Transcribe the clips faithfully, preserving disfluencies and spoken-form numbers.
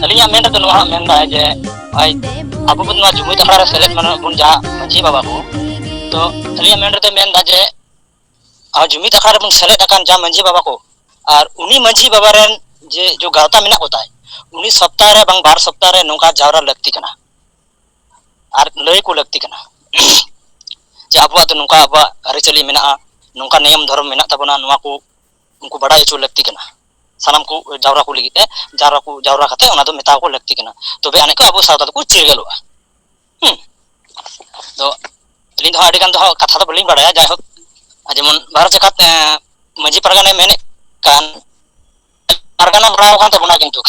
ᱟᱹᱞᱤᱧᱟᱜ ᱢᱮᱱ ᱨᱮᱫᱚ ᱱᱚᱣᱟ ᱢᱮᱱᱫᱟᱭ ᱡᱮ ᱟᱭ ᱟᱵᱚ ᱵᱚᱱ ᱱᱚᱣᱟ ᱡᱩᱢᱤᱫ ᱟᱠᱷᱲᱟ ᱨᱮ ᱥᱮᱞᱮᱫ ᱢᱟᱱᱮ ᱵᱚᱱ ᱡᱟᱦᱟᱸ ᱢᱟᱹᱡᱷᱤ ᱵᱟᱵᱟ ᱠᱚ, ᱛᱚ ᱟᱹᱞᱤᱧᱟᱜ ᱢᱮᱱ ᱨᱮᱫᱚ ᱢᱮᱱᱫᱟ ᱡᱮ ᱟᱨ ᱡᱩᱢᱤᱫ ᱟᱠᱷᱲᱟ ᱨᱮᱵᱚᱱ ᱥᱮᱞᱮᱫ ᱟᱠᱟᱱ ᱡᱟ ᱢᱟᱹᱡᱷᱤ ᱵᱟᱵᱟ ᱠᱚ, ᱟᱨ ᱩᱱᱤ ᱢᱟᱹᱡᱷᱤ ᱵᱟᱵᱟ ᱨᱮᱱ ᱡᱮ ᱡᱚ ᱜᱟᱶᱛᱟ ᱢᱮᱱᱟᱜ ᱠᱚ ᱛᱟᱭ, ᱩᱱᱤ ᱥᱚᱯᱛᱟᱦ ᱨᱮ ᱵᱟᱝ ᱵᱟᱨ ᱥᱚᱯᱛᱟᱦ ᱨᱮ ᱱᱚᱝᱠᱟ ᱡᱟᱣᱨᱟ ᱞᱟᱹᱠᱛᱤ ᱠᱟᱱᱟ ᱟᱨ ᱞᱟᱹᱭ ᱠᱚ ᱞᱟᱹᱠᱛᱤ ᱠᱟᱱᱟ ᱡᱮ ᱟᱵᱚᱣᱟᱜ ᱫᱚ ᱱᱚᱝᱠᱟ ᱟᱵᱚᱣᱟᱜ ᱟᱹᱨᱤᱪᱟᱹᱞᱤ ᱢᱮᱱᱟᱜᱼᱟ, ᱱᱚᱝᱠᱟ ᱱᱤᱭᱚᱢ ᱫᱷᱚᱨᱚᱢ ᱢᱮᱱᱟᱜ ᱛᱟᱵᱚᱱᱟ, ᱱᱚᱣᱟ ᱠᱚ ᱩᱱᱠᱩ ᱵᱟᱰᱟᱭ ᱦᱚᱪᱚ ᱞᱟᱹᱠᱛᱤ ᱠᱟᱱᱟ᱾ ᱥᱟᱱᱟᱢ ᱠᱚ ᱡᱟᱣᱨᱟ ᱠᱚ ᱞᱟᱹᱜᱤᱫ ᱛᱮ ᱡᱟᱣᱨᱟ ᱠᱚ ᱡᱟᱣᱨᱟ ᱠᱟᱛᱮ ᱚᱱᱟ ᱫᱚ ᱢᱮᱛᱟ ᱠᱚ ᱞᱟᱹᱠᱛᱤ ᱠᱟᱱᱟ, ᱛᱚᱵᱮ ᱟᱹᱱᱤᱡ ᱠᱚ ᱟᱵᱚ ᱥᱟᱶᱛᱟ ᱫᱚᱠᱚ ᱪᱤᱨᱜᱟᱹᱞᱚᱜᱼᱟ᱾ ᱦᱩᱸ᱾ ᱟᱫᱚ ᱟᱹᱞᱤᱧ ᱫᱚ ᱦᱟᱸᱜ ᱟᱹᱰᱤ ᱜᱟᱱ ᱫᱚ ᱦᱟᱸᱜ ᱠᱟᱛᱷᱟ ᱫᱚ ᱵᱟᱹᱞᱤᱧ ᱵᱟᱲᱟᱭᱟ, ᱡᱟᱭᱦᱳᱠ ᱡᱮᱢᱚᱱ ᱵᱷᱟᱨᱚᱛ ᱡᱟᱠᱟᱛ ᱮᱸ, ᱢᱟᱹᱡᱷᱤ ᱯᱟᱨᱜᱟᱱᱟᱭ ᱢᱮᱱᱮᱫ ᱠᱟᱱ ᱯᱟᱨᱜᱟᱱᱟ ᱵᱟᱲᱟᱣ ᱟᱠᱟᱱ ᱛᱟᱵᱚᱱᱟ, ᱠᱤᱱᱛᱩ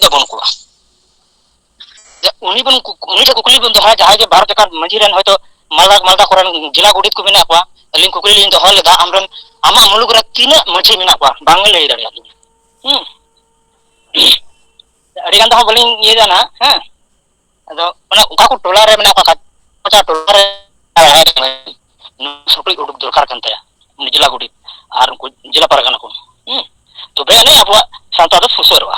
ᱫᱚ ᱵᱟᱹᱱᱩᱜ ᱠᱚᱣᱟ᱾ ᱡᱮ ᱩᱱᱤ ᱵᱚᱱ ᱠᱩ- ᱩᱱᱤ ᱴᱷᱮᱱ ᱠᱩᱠᱞᱤ ᱵᱚᱱ ᱫᱚᱦᱚᱭᱟ, ᱡᱟᱦᱟᱸᱭ ᱜᱮ ᱵᱷᱟᱨᱚᱛ ᱡᱟᱠᱟᱛ ᱢᱟᱹᱡᱷᱤ ᱨᱮᱱ ᱦᱚᱭᱛᱳ ᱢᱟᱞᱫᱟ ᱢᱟᱞᱫᱟ ᱠᱚᱨᱮᱱ ᱡᱮᱞᱟ ᱜᱚᱰᱮᱛ ᱠᱚ ᱢᱮᱱᱟᱜ ᱠᱚᱣᱟ, ᱟᱹᱞᱤᱧ ᱠᱩᱠᱞᱤ ᱞᱤᱧ ᱫᱚᱦᱚ ᱞᱮᱫᱟ, ᱟᱢᱨᱮᱱ ᱟᱢᱟᱜ ᱢᱩᱞᱩᱠ ᱨᱮ ᱛᱤᱱᱟᱹᱜ ᱢᱟᱹᱡᱷᱤ ᱢᱮᱱᱟᱜ ᱠᱚᱣᱟ? ᱵᱟᱝ ᱞᱟᱹᱭ ᱫᱟᱲᱮᱭᱟᱜ ᱞᱤᱧᱟ᱾ ᱦᱩᱸ᱾ ᱟᱹᱰᱤ ᱜᱟᱱ ᱫᱚ ᱦᱟᱸᱜ ᱵᱟᱹᱞᱤᱧ ᱤᱭᱟᱹᱭᱟ ᱱᱟᱦᱟᱜ, ᱦᱮᱸ᱾ ᱟᱫᱚ ᱚᱱᱟ ᱚᱠᱟ ᱠᱚ ᱴᱚᱞᱟ ᱨᱮ ᱢᱮᱱᱟᱜ ᱠᱚᱣᱟ, ᱠᱟᱪᱟ ᱴᱚᱞᱟ ᱨᱮ ᱥᱩᱴᱩᱡ ᱩᱰᱩᱠ ᱫᱚᱨᱠᱟᱨ ᱠᱟᱱ ᱛᱟᱭᱟ, ᱩᱱᱤ ᱡᱮᱞᱟ ᱜᱚᱰᱮᱛ ᱟᱨ ᱩᱱᱠᱩ ᱡᱮᱞᱟ ᱯᱟᱨᱜᱟᱱᱟ ᱠᱚ᱾ ᱦᱩᱸ? ᱛᱚᱵᱮ ᱟᱹᱱᱤᱡ ᱟᱵᱚᱣᱟᱜ ᱥᱟᱶᱛᱟ ᱫᱚ ᱥᱩᱥᱟᱹᱨᱚᱜᱼᱟ᱾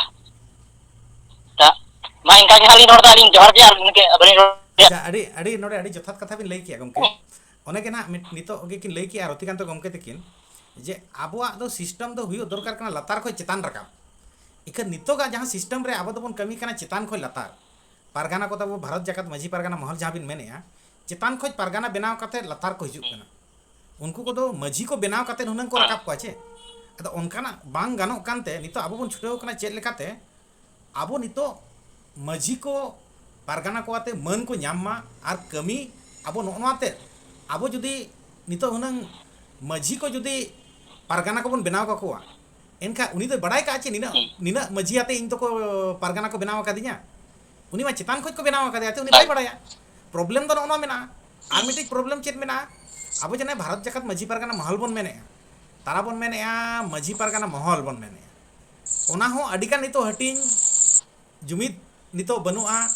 ᱛᱟ-, ᱢᱟ ᱤᱱᱠᱟ ᱜᱮ ᱦᱟᱸᱜ ᱞᱤᱧ ᱨᱚᱲ ᱮᱫᱟ, ᱟᱹᱞᱤᱧ ᱡᱚᱦᱟᱨ ᱜᱮ, ᱟᱨ ᱤᱱᱠᱟᱹ ᱟᱹᱵᱤᱱ ᱨᱚᱲ ᱟᱪᱪᱷᱟ, ᱟᱹᱰᱤ ᱟᱹᱰᱤ ᱱᱚᱰᱮ ᱟᱹᱰᱤ ᱡᱚᱛᱷᱟᱛ ᱠᱟᱛᱷᱟ ᱵᱤᱱ ᱞᱟᱹᱭ ᱠᱮᱜᱼᱟ ᱜᱚᱢᱠᱮ᱾ ᱚᱱᱮ ᱜᱮ ᱱᱟᱦᱟᱜ ᱢᱤᱫ, ᱱᱤᱛᱚᱜ ᱜᱮᱠᱤᱱ ᱞᱟᱹᱭ ᱠᱮᱜᱼᱟ ᱨᱚᱛᱤᱠᱟᱱᱛᱚ ᱜᱚᱢᱠᱮ ᱛᱟᱹᱠᱤᱱ, ᱡᱮ ᱟᱵᱚᱣᱟᱜ ᱫᱚ ᱥᱤᱥᱴᱮᱢ ᱫᱚ ᱦᱩᱭᱩᱜ ᱫᱚᱨᱠᱟᱨ ᱠᱟᱱᱟ ᱞᱟᱛᱟᱨ ᱠᱷᱚᱱ ᱪᱮᱛᱟᱱ ᱨᱟᱠᱟᱵ᱾ ᱤᱠᱷᱟᱹᱱ ᱱᱤᱛᱚᱜᱟᱜ ᱡᱟᱦᱟᱸ ᱥᱤᱥᱴᱮᱢ ᱨᱮ ᱟᱵᱚ ᱫᱚᱵᱚᱱ ᱠᱟᱹᱢᱤ ᱠᱟᱱᱟ ᱪᱮᱛᱟᱱ ᱠᱷᱚᱱ ᱞᱟᱛᱟᱨ᱾ ᱯᱟᱨᱜᱟᱱᱟ ᱠᱚ ᱛᱟᱵᱚ ᱵᱷᱟᱨᱚᱛ ᱡᱟᱠᱟᱛ ᱢᱟᱹᱡᱷᱤ ᱯᱟᱨᱜᱟᱱᱟ ᱢᱚᱦᱚᱞ ᱡᱟᱦᱟᱸ ᱵᱤᱱ ᱢᱮᱱᱮᱜᱼᱟ, ᱪᱮᱛᱟᱱ ᱠᱷᱚᱱ ᱯᱟᱨᱜᱟᱱᱟ ᱵᱮᱱᱟᱣ ᱠᱟᱛᱮ ᱞᱟᱛᱟᱨ ᱠᱚ ᱦᱤᱡᱩᱜ ᱠᱟᱱᱟ᱾ ᱩᱱᱠᱩ ᱠᱚᱫᱚ ᱢᱟᱹᱡᱷᱤ ᱠᱚ ᱵᱮᱱᱟᱣ ᱠᱟᱛᱮ ᱦᱩᱱᱟᱹᱝ ᱠᱚ ᱨᱟᱠᱟᱵ ᱠᱚᱣᱟ ᱪᱮ? ᱟᱫᱚ ᱚᱱᱠᱟᱱᱟᱜ ᱵᱟᱝ ᱜᱟᱱᱚᱜ ᱠᱟᱱᱛᱮ ᱱᱤᱛᱚᱜ ᱟᱵᱚ ᱵᱚᱱ ᱪᱷᱩᱴᱟᱹᱣ ᱠᱟᱱᱟ ᱪᱮᱫ ᱞᱮᱠᱟᱛᱮ ᱟᱵᱚ ᱱᱤᱛᱚᱜ ᱢᱟᱹᱡᱷᱤ ᱠᱚ, ᱯᱟᱨᱜᱟᱱᱟ ᱠᱚ ᱟᱛᱮ ᱢᱟᱹᱱ ᱠᱚ ᱧᱟᱢ ᱢᱟ ᱟᱨ ᱠᱟᱹᱢᱤ ᱟᱵᱚ ᱱᱚᱜᱼᱚ ᱱᱚᱣᱟ ᱛᱮ, ᱟᱵᱚ ᱡᱩᱫᱤ ᱱᱤᱛᱚᱜ ᱦᱩᱱᱟᱹᱝ ᱢᱟᱹᱡᱷᱤ ᱠᱚ ᱡᱩᱫᱤ ᱯᱟᱨᱜᱟᱱᱟ ᱠᱚᱵᱚᱱ ᱵᱮᱱᱟᱣ ᱠᱟᱠᱚᱣᱟ, ᱮᱱᱠᱷᱟᱱ ᱩᱱᱤ ᱫᱚᱭ ᱵᱟᱲᱟᱭ ᱠᱟᱜᱼᱟ ᱪᱮ ᱱᱤᱱᱟᱹᱜ, ᱱᱤᱱᱟᱹᱜ ᱢᱟᱹᱡᱷᱤ ᱟᱛᱮ ᱤᱧ ᱫᱚᱠᱚ ᱯᱟᱨᱜᱟᱱᱟ ᱠᱚ ᱵᱮᱱᱟᱣ ᱟᱠᱟᱫᱤᱧᱟ? ᱩᱱᱤ ᱢᱟ ᱪᱮᱛᱟᱱ ᱠᱷᱚᱱ ᱠᱚ ᱵᱮᱱᱟᱣ ᱟᱠᱟᱫᱮᱭᱟ, ᱛᱚ ᱩᱱᱤ ᱵᱟᱭ ᱵᱟᱲᱟᱭᱟ᱾ ᱯᱨᱚᱵᱞᱮᱢ ᱫᱚ ᱱᱚᱜᱼᱚ ᱱᱚᱣᱟ ᱢᱮᱱᱟᱜᱼᱟ᱾ ᱟᱨ ᱢᱤᱫᱴᱤᱡ ᱯᱨᱚᱵᱞᱮᱢ ᱪᱮᱫ ᱢᱮᱱᱟᱜᱼᱟ? ᱟᱵᱚ ᱡᱟᱦᱟᱸ ᱵᱷᱟᱨᱚᱛ ᱡᱟᱠᱟᱛ ᱢᱟᱹᱡᱷᱤ ᱯᱟᱨᱜᱟᱱᱟ ᱢᱚᱦᱚᱞ ᱵᱚᱱ ᱢᱮᱱᱮᱜᱼᱟ, ᱛᱟᱨᱟ ᱵᱚᱱ ᱢᱮᱱᱮᱜᱼᱟ, ᱢᱟᱹᱡᱷᱤ ᱯᱟᱨᱜᱟᱱᱟ ᱢᱚᱦᱚᱞ ᱵᱚᱱ ᱢᱮᱱᱮᱜᱼᱟ᱾ ᱚᱱᱟ ᱦᱚᱸ ᱟᱹᱰᱤᱜᱟᱱ ᱱᱤᱛᱚᱜ ᱦᱟᱹᱴᱤᱧ ᱡᱩᱢᱤᱫ ᱱᱤᱛᱚᱜ ᱵᱟᱹᱱᱩᱜᱼᱟ,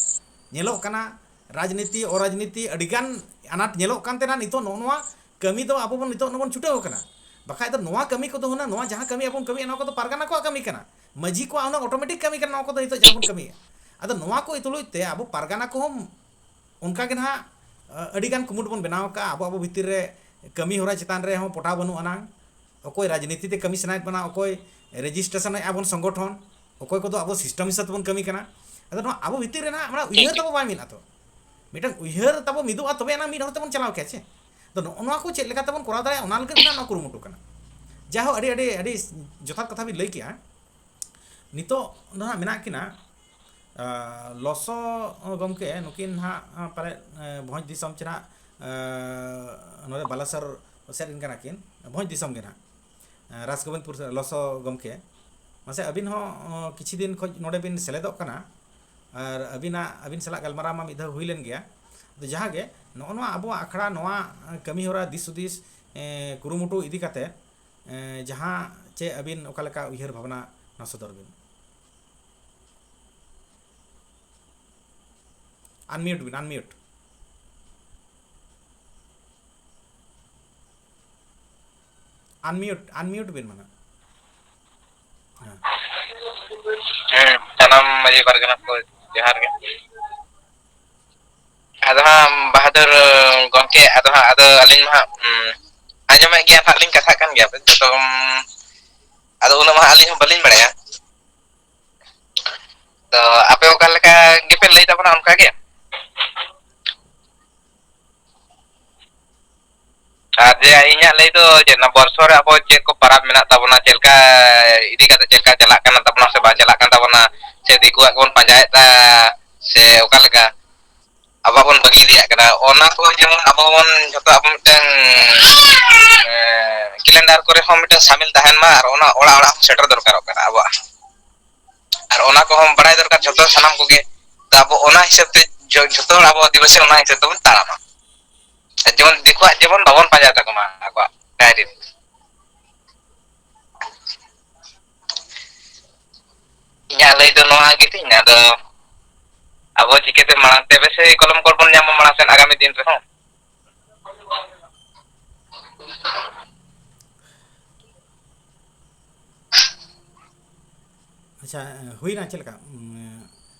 ᱧᱮᱞᱚᱜ ᱠᱟᱱᱟ᱾ ᱨᱟᱡᱽᱱᱤᱛᱤ, ᱚᱨᱟᱡᱽᱱᱤᱛᱤ ᱟᱹᱰᱤᱜᱟᱱ ᱟᱱᱟᱴ ᱧᱮᱞᱚᱜ ᱠᱟᱱ ᱛᱟᱦᱮᱱᱟ᱾ ᱱᱤᱛᱚᱜ ᱱᱚᱜᱼᱚ ᱱᱚᱣᱟ ᱠᱟᱹᱢᱤ ᱫᱚ ᱟᱵᱚ ᱵᱚᱱ ᱱᱤᱛᱚᱜ ᱵᱚᱱ ᱪᱷᱩᱴᱟᱹᱣ ᱟᱠᱟᱱᱟ᱾ ᱵᱟᱠᱷᱟᱡ ᱫᱚ ᱱᱚᱣᱟ ᱠᱟᱹᱢᱤ ᱠᱚᱫᱚ ᱦᱩᱱᱟᱹᱝ, ᱱᱚᱣᱟ ᱡᱟᱦᱟᱸ ᱠᱟᱹᱢᱤ ᱟᱵᱚ ᱵᱚᱱ ᱠᱟᱹᱢᱤᱭᱟ, ᱱᱚᱣᱟ ᱠᱚᱫᱚ ᱯᱟᱨᱜᱟᱱᱟ ᱠᱚᱣᱟᱜ ᱠᱟᱹᱢᱤ ᱠᱟᱱᱟ᱾ ᱢᱟᱹᱡᱷᱤ ᱠᱚᱣᱟᱜ ᱩᱱᱟᱹᱜ ᱚᱴᱳᱢᱮᱴᱤᱠ ᱠᱟᱹᱢᱤ ᱠᱟᱱᱟ, ᱱᱚᱣᱟ ᱠᱚᱫᱚ ᱱᱤᱛᱚᱜ ᱡᱟᱦᱟᱸ ᱵᱚᱱ ᱠᱟᱹᱢᱤᱭᱟ᱾ ᱟᱫᱚ ᱱᱚᱣᱟ ᱠᱚ ᱛᱩᱞᱩᱡ ᱛᱮ ᱟᱵᱚ ᱯᱟᱨᱜᱟᱱᱟ ᱠᱚᱦᱚᱸ ᱚᱱᱠᱟ ᱜᱮ ᱱᱟᱦᱟᱜ, ᱟᱹᱰᱤ ᱜᱟᱱ ᱠᱩᱢᱩᱴ ᱵᱚᱱ ᱵᱮᱱᱟᱣ ᱟᱠᱟᱫᱼᱟ ᱟᱵᱚ, ᱟᱵᱚ ᱵᱷᱤᱛᱤᱨ ᱨᱮ, ᱠᱟᱹᱢᱤ ᱦᱚᱨᱟ ᱪᱮᱛᱟᱱ ᱨᱮᱦᱚᱸ ᱯᱚᱴᱟᱣ ᱵᱟᱹᱱᱩᱜ ᱟᱱᱟᱝ᱾ ᱚᱠᱚᱭ ᱨᱟᱡᱽᱱᱤᱛᱤ ᱛᱮ ᱠᱟᱹᱢᱤ ᱥᱟᱱᱟᱭᱮᱫ ᱵᱚᱱᱟ, ᱚᱠᱚᱭ ᱨᱮᱡᱤᱥᱴᱨᱮᱥᱚᱱ ᱮᱫᱼᱟ ᱵᱚᱱ ᱥᱚᱝᱜᱚᱴᱷᱚᱱ, ᱚᱠᱚᱭ ᱠᱚᱫᱚ ᱟᱵᱚ ᱥᱤᱥᱴᱮᱢ ᱦᱤᱥᱟᱹᱵ ᱛᱮᱵᱚᱱ ᱠᱟᱹᱢᱤ ᱠᱟᱱᱟ᱾ ᱟᱫᱚ ᱱᱚᱣᱟ ᱟᱵᱚ ᱵᱷᱤᱛᱤᱨ ᱨᱮ ᱱᱟᱦᱟᱜ ᱢᱟᱱᱮ ᱩᱭᱦᱟᱹᱨ ᱛᱟᱵᱚ ᱵᱟᱭ ᱢᱤᱫ ᱟᱛᱚ᱾ ᱢᱤᱫᱴᱟᱝ ᱩᱭᱦᱟᱹᱨ ᱛᱟᱵᱚ ᱢᱤᱫᱚᱜᱼᱟ, ᱛᱚᱵᱮ ᱟᱱᱟᱝ ᱢᱤᱫ ᱦᱚᱲ ᱛᱮᱵᱚᱱ ᱪᱟᱞᱟᱣ ᱠᱮᱭᱟ ᱪᱮ᱾ ᱟᱫᱚ ᱱᱚᱜᱼᱚ ᱱᱚᱣᱟ ᱠᱚ ᱪᱮᱫ ᱞᱮᱠᱟ ᱛᱮᱵᱚᱱ ᱠᱚᱨᱟᱣ ᱫᱟᱲᱮᱭᱟᱜᱼᱟ, ᱚᱱᱟ ᱞᱟᱹᱜᱤᱫ ᱜᱮ ᱱᱚᱣᱟ ᱠᱩᱨᱩᱢᱩᱴᱩ ᱠᱟᱱᱟ᱾ ᱡᱟᱦᱳ, ᱟᱹᱰᱤ, ᱟᱹᱰᱤ, ᱟᱹᱰᱤ ᱡᱚᱛᱷᱟᱛ ᱠᱟᱛᱷᱟ ᱵᱤᱱ ᱞᱟᱹᱭ ᱠᱮᱜᱼᱟ᱾ ᱱᱤᱛᱚᱜ ᱫᱚ ᱦᱟᱸᱜ ᱢᱮᱱᱟᱜ ᱠᱤᱱᱟ, ᱟᱸ, ᱞᱚᱥᱚ ᱜᱚᱢᱠᱮ, ᱱᱩᱠᱤᱱ ᱦᱟᱸᱜ, ᱟᱸ, ᱯᱟᱞᱮᱫ, ᱟᱸ, ᱵᱷᱚᱸᱡᱽ ᱫᱤᱥᱚᱢ ᱪᱮ ᱦᱟᱸᱜ, ᱟᱸ, ᱱᱚᱰᱮ ᱵᱟᱞᱮᱥᱚᱨ ᱥᱮᱫ ᱨᱮᱱ ᱠᱟᱱᱟ ᱠᱤᱱ, ᱵᱷᱚᱸᱡᱽ ᱫᱤᱥᱚᱢ ᱜᱮ ᱦᱟᱸᱜ᱾ ᱟᱸ, ᱨᱟᱡᱽᱜᱳᱵᱤᱱᱫᱽᱯᱩᱨ ᱥᱮᱫ, ᱞᱚᱥᱚ ᱜᱚᱢᱠᱮ, ᱢᱟᱥᱮ ᱟᱹᱵᱤᱱ ᱦᱚᱸ, ᱚᱸ, ᱠᱤᱪᱷᱩ ᱫᱤᱱ ᱠᱷᱚᱱ ᱱᱚᱰᱮ ᱵᱤᱱ ᱥᱮᱞᱮᱫᱚᱜ ᱠᱟᱱᱟ, ᱟᱨ ᱟᱹᱵᱤᱱᱟᱜ, ᱟᱹᱵᱤᱱ ᱥᱟᱞᱟᱜ ᱜᱟᱞᱢᱟᱨᱟᱣ ᱢᱟ ᱢᱤᱫ ᱫᱷᱟᱣ ᱦᱩᱭ ᱞᱮᱱ ᱜᱮᱭᱟ᱾ ᱟᱫᱚ ᱡᱟᱦᱟᱸ ᱜᱮ, ᱱᱚᱜᱼᱚ ᱱᱚᱣᱟ ᱟᱵᱚᱣᱟᱜ ᱟᱠᱷᱲᱟ, ᱱᱚᱣᱟ ᱠᱟᱹᱢᱤ ᱦᱚᱨᱟ ᱫᱤᱥ ᱦᱩᱫᱤᱥ, ᱮᱸ, ᱠᱩᱨᱩᱢᱩᱴᱩ ᱤᱫᱤ ᱠᱟᱛᱮ, ᱮᱸ, ᱡᱟᱦᱟᱸ ᱪᱮ ᱟᱹᱵᱤᱱ ᱚᱠᱟ ᱞᱮᱠᱟ ᱩᱭᱦᱟᱹᱨ ᱵᱷᱟᱵᱽᱱᱟ, ᱱᱚᱣᱟ ᱥᱚᱫᱚᱨ ᱵᱤᱱ᱾ Unmute ᱵᱤᱱ, unmute᱾ Unmute, unmute ᱵᱤᱱ ᱢᱟᱱᱮ᱾ ᱦᱮᱸ᱾ ᱦᱮᱸ, ᱥᱟᱱᱟᱢ ᱢᱟᱹᱡᱷᱤ ᱯᱟᱨᱜᱟᱱᱟ ᱠᱚ ᱡᱚᱦᱟᱨ ᱜᱮ᱾ ᱟᱫᱚ ᱦᱟᱸᱜ ᱵᱟᱦᱟᱫᱩᱨ ᱜᱚᱢᱠᱮ, ᱟᱫᱚ ᱦᱟᱸᱜ, ᱟᱫᱚ ᱟᱹᱞᱤᱧ ᱢᱟ ᱦᱟᱸᱜ, ᱩᱸ, ᱟᱸᱡᱚᱢᱮᱫ ᱜᱮᱭᱟ ᱦᱟᱸᱜ ᱞᱤᱧ ᱠᱟᱛᱷᱟᱜ ᱠᱟᱱ ᱜᱮᱭᱟ, ᱡᱚᱛᱚ, ᱩᱸ, ᱟᱫᱚ ᱩᱱᱟᱹᱜ ᱢᱟ ᱦᱟᱸᱜ ᱟᱹᱞᱤᱧ ᱦᱚᱸ ᱵᱟᱹᱞᱤᱧ ᱵᱟᱲᱟᱭᱟ᱾ ᱛᱚ ᱟᱯᱮ ᱚᱠᱟ ᱞᱮᱠᱟ ᱜᱮᱯᱮ ᱞᱟᱹᱭ ᱛᱟᱵᱚᱱᱟ ᱚᱱᱠᱟ ᱜᱮ? ᱟᱨ ᱡᱮ ᱤᱧᱟᱹᱜ ᱞᱟᱹᱭ ᱫᱚ ᱪᱮᱫ, ᱱᱚᱣᱟ ᱵᱚᱨᱥᱚ ᱨᱮ ᱟᱵᱚ ᱪᱮᱫ ᱠᱚ ᱯᱟᱨᱟᱵᱽ ᱢᱮᱱᱟᱜ ᱛᱟᱵᱚᱱᱟ, ᱪᱮᱫ ᱞᱮᱠᱟ ᱤᱫᱤ ᱠᱟᱛᱮ ᱪᱮᱫ ᱞᱮᱠᱟ ᱪᱟᱞᱟᱜ ᱠᱟᱱᱟ ᱛᱟᱵᱚᱱᱟ ᱥᱮ ᱵᱟᱝ ᱪᱟᱞᱟᱜ ᱠᱟᱱ ᱛᱟᱵᱚᱱᱟ, ᱥᱮ ᱫᱤᱠᱩᱣᱟᱜ ᱜᱮᱵᱚᱱ ᱯᱟᱸᱡᱟᱭᱮᱫᱟ, ᱥᱮ ᱚᱠᱟ ᱞᱮᱠᱟ? ᱟᱵᱚ ᱵᱚᱱ ᱵᱟᱹᱜᱤ ᱤᱫᱤᱭᱟᱜ ᱠᱟᱱᱟ, ᱚᱱᱟ ᱠᱚ ᱡᱮᱢᱚᱱ ᱟᱵᱚ ᱵᱚᱱ ᱡᱷᱚᱛᱚ ᱟᱵᱚ ᱢᱤᱫᱴᱟᱝ, ᱮ, ᱠᱮᱞᱮᱱᱰᱟᱨ ᱠᱚᱨᱮ ᱦᱚᱸ ᱢᱤᱫᱴᱟᱝ ᱥᱟᱢᱤᱞ ᱛᱟᱦᱮᱱ ᱢᱟ, ᱟᱨ ᱚᱱᱟ ᱚᱲᱟᱜ ᱚᱲᱟᱜ ᱦᱚᱸ ᱥᱮᱴᱮᱨ ᱫᱚᱨᱠᱟᱨᱚᱜ ᱠᱟᱱᱟ ᱟᱵᱚᱣᱟᱜ᱾ ᱟᱨ ᱚᱱᱟ ᱠᱚᱦᱚᱸ ᱵᱟᱲᱟᱭ ᱫᱚᱨᱠᱟᱨ ᱡᱷᱚᱛᱚ ᱥᱟᱱᱟᱢ ᱠᱚᱜᱮ᱾ ᱛᱚ ᱟᱵᱚ ᱚᱱᱟ ᱦᱤᱥᱟᱹᱵ ᱛᱮ ᱡᱚ-, ᱡᱷᱚᱛᱚ ᱦᱚᱲ ᱟᱵᱚ ᱟᱹᱫᱤᱵᱟᱹᱥᱤ ᱚᱱᱟ ᱦᱤᱥᱟᱹᱵ ᱛᱮᱵᱚᱱ ᱛᱟᱲᱟᱢᱟ᱾ ᱡᱮᱢᱚᱱ ᱫᱤᱠᱩᱣᱟᱜ ᱡᱮᱢᱚᱱ ᱵᱟᱵᱚᱱ ᱯᱟᱸᱡᱟ ᱛᱟᱠᱚ ᱢᱟ ᱟᱠᱚᱣᱟᱜ ᱰᱟᱭᱨᱤ ᱨᱮ᱾ ᱤᱧᱟᱹᱜ ᱞᱟᱹᱭ ᱫᱚ ᱱᱚᱣᱟ ᱜᱮᱛᱤᱧ, ᱟᱫᱚ ᱟᱵᱚ ᱪᱤᱠᱟᱹᱛᱮ ᱢᱟᱲᱟᱝ ᱛᱮ ᱵᱮᱥ ᱠᱚᱞᱚᱢ ᱠᱚᱞ ᱵᱚᱱ ᱧᱟᱢᱟ ᱢᱟᱲᱟᱝ ᱥᱮᱫ ᱟᱜᱟᱢᱤ ᱫᱤᱱ ᱨᱮᱦᱚᱸ? ᱟᱪᱪᱷᱟ, ᱦᱩᱭᱱᱟ ᱪᱮᱫ ᱞᱮᱠᱟ? ᱩᱢ,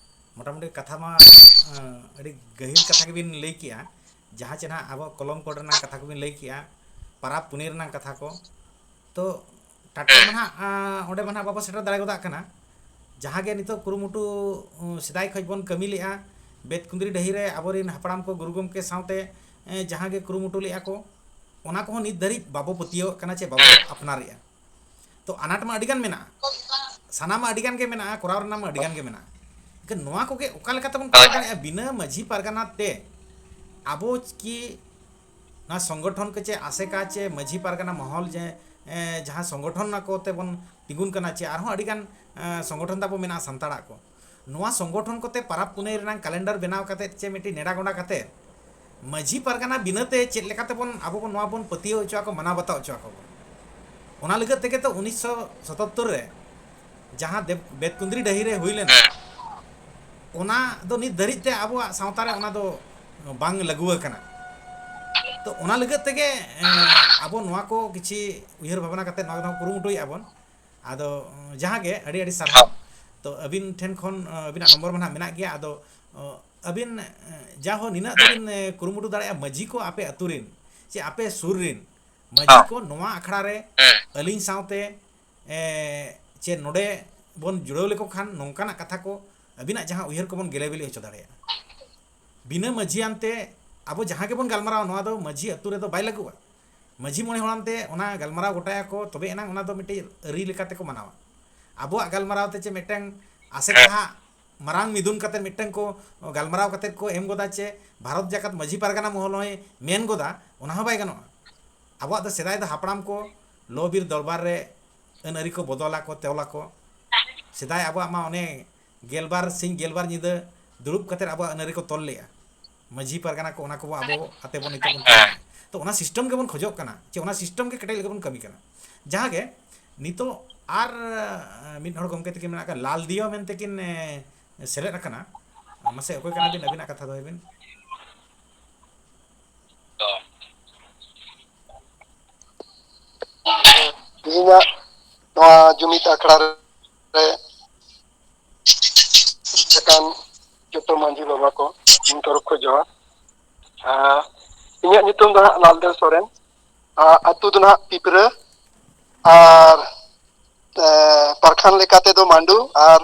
ᱢᱚᱴᱟᱢᱩᱴᱤ ᱠᱟᱛᱷᱟ ᱢᱟ, ᱟᱹᱰᱤ ᱜᱟᱹᱦᱤᱨ ᱠᱟᱛᱷᱟ ᱜᱮᱵᱤᱱ ᱞᱟᱹᱭ ᱠᱮᱜᱼᱟ᱾ ᱡᱟᱦᱟᱸ ᱪᱮ ᱱᱟᱦᱟᱜ ᱟᱵᱚ ᱠᱚᱞᱚᱢ ᱠᱚᱰ ᱨᱮᱱᱟᱜ ᱠᱟᱛᱷᱟ ᱠᱚᱵᱤᱱ ᱞᱟᱹᱭ ᱠᱮᱜᱼᱟ, ᱯᱟᱨᱟᱵᱽ ᱯᱩᱱᱟᱹᱭ ᱨᱮᱱᱟᱜ ᱠᱟᱛᱷᱟ ᱠᱚ, ᱛᱚ ᱴᱟᱴᱠᱟ ᱢᱟ ᱱᱟᱦᱟᱜ, ᱟᱸ, ᱚᱸᱰᱮ ᱢᱟ ᱱᱟᱦᱟᱜ ᱵᱟᱵᱚ ᱥᱮᱴᱮᱨ ᱫᱟᱲᱮ ᱜᱚᱫᱟᱜ ᱠᱟᱱᱟ᱾ ᱡᱟᱦᱟᱸ ᱜᱮ ᱱᱤᱛᱚᱜ ᱠᱩᱨᱩᱢᱩᱴᱩ, ᱩᱸ, ᱥᱮᱫᱟᱭ ᱠᱷᱚᱱ ᱵᱚᱱ ᱠᱟᱹᱢᱤ ᱞᱮᱜᱼᱟ, ᱵᱮᱛᱠᱩᱸᱫᱽᱨᱤ ᱰᱟᱹᱦᱤ ᱨᱮ ᱟᱵᱚᱨᱮᱱ ᱦᱟᱯᱲᱟᱢ ᱠᱚ, ᱜᱩᱨᱩ ᱜᱚᱢᱠᱮ ᱥᱟᱶᱛᱮ, ᱮᱸ, ᱡᱟᱦᱟᱸ ᱜᱮ ᱠᱩᱨᱩᱢᱩᱴᱩ ᱞᱮᱜᱼᱟ ᱠᱚ, ᱚᱱᱟ ᱠᱚᱦᱚᱸ ᱱᱤᱛ ᱫᱷᱟᱹᱨᱤᱡ ᱵᱟᱵᱚ ᱯᱟᱹᱛᱭᱟᱹᱣᱟᱜ ᱠᱟᱱᱟ ᱪᱮ ᱵᱟᱵᱚ ᱟᱯᱱᱟᱨᱮᱜᱼᱟ᱾ ᱛᱚ ᱟᱱᱟᱴ ᱢᱟ ᱟᱹᱰᱤᱜᱟᱱ ᱢᱮᱱᱟᱜᱼᱟ, ᱥᱟᱱᱟᱢᱟᱜ ᱟᱹᱰᱤᱜᱟᱱ ᱜᱮ ᱢᱮᱱᱟᱜᱼᱟ, ᱠᱚᱨᱟᱣ ᱨᱮᱱᱟᱜ ᱢᱟ ᱟᱹᱰᱤᱜᱟᱱ ᱜᱮ ᱢᱮᱱᱟᱜᱼᱟ᱾ ᱮᱱᱠᱷᱟᱱ ᱱᱚᱣᱟ ᱠᱚᱜᱮ ᱚᱠᱟ ᱞᱮᱠᱟ ᱛᱮᱵᱚᱱ ᱠᱚᱨᱟᱣ ᱫᱟᱲᱮᱭᱟᱜᱼᱟ? ᱵᱤᱱᱟᱹ ᱢᱟᱹᱡᱷᱤ ᱯᱟᱨᱜᱟᱱᱟ ᱛᱮ ᱟᱵᱚ ᱠᱤ ᱱᱚᱣᱟ ᱥᱚᱝᱜᱚᱴᱷᱚᱱ ᱠᱚ ᱪᱮ ᱟᱥᱮᱠᱟ ᱪᱮ ᱢᱟᱹᱡᱷᱤ ᱯᱟᱨᱜᱟᱱᱟ ᱢᱚᱦᱚᱞ ᱡᱮ, ᱮ, ᱡᱟᱦᱟᱸ ᱥᱚᱝᱜᱚᱴᱷᱚᱱ ᱟᱠᱚ ᱛᱮᱵᱚᱱ ᱛᱤᱸᱜᱩᱱ ᱠᱟᱱᱟ ᱪᱮ ᱟᱨᱦᱚᱸ ᱟᱹᱰᱤᱜᱟᱱ, ᱮ, ᱥᱚᱝᱜᱚᱴᱷᱚᱱ ᱛᱟᱵᱚ ᱢᱮᱱᱟᱜᱼᱟ ᱥᱟᱱᱛᱟᱲᱟᱜ ᱠᱚ, ᱱᱚᱣᱟ ᱥᱚᱝᱜᱚᱴᱷᱚᱱ ᱠᱚᱛᱮ ᱯᱟᱨᱟᱵᱽ ᱯᱩᱱᱟᱹᱭ ᱨᱮᱱᱟᱜ ᱠᱟᱞᱮᱱᱰᱟᱨ ᱵᱮᱱᱟᱣ ᱠᱟᱛᱮ ᱪᱮ ᱢᱤᱫᱴᱤᱡ ᱱᱮᱰᱟ ᱜᱚᱸᱰᱟ ᱠᱟᱛᱮ ᱢᱟᱹᱡᱷᱤ ᱯᱟᱨᱜᱟᱱᱟ ᱵᱤᱱᱟᱹ ᱛᱮ ᱪᱮᱫ ᱞᱮᱠᱟ ᱛᱮᱵᱚᱱ ᱟᱵᱚ ᱵᱚᱱ ᱱᱚᱣᱟ ᱵᱚᱱ ᱯᱟᱹᱛᱭᱟᱹᱣ ᱦᱚᱪᱚ ᱟᱠᱚ, ᱢᱟᱱᱟᱣ ᱵᱟᱛᱟᱣ ᱦᱚᱪᱚ ᱟᱠᱚ ᱵᱚᱱ? ᱚᱱᱟ ᱞᱟᱹᱜᱤᱫ ᱛᱮᱜᱮ ᱛᱚ ᱩᱱᱤᱥᱥᱚ ᱥᱟᱛᱟᱛᱛᱳᱨ ᱨᱮ ᱡᱟᱦᱟᱸ ᱫᱮᱵ-, ᱵᱮᱛᱠᱩᱸᱫᱽᱨᱤ ᱰᱟᱹᱦᱤ ᱨᱮ ᱦᱩᱭ ᱞᱮᱱᱟ, ᱚᱱᱟ ᱫᱚ ᱱᱤᱛ ᱫᱷᱟᱹᱨᱤᱡ ᱛᱮ ᱟᱵᱚᱣᱟᱜ ᱥᱟᱶᱛᱟ ᱨᱮ ᱚᱱᱟ ᱫᱚ ᱵᱟᱝ ᱞᱟᱹᱜᱩ ᱟᱠᱟᱱᱟ᱾ ᱛᱚ ᱚᱱᱟ ᱞᱟᱹᱜᱤᱫ ᱛᱮᱜᱮ, ᱮᱸ, ᱟᱵᱚ ᱱᱚᱣᱟ ᱠᱚ ᱠᱤᱪᱷᱤ ᱩᱭᱦᱟᱹᱨ ᱵᱷᱟᱵᱽᱱᱟ ᱠᱟᱛᱮ ᱱᱚᱣᱟ ᱫᱚ ᱠᱩᱨᱩᱢᱩᱴᱩᱭᱮᱫᱼᱟ ᱵᱚᱱ᱾ ᱟᱫᱚ, ᱡᱟᱦᱟᱸ ᱜᱮ, ᱟᱹᱰᱤ ᱟᱹᱰᱤ ᱥᱟᱨᱦᱟᱣ᱾ ᱛᱚ ᱟᱹᱵᱤᱱ ᱴᱷᱮᱱ ᱠᱷᱚᱱ, ᱟᱹᱵᱤᱱᱟᱜ ᱱᱚᱢᱵᱚᱨ ᱢᱟ ᱱᱟᱦᱟᱜ ᱢᱮᱱᱟᱜ ᱜᱮᱭᱟ᱾ ᱟᱫᱚ, ᱟᱹᱵᱤᱱ, ᱡᱟᱦᱚᱸ ᱱᱤᱱᱟᱹᱜ ᱫᱚᱵᱤᱱ, ᱠᱩᱨᱩᱢᱩᱴᱩ ᱫᱟᱲᱮᱭᱟᱜᱼᱟ, ᱢᱟᱹᱡᱷᱤ ᱠᱚ ᱟᱯᱮ ᱟᱹᱛᱩ ᱨᱮᱱ ᱪᱮ ᱟᱯᱮ ᱥᱩᱨ ᱨᱮᱱ ᱢᱟᱹᱡᱷᱤ ᱠᱚ ᱱᱚᱣᱟ ᱟᱠᱷᱲᱟ ᱨᱮ ᱟᱹᱞᱤᱧ ᱥᱟᱶᱛᱮ, ᱮ, ᱪᱮ ᱱᱚᱰᱮ ᱵᱚᱱ ᱡᱩᱲᱟᱹᱣ ᱞᱮᱠᱚ ᱠᱷᱟᱱ ᱱᱚᱝᱠᱟᱱᱟᱜ ᱠᱟᱛᱷᱟ ᱠᱚ ᱟᱹᱵᱤᱱᱟᱜ ᱡᱟᱦᱟᱸ ᱩᱭᱦᱟᱹᱨ ᱠᱚᱵᱚᱱ ᱜᱮᱞᱮ ᱵᱤᱞᱤ ᱦᱚᱪᱚ ᱫᱟᱲᱮᱭᱟᱜᱼᱟ᱾ ᱵᱤᱱᱟᱹ ᱢᱟᱹᱡᱷᱤᱭᱟᱱ ᱛᱮ ᱟᱵᱚ ᱡᱟᱦᱟᱸ ᱜᱮᱵᱚᱱ ᱜᱟᱞᱢᱟᱨᱟᱣᱟ, ᱱᱚᱣᱟ ᱫᱚ ᱢᱟᱹᱡᱷᱤ ᱟᱹᱛᱩ ᱨᱮᱫᱚ ᱵᱟᱭ ᱞᱟᱹᱜᱩᱜᱼᱟ᱾ ᱢᱟᱹᱡᱷᱤ ᱢᱚᱬᱮ ᱦᱚᱲᱟᱱ ᱛᱮ ᱚᱱᱟ ᱜᱟᱞᱢᱟᱨᱟᱣ ᱜᱚᱴᱟᱭᱟᱠᱚ, ᱛᱚᱵᱮ ᱮᱱᱟᱝ ᱚᱱᱟ ᱫᱚ ᱢᱤᱫᱴᱤᱡ ᱟᱹᱨᱤ ᱞᱮᱠᱟ ᱛᱮᱠᱚ ᱢᱟᱱᱟᱣᱟ᱾ ᱟᱵᱚᱣᱟᱜ ᱜᱟᱞᱢᱟᱨᱟᱣ ᱛᱮ ᱪᱮ ᱢᱤᱫᱴᱟᱝ ᱟᱥᱮᱠᱟ ᱦᱟᱸᱜ ᱢᱟᱨᱟᱝ ᱢᱤᱫᱩᱱ ᱠᱟᱛᱮ ᱢᱤᱫᱴᱟᱝ ᱠᱚ ᱜᱟᱞᱢᱟᱨᱟᱣ ᱠᱟᱛᱮ ᱠᱚ ᱮᱢ ᱜᱚᱫᱟ ᱪᱮ ᱵᱷᱟᱨᱚᱛ ᱡᱟᱠᱟᱛ ᱢᱟᱹᱡᱷᱤ ᱯᱟᱨᱜᱟᱱᱟ ᱢᱚᱦᱚᱞ ᱦᱚᱸᱭ ᱢᱮᱱ ᱜᱚᱫᱟ, ᱚᱱᱟ ᱦᱚᱸ ᱵᱟᱭ ᱜᱟᱱᱚᱜᱼᱟ᱾ ᱟᱵᱚᱣᱟᱜ ᱫᱚ ᱥᱮᱫᱟᱭ ᱫᱚ ᱦᱟᱯᱲᱟᱢ ᱠᱚ ᱞᱚ ᱵᱤᱨ ᱫᱚᱨᱵᱟᱨ ᱨᱮ ᱟᱹᱱ ᱟᱹᱨᱤ ᱠᱚ ᱵᱚᱫᱚᱞᱟᱠᱚ, ᱛᱚᱞᱟᱠᱚ᱾ ᱥᱮᱫᱟᱭ ᱟᱵᱚᱣᱟᱜ ᱢᱟ ᱚᱱᱮ ᱜᱮᱞᱵᱟᱨ ᱥᱤᱧ ᱜᱮᱞᱵᱟᱨ ᱧᱤᱫᱟᱹ ᱫᱩᱲᱩᱵ ᱠᱟᱛᱮ ᱟᱵᱚᱣᱟᱜ ᱟᱹᱱ ᱟᱹᱨᱤ ᱠᱚ ᱛᱚᱞ ᱞᱮᱜᱼᱟ᱾ ᱢᱟᱹᱡᱷᱤ ᱯᱟᱨᱜᱟᱱᱟ ᱠᱚ ᱚᱱᱟ ᱠᱚᱵᱚ ᱟᱵᱚ ᱟᱛᱮ ᱵᱚᱱ ᱱᱤᱛᱚᱜ ᱵᱚᱱ ᱠᱟᱹᱢᱤᱭᱟ᱾ ᱛᱚ ᱚᱱᱟ ᱥᱤᱥᱴᱮᱢ ᱜᱮᱵᱚᱱ ᱠᱷᱚᱡᱚᱜ ᱠᱟᱱᱟ, ᱪᱮ ᱚᱱᱟ ᱥᱤᱥᱴᱮᱢ ᱜᱮ ᱠᱮᱴᱮᱡ ᱞᱟᱹᱜᱤᱫ ᱵᱚᱱ ᱠᱟᱹᱢᱤ ᱠᱟᱱᱟ᱾ ᱡᱟᱦᱟᱸ ᱜᱮ ᱱᱤᱛᱚᱜ ᱟᱨ, ᱮ, ᱢᱤᱫ ᱦᱚᱲ ᱜᱚᱢᱠᱮ ᱛᱟᱹᱠᱤᱱ ᱢᱮᱱᱟᱜ ᱠᱟᱜ, ᱞᱟᱞ ᱫᱤᱭᱚ ᱢᱮᱱᱛᱮ ᱠᱤᱱ, ᱮ, ᱥᱮᱞᱮᱫ ᱟᱠᱟᱱᱟ᱾ ᱢᱟᱥᱮ ᱚᱠᱚᱭ ᱠᱟᱱᱟ ᱵᱤᱱ? ᱟᱹᱵᱤᱱᱟᱜ ᱠᱟᱛᱷᱟ ᱫᱚᱦᱚᱭ ᱵᱤᱱ᱾ ᱛᱮᱦᱮᱧᱟᱜ ᱱᱚᱣᱟ ᱡᱩᱢᱤᱫ ᱟᱠᱷᱲᱟ ᱨᱮ ᱢᱟᱹᱡᱷᱤ ᱵᱟᱵᱟ ᱠᱚ, ᱤᱧ ᱛᱚᱨᱚᱯ ᱠᱷᱚᱱ ᱡᱚᱦᱟᱨ᱾ ᱟᱨ ᱤᱧᱟᱹᱜ ᱧᱩᱛᱩᱢ ᱫᱚ ᱦᱟᱸᱜ ᱞᱟᱞᱫᱮᱣ ᱥᱚᱨᱮᱱ᱾ ᱟᱨ ᱟᱹᱛᱩ ᱫᱚ ᱦᱟᱸᱜ ᱯᱤᱯᱨᱟᱹ᱾ ᱟᱨ, ᱮ, ᱯᱟᱨᱠᱷᱟᱱ ᱞᱮᱠᱟ ᱛᱮᱫᱚ ᱢᱟᱱᱰᱩ ᱟᱨ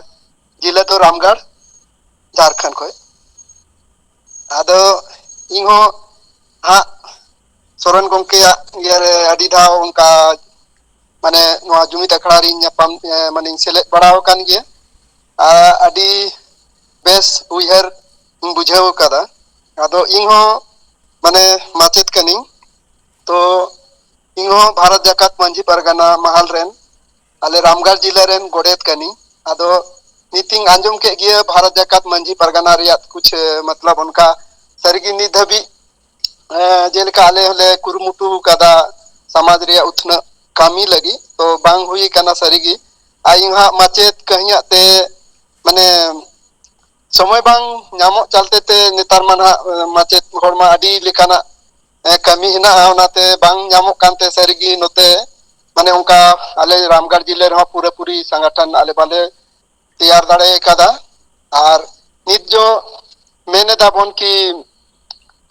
ᱡᱮᱞᱟ ᱫᱚ ᱨᱟᱢᱜᱟᱲ, ᱡᱷᱟᱲᱠᱷᱚᱸᱰ ᱠᱷᱚᱱ᱾ ᱟᱫᱚ ᱤᱧ ᱦᱚᱸ ᱦᱟᱸᱜ ᱥᱚᱨᱮᱱ ᱜᱚᱢᱠᱮᱭᱟᱜ ᱤᱭᱟᱹ ᱨᱮ ᱟᱹᱰᱤ ᱫᱷᱟᱣ ᱚᱱᱠᱟ, ᱢᱟᱱᱮ, ᱱᱚᱣᱟ ᱡᱩᱢᱤᱫ ᱟᱠᱷᱲᱟ ᱨᱤᱧ ᱧᱟᱯᱟᱢ, ᱮ, ᱢᱟᱱᱮᱧ ᱥᱮᱞᱮᱫ ᱵᱟᱲᱟ ᱟᱠᱟᱱ ᱜᱮᱭᱟ᱾ ᱟᱨ ᱟᱹᱰᱤ ᱵᱮᱥ ᱩᱭᱦᱟᱹᱨ ᱤᱧ ᱵᱩᱡᱷᱟᱹᱣ ᱟᱠᱟᱫᱟ᱾ ᱟᱫᱚ ᱤᱧ ᱦᱚᱸ, ᱢᱟᱱᱮ, ᱢᱟᱪᱮᱫ ᱠᱟᱹᱱᱟᱹᱧ᱾ ᱛᱚ ᱤᱧ ᱦᱚᱸ ᱵᱷᱟᱨᱚᱛ ᱡᱟᱠᱟᱛ ᱢᱟᱹᱡᱷᱤ ᱯᱟᱨᱜᱟᱱᱟ ᱢᱟᱦᱟᱞ ᱨᱮᱱ, ᱟᱞᱮ ᱨᱟᱢᱜᱟᱲ ᱡᱤᱞᱟᱹ ᱨᱮᱱ ᱜᱚᱰᱮᱛ ᱠᱟᱹᱱᱟᱹᱧ᱾ ᱟᱫᱚ ᱱᱤᱛᱤᱧ ᱟᱸᱡᱚᱢ ᱠᱮᱫ ᱜᱮᱭᱟ ᱵᱷᱟᱨᱚᱛ ᱡᱟᱠᱟᱛ ᱢᱟᱹᱡᱷᱤ ᱯᱟᱨᱜᱟᱱᱟ ᱨᱮᱭᱟᱜ ᱠᱩᱪ, ᱢᱚᱛᱞᱚᱵ, ᱚᱱᱠᱟ ᱥᱟᱹᱨᱤᱜᱮ ᱱᱤᱛ ᱫᱷᱟᱹᱵᱤᱡ, ᱮ, ᱡᱮᱞᱮᱠᱟ ᱟᱞᱮ ᱦᱚᱸᱞᱮ ᱠᱩᱨᱩᱢᱩᱴᱩ ᱠᱟᱫᱟ ᱥᱚᱢᱟᱡᱽ ᱨᱮᱭᱟᱜ ᱩᱛᱱᱟᱹᱜ ᱠᱟᱹᱢᱤ ᱞᱟᱹᱜᱤᱫ, ᱛᱚ ᱵᱟᱝ ᱦᱩᱭ ᱠᱟᱱᱟ ᱥᱟᱹᱨᱤᱜᱮ᱾ ᱟᱨ ᱤᱧ ᱦᱟᱸᱜ ᱢᱟᱪᱮᱫ ᱠᱟᱹᱦᱤᱭᱟᱜ ᱛᱮ, ᱢᱟᱱᱮ, ᱥᱚᱢᱚᱭ ᱵᱟᱝ ᱧᱟᱢᱚᱜ ᱪᱟᱞᱛᱮ ᱛᱮ ᱱᱮᱛᱟᱨ ᱢᱟ ᱱᱟᱦᱟᱜ, ᱮ, ᱢᱟᱪᱮᱫ ᱦᱚᱲ ᱢᱟ ᱟᱹᱰᱤ ᱞᱮᱠᱟᱱᱟᱜ, ᱮ, ᱠᱟᱹᱢᱤ ᱦᱮᱱᱟᱜᱼᱟ, ᱚᱱᱟᱛᱮ ᱵᱟᱝ ᱧᱟᱢᱚᱜ ᱠᱟᱱᱛᱮ ᱥᱟᱹᱨᱤᱜᱮ ᱱᱚᱛᱮ, ᱢᱟᱱᱮ, ᱚᱱᱠᱟ ᱟᱞᱮ ᱨᱟᱢᱜᱟᱲ ᱡᱤᱞᱟᱹ ᱨᱮᱦᱚᱸ ᱯᱩᱨᱟᱹᱯᱩᱨᱤ ᱥᱚᱝᱜᱚᱴᱷᱚᱱ ᱟᱞᱮ ᱵᱟᱞᱮ ᱛᱮᱭᱟᱨ ᱫᱟᱲᱮ ᱠᱟᱫᱟ᱾ ᱟᱨ ᱱᱤᱛ ᱡᱚ ᱢᱮᱱ ᱮᱫᱟ ᱵᱚᱱ ᱠᱤ,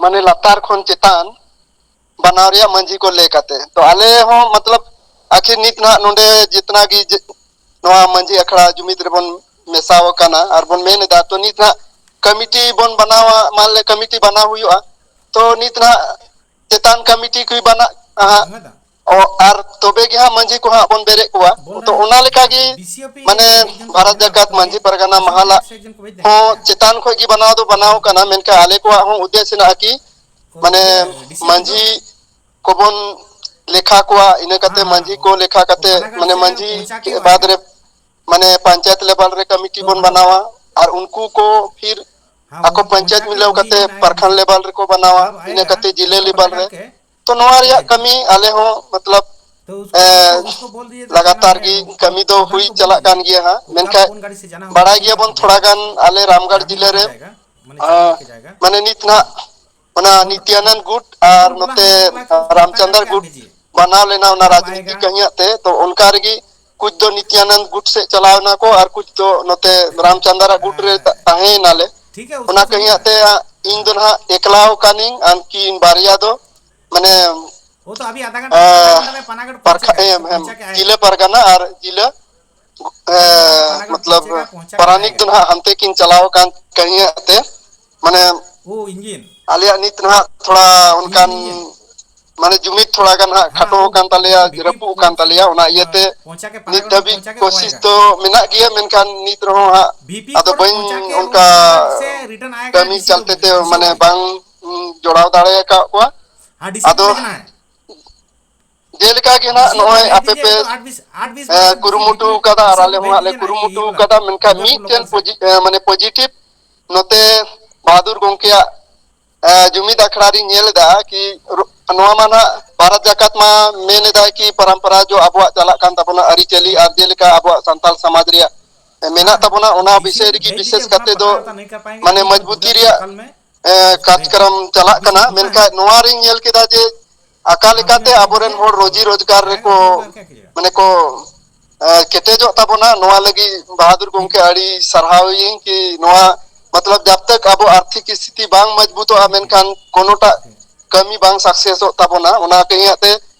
ᱢᱟᱱᱮ, ᱞᱟᱛᱟᱨ ᱠᱷᱚᱱ ᱪᱮᱛᱟᱱ ᱵᱟᱱᱟᱣ ᱨᱮᱭᱟᱜ ᱢᱟᱹᱡᱷᱤ ᱠᱚ ᱞᱟᱹᱭ ᱠᱟᱛᱮ᱾ ᱛᱚ ᱟᱞᱮ ᱦᱚᱸ, ᱢᱚᱛᱞᱚᱵ, ᱟᱹᱠᱷᱤᱨ ᱱᱤᱛ ᱱᱟᱦᱟᱜ ᱱᱚᱰᱮ ᱡᱤᱛᱱᱟ ᱜᱮ ᱡᱮ-, ᱱᱚᱣᱟ ᱢᱟᱹᱡᱷᱤ ᱟᱠᱷᱲᱟ ᱡᱩᱢᱤᱫ ᱨᱮᱵᱚᱱ ᱢᱮᱥᱟᱣ ᱟᱠᱟᱱᱟ ᱟᱨ ᱵᱚᱱ ᱢᱮᱱ ᱮᱫᱟ, ᱛᱚ ᱱᱤᱛ ᱱᱟᱦᱟᱜ ᱠᱚᱢᱤᱴᱤ ᱵᱚᱱ ᱵᱮᱱᱟᱣᱟ, ᱢᱟᱱᱞᱮ ᱠᱚᱢᱤᱴᱤ ᱵᱮᱱᱟᱣ ᱦᱩᱭᱩᱜᱼᱟ᱾ ᱛᱚ ᱱᱤᱛ ᱱᱟᱦᱟᱜ ᱪᱮᱛᱟᱱ ᱠᱚᱢᱤᱴᱤ ᱠᱚ ᱵᱮᱱᱟᱜᱼᱟ ᱦᱟᱸᱜ᱾ ᱚ, ᱟᱨ ᱛᱚᱵᱮ ᱜᱮ ᱦᱟᱸᱜ ᱢᱟᱹᱡᱷᱤ ᱠᱚ ᱦᱟᱸᱜ ᱵᱚᱱ ᱵᱮᱨᱮᱫ ᱠᱚᱣᱟ᱾ ᱛᱚ ᱚᱱᱟ ᱞᱮᱠᱟ ᱜᱮ, ᱢᱟᱱᱮ, ᱵᱷᱟᱨᱚᱛ ᱡᱟᱠᱟᱛ ᱢᱟᱹᱡᱷᱤ ᱯᱟᱨᱜᱟᱱᱟ ᱢᱟᱦᱟᱞᱟᱜ ᱦᱚᱸ ᱪᱮᱛᱟᱱ ᱠᱷᱚᱱ ᱜᱮ ᱵᱮᱱᱟᱣ ᱫᱚ ᱵᱮᱱᱟᱣ ᱠᱟᱱᱟ, ᱢᱮᱱᱠᱷᱟᱱ ᱟᱞᱮ ᱠᱚᱣᱟᱜ ᱦᱚᱸ ᱩᱫᱽᱫᱮᱥ ᱦᱮᱱᱟᱜᱼᱟ ᱠᱤ, ᱢᱟᱱᱮ, ᱢᱟᱹᱡᱷᱤ ᱠᱚᱵᱚᱱ ᱞᱮᱠᱷᱟ ᱠᱚᱣᱟ, ᱤᱱᱟᱹ ᱠᱟᱛᱮ ᱢᱟᱹᱡᱷᱤ ᱠᱚ ᱞᱮᱠᱷᱟ ᱠᱟᱛᱮ, ᱢᱟᱱᱮ, ᱢᱟᱹᱡᱷᱤ ᱵᱟᱫ ᱨᱮ, ᱢᱟᱱᱮ, ᱯᱚᱧᱪᱟᱭᱮᱛ ᱞᱮᱵᱮᱞ ᱨᱮ ᱠᱚᱢᱤᱴᱤ ᱵᱚᱱ ᱵᱮᱱᱟᱣᱟ᱾ ᱟᱨ ᱩᱱᱠᱩ ᱠᱚ ᱯᱷᱤᱨ ᱟᱠᱚ ᱯᱚᱧᱪᱟᱭᱮᱛ ᱢᱤᱞᱟᱹᱣ ᱠᱟᱛᱮ ᱯᱟᱨᱠᱷᱟᱱ ᱞᱮᱵᱮᱞ ᱨᱮᱠᱚ ᱵᱮᱱᱟᱣᱟ, ᱤᱱᱟᱹ ᱠᱟᱛᱮ ᱡᱮᱞᱟ ᱞᱮᱵᱮᱞ ᱨᱮ᱾ ᱛᱚ ᱱᱚᱣᱟ ᱨᱮᱭᱟᱜ ᱠᱟᱹᱢᱤ ᱟᱞᱮ ᱦᱚᱸ, ᱢᱚᱛᱞᱚᱵ, ᱮ, ᱞᱟᱜᱟᱛᱟᱨ ᱜᱮ ᱠᱟᱹᱢᱤ ᱫᱚ ᱦᱩᱭ ᱪᱟᱞᱟᱜ ᱠᱟᱱ ᱜᱮᱭᱟ ᱦᱟᱸᱜ, ᱢᱮᱱᱠᱷᱟᱱ ᱵᱟᱲᱟᱭ ᱜᱮᱭᱟᱵᱚᱱ ᱛᱷᱚᱲᱟ ᱜᱟᱱ ᱟᱞᱮ ᱨᱟᱢᱜᱟᱲ ᱡᱮᱞᱟ ᱨᱮ, ᱟ, ᱢᱟᱱᱮ, ᱱᱤᱛ ᱱᱟᱜ ᱚᱱᱟ ᱱᱤᱛᱭᱟᱱᱟᱱᱫ ᱜᱩᱴ ᱟᱨ ᱱᱚᱛᱮ ᱨᱟᱢᱪᱟᱸᱫᱟᱨ ᱜᱩᱴ ᱵᱮᱱᱟᱣ ᱞᱮᱱᱟ ᱚᱱᱟ ᱨᱟᱡᱽᱱᱤᱛᱤ ᱠᱟᱹᱦᱤᱭᱟᱜ ᱛᱮ, ᱛᱚ ᱚᱱᱠᱟ ᱨᱮᱜᱮ ᱠᱩᱪ ᱫᱚ ᱱᱤᱛᱭᱟᱱᱟᱱᱫ ᱜᱩᱴ ᱥᱮᱫ ᱪᱟᱞᱟᱣ ᱮᱱᱟ ᱠᱚ ᱟᱨ ᱠᱩᱪ ᱫᱚ ᱱᱚᱛᱮ ᱨᱟᱢᱪᱟᱸᱫᱟᱨᱟᱜ ᱜᱩᱴ ᱨᱮ ᱛᱟ-, ᱛᱟᱦᱮᱸᱭᱮᱱᱟ ᱞᱮ᱾ ᱚᱱᱟ ᱠᱟᱹᱦᱤᱭᱟᱜ ᱛᱮ ᱤᱧ ᱫᱚ ᱱᱟᱦᱟᱜ ᱮᱠᱞᱟᱣ ᱠᱟᱹᱱᱤᱧ, ᱟᱨ ᱠᱤ ᱵᱟᱨᱭᱟ ᱫᱚ, ᱢᱟᱱᱮ, ᱯᱟᱨᱠᱷᱟ-, ᱮᱢ, ᱮᱢ, ᱡᱤᱞᱟᱹ ᱯᱟᱨᱜᱟᱱᱟ ᱟᱨ ᱡᱤᱞᱟᱹ, ᱮ, ᱢᱚᱛᱞᱚᱵ, ᱯᱟᱨᱟᱱᱤᱠ ᱫᱚ ᱱᱟᱦᱟᱜ ᱦᱟᱱᱛᱮ ᱠᱤᱱ ᱪᱟᱞᱟᱣ ᱟᱠᱟᱱ ᱠᱟᱹᱦᱤᱭᱟᱜ ᱛᱮ, ᱢᱟᱱᱮ, ᱟᱞᱮᱭᱟᱜ ᱱᱤᱛ ᱱᱟᱦᱟᱜ ᱛᱷᱚᱲᱟ ᱚᱱᱠᱟᱱ, ᱢᱟᱱᱮ, ᱡᱩᱢᱤᱫ ᱛᱷᱚᱲᱟ ᱜᱟᱱ ᱦᱟᱸᱜ ᱠᱷᱟᱴᱚ ᱟᱠᱟᱱ ᱛᱟᱞᱮᱭᱟ, ᱨᱟᱹᱯᱩᱫ ᱟᱠᱟᱱ ᱛᱟᱞᱮᱭᱟ, ᱚᱱᱟ ᱤᱭᱟᱹᱛᱮ ᱱᱤᱛ ᱫᱷᱟᱹᱵᱤᱡ ᱠᱳᱥᱤᱥ ᱫᱚ ᱢᱮᱱᱟᱜ ᱜᱮᱭᱟ, ᱢᱮᱱᱠᱷᱟᱱ ᱱᱤᱛ ᱨᱮᱦᱚᱸ ᱦᱟᱸᱜ ᱟᱫᱚ ᱵᱟᱹᱧ ᱚᱱᱠᱟ ᱠᱟᱹᱢᱤ ᱪᱟᱞᱛᱮ ᱛᱮ, ᱢᱟᱱᱮ, ᱵᱟᱝ, ᱩᱸ, ᱡᱚᱲᱟᱣ ᱫᱟᱲᱮ ᱟᱠᱟᱫ ᱠᱚᱣᱟ᱾ ᱟᱫᱚ ᱡᱮᱞᱮᱠᱟ ᱜᱮ ᱱᱟᱜ ᱱᱚᱜᱼᱚᱭ ᱟᱯᱮ ᱯᱮ, ᱮ, ᱠᱩᱨᱩᱢᱩᱴᱩ ᱠᱟᱫᱟ ᱟᱨ ᱟᱞᱮ ᱦᱚᱸ ᱦᱟᱸᱜ ᱞᱮ ᱠᱩᱨᱩᱢᱩᱴᱩ ᱠᱟᱫᱟ, ᱢᱮᱱᱠᱷᱟᱱ ᱢᱤᱫᱴᱮᱱ ᱯᱚᱡᱤ-, ᱮ, ᱢᱟᱱᱮ, ᱯᱚᱡᱤᱴᱤᱵᱷ ᱱᱚᱛᱮ ᱵᱟᱦᱟᱫᱩᱨ ᱜᱚᱢᱠᱮᱭᱟᱜ, ᱮ, ᱡᱩᱢᱤᱫ ᱟᱠᱷᱲᱟ ᱨᱤᱧ ᱧᱮᱞ ᱮᱫᱟ ᱠᱤ ᱨᱩ-, ᱱᱚᱣᱟ ᱢᱟ ᱱᱟᱜ ᱵᱷᱟᱨᱚᱛ ᱡᱟᱠᱟᱛ ᱢᱟ ᱢᱮᱱ ᱮᱫᱟᱭ ᱠᱤ ᱯᱚᱨᱚᱢᱯᱚᱨᱟ ᱡᱚ ᱟᱵᱚᱣᱟᱜ ᱪᱟᱞᱟᱜ ᱠᱟᱱ ᱛᱟᱵᱚᱱᱟ, ᱟᱹᱨᱤᱪᱟᱹᱞᱤ, ᱟᱨ ᱡᱮᱞᱮᱠᱟ ᱟᱵᱚᱣᱟᱜ ᱥᱟᱱᱛᱟᱲ ᱥᱚᱢᱟᱡᱽ ᱨᱮᱭᱟᱜ ᱢᱮᱱᱟᱜ ᱛᱟᱵᱚᱱᱟ, ᱚᱱᱟ ᱵᱤᱥᱚᱭ ᱨᱮᱜᱮ ᱵᱤᱥᱮᱥ ᱠᱟᱛᱮ ᱫᱚ, ᱢᱟᱱᱮ, ᱢᱚᱡᱽᱵᱩᱛᱤ ᱨᱮᱭᱟᱜ, ᱮ, ᱠᱟᱨᱡᱚᱠᱨᱚᱢ ᱪᱟᱞᱟᱜ ᱠᱟᱱᱟ᱾ ᱢᱮᱱᱠᱷᱟᱱ ᱱᱚᱣᱟ ᱨᱤᱧ ᱧᱮᱞ ᱠᱮᱫᱟ ᱡᱮ ᱚᱠᱟ ᱞᱮᱠᱟᱛᱮ ᱟᱵᱚᱨᱮᱱ ᱦᱚᱲ ᱨᱳᱡᱤ ᱨᱳᱡᱽᱜᱟᱨ ᱨᱮᱠᱚ, ᱢᱟᱱᱮ, ᱠᱚ, ᱮ, ᱠᱮᱴᱮᱡᱚᱜ ᱛᱟᱵᱚᱱᱟ, ᱱᱚᱣᱟ ᱞᱟᱹᱜᱤᱫ ᱵᱟᱦᱟᱫᱩᱨ ᱜᱚᱢᱠᱮ ᱟᱹᱰᱤ ᱥᱟᱨᱦᱟᱣ ᱤᱧ ᱠᱤ ᱱᱚᱣᱟ, ᱢᱚᱛᱞᱚᱵ, ᱡᱟᱵ ᱛᱟᱠ ᱟᱵᱚ ᱟᱨᱛᱷᱤᱠ ᱥᱛᱷᱤᱛᱤ ᱵᱟᱝ ᱢᱚᱡᱽᱵᱩᱛᱚᱜᱼᱟ, ᱢᱮᱱᱠᱷᱟᱱ ᱠᱳᱱᱳᱴᱟᱜ ᱠᱟᱹᱢᱤ ᱵᱟᱝ ᱥᱟᱠᱥᱮᱥᱚᱜ ᱛᱟᱵᱚᱱᱟ᱾ ᱚᱱᱟ ᱠᱟᱹᱦᱤᱭᱟᱜ ᱛᱮ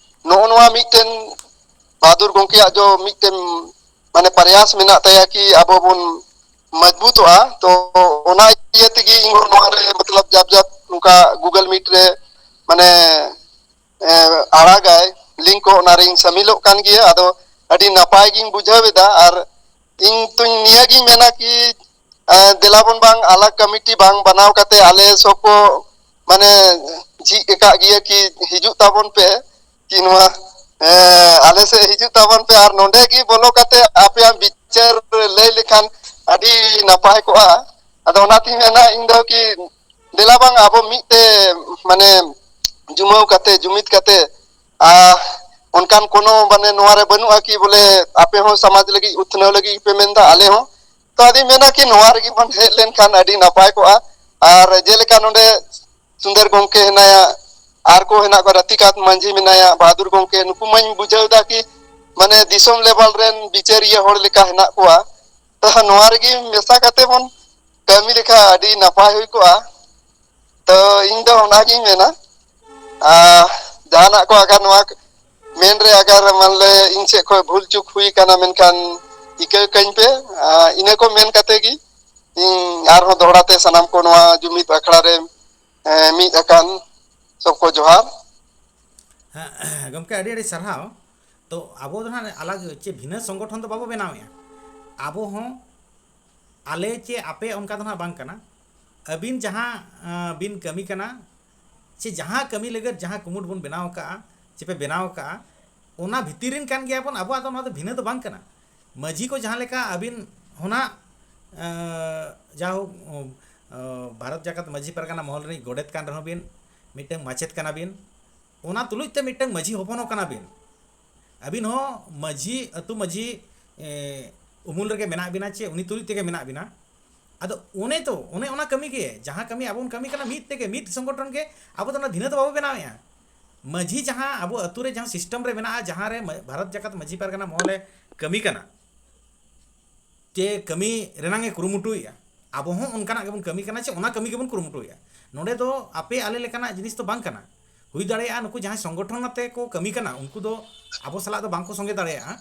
ᱱᱚᱜᱼᱚ ᱱᱚᱣᱟ ᱢᱤᱫᱴᱮᱱ ᱵᱟᱦᱟᱫᱩᱨ ᱜᱚᱢᱠᱮᱭᱟᱜ ᱡᱚ ᱢᱤᱫᱴᱮᱱ, ᱢᱟᱱᱮ, ᱯᱨᱚᱭᱟᱥ ᱢᱮᱱᱟᱜ ᱛᱟᱭᱟ ᱠᱤ ᱟᱵᱚ ᱵᱚᱱ ᱢᱚᱡᱽᱵᱩᱛᱚᱜᱼᱟ᱾ ᱛᱚ ᱚᱱᱟ ᱤᱭᱟᱹ ᱛᱮᱜᱮ ᱤᱧ ᱦᱚᱸ ᱱᱚᱣᱟ ᱨᱮ, ᱢᱚᱛᱞᱚᱵ, ᱡᱟᱵ ᱡᱟᱵ ᱱᱚᱝᱠᱟ Google Meet ᱨᱮ, ᱢᱟᱱᱮ, ᱮ, ᱟᱲᱟᱜᱟᱭ ᱞᱤᱝᱠ ᱠᱚ, ᱚᱱᱟ ᱨᱤᱧ ᱥᱟᱹᱢᱤᱞᱚᱜ ᱠᱟᱱ ᱜᱮᱭᱟ᱾ ᱟᱫᱚ ᱟᱹᱰᱤ ᱱᱟᱯᱟᱭ ᱜᱤᱧ ᱵᱩᱡᱷᱟᱹᱣ ᱮᱫᱟ᱾ ᱟᱨ ᱤᱧ ᱛᱩᱧ ᱱᱤᱭᱟᱹ ᱜᱤᱧ ᱢᱮᱱᱟ ᱠᱤ, ᱮ, ᱫᱮᱞᱟ ᱵᱚᱱ ᱵᱟᱝ ᱟᱞᱟᱜᱽ ᱠᱚᱢᱤᱴᱤ ᱵᱟᱝ ᱵᱟᱱᱟᱣ ᱠᱟᱛᱮ ᱟᱞᱮ ᱥᱚᱠᱚ, ᱢᱟᱱᱮ, ᱡᱷᱤᱡ ᱟᱠᱟᱫ ᱜᱮᱭᱟ ᱠᱤ ᱦᱤᱡᱩᱜ ᱛᱟᱵᱚᱱ ᱯᱮ, ᱠᱤ ᱱᱚᱣᱟ, ᱮ, ᱟᱞᱮ ᱥᱮᱫ ᱦᱤᱡᱩᱜ ᱛᱟᱵᱚᱱ ᱯᱮ ᱟᱨ ᱱᱚᱰᱮ ᱜᱮ ᱵᱚᱞᱚ ᱠᱟᱛᱮ ᱟᱯᱮᱭᱟᱜ ᱵᱤᱪᱟᱹᱨ ᱞᱟᱹᱭ ᱞᱮᱠᱷᱟᱱ ᱟᱹᱰᱤ ᱱᱟᱯᱟᱭ ᱠᱚᱜᱼᱟ᱾ ᱟᱫᱚ ᱚᱱᱟᱛᱤᱧ ᱢᱮᱱᱟ ᱤᱧ ᱫᱚ ᱠᱤ ᱫᱮᱞᱟ ᱵᱟᱝ ᱟᱵᱚ ᱢᱤᱫ ᱛᱮ, ᱢᱟᱱᱮ, ᱡᱩᱢᱟᱹᱣ ᱠᱟᱛᱮ, ᱡᱩᱢᱤᱫ ᱠᱟᱛᱮ, ᱟᱨ ᱚᱱᱠᱟᱱ ᱠᱳᱱᱳ, ᱢᱟᱱᱮ, ᱱᱚᱣᱟ ᱨᱮ ᱵᱟᱹᱱᱩᱜᱼᱟ ᱠᱤ ᱵᱚᱞᱮ ᱟᱯᱮ ᱦᱚᱸ ᱥᱚᱢᱟᱡᱽ ᱞᱟᱹᱜᱤᱫ, ᱩᱛᱱᱟᱹᱣ ᱞᱟᱹᱜᱤᱫ ᱯᱮ ᱢᱮᱱᱫᱟ, ᱟᱞᱮ ᱦᱚᱸ᱾ ᱛᱚ ᱟᱫᱚᱧ ᱢᱮᱱᱟ ᱠᱤ ᱱᱚᱣᱟ ᱨᱮᱜᱮ ᱵᱚᱱ ᱦᱮᱡ ᱞᱮᱱᱠᱷᱟᱱ ᱟᱹᱰᱤ ᱱᱟᱯᱟᱭ ᱠᱚᱜᱼᱟ᱾ ᱟᱨ ᱡᱮᱞᱮᱠᱟ ᱱᱚᱰᱮ ᱥᱩᱱᱫᱚᱨ ᱜᱚᱢᱠᱮ ᱦᱮᱱᱟᱭᱟ, ᱟᱨ ᱠᱚ ᱦᱮᱱᱟᱜ ᱠᱚᱣᱟ, ᱨᱟᱛᱤᱠᱟᱸᱛ ᱢᱟᱹᱡᱷᱤ ᱢᱮᱱᱟᱭᱟ, ᱵᱟᱦᱟᱫᱩᱨ ᱜᱚᱢᱠᱮ, ᱱᱩᱠᱩ ᱢᱟᱧ ᱵᱩᱡᱷᱟᱹᱣ ᱮᱫᱟ ᱠᱤ, ᱢᱟᱱᱮ, ᱫᱤᱥᱚᱢ ᱞᱮᱵᱮᱞ ᱨᱮᱱ ᱵᱤᱪᱟᱹᱨᱤᱭᱟᱹ ᱦᱚᱲ ᱞᱮᱠᱟ ᱦᱮᱱᱟᱜ ᱠᱚᱣᱟ᱾ ᱛᱚ ᱱᱚᱣᱟ ᱨᱮᱜᱮ ᱢᱮᱥᱟ ᱠᱟᱛᱮ ᱵᱚᱱ ᱠᱟᱹᱢᱤ ᱞᱮᱠᱷᱟᱱ ᱟᱹᱰᱤ ᱱᱟᱯᱟᱭ ᱦᱩᱭ ᱠᱚᱜᱼᱟ᱾ ᱛᱚ ᱤᱧ ᱫᱚ ᱚᱱᱟᱜᱤᱧ ᱢᱮᱱᱟ, ᱟᱨ ᱡᱟᱦᱟᱱᱟᱜ ᱠᱚ ᱟᱜᱟᱨ ᱱᱚᱣᱟ ᱢᱮᱱ ᱨᱮ ᱟᱜᱟᱨ ᱢᱟᱱᱞᱮ ᱤᱧ ᱥᱮᱫ ᱠᱷᱚᱱ ᱵᱷᱩᱞ ᱪᱩᱠ ᱦᱩᱭ ᱠᱟᱱᱟ, ᱢᱮᱱᱠᱷᱟᱱ ᱤᱠᱟᱹ ᱠᱟᱹᱧ ᱯᱮ᱾ ᱟᱨ ᱤᱱᱟᱹ ᱠᱚ ᱢᱮᱱ ᱠᱟᱛᱮ ᱜᱮ ᱤᱧ ᱟᱨᱦᱚᱸ ᱫᱚᱦᱲᱟ ᱛᱮ ᱥᱟᱱᱟᱢ ᱠᱚ ᱱᱚᱣᱟ ᱡᱩᱢᱤᱫ ᱟᱠᱷᱲᱟ ᱨᱮ, ᱮ, ᱢᱤᱫ ᱟᱠᱟᱱ ᱥᱚᱵ ᱠᱚ ᱡᱚᱦᱟᱨ᱾ ᱦᱮᱸ, ᱜᱚᱢᱠᱮ, ᱟᱹᱰᱤ ᱟᱹᱰᱤ ᱥᱟᱨᱦᱟᱣ᱾ ᱛᱚ ᱟᱵᱚ ᱫᱚ ᱱᱟᱦᱟᱜ ᱟᱞᱟᱜᱽ ᱪᱮ ᱵᱷᱤᱱᱟᱹ ᱥᱚᱝᱜᱚᱴᱷᱚᱱ ᱫᱚ ᱵᱟᱵᱚ ᱵᱮᱱᱟᱣᱮᱫᱼᱟ᱾ ᱟᱵᱚ ᱦᱚᱸ ᱟᱞᱮ ᱪᱮ ᱟᱯᱮ ᱚᱱᱠᱟ ᱫᱚ ᱱᱟᱦᱟᱜ ᱵᱟᱝ ᱠᱟᱱᱟ᱾ ᱟᱹᱵᱤᱱ ᱡᱟᱦᱟᱸ, ᱟᱸ, ᱵᱤᱱ ᱠᱟᱹᱢᱤ ᱠᱟᱱᱟ, ᱪᱮ ᱡᱟᱦᱟᱸ ᱠᱟᱹᱢᱤ ᱞᱟᱹᱜᱤᱫ ᱡᱟᱦᱟᱸ ᱠᱩᱢᱩᱴ ᱵᱚᱱ ᱵᱮᱱᱟᱣ ᱟᱠᱟᱫᱼᱟ, ᱪᱮ ᱯᱮ ᱵᱮᱱᱟᱣ ᱟᱠᱟᱫᱼᱟ, ᱚᱱᱟ ᱵᱷᱤᱛᱤᱨ ᱨᱮᱱ ᱠᱟᱱ ᱜᱮᱭᱟ ᱵᱚᱱ᱾ ᱟᱵᱚᱣᱟᱜ ᱫᱚ ᱱᱚᱣᱟ ᱫᱚ ᱵᱷᱤᱱᱟᱹ ᱫᱚ ᱵᱟᱝ ᱠᱟᱱᱟ᱾ ᱢᱟᱹᱡᱷᱤ ᱠᱚ ᱡᱟᱦᱟᱸ ᱞᱮᱠᱟ ᱟᱹᱵᱤᱱ ᱦᱚᱸ ᱱᱟᱜ, ᱟᱸ, ᱡᱟᱭᱦᱳᱠ, ᱟᱸ, ᱵᱷᱟᱨᱚᱛ ᱡᱟᱠᱟᱛ ᱢᱟᱹᱡᱷᱤ ᱯᱟᱨᱜᱟᱱᱟ ᱢᱚᱦᱚᱞ ᱨᱤᱱᱤᱡ ᱜᱚᱰᱮᱛ ᱠᱟᱱ ᱨᱮᱦᱚᱸ ᱵᱤᱱ, ᱢᱤᱫᱴᱟᱝ ᱢᱟᱪᱮᱛ ᱠᱟᱱᱟ ᱵᱤᱱ, ᱚᱱᱟ ᱛᱩᱞᱩᱡ ᱛᱮ ᱢᱤᱫᱴᱟᱝ ᱢᱟᱹᱡᱷᱤ ᱦᱚᱯᱚᱱ ᱦᱚᱸ ᱠᱟᱱᱟ ᱵᱤᱱ᱾ ᱟᱹᱵᱤᱱ ᱦᱚᱸ ᱢᱟᱹᱡᱷᱤ, ᱟᱹᱛᱩ ᱢᱟᱹᱡᱷᱤ, ᱮ, ᱩᱢᱩᱞ ᱨᱮᱜᱮ ᱢᱮᱱᱟᱜ ᱵᱤᱱᱟ ᱪᱮ ᱩᱱᱤ ᱛᱩᱞᱩᱡ ᱛᱮᱜᱮ ᱢᱮᱱᱟᱜ ᱵᱤᱱᱟ᱾ ᱟᱫᱚ ᱚᱱᱮ ᱛᱚ, ᱚᱱᱮ ᱚᱱᱟ ᱠᱟᱹᱢᱤ ᱜᱮ, ᱡᱟᱦᱟᱸ ᱠᱟᱹᱢᱤ ᱟᱵᱚ ᱵᱚᱱ ᱠᱟᱹᱢᱤ ᱠᱟᱱᱟ ᱢᱤᱫ ᱛᱮᱜᱮ, ᱢᱤᱫ ᱥᱚᱝᱜᱚᱴᱷᱚᱱ ᱜᱮ, ᱟᱵᱚ ᱫᱚ ᱚᱱᱟ ᱵᱷᱤᱱᱟᱹ ᱫᱚ ᱵᱟᱵᱚ ᱵᱮᱱᱟᱣᱮᱫᱼᱟ᱾ ᱢᱟᱹᱡᱷᱤ ᱡᱟᱦᱟᱸ ᱟᱵᱚ ᱟᱹᱛᱩ ᱨᱮ ᱡᱟᱦᱟᱸ ᱥᱤᱥᱴᱮᱢ ᱨᱮ ᱢᱮᱱᱟᱜᱼᱟ, ᱡᱟᱦᱟᱸ ᱨᱮ ᱢᱟ-, ᱵᱷᱟᱨᱚᱛ ᱡᱟᱠᱟᱛ ᱢᱟᱹᱡᱷᱤ ᱯᱟᱨᱜᱟᱱᱟ ᱢᱚᱦᱚᱞᱮ ᱠᱟᱹᱢᱤ ᱠᱟᱱᱟ, ᱪᱮ ᱠᱟᱹᱢᱤ ᱨᱮᱱᱟᱝ ᱮ ᱠᱩᱨᱩᱢᱩᱴᱩᱭᱮᱫᱼᱟ, ᱟᱵᱚ ᱦᱚᱸ ᱚᱱᱠᱟᱱᱟᱜ ᱜᱮᱵᱚᱱ ᱠᱟᱹᱢᱤ ᱠᱟᱱᱟ ᱪᱮ ᱚᱱᱟ ᱠᱟᱹᱢᱤ ᱜᱮᱵᱚᱱ ᱠᱩᱨᱩᱢᱩᱴᱩᱭᱮᱫᱼᱟ᱾ ᱱᱚᱰᱮ ᱫᱚ ᱟᱯᱮ ᱟᱞᱮ ᱞᱮᱠᱟᱱᱟᱜ ᱡᱤᱱᱤᱥ ᱫᱚ ᱵᱟᱝ ᱠᱟᱱᱟ᱾ ᱦᱩᱭ ᱫᱟᱲᱮᱭᱟᱜᱼᱟ ᱱᱩᱠᱩ ᱡᱟᱦᱟᱸᱭ ᱥᱚᱝᱜᱚᱴᱷᱚᱱ ᱟᱛᱮ ᱠᱚ ᱠᱟᱹᱢᱤ ᱠᱟᱱᱟ, ᱩᱱᱠᱩ ᱫᱚ ᱟᱵᱚ ᱥᱟᱞᱟᱜ ᱫᱚ ᱵᱟᱝ ᱠᱚ ᱥᱚᱸᱜᱮ ᱫᱟᱲᱮᱭᱟᱜᱼᱟ᱾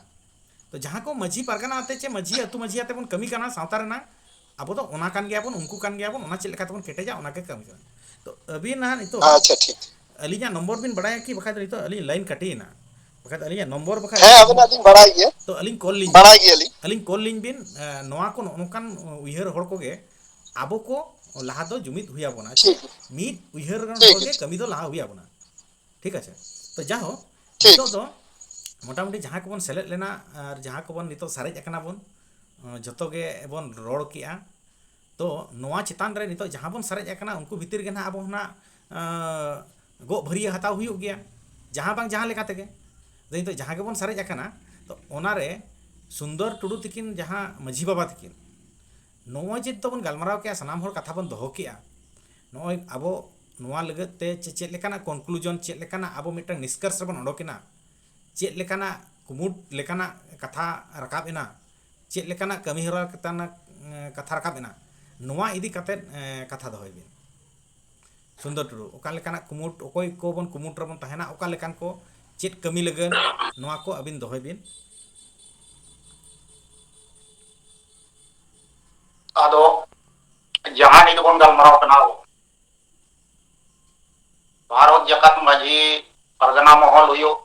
ᱛᱚ ᱡᱟᱦᱟᱸ ᱠᱚ ᱢᱟᱹᱡᱷᱤ ᱯᱟᱨᱜᱟᱱᱟ ᱟᱛᱮ ᱪᱮ ᱢᱟᱹᱡᱷᱤ ᱟᱹᱛᱩ ᱢᱟᱹᱡᱷᱤ ᱟᱛᱮ ᱵᱚᱱ ᱠᱟᱹᱢᱤ ᱠᱟᱱᱟ ᱥᱟᱶᱛᱟ ᱨᱮᱱᱟᱜ, ᱟᱵᱚ ᱫᱚ ᱚᱱᱟ ᱠᱟᱱ ᱜᱮᱭᱟ ᱵᱚᱱ, ᱩᱱᱠᱩ ᱠᱟᱱ ᱜᱮᱭᱟ ᱵᱚᱱ, ᱚᱱᱟ ᱪᱮᱫ ᱞᱮᱠᱟ ᱛᱮᱵᱚᱱ ᱠᱮᱴᱮᱡᱟ, ᱚᱱᱟ ᱜᱮ ᱠᱟᱹᱢᱤ ᱠᱟᱱᱟ᱾ ᱛᱚ ᱟᱹᱵᱤᱱ ᱱᱟᱦᱟᱜ ᱱᱤᱛᱚᱜ ᱟᱪᱪᱷᱟ, ᱴᱷᱤᱠ᱾ ᱟᱹᱞᱤᱧᱟᱜ ᱱᱚᱢᱵᱚᱨ ᱵᱤᱱ ᱵᱟᱲᱟᱭᱟ ᱠᱤ? ᱵᱟᱠᱷᱟᱡ ᱫᱚ ᱱᱤᱛᱚᱜ ᱟᱹᱞᱤᱧ ᱞᱟᱭᱤᱱ ᱠᱟᱴᱤᱭᱮᱱᱟ, ᱵᱟᱠᱷᱟᱡ ᱫᱚ ᱟᱹᱞᱤᱧᱟᱜ ᱱᱚᱢᱵᱚᱨ ᱵᱟᱠᱷᱟᱡ ᱦᱮᱸ, ᱟᱹᱞᱤᱧ ᱟᱵᱤᱱᱟᱜ ᱞᱤᱧ ᱵᱟᱲᱟᱭ ᱜᱮᱭᱟ᱾ ᱛᱚ ᱟᱹᱞᱤᱧ ᱠᱚᱞ ᱞᱤᱧ ᱵᱤᱱ, ᱵᱟᱲᱟᱭ ᱜᱮᱭᱟᱞᱤᱧ᱾ ᱟᱹᱞᱤᱧ ᱠᱚᱞ ᱞᱤᱧ ᱵᱤᱱ᱾ ᱮ, ᱱᱚᱣᱟ ᱠᱚ ᱱᱚᱜᱼᱚ ᱱᱚᱝᱠᱟᱱ ᱩᱭᱦᱟᱹᱨ ᱦᱚᱲ ᱠᱚᱜᱮ ᱟᱵᱚ ᱠᱚ ᱞᱟᱦᱟ ᱫᱚ ᱡᱩᱢᱤᱫ ᱦᱩᱭ ᱟᱵᱚᱱᱟ, ᱪᱮ ᱴᱷᱤᱠ᱾ ᱢᱤᱫ ᱩᱭᱦᱟᱹᱨ ᱨᱮᱱ ᱴᱷᱤᱠ, ᱦᱚᱲ ᱜᱮ ᱴᱷᱤᱠ᱾ ᱠᱟᱹᱢᱤ ᱫᱚ ᱞᱟᱦᱟ ᱦᱩᱭ ᱟᱵᱚᱱᱟ᱾ ᱴᱷᱤᱠ ᱟᱪᱷᱮ? ᱛᱚ ᱡᱟᱦᱳ, ᱴᱷᱤᱠ᱾ ᱱᱤᱛᱚᱜ ᱫᱚ ᱢᱚᱴᱟᱢᱩᱴᱤ ᱡᱟᱦᱟᱸ ᱠᱚᱵᱚᱱ ᱥᱮᱞᱮᱫ ᱞᱮᱱᱟ ᱟᱨ ᱡᱟᱦᱟᱸ ᱠᱚᱵᱚᱱ ᱱᱤᱛᱚᱜ ᱥᱟᱨᱮᱡ ᱟᱠᱟᱱᱟ ᱵᱚᱱ, ᱡᱷᱚᱛᱚ ᱜᱮ ᱵᱚᱱ ᱨᱚᱲ ᱠᱮᱜᱼᱟ᱾ ᱛᱚ ᱱᱚᱣᱟ ᱪᱮᱛᱟᱱ ᱨᱮ ᱱᱤᱛᱚᱜ ᱡᱟᱦᱟᱸ ᱵᱚᱱ ᱥᱟᱨᱮᱡ ᱟᱠᱟᱱᱟ, ᱩᱱᱠᱩ ᱵᱷᱤᱛᱤᱨ ᱜᱮ ᱱᱟᱦᱟᱜ ᱟᱵᱚ ᱦᱚᱸ ᱱᱟᱜ, ᱟᱸ, ᱜᱚᱜ ᱵᱷᱟᱹᱨᱭᱟᱹ ᱦᱟᱛᱟᱣ ᱦᱩᱭᱩᱜ ᱜᱮᱭᱟ, ᱡᱟᱦᱟᱸ ᱵᱟᱝ ᱡᱟᱦᱟᱸ ᱞᱮᱠᱟ ᱛᱮᱜᱮ᱾ ᱟᱫᱚ ᱱᱤᱛᱚᱜ ᱡᱟᱦᱟᱸ ᱜᱮᱵᱚᱱ ᱥᱟᱨᱮᱡ ᱟᱠᱟᱱᱟ, ᱛᱚ ᱚᱱᱟᱨᱮ ᱥᱩᱱᱫᱚᱨ ᱴᱩᱰᱩ ᱛᱤᱠᱤᱱ, ᱡᱟᱦᱟᱸ ᱢᱟᱹᱡᱷᱤ ᱵᱟᱵᱟ ᱛᱤᱠᱤᱱ, ᱱᱚᱜᱼᱚᱭ ᱡᱮ ᱱᱤᱛᱚᱜ ᱵᱚᱱ ᱜᱟᱞᱢᱟᱨᱟᱣ ᱠᱮᱜᱼᱟ, ᱥᱟᱱᱟᱢ ᱦᱚᱲ ᱠᱟᱛᱷᱟ ᱵᱚᱱ ᱫᱚᱦᱚ ᱠᱮᱜᱼᱟ, ᱱᱚᱜᱼᱚᱭ ᱟᱵᱚ ᱱᱚᱣᱟ ᱞᱟᱹᱜᱤᱫ ᱛᱮ ᱪᱮ-, ᱪᱮᱫ ᱞᱮᱠᱟᱱᱟᱜ conclusion, ᱪᱮᱫ ᱞᱮᱠᱟᱱᱟᱜ ᱟᱵᱚ ᱢᱤᱫᱴᱟᱝ ᱱᱤᱥᱠᱚᱨᱥ ᱨᱮᱵᱚᱱ ᱚᱰᱚᱠ ᱮᱱᱟ, ᱪᱮᱫ ᱞᱮᱠᱟᱱᱟᱜ ᱠᱩᱢᱩᱴ ᱞᱮᱠᱟᱱᱟᱜ ᱠᱟᱛᱷᱟ ᱨᱟᱠᱟᱵ ᱮᱱᱟ, ᱪᱮᱫ ᱞᱮᱠᱟᱱᱟᱜ ᱠᱟᱹᱢᱤ ᱦᱚᱨᱟ ᱠᱟᱛᱮ ᱠᱟᱛᱷᱟ ᱨᱟᱠᱟᱵ ᱮᱱᱟ, ᱱᱚᱣᱟ ᱤᱫᱤ ᱠᱟᱛᱮᱫ, ᱮ, ᱠᱟᱛᱷᱟ ᱫᱚᱦᱚᱭ ᱵᱤᱱ᱾ ᱥᱩᱱᱫᱚᱨ ᱴᱩᱰᱩ, ᱚᱠᱟ ᱞᱮᱠᱟᱱᱟᱜ ᱠᱩᱢᱩᱴ, ᱚᱠᱚᱭ ᱠᱚᱵᱚᱱ ᱠᱩᱢᱩᱴ ᱨᱮᱵᱚᱱ ᱛᱟᱦᱮᱱᱟ, ᱚᱠᱟ ᱞᱮᱠᱟᱱ ᱠᱚ, ᱪᱮᱫ ᱠᱟᱹᱢᱤ ᱞᱟᱹᱜᱤᱫ, ᱱᱚᱣᱟ ᱠᱚ ᱟᱹᱵᱤᱱ ᱫᱚᱦᱚᱭ ᱵᱤᱱ᱾ ᱟᱫᱚ ᱡᱟᱦᱟᱸ ᱱᱤᱛ ᱵᱚᱱ ᱜᱟᱞᱢᱟᱨᱟᱣ ᱠᱟᱱᱟ ᱟᱵᱚ, ᱵᱷᱟᱨᱚᱛ ᱡᱟᱠᱟᱛ ᱢᱟᱹᱡᱷᱤ ᱯᱟᱨᱜᱟᱱᱟ ᱢᱚᱦᱚᱞ ᱦᱩᱭᱩᱜ,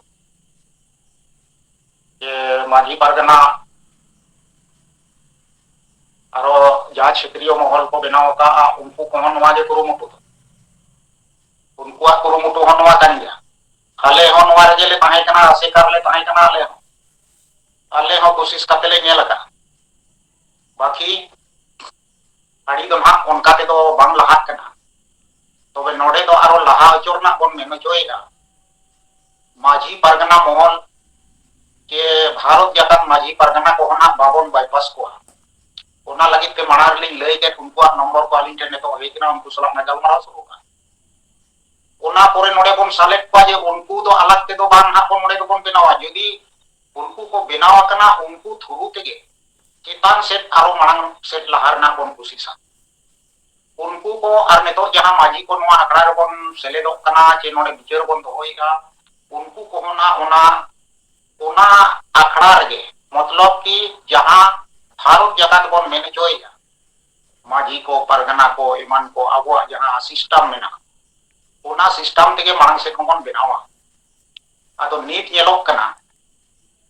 ᱡᱮ ᱢᱟᱹᱡᱷᱤ ᱯᱟᱨᱜᱟᱱᱟ ᱟᱨᱚ ᱡᱟᱦᱟᱸ ᱪᱷᱟᱹᱛᱨᱤᱭᱚ ᱢᱚᱦᱚᱞ ᱠᱚ ᱵᱮᱱᱟᱣ ᱟᱠᱟᱫᱼᱟ, ᱩᱱᱠᱩ ᱠᱚᱦᱚᱸ ᱱᱚᱣᱟ ᱜᱮ ᱠᱩᱨᱩᱢᱩᱴᱩ ᱫᱚ᱾ ᱩᱱᱠᱩᱣᱟᱜ ᱠᱩᱨᱩᱢᱩᱴᱩ ᱦᱚᱸ ᱱᱚᱣᱟ ᱠᱟᱱ ᱜᱮᱭᱟ᱾ ᱟᱞᱮ ᱦᱚᱸ ᱱᱚᱣᱟ ᱨᱮᱜᱮ ᱞᱮ ᱛᱟᱦᱮᱸ ᱠᱟᱱᱟ, ᱟᱥᱮᱠᱟ ᱨᱮᱞᱮ ᱛᱟᱦᱮᱸ ᱠᱟᱱᱟ, ᱟᱞᱮ ᱦᱚᱸ, ᱟᱞᱮ ᱦᱚᱸ ᱠᱳᱥᱤᱥ ᱠᱟᱛᱮ ᱞᱮ ᱧᱮᱞ ᱟᱠᱟᱫᱼᱟ᱾ ᱵᱟᱠᱤ ᱟᱹᱰᱤ ᱫᱚ ᱱᱟᱦᱟᱜ ᱚᱱᱠᱟ ᱛᱮᱫᱚ ᱵᱟᱝ ᱞᱟᱦᱟᱜ ᱠᱟᱱᱟ᱾ ᱛᱚᱵᱮ ᱱᱚᱰᱮ ᱫᱚ ᱟᱨᱚ ᱞᱟᱦᱟ ᱦᱚᱪᱚ ᱨᱮᱱᱟᱜ ᱵᱚᱱ ᱢᱮᱱ ᱦᱚᱪᱚᱭᱮᱫᱼᱟ᱾ ᱢᱟᱹᱡᱷᱤ ᱯᱟᱨᱜᱟᱱᱟ ᱢᱚᱦᱚᱞ ᱪᱮ ᱵᱷᱟᱨᱚᱛ ᱡᱟᱠᱟᱛ ᱢᱟᱹᱡᱷᱤ ᱯᱟᱨᱜᱟᱱᱟ ᱠᱚᱦᱚᱸ ᱱᱟᱦᱟᱜ ᱵᱟᱵᱚᱱ ᱵᱟᱭᱯᱟᱥ ᱠᱚᱣᱟ᱾ ᱚᱱᱟ ᱞᱟᱹᱜᱤᱫ ᱛᱮ ᱢᱟᱲᱟᱝ ᱨᱮᱞᱤᱧ ᱞᱟᱹᱭ ᱠᱮᱫ, ᱩᱱᱠᱩᱣᱟᱜ ᱱᱚᱢᱵᱚᱨ ᱠᱚ ᱟᱹᱞᱤᱧ ᱴᱷᱮᱱ ᱱᱤᱛᱚᱜ ᱦᱮᱡ ᱮᱱᱟ, ᱩᱱᱠᱩ ᱥᱟᱞᱟᱜ ᱱᱟᱜᱟᱞᱢᱟᱨᱟᱣ ᱥᱩᱨᱩᱜᱼᱟ᱾ ᱚᱱᱟ ᱯᱚᱨᱮ ᱱᱚᱰᱮ ᱵᱚᱱ ᱥᱟᱞᱮᱫ ᱠᱚᱣᱟ ᱡᱮ ᱩᱱᱠᱩ ᱫᱚ ᱟᱞᱟᱜᱽ ᱛᱮᱫᱚ ᱵᱟᱝ ᱱᱟᱦᱟᱜ ᱵᱚᱱ ᱱᱚᱰᱮ ᱫᱚᱵᱚᱱ ᱵᱮᱱᱟᱣᱟ᱾ ᱡᱩᱫᱤ ᱩᱱᱠᱩ ᱠᱚ ᱵᱮᱱᱟᱣ ᱟᱠᱟᱱᱟ, ᱩᱱᱠᱩ ᱛᱷᱨᱩ ᱛᱮᱜᱮ ᱪᱮᱛᱟᱱ ᱥᱮᱫ ᱟᱨᱚ ᱢᱟᱲᱟᱝ ᱥᱮᱫ ᱞᱟᱦᱟ ᱨᱮᱱᱟᱜ ᱵᱚᱱ ᱠᱳᱥᱤᱥᱟ᱾ ᱩᱱᱠᱩ ᱠᱚ ᱟᱨ ᱱᱤᱛᱚᱜ ᱡᱟᱦᱟᱸ ᱢᱟᱹᱡᱷᱤ ᱠᱚ ᱱᱚᱣᱟ ᱟᱠᱷᱲᱟ ᱨᱮᱵᱚᱱ ᱥᱮᱞᱮᱫᱚᱜ ᱠᱟᱱᱟ ᱪᱮ ᱱᱚᱰᱮ ᱵᱤᱪᱟᱹᱨ ᱵᱚᱱ ᱫᱚᱦᱚᱭᱮᱫᱼᱟ, ᱩᱱᱠᱩ ᱠᱚᱦᱚᱸ ᱱᱟᱜ ᱚᱱᱟ, ᱚᱱᱟ ᱟᱠᱷᱲᱟ ᱨᱮᱜᱮ, ᱢᱚᱛᱞᱚᱵ ᱠᱤ ᱡᱟᱦᱟᱸ ᱵᱷᱟᱨᱚᱛ ᱡᱟᱠᱟᱛ ᱵᱚᱱ ᱢᱮᱱ ᱦᱚᱪᱚᱭᱮᱫᱼᱟ, ᱢᱟᱹᱡᱷᱤ ᱠᱚ, ᱯᱟᱨᱜᱟᱱᱟ ᱠᱚ, ᱮᱢᱟᱱ ᱠᱚ, ᱟᱵᱚᱣᱟᱜ ᱡᱟᱦᱟᱸ ᱥᱤᱥᱴᱟᱢ ᱢᱮᱱᱟᱜᱼᱟ, ᱚᱱᱟ ᱥᱤᱥᱴᱟᱢ ᱛᱮᱜᱮ ᱢᱟᱲᱟᱝ ᱥᱮᱫ ᱦᱚᱸᱵᱚᱱ ᱵᱮᱱᱟᱣᱟ᱾ ᱟᱫᱚ ᱱᱤᱛ ᱧᱮᱞᱚᱜ ᱠᱟᱱᱟ,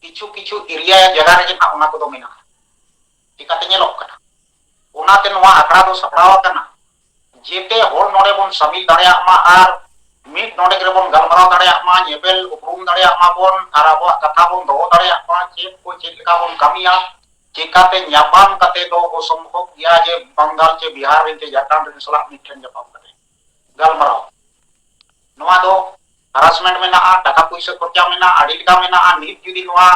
ᱠᱤᱪᱷᱩ ᱠᱤᱪᱷᱩ ᱮᱨᱤᱭᱟ ᱡᱟᱭᱜᱟ ᱨᱮᱜᱮ ᱱᱟᱜ ᱚᱱᱟ ᱠᱚᱫᱚ ᱢᱮᱱᱟᱜᱼᱟ᱾ ᱪᱤᱠᱟᱹᱛᱮ ᱧᱮᱞᱚᱜ ᱠᱟᱱᱟ? ᱚᱱᱟᱛᱮ ᱱᱚᱣᱟ ᱟᱠᱷᱲᱟ ᱫᱚ ᱥᱟᱯᱲᱟᱣ ᱟᱠᱟᱱᱟ, ᱡᱮᱛᱮ ᱦᱚᱲ ᱱᱚᱰᱮ ᱵᱚᱱ ᱥᱟᱢᱤᱞ ᱫᱟᱲᱮᱭᱟᱜ ᱢᱟ ᱟᱨ ᱢᱤᱫ ᱱᱚᱰᱮ ᱨᱮᱵᱚᱱ ᱜᱟᱞᱢᱟᱨᱟᱣ ᱫᱟᱲᱮᱭᱟᱜ ᱢᱟ, ᱧᱮᱯᱮᱞ ᱩᱯᱨᱩᱢ ᱫᱟᱲᱮᱭᱟᱜ ᱢᱟᱵᱚᱱ ᱟᱨ ᱟᱵᱚᱣᱟᱜ ᱠᱟᱛᱷᱟ ᱵᱚᱱ ᱫᱚᱦᱚ ᱫᱟᱲᱮᱭᱟᱜ ᱢᱟ, ᱪᱮᱫ ᱠᱚ ᱪᱮᱫ ᱞᱮᱠᱟ ᱵᱚᱱ ᱠᱟᱹᱢᱤᱭᱟ᱾ ᱪᱤᱠᱟᱹᱛᱮ ᱧᱟᱯᱟᱢ ᱠᱟᱛᱮ ᱫᱚ ᱚᱥᱚᱢᱵᱷᱚᱵ ᱜᱮᱭᱟ ᱡᱮ ᱵᱟᱝᱜᱟᱞ ᱪᱮ ᱵᱤᱦᱟᱨ ᱨᱮᱱ ᱪᱮ ᱡᱷᱟᱲᱠᱷᱚᱸᱰ ᱨᱮᱱ ᱥᱟᱞᱟᱜ ᱢᱤᱫᱴᱷᱮᱱ ᱧᱟᱯᱟᱢ ᱠᱟᱛᱮ ᱜᱟᱞᱢᱟᱨᱟᱣ᱾ ᱱᱚᱣᱟ ᱫᱚ ᱦᱟᱨᱟᱥᱢᱮᱱᱴ ᱢᱮᱱᱟᱜᱼᱟ, ᱴᱟᱠᱟ ᱯᱩᱭᱥᱟᱹ ᱠᱷᱚᱨᱪᱟ ᱢᱮᱱᱟᱜᱼᱟ, ᱟᱹᱰᱤ ᱞᱮᱠᱟ ᱢᱮᱱᱟᱜᱼᱟ᱾ ᱱᱤᱛ ᱡᱩᱫᱤ ᱱᱚᱣᱟ,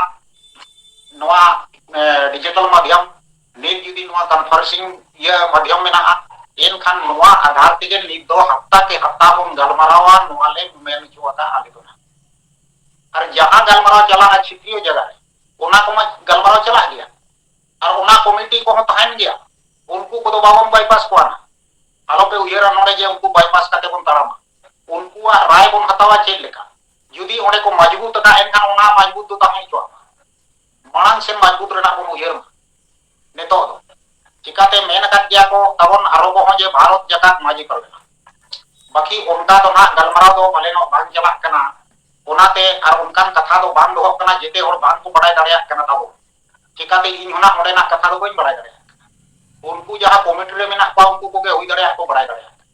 ᱱᱚᱣᱟ, ᱮ, ᱰᱤᱡᱤᱴᱟᱞ ᱢᱟᱫᱽᱫᱷᱚᱢ, ᱱᱤᱛ ᱡᱩᱫᱤ ᱱᱚᱣᱟ ᱠᱚᱱᱯᱷᱟᱨᱮᱱᱥᱤᱝ ᱤᱭᱟᱹ ᱢᱟᱫᱽᱫᱷᱚᱢ ᱢᱮᱱᱟᱜᱼᱟ, ᱮᱱᱠᱷᱟᱱ ᱱᱚᱣᱟ ᱟᱫᱷᱟᱨ ᱛᱮᱜᱮ ᱱᱤᱛ ᱫᱚ ᱦᱟᱯᱛᱟ ᱠᱮ ᱦᱟᱯᱛᱟ ᱵᱚᱱ ᱜᱟᱞᱢᱟᱨᱟᱣᱟ, ᱱᱚᱣᱟ ᱞᱮ ᱢᱮᱱ ᱦᱚᱪᱚ ᱟᱠᱟᱫᱼᱟ ᱟᱞᱮ ᱫᱚ ᱱᱟᱦᱟᱜ᱾ ᱟᱨ ᱡᱟᱦᱟᱸ ᱜᱟᱞᱢᱟᱨᱟᱣ ᱪᱟᱞᱟᱜᱼᱟ ᱪᱷᱮᱛᱨᱤᱭᱚ ᱡᱟᱭᱜᱟ ᱨᱮ, ᱚᱱᱟ ᱠᱚᱢᱟ ᱜᱟᱞᱢᱟᱨᱟᱣ ᱪᱟᱞᱟᱜ ᱜᱮᱭᱟ, ᱟᱨ ᱚᱱᱟ ᱠᱚᱢᱤᱴᱤ ᱠᱚᱦᱚᱸ ᱛᱟᱦᱮᱱ ᱜᱮᱭᱟ᱾ ᱩᱱᱠᱩ ᱠᱚᱫᱚ ᱵᱟᱵᱚᱱ ᱵᱟᱭᱯᱟᱥ ᱠᱚᱣᱟ ᱱᱟᱦᱟᱜ᱾ ᱟᱞᱚᱯᱮ ᱩᱭᱦᱟᱹᱨᱟ ᱱᱚᱰᱮ ᱡᱮ ᱩᱱᱠᱩ ᱵᱟᱭᱯᱟᱥ ᱠᱟᱛᱮ ᱵᱚᱱ ᱛᱟᱲᱟᱢᱟ᱾ ᱩᱱᱠᱩᱣᱟᱜ ᱨᱟᱭ ᱵᱚᱱ ᱦᱟᱛᱟᱣᱟ ᱪᱮᱫ ᱞᱮᱠᱟ᱾ ᱡᱩᱫᱤ ᱚᱸᱰᱮ ᱠᱚ ᱢᱟᱡᱽᱵᱩᱛ ᱟᱠᱟᱫ, ᱮᱱᱠᱷᱟᱱ ᱚᱱᱟ ᱢᱟᱡᱽᱵᱩᱛ ᱫᱚ ᱛᱟᱦᱮᱸ ᱦᱚᱪᱚᱣᱟᱜ ᱢᱟ᱾ ᱢᱟᱲᱟᱝ ᱥᱮᱱ ᱢᱟᱡᱽᱵᱩᱛ ᱨᱮᱱᱟᱜ ᱵᱚᱱ ᱩᱭᱦᱟᱹᱨ ᱢᱟ᱾ ᱱᱤᱛᱚᱜ ᱫᱚ ᱪᱤᱠᱟᱛᱮ ᱢᱮᱱ ᱟᱠᱟᱫ ᱜᱮᱭᱟ ᱠᱚ ᱛᱟᱵᱚᱱ ᱟᱨᱚ ᱠᱚᱦᱚᱸ ᱡᱮ ᱵᱷᱟᱨᱚᱛ ᱡᱟᱠᱟᱛ ᱢᱟᱹᱡᱷᱤ ᱯᱟᱨᱜᱟᱱᱟ᱾ ᱵᱟᱹᱠᱤ ᱚᱱᱠᱟ ᱫᱚ ᱱᱟᱦᱟᱜ ᱜᱟᱞᱢᱟᱨᱟᱣ ᱫᱚ ᱯᱟᱞᱮᱱᱚᱜ ᱵᱟᱝ ᱪᱟᱞᱟᱜ ᱠᱟᱱᱟ᱾ ᱚᱱᱟᱛᱮ ᱟᱨ ᱚᱱᱠᱟᱱ ᱠᱟᱛᱷᱟ ᱫᱚ ᱵᱟᱝ ᱫᱚᱦᱚᱜ ᱠᱟᱱᱟ, ᱡᱮᱛᱮ ᱦᱚᱲ ᱵᱟᱝ ᱠᱚ ᱵᱟᱰᱟᱭ ᱫᱟᱲᱮᱭᱟᱜ ᱠᱟᱱᱟ ᱛᱟᱵᱚᱱ᱾ ᱪᱤᱠᱟᱛᱮ ᱤᱧ ᱦᱚᱸ ᱱᱟᱦᱟᱜ ᱚᱸᱰᱮᱱᱟᱜ ᱠᱟᱛᱷᱟ ᱫᱚ ᱵᱟᱹᱧ ᱵᱟᱲᱟᱭ ᱫᱟᱲᱮᱭᱟᱜ ᱠᱟᱱᱟ᱾ ᱩᱱᱠᱩ ᱡᱟᱦᱟᱸ ᱠᱚᱢᱤᱴᱤ ᱨᱮ ᱢᱮᱱᱟᱜ ᱠᱚᱣᱟ, ᱩᱱᱠᱩ ᱠᱚᱜᱮ ᱦᱩᱭ ᱫᱟᱲᱮᱭᱟᱜ ᱠᱚ ᱵᱟᱲᱟᱭ ᱫᱟᱲᱮᱭᱟᱜ ᱠᱟᱱᱟ᱾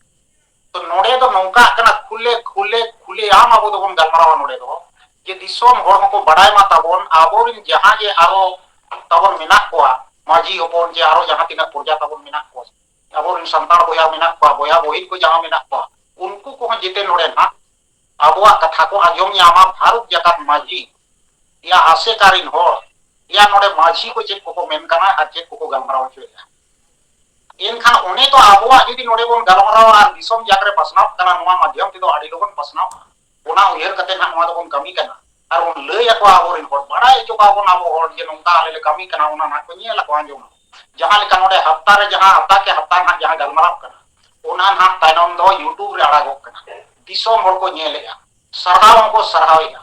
ᱛᱚ ᱱᱚᱰᱮ ᱫᱚ ᱱᱚᱝᱠᱟ ᱠᱟᱱᱟ, ᱠᱷᱩᱞᱮ ᱠᱷᱩᱞᱮ ᱠᱷᱩᱞᱮ ᱟᱢ ᱟᱵᱚ ᱫᱚᱵᱚᱱ ᱜᱟᱞᱢᱟᱨᱟᱣᱟ ᱱᱚᱰᱮ ᱫᱚ, ᱡᱮ ᱫᱤᱥᱚᱢ ᱦᱚᱲ ᱦᱚᱸᱠᱚ ᱵᱟᱰᱟᱭ ᱢᱟ ᱛᱟᱵᱚᱱ, ᱟᱵᱚᱨᱮᱱ ᱡᱟᱦᱟᱸ ᱜᱮ ᱟᱨᱚ ᱛᱟᱵᱚᱱ ᱢᱮᱱᱟᱜ ᱠᱚᱣᱟ, ᱢᱟᱹᱡᱷᱤ ᱦᱚᱯᱚᱱ ᱡᱮ ᱟᱨᱚ ᱡᱟᱦᱟᱸ ᱛᱤᱱᱟᱹᱜ ᱯᱨᱚᱡᱟ ᱛᱟᱵᱚᱱ ᱢᱮᱱᱟᱜ ᱠᱚᱣᱟ, ᱟᱵᱚᱨᱮᱱ ᱥᱟᱱᱛᱟᱲ ᱵᱚᱭᱦᱟ ᱢᱮᱱᱟᱜ ᱠᱚᱣᱟ, ᱵᱚᱭᱦᱟ ᱵᱚᱦᱤᱱ ᱠᱚ ᱡᱟᱦᱟᱸ ᱢᱮᱱᱟᱜ ᱠᱚᱣᱟ, ᱩᱱᱠᱩ ᱠᱚᱦᱚᱸ ᱡᱮᱛᱮ ᱱᱚᱰᱮ ᱱᱟᱜ ᱟᱵᱚᱣᱟᱜ ᱠᱟᱛᱷᱟ ᱠᱚ ᱟᱸᱡᱚᱢ ᱧᱟᱢᱟ᱾ ᱵᱷᱟᱨᱚᱛ ᱡᱟᱠᱟᱛ ᱢᱟᱹᱡᱷᱤ ᱭᱟ ᱟᱥᱮᱠᱟ ᱨᱤᱱ ᱦᱚᱲ ᱭᱟ ᱱᱚᱰᱮ ᱢᱟᱹᱡᱷᱤ ᱠᱚ ᱪᱮᱫ ᱠᱚᱠᱚ ᱢᱮᱱ ᱠᱟᱱᱟ ᱟᱨ ᱪᱮᱫ ᱠᱚᱠᱚ ᱜᱟᱞᱢᱟᱨᱟᱣ ᱦᱚᱪᱚᱭᱮᱫᱟ᱾ ᱮᱱᱠᱷᱟᱱ ᱚᱱᱮ ᱛᱚ ᱟᱵᱚᱣᱟᱜ ᱡᱩᱫᱤ ᱱᱚᱰᱮ ᱵᱚᱱ ᱜᱟᱞᱢᱟᱨᱟᱣᱟ ᱟᱨ ᱫᱤᱥᱚᱢ ᱡᱟᱠ ᱨᱮ ᱯᱟᱥᱱᱟᱣ ᱠᱟᱱᱟ, ᱱᱚᱣᱟ ᱢᱟᱫᱽᱫᱷᱚᱢ ᱛᱮᱫᱚ ᱟᱹᱰᱤ ᱞᱚᱜᱚᱱ ᱯᱟᱥᱱᱟᱣᱼᱟ᱾ ᱚᱱᱟ ᱩᱭᱦᱟᱹᱨ ᱠᱟᱛᱮ ᱱᱟᱦᱟᱜ ᱱᱚᱣᱟ ᱫᱚᱵᱚᱱ ᱠᱟᱹᱢᱤ ᱠᱟᱱᱟ᱾ ᱟᱨ ᱵᱚᱱ ᱞᱟᱹᱭ ᱟᱠᱚᱣᱟ ᱟᱵᱚᱨᱮᱱ ᱦᱚᱲ, ᱵᱟᱲᱟᱭ ᱦᱚᱪᱚ ᱠᱚᱣᱟ ᱵᱚᱱ ᱟᱵᱚ ᱦᱚᱲ ᱡᱮ ᱱᱚᱝᱠᱟ ᱟᱞᱮ ᱞᱮ ᱠᱟᱹᱢᱤ ᱠᱟᱱᱟ, ᱚᱱᱟ ᱱᱟᱦᱟᱜ ᱠᱚ ᱧᱮᱞ ᱟᱠᱚ, ᱟᱸᱡᱚᱢ ᱟᱠᱚ᱾ ᱡᱟᱦᱟᱸ ᱞᱮᱠᱟ ᱱᱚᱰᱮ ᱦᱟᱯᱛᱟ ᱨᱮ ᱡᱟᱦᱟᱸ, ᱦᱟᱯᱛᱟ ᱠᱮ ᱦᱟᱯᱛᱟ ᱱᱟᱦᱟᱜ ᱡᱟᱦᱟᱸ ᱜᱟᱞᱢᱟᱨᱟᱣ ᱠᱟᱱᱟ, ᱚᱱᱟ ᱱᱟᱦᱟᱜ ᱛᱟᱭᱱᱚᱢ ᱫᱚ YouTube ᱨᱮ ᱟᱲᱟᱜᱚᱜ ᱠᱟᱱᱟ᱾ ᱫᱤᱥᱚᱢ ᱦᱚᱲ ᱠᱚ ᱧᱮᱞᱮᱜᱼᱟ, ᱥᱟᱨᱦᱟᱣ ᱦᱚᱸᱠᱚ ᱥᱟᱨᱦᱟᱣᱮᱜᱼᱟ᱾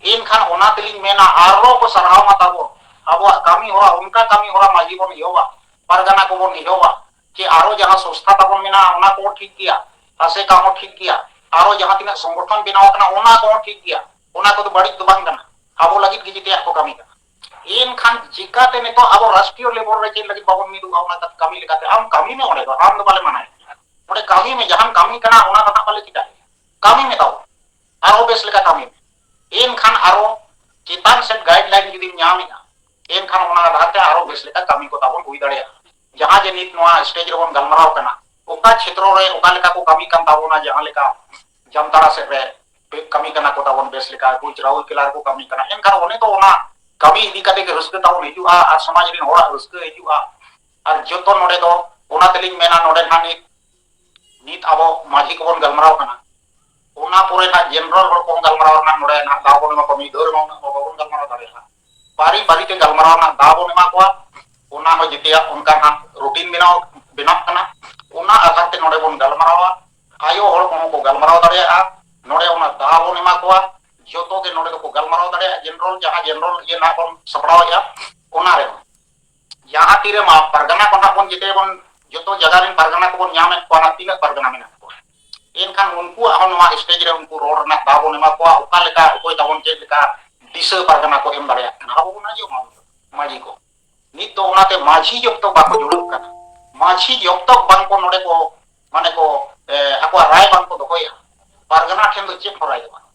ᱮᱱᱠᱷᱟᱱ ᱚᱱᱟ ᱛᱮᱞᱤᱧ ᱢᱮᱱᱟ, ᱟᱨᱚ ᱠᱚ ᱥᱟᱨᱦᱟᱣ ᱢᱟ ᱛᱟᱵᱚᱱ᱾ ᱟᱵᱚᱣᱟᱜ ᱠᱟᱹᱢᱤ ᱦᱚᱨᱟ, ᱚᱱᱠᱟ ᱠᱟᱹᱢᱤ ᱦᱚᱨᱟ ᱢᱟᱹᱡᱷᱤ ᱵᱚᱱ ᱮᱦᱚᱵᱟ, ᱯᱟᱨᱜᱟᱱᱟ ᱠᱚᱵᱚᱱ ᱮᱦᱚᱵᱟ, ᱡᱮ ᱟᱨᱚ ᱡᱟᱦᱟᱸ ᱥᱚᱝᱥᱛᱷᱟ ᱛᱟᱵᱚᱱ ᱢᱮᱱᱟᱜᱼᱟ, ᱚᱱᱟ ᱠᱚᱦᱚᱸ ᱴᱷᱤᱠ ᱜᱮᱭᱟ, ᱟᱥᱮᱠᱟ ᱦᱚᱸ ᱴᱷᱤᱠ ᱜᱮᱭᱟ, ᱟᱨᱚ ᱡᱟᱦᱟᱸ ᱛᱤᱱᱟᱹᱜ ᱥᱚᱝᱜᱚᱴᱷᱚᱱ ᱵᱮᱱᱟᱣ ᱟᱠᱟᱱᱟ, ᱚᱱᱟ ᱠᱚᱦᱚᱸ ᱴᱷᱤᱠ ᱜᱮᱭᱟ, ᱚᱱᱟ ᱠᱚᱫᱚ ᱵᱟᱹᱲᱤᱡ ᱫᱚ ᱵᱟᱝ ᱠᱟᱱᱟ᱾ ᱟᱵᱚ ᱞᱟᱹᱜᱤᱫ ᱜᱮ ᱡᱮᱛᱮᱭᱟᱜ ᱠᱚ ᱠᱟᱹᱢᱤ ᱠᱟᱱᱟ᱾ ᱮᱱᱠᱷᱟᱱ ᱪᱤᱠᱟᱛᱮ ᱱᱤᱛᱚᱜ ᱟᱵᱚ ᱨᱟᱥᱴᱨᱤᱭᱚ ᱞᱮᱵᱚᱞ ᱨᱮ ᱪᱮᱫ ᱞᱟᱹᱜᱤᱫ ᱵᱟᱵᱚᱱ ᱢᱤᱫᱚᱜᱼᱟ? ᱚᱱᱟ ᱠᱟᱹᱢᱤ ᱞᱮᱠᱟᱛᱮ ᱟᱢ ᱠᱟᱹᱢᱤ ᱢᱮ, ᱚᱸᱰᱮ ᱫᱚ ᱟᱢ ᱫᱚ ᱵᱟᱞᱮ ᱢᱟᱱᱟᱭᱮᱫ ᱢᱮᱭᱟ᱾ ᱚᱸᱰᱮ ᱠᱟᱹᱢᱤ ᱢᱮ, ᱡᱟᱦᱟᱸᱢ ᱠᱟᱹᱢᱤ ᱠᱟᱱᱟ ᱚᱱᱟ ᱫᱚ ᱱᱟᱜ ᱵᱟᱞᱮ ᱪᱮᱫᱟᱜ᱾ ᱠᱟᱹᱢᱤ ᱢᱮ ᱛᱟᱵᱚ, ᱟᱨᱦᱚᱸ ᱵᱮᱥ ᱞᱮᱠᱟ ᱠᱟᱹᱢᱤ ᱢᱮ᱾ ᱮᱱᱠᱷᱟᱱ ᱟᱨᱚ ᱪᱮᱛᱟᱱ ᱥᱮᱫ ᱜᱟᱭᱤᱰ ᱞᱟᱭᱤᱱ ᱡᱩᱫᱤᱢ ᱧᱟᱢᱮᱫᱼᱟ, ᱮᱱᱠᱷᱟᱱ ᱚᱱᱟ ᱟᱫᱷᱟᱨ ᱛᱮ ᱟᱨᱚ ᱵᱮᱥ ᱞᱮᱠᱟ ᱠᱟᱹᱢᱤ ᱠᱚ ᱛᱟᱵᱚᱱ ᱦᱩᱭ ᱫᱟᱲᱮᱭᱟᱜᱼᱟ᱾ ᱡᱟᱦᱟᱸ ᱡᱮ ᱱᱤᱛ ᱱᱚᱣᱟ ᱥᱴᱮᱡ ᱨᱮᱵᱚᱱ ᱜᱟᱞᱢᱟᱨᱟᱣ ᱠᱟᱱᱟ, ᱚᱠᱟ ᱪᱷᱮᱛᱨᱚ ᱨᱮ ᱚᱠᱟ ᱞᱮᱠᱟ ᱠᱚ ᱠᱟᱹᱢᱤ ᱠᱟᱱ ᱛᱟᱵᱚᱱᱟ, ᱡᱟᱦᱟᱸ ᱞᱮᱠᱟ ᱡᱟᱢᱛᱟᱲᱟ ᱥᱮᱫ ᱨᱮ ᱠᱟᱹᱢᱤ ᱠᱟᱱᱟ ᱠᱚ ᱛᱟᱵᱚᱱ ᱵᱮᱥ ᱞᱮᱠᱟ, ᱠᱩᱪ ᱨᱟᱦᱩᱞ ᱠᱮᱞᱟ ᱨᱮᱠᱚ ᱠᱟᱹᱢᱤ ᱠᱟᱱᱟ, ᱮᱱᱠᱷᱟᱱ ᱚᱱᱮ ᱛᱚ ᱚᱱᱟ ᱠᱟᱹᱢᱤ ᱤᱫᱤ ᱠᱟᱛᱮ ᱜᱮ ᱨᱟᱹᱥᱠᱟᱹ ᱛᱟᱵᱚᱱ ᱦᱤᱡᱩᱜᱼᱟ ᱟᱨ ᱥᱚᱢᱟᱡᱽ ᱨᱮᱱ ᱦᱚᱲᱟᱜ ᱨᱟᱹᱥᱠᱟᱹ ᱦᱤᱡᱩᱜᱼᱟ᱾ ᱟᱨ ᱡᱚᱛᱚ ᱱᱚᱰᱮ ᱫᱚ ᱚᱱᱟ ᱛᱮᱞᱤᱧ ᱢᱮᱱᱟ, ᱱᱚᱰᱮ ᱱᱟᱦᱟᱜ ᱱᱤᱛ, ᱱᱤᱛ ᱟᱵᱚ ᱢᱟᱹᱡᱷᱤ ᱠᱚᱵᱚᱱ ᱜᱟᱞᱢᱟᱨᱟᱣ ᱠᱟᱱᱟ, ᱚᱱᱟ ᱯᱚᱨᱮ ᱱᱟᱦᱟᱜ ᱡᱮᱱᱟᱨᱮᱞ ᱦᱚᱲ ᱠᱚᱦᱚᱸ ᱜᱟᱞᱢᱟᱨᱟᱣ ᱨᱮᱱᱟᱜ ᱱᱚᱰᱮ ᱱᱟᱦᱟᱜ ᱫᱟᱣ ᱵᱚᱱ ᱮᱢᱟ ᱠᱚᱣᱟ, ᱢᱤᱫ ᱫᱷᱟᱣ ᱨᱮᱢᱟ ᱩᱱᱟᱹᱜ ᱦᱚᱲ ᱵᱟᱵᱚᱱ ᱜᱟᱞᱢᱟᱨᱟᱣ ᱫᱟᱲᱮᱭᱟᱜᱼᱟ᱾ ᱯᱟᱹᱨᱤ ᱯᱟᱹᱨᱤ ᱛᱮ ᱜᱟᱞᱢᱟᱨᱟᱣ ᱨᱮᱱᱟᱜ ᱫᱟᱣ ᱵᱚᱱ ᱮᱢᱟ ᱠᱚᱣᱟ, ᱚᱱᱟ ᱦᱚᱸ ᱡᱮᱛᱮᱭᱟᱜ ᱚᱱᱠᱟ ᱱᱟᱦᱟᱜ ᱨᱩᱠᱷᱤᱭᱟᱹ ᱨᱩᱴᱤᱱ ᱵᱮᱱᱟᱣ, ᱵᱮᱱᱟᱜ ᱠᱟᱱᱟ᱾ ᱚᱱᱟ ᱟᱫᱷᱟᱨ ᱛᱮ ᱱᱚᱰᱮ ᱵᱚᱱ ᱜᱟᱞᱢᱟᱨᱟᱣᱟ᱾ ᱟᱭᱳ ᱦᱚᱲ ᱠᱚᱦᱚᱸ ᱠᱚ ᱜᱟᱞᱢᱟᱨᱟᱣ ᱫᱟᱲᱮᱭᱟᱜᱼᱟ᱾ ᱱᱚᱰᱮ ᱚᱱᱟ ᱫᱟᱣ ᱵᱚᱱ ᱮᱢᱟ ᱠᱚᱣᱟ᱾ ᱡᱚᱛᱚ ᱜᱮ ᱱᱚᱰᱮ ᱫᱚᱠᱚ ᱜᱟᱞᱢᱟᱨᱟᱣ ᱫᱟᱲᱮᱭᱟᱜᱼᱟ᱾ ᱡᱮᱱᱟᱨᱮᱞ, ᱡᱟᱦᱟᱸ ᱡᱮᱱᱟᱨᱮᱞ ᱤᱭᱟᱹ ᱱᱟᱦᱟᱜ ᱵᱚᱱ ᱥᱟᱯᱲᱟᱣᱮᱫᱼᱟ, ᱚᱱᱟ ᱨᱮᱦᱚᱸ ᱡᱟᱦᱟᱸ ᱛᱤᱨᱮ ᱢᱟ ᱯᱟᱨᱜᱟᱱᱟ ᱠᱚ ᱱᱟᱦᱟᱜ ᱵᱚᱱ, ᱡᱮᱛᱮ ᱵᱚᱱ, ᱡᱚᱛᱚ ᱡᱟᱭᱜᱟ ᱨᱮᱱ ᱯᱟᱨᱜᱟᱱᱟ ᱠᱚᱵᱚᱱ ᱧᱟᱢᱮᱫ ᱠᱚᱣᱟ ᱱᱟᱦᱟᱜ, ᱛᱤᱱᱟᱹᱜ ᱯᱟᱨᱜᱟᱱᱟ ᱢᱮᱱᱟᱜ ᱠᱚᱣᱟ, ᱮᱱᱠᱷᱟᱱ ᱩᱱᱠᱩᱣᱟᱜ ᱦᱚᱸ ᱱᱚᱣᱟ ᱥᱴᱮᱡ ᱨᱮ ᱩᱱᱠᱩ ᱨᱚᱲ ᱨᱮᱱᱟᱜ ᱫᱟᱣ ᱵᱚᱱ ᱮᱢᱟ ᱠᱚᱣᱟ᱾ ᱚᱠᱟ ᱞᱮᱠᱟ, ᱚᱠᱚᱭ ᱛᱟᱵᱚᱱ ᱪᱮᱫ ᱞᱮᱠᱟ ᱫᱤᱥᱟᱹ ᱯᱟᱨᱜᱟᱱᱟ ᱠᱚ ᱮᱢ ᱫᱟᱲᱮᱭᱟᱜ ᱠᱟᱱᱟ, ᱟᱵᱚ ᱵᱚᱱ ᱟᱸᱡᱚᱢᱟ᱾ ᱢᱟᱹᱡᱷᱤ ᱠᱚ ᱱᱤᱛ ᱫᱚ ᱚᱱᱟᱛᱮ ᱢᱟᱹᱡᱷᱤ ᱡᱚᱵ ᱛᱚᱠ ᱵᱟᱠᱚ ᱡᱩᱲᱟᱹᱜ ᱠᱟᱱᱟ, ᱢᱟᱹᱡᱷᱤ ᱡᱚᱵ ᱛᱚᱠ ᱵᱟᱝ ᱠᱚ ᱱᱚᱰᱮ ᱠᱚ, ᱢᱟᱱᱮ ᱠᱚ, ᱮ, ᱟᱠᱚᱣᱟᱜ ᱨᱟᱭ ᱵᱟᱝ ᱠᱚ ᱫᱚᱦᱚᱭᱟ, ᱯᱟᱨᱜᱟᱱᱟ ᱴᱷᱮᱱ ᱫᱚ ᱪᱮᱫ ᱦᱚᱸ ᱨᱟᱭ ᱫᱚ ᱵᱟᱝ᱾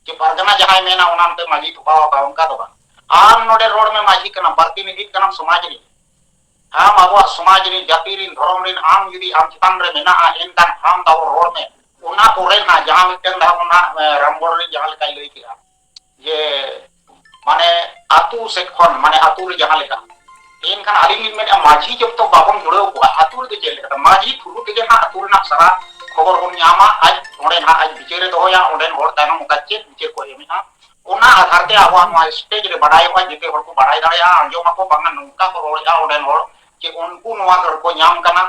ᱡᱮ ᱯᱟᱨᱜᱟᱱᱟ ᱡᱟᱦᱟᱸᱭ ᱢᱮᱱᱟ ᱚᱱᱟ ᱱᱚᱛᱮ ᱢᱟᱹᱡᱷᱤ ᱛᱷᱚᱯᱟᱣ ᱟᱠᱟᱫ, ᱚᱱᱠᱟ ᱫᱚ ᱵᱟᱝ᱾ ᱟᱢ ᱱᱚᱰᱮ ᱨᱚᱲ ᱢᱮ, ᱢᱟᱹᱡᱷᱤ ᱠᱟᱱᱟᱢ, ᱯᱨᱚᱛᱤᱱᱤᱫᱷᱤ ᱠᱟᱱᱟᱢ ᱥᱚᱢᱟᱡᱽ ᱨᱤᱱ, ᱟᱢ ᱟᱵᱚᱣᱟᱜ ᱥᱚᱢᱟᱡᱽ ᱨᱤᱱ, ᱡᱟᱹᱛᱤ ᱨᱤᱱ, ᱫᱷᱚᱨᱚᱢ ᱨᱤᱱ, ᱟᱢ ᱡᱩᱫᱤ ᱟᱢ ᱪᱮᱛᱟᱱ ᱨᱮ ᱢᱮᱱᱟᱜᱼᱟ, ᱮᱱᱠᱷᱟᱱ ᱟᱢ ᱛᱟᱵᱚ ᱨᱚᱲ ᱢᱮ᱾ ᱚᱱᱟ ᱯᱚᱨᱮ ᱱᱟᱜ ᱡᱟᱦᱟᱸ ᱢᱤᱫᱴᱮᱱ ᱫᱷᱟᱣ ᱚᱱᱟ, ᱮ, ᱨᱟᱢᱜᱚᱲ ᱨᱮ ᱡᱟᱦᱟᱸ ᱞᱮᱠᱟᱭ ᱞᱟᱹᱭ ᱠᱮᱫᱼᱟ, ᱡᱮ ᱢᱟᱱᱮ ᱟᱹᱛᱩ ᱥᱮᱫ ᱠᱷᱚᱱ, ᱢᱟᱱᱮ ᱟᱹᱛᱩ ᱨᱮ ᱡᱟᱦᱟᱸ ᱞᱮᱠᱟ, ᱮᱱᱠᱷᱟᱱ ᱟᱹᱞᱤᱧ ᱞᱤᱧ ᱢᱮᱱᱮᱫᱼᱟ, ᱢᱟᱹᱡᱷᱤ ᱡᱚᱵ ᱛᱚᱠ ᱵᱟᱵᱚᱱ ᱡᱩᱲᱟᱹᱣ ᱠᱚᱣᱟ, ᱟᱹᱛᱩ ᱨᱮᱫᱚ ᱪᱮᱫ ᱞᱮᱠᱟ? ᱢᱟᱹᱡᱷᱤ ᱛᱷᱨᱩ ᱛᱮᱜᱮ ᱱᱟᱦᱟᱜ ᱟᱹᱛᱩ ᱨᱮᱱᱟᱜ ᱥᱟᱨᱟ ᱠᱷᱚᱵᱚᱨ ᱵᱚᱱ ᱧᱟᱢᱟ᱾ ᱟᱡ ᱚᱸᱰᱮ ᱱᱟᱦᱟᱜ ᱟᱡ ᱵᱤᱪᱟᱹᱨᱮ ᱫᱚᱦᱚᱭᱟ, ᱚᱸᱰᱮᱱ ᱦᱚᱲ ᱛᱟᱭᱱᱚᱢ ᱚᱠᱟ ᱪᱮᱫ ᱵᱤᱪᱟᱹᱨ ᱠᱚ ᱮᱢᱮᱜᱼᱟ, ᱚᱱᱟ ᱟᱫᱷᱟᱨ ᱛᱮ ᱟᱵᱚᱣᱟᱜ ᱱᱚᱣᱟ ᱥᱴᱮᱡ ᱨᱮ ᱵᱟᱰᱟᱭᱚᱜᱼᱟ, ᱡᱮᱛᱮ ᱦᱚᱲ ᱠᱚ ᱵᱟᱰᱟᱭ ᱫᱟᱲᱮᱭᱟᱜᱼᱟ, ᱟᱸᱡᱚᱢ ᱟᱠᱚ, ᱵᱟᱝᱟ ᱱᱚᱝᱠᱟ ᱠᱚ ᱨᱚᱲᱮᱜᱼᱟ ᱚᱸᱰᱮᱱ ᱦᱚᱲ, ᱪᱮ ᱩᱱᱠᱩ ᱱᱚᱣᱟ ᱠᱚ ᱧᱟᱢ ᱠᱟᱱᱟ,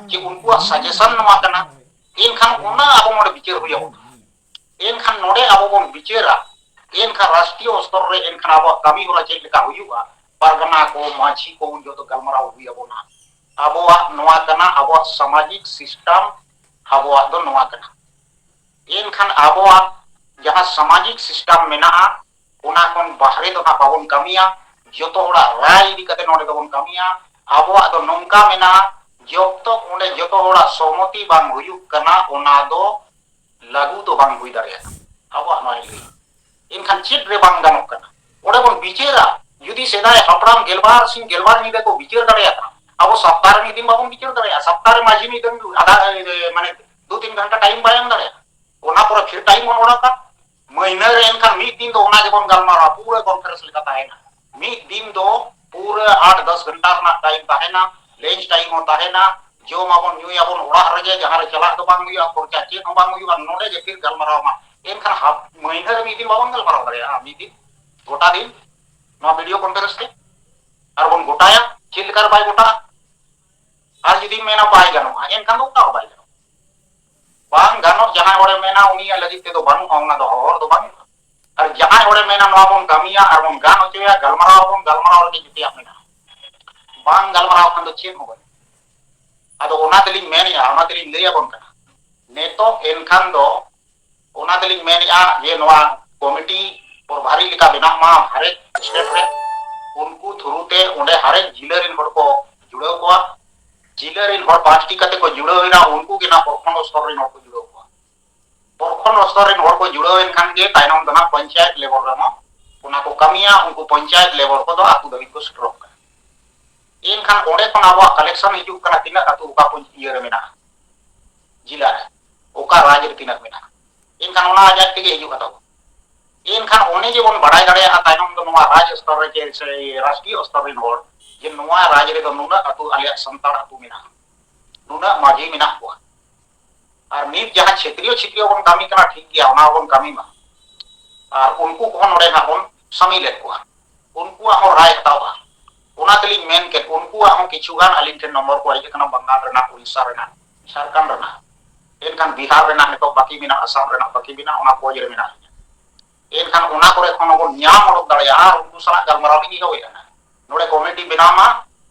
ᱪᱮ ᱩᱱᱠᱩᱣᱟᱜ ᱥᱟᱡᱮᱥᱚᱱ ᱱᱚᱣᱟ ᱠᱟᱱᱟ᱾ ᱮᱱᱠᱷᱟᱱ ᱚᱱᱟ ᱟᱵᱚ ᱱᱚᱰᱮ ᱵᱤᱪᱟᱹᱨ ᱦᱩᱭ ᱟᱵᱚᱱᱟ᱾ ᱮᱱᱠᱷᱟᱱ ᱱᱚᱰᱮ ᱟᱵᱚ ᱵᱚᱱ ᱵᱤᱪᱟᱹᱨᱟ, ᱮᱱᱠᱷᱟᱱ ᱨᱟᱥᱴᱨᱤᱭᱚ ᱥᱛᱚᱨ ᱨᱮ ᱮᱱᱠᱷᱟᱱ ᱟᱵᱚᱣᱟᱜ ᱠᱟᱹᱢᱤ ᱦᱚᱨᱟ ᱪᱮᱫ ᱞᱮᱠᱟ ᱦᱩᱭᱩᱜᱼᱟ, ᱯᱟᱨᱜᱟᱱᱟ ᱠᱚ, ᱢᱟᱹᱡᱷᱤ ᱠᱚ, ᱩᱱ ᱡᱚᱛᱚ ᱜᱟᱞᱢᱟᱨᱟᱣ ᱦᱩᱭ ᱟᱵᱚᱱᱟ᱾ ᱟᱵᱚᱣᱟᱜ ᱱᱚᱣᱟ ᱠᱟᱱᱟ, ᱟᱵᱚᱣᱟᱜ ᱥᱟᱢᱟᱡᱤᱠ ᱥᱤᱥᱴᱟᱢ ᱟᱵᱚᱣᱟᱜ ᱫᱚ ᱱᱚᱣᱟ ᱠᱟᱱᱟ᱾ ᱮᱱᱠᱷᱟᱱ ᱟᱵᱚᱣᱟᱜ ᱡᱟᱦᱟᱸ ᱥᱟᱢᱟᱡᱤᱠ ᱥᱤᱥᱴᱟᱢ ᱢᱮᱱᱟᱜᱼᱟ, ᱚᱱᱟ ᱠᱷᱚᱱ ᱵᱟᱦᱨᱮ ᱫᱚ ᱱᱟᱜ ᱵᱟᱵᱚᱱ ᱠᱟᱹᱢᱤᱭᱟ᱾ ᱡᱚᱛᱚ ᱦᱚᱲᱟᱜ ᱨᱟᱭ ᱤᱫᱤ ᱠᱟᱛᱮ ᱱᱚᱰᱮ ᱫᱚᱵᱚᱱ ᱠᱟᱹᱢᱤᱭᱟ᱾ ᱟᱵᱚᱣᱟᱜ ᱫᱚ ᱱᱚᱝᱠᱟ ᱢᱮᱱᱟᱜᱼᱟ, ᱡᱚᱵ ᱛᱚᱠ ᱚᱸᱰᱮ ᱡᱚᱛᱚ ᱦᱚᱲᱟᱜ ᱥᱚᱦᱚᱢᱚᱛᱤ ᱵᱟᱝ ᱦᱩᱭᱩᱜ ᱠᱟᱱᱟ, ᱚᱱᱟ ᱫᱚ ᱞᱟᱹᱜᱩ ᱫᱚ ᱵᱟᱝ ᱦᱩᱭ ᱫᱟᱲᱮᱭᱟᱜᱼᱟ᱾ ᱟᱵᱚᱣᱟᱜ ᱱᱚᱣᱟ ᱞᱟᱹᱭ᱾ ᱮᱱᱠᱷᱟᱱ ᱪᱮᱫ ᱨᱮ ᱵᱟᱝ ᱜᱟᱱᱚᱜ ᱠᱟᱱᱟ? ᱚᱸᱰᱮ ᱵᱚᱱ ᱵᱤᱪᱟᱹᱨᱟ᱾ ᱡᱩᱫᱤ ᱥᱮᱫᱟᱭ ᱦᱟᱯᱲᱟᱢ ᱜᱮᱞᱵᱟᱨ ᱥᱤᱧ ᱜᱮᱞᱵᱟᱨ ᱧᱤᱫᱟᱹ ᱠᱚ ᱵᱤᱪᱟᱹᱨ ᱫᱟᱲᱮᱭᱟᱜ ᱠᱟᱱᱟ, ᱟᱵᱚ ᱥᱟᱯᱛᱟ ᱨᱮ ᱢᱤᱫ ᱫᱤᱱ ᱵᱟᱵᱚᱱ ᱵᱤᱪᱟᱹᱨ ᱫᱟᱲᱮᱭᱟᱜᱼᱟ? ᱥᱟᱯᱛᱟ ᱨᱮ ᱢᱟᱹᱡᱷᱤ ᱢᱤᱫ ᱫᱤᱱ ᱟᱫᱷᱟ, ᱮ, ᱢᱟᱱᱮ ᱫᱩ ᱛᱤᱱ ᱜᱷᱚᱱᱴᱟ ᱴᱟᱭᱤᱢ ᱵᱟᱭ ᱮᱢ ᱫᱟᱲᱮᱭᱟᱜᱼᱟ? ᱚᱱᱟ ᱯᱚᱨᱮ ᱯᱷᱤᱨ ᱴᱟᱭᱤᱢ ᱵᱚᱱ ᱚᱰᱚᱠᱟ᱾ ᱢᱟᱹᱦᱱᱟᱹ ᱨᱮ ᱮᱱᱠᱷᱟᱱ ᱢᱤᱫ ᱫᱤᱱ ᱫᱚ ᱚᱱᱟ ᱜᱮᱵᱚᱱ ᱜᱟᱞᱢᱟᱨᱟᱣᱟ, ᱯᱩᱨᱟᱹ ᱠᱚᱱᱯᱷᱟᱨᱮᱱᱥ ᱞᱮᱠᱟ ᱛᱟᱦᱮᱱᱟ᱾ ᱢᱤᱫ ᱫᱤᱱ ᱫᱚ ᱯᱩᱨᱟᱹ ᱟᱴ ᱫᱚᱥ ᱜᱷᱚᱱᱴᱟ ᱨᱮᱱᱟᱜ ᱴᱟᱭᱤᱢ ᱛᱟᱦᱮᱱᱟ, ᱞᱟᱧᱪ ᱴᱟᱭᱤᱢ ᱦᱚᱸ ᱛᱟᱦᱮᱱᱟ, ᱡᱚᱢᱟᱵᱚᱱ ᱧᱩᱭᱟᱵᱚᱱ ᱚᱲᱟᱜ ᱨᱮᱜᱮ, ᱡᱟᱦᱟᱸ ᱨᱮ ᱪᱟᱞᱟᱜ ᱫᱚ ᱵᱟᱝ ᱦᱩᱭᱩᱜᱼᱟ, ᱠᱷᱚᱨᱪᱟ ᱪᱮᱫ ᱦᱚᱸ ᱵᱟᱝ ᱦᱩᱭᱩᱜᱼᱟ, ᱱᱚᱰᱮ ᱜᱮ ᱯᱷᱤᱨ ᱜᱟᱞᱢᱟᱨᱟᱣ ᱢᱟ᱾ ᱮᱱᱠᱷᱟᱱ ᱦᱟᱯ-, ᱢᱟᱹᱦᱱᱟᱹ ᱨᱮ ᱢᱤᱫ ᱫᱤᱱ ᱵᱟᱵᱚᱱ ᱜᱟᱞᱢᱟᱨᱟᱣ ᱫᱟᱲᱮᱭᱟᱜᱼᱟ, ᱢᱤᱫ ᱫᱤᱱ ᱜᱚᱴᱟ ᱫᱤᱱ ᱱᱚᱣᱟ ᱵᱷᱤᱰᱤᱭᱳ ᱠᱚᱱᱯᱷᱟᱨᱮᱱᱥ ᱛᱮ? ᱟᱨ ᱵᱚᱱ ᱜᱚᱴᱟᱭᱟ, ᱪᱮᱫ ᱞᱮᱠᱟ ᱨᱮ ᱵᱟᱭ ᱜᱚᱴᱟᱜᱼᱟ? ᱟᱨ ᱡᱩᱫᱤᱢ ᱢᱮᱱᱟ ᱵᱟᱭ ᱜᱟᱱᱚᱜᱼᱟ, ᱮᱱᱠᱷᱟᱱ ᱫᱚ ᱚᱠᱟ ᱦᱚᱸ ᱵᱟᱭ ᱜᱟᱱᱚᱜᱼᱟ᱾ ᱵᱟᱝ ᱜᱟᱱᱚᱜ ᱡᱟᱦᱟᱸᱭ ᱦᱚᱲᱮ ᱢᱮᱱᱟ, ᱩᱱᱤᱭᱟᱜ ᱞᱟᱹᱜᱤᱫ ᱛᱮᱫᱚ ᱵᱟᱹᱱᱩᱜᱼᱟ, ᱚᱱᱟ ᱫᱚ ᱦᱚᱨ ᱫᱚ ᱵᱟᱹᱱᱩᱜᱼᱟ᱾ ᱟᱨ ᱡᱟᱦᱟᱸᱭ ᱦᱚᱲᱮ ᱢᱮᱱᱟ ᱱᱚᱣᱟ ᱵᱚᱱ ᱠᱟᱹᱢᱤᱭᱟ ᱟᱨ ᱵᱚᱱ ᱜᱟᱱ ᱦᱚᱪᱚᱭᱟ, ᱜᱟᱞᱢᱟᱨᱟᱣ ᱟᱵᱚᱱ, ᱜᱟᱞᱢᱟᱨᱟᱣ ᱨᱮᱜᱮ ᱡᱩᱫᱤᱭᱟᱜ ᱢᱮᱱᱟᱜᱼᱟ᱾ ᱵᱟᱝ ᱜᱟᱞᱢᱟᱨᱟᱣ ᱠᱷᱟᱱ ᱫᱚ ᱪᱮᱫ ᱦᱚᱸ ᱵᱟᱹᱱᱩᱜᱼᱟ᱾ ᱟᱫᱚ ᱚᱱᱟ ᱛᱮᱞᱤᱧ ᱢᱮᱱᱮᱜᱼᱟ, ᱚᱱᱟ ᱛᱮᱞᱤᱧ ᱞᱟᱹᱭ ᱟᱵᱚᱱ ᱠᱟᱱᱟ, ᱱᱤᱛᱚᱜ ᱮᱱᱠᱷᱟᱱ ᱫᱚ ᱚᱱᱟ ᱛᱮᱞᱤᱧ ᱢᱮᱱᱮᱜᱼᱟ ᱡᱮ ᱱᱚᱣᱟ ᱠᱚᱢᱤᱴᱤ ᱯᱨᱚᱵᱷᱟᱨᱤ ᱞᱮᱠᱟ ᱵᱮᱱᱟᱜ ᱢᱟ ᱦᱟᱨᱮᱠ ᱥᱴᱮᱴ ᱨᱮ, ᱩᱱᱠᱩ ᱛᱷᱨᱩ ᱛᱮ ᱚᱸᱰᱮ ᱦᱟᱨᱮᱠ ᱡᱤᱞᱟᱹ ᱨᱮᱱ ᱦᱚᱲ ᱠᱚ ᱡᱩᱲᱟᱹᱣ ᱠᱚᱣᱟ, ᱡᱤᱞᱟᱹ ᱨᱮᱱ ᱦᱚᱲ ᱯᱟᱸᱪᱴᱤ ᱠᱟᱛᱮ ᱠᱚ ᱡᱩᱲᱟᱹᱣ ᱮᱱᱟ, ᱩᱱᱠᱩ ᱜᱮ ᱱᱟᱜ ᱯᱨᱚᱠᱷᱚᱸᱰ ᱥᱛᱚᱨ ᱨᱮᱱ ᱦᱚᱲ ᱠᱚ ᱡᱩᱲᱟᱹᱣ ᱠᱚᱣᱟ᱾ ᱯᱨᱚᱠᱷᱚᱸᱰ ᱥᱛᱚᱨ ᱨᱮᱱ ᱦᱚᱲ ᱠᱚ ᱡᱩᱲᱟᱹᱣ ᱮᱱ ᱠᱷᱟᱱ ᱜᱮ ᱛᱟᱭᱱᱚᱢ ᱫᱚ ᱱᱟᱜ ᱯᱚᱧᱪᱟᱭᱮᱛ ᱞᱮᱵᱮᱞ ᱨᱮᱦᱚᱸ ᱚᱱᱟ ᱠᱚ ᱠᱟᱹᱢᱤᱭᱟ, ᱩᱱᱠᱩ ᱯᱚᱧᱪᱟᱭᱮᱛ ᱞᱮᱵᱮᱞ ᱠᱚᱫᱚ ᱟᱹᱛᱩ ᱫᱷᱟᱹᱵᱤᱡ ᱠᱚ ᱥᱮᱴᱮᱨᱚᱜ ᱠᱟᱱᱟ᱾ ᱮᱱᱠᱷᱟᱱ ᱚᱸᱰᱮ ᱠᱷᱚᱱ ᱟᱵᱚᱣᱟᱜ ᱠᱟᱞᱮᱠᱥᱚᱱ ᱦᱤᱡᱩᱜ ᱠᱟᱱᱟ, ᱛᱤᱱᱟᱹᱜ ᱟᱹᱛᱩ ᱚᱠᱟ ᱯᱚᱧ-, ᱤᱭᱟᱹ ᱨᱮ ᱢᱮᱱᱟᱜᱼᱟ, ᱡᱮᱞᱟ ᱨᱮ, ᱚᱠᱟ ᱨᱟᱡᱽ ᱨᱮ ᱛᱤᱱᱟᱹᱜ ᱢᱮᱱᱟᱜᱼᱟ, ᱮᱱᱠᱷᱟᱱ ᱚᱱᱟ ᱟᱡ ᱟᱡ ᱛᱮᱜᱮ ᱦᱤᱡᱩᱜᱼᱟ ᱛᱟᱵᱚ᱾ ᱮᱱᱠᱷᱟᱱ ᱚᱱᱮ ᱡᱮᱵᱚᱱ ᱵᱟᱲᱟᱭ ᱫᱟᱲᱮᱭᱟᱜᱼᱟ ᱛᱟᱭᱱᱚᱢ ᱫᱚ ᱱᱚᱣᱟ ᱨᱟᱡᱽ ᱥᱛᱚᱨ ᱨᱮ ᱪᱮ ᱥᱮ ᱨᱟᱥᱴᱨᱤᱭᱚ ᱥᱛᱚᱨ ᱨᱮᱱ ᱦᱚᱲ ᱡᱮ ᱱᱚᱣᱟ ᱨᱟᱡᱽ ᱨᱮᱫᱚ ᱱᱩᱱᱟᱹᱜ ᱟᱹᱛᱩ ᱟᱞᱮᱭᱟᱜ ᱥᱟᱱᱛᱟᱲ ᱟᱹᱛᱩ ᱢᱮᱱᱟᱜᱼᱟ, ᱱᱩᱱᱟᱹᱜ ᱢᱟᱹᱡᱷᱤ ᱢᱮᱱᱟᱜ ᱠᱚᱣᱟ᱾ ᱟᱨ ᱱᱤᱛ ᱡᱟᱦᱟᱸ ᱪᱷᱮᱛᱨᱤᱭᱚ ᱪᱷᱮᱛᱨᱤᱭᱚ ᱵᱚᱱ ᱠᱟᱹᱢᱤ ᱠᱟᱱᱟ, ᱴᱷᱤᱠ ᱜᱮᱭᱟ, ᱚᱱᱟ ᱦᱚᱸᱵᱚᱱ ᱠᱟᱹᱢᱤ ᱢᱟ᱾ ᱟᱨ ᱩᱱᱠᱩ ᱠᱚᱦᱚᱸ ᱱᱚᱰᱮ ᱱᱟᱜ ᱵᱚᱱ ᱥᱟᱢᱤᱞᱮᱫ ᱠᱚᱣᱟ, ᱩᱱᱠᱩᱣᱟᱜ ᱦᱚᱸ ᱨᱟᱭ ᱦᱟᱛᱟᱣᱟ᱾ ᱚᱱᱟ ᱛᱮᱞᱤᱧ ᱢᱮᱱ ᱠᱮᱫ, ᱩᱱᱠᱩᱣᱟᱜ ᱦᱚᱸ ᱠᱤᱪᱷᱩ ᱜᱟᱱ ᱟᱹᱞᱤᱧ ᱴᱷᱮᱱ ᱱᱚᱢᱵᱚᱨ ᱠᱚ ᱦᱮᱡ ᱟᱠᱟᱱᱟ, ᱵᱟᱝᱜᱟᱞ ᱨᱮᱱᱟᱜ, ᱩᱲᱤᱥᱥᱟ ᱨᱮᱱᱟᱜ, ᱡᱷᱟᱲᱠᱷᱚᱸᱰ ᱨᱮᱱᱟᱜ, ᱮᱱᱠᱷᱟᱱ ᱵᱤᱦᱟᱨ ᱨᱮᱱᱟᱜ ᱱᱤᱛᱚᱜ ᱵᱟᱹᱠᱤ ᱢᱮᱱᱟᱜ, ᱟᱥᱟᱢ ᱨᱮᱱᱟᱜ ᱵᱟᱹᱠᱤ ᱢᱮᱱᱟᱜ, ᱚᱱᱟ ᱯᱚᱡᱽ ᱨᱮ ᱢᱮᱱᱟᱜ ᱞᱤᱧᱟ᱾ ᱮᱱᱠᱷᱟᱱ ᱚᱱᱟ ᱠᱚᱨᱮ ᱠᱷᱚᱱ ᱦᱚᱸᱵᱚᱱ ᱧᱟᱢ ᱚᱰᱚᱠ ᱫᱟᱲᱮᱭᱟᱜᱼᱟ ᱟᱨ ᱩᱱᱠᱩ ᱥᱟᱞᱟᱜ ᱜᱟᱞᱢᱟᱨᱟᱣ ᱞᱟᱹᱜᱤᱫ ᱮᱦᱚᱵ ᱮᱫᱟ᱾ ᱱᱚᱰᱮ ᱠᱚᱢᱤᱴᱤ ᱵᱮᱱᱟᱣ ᱢᱟ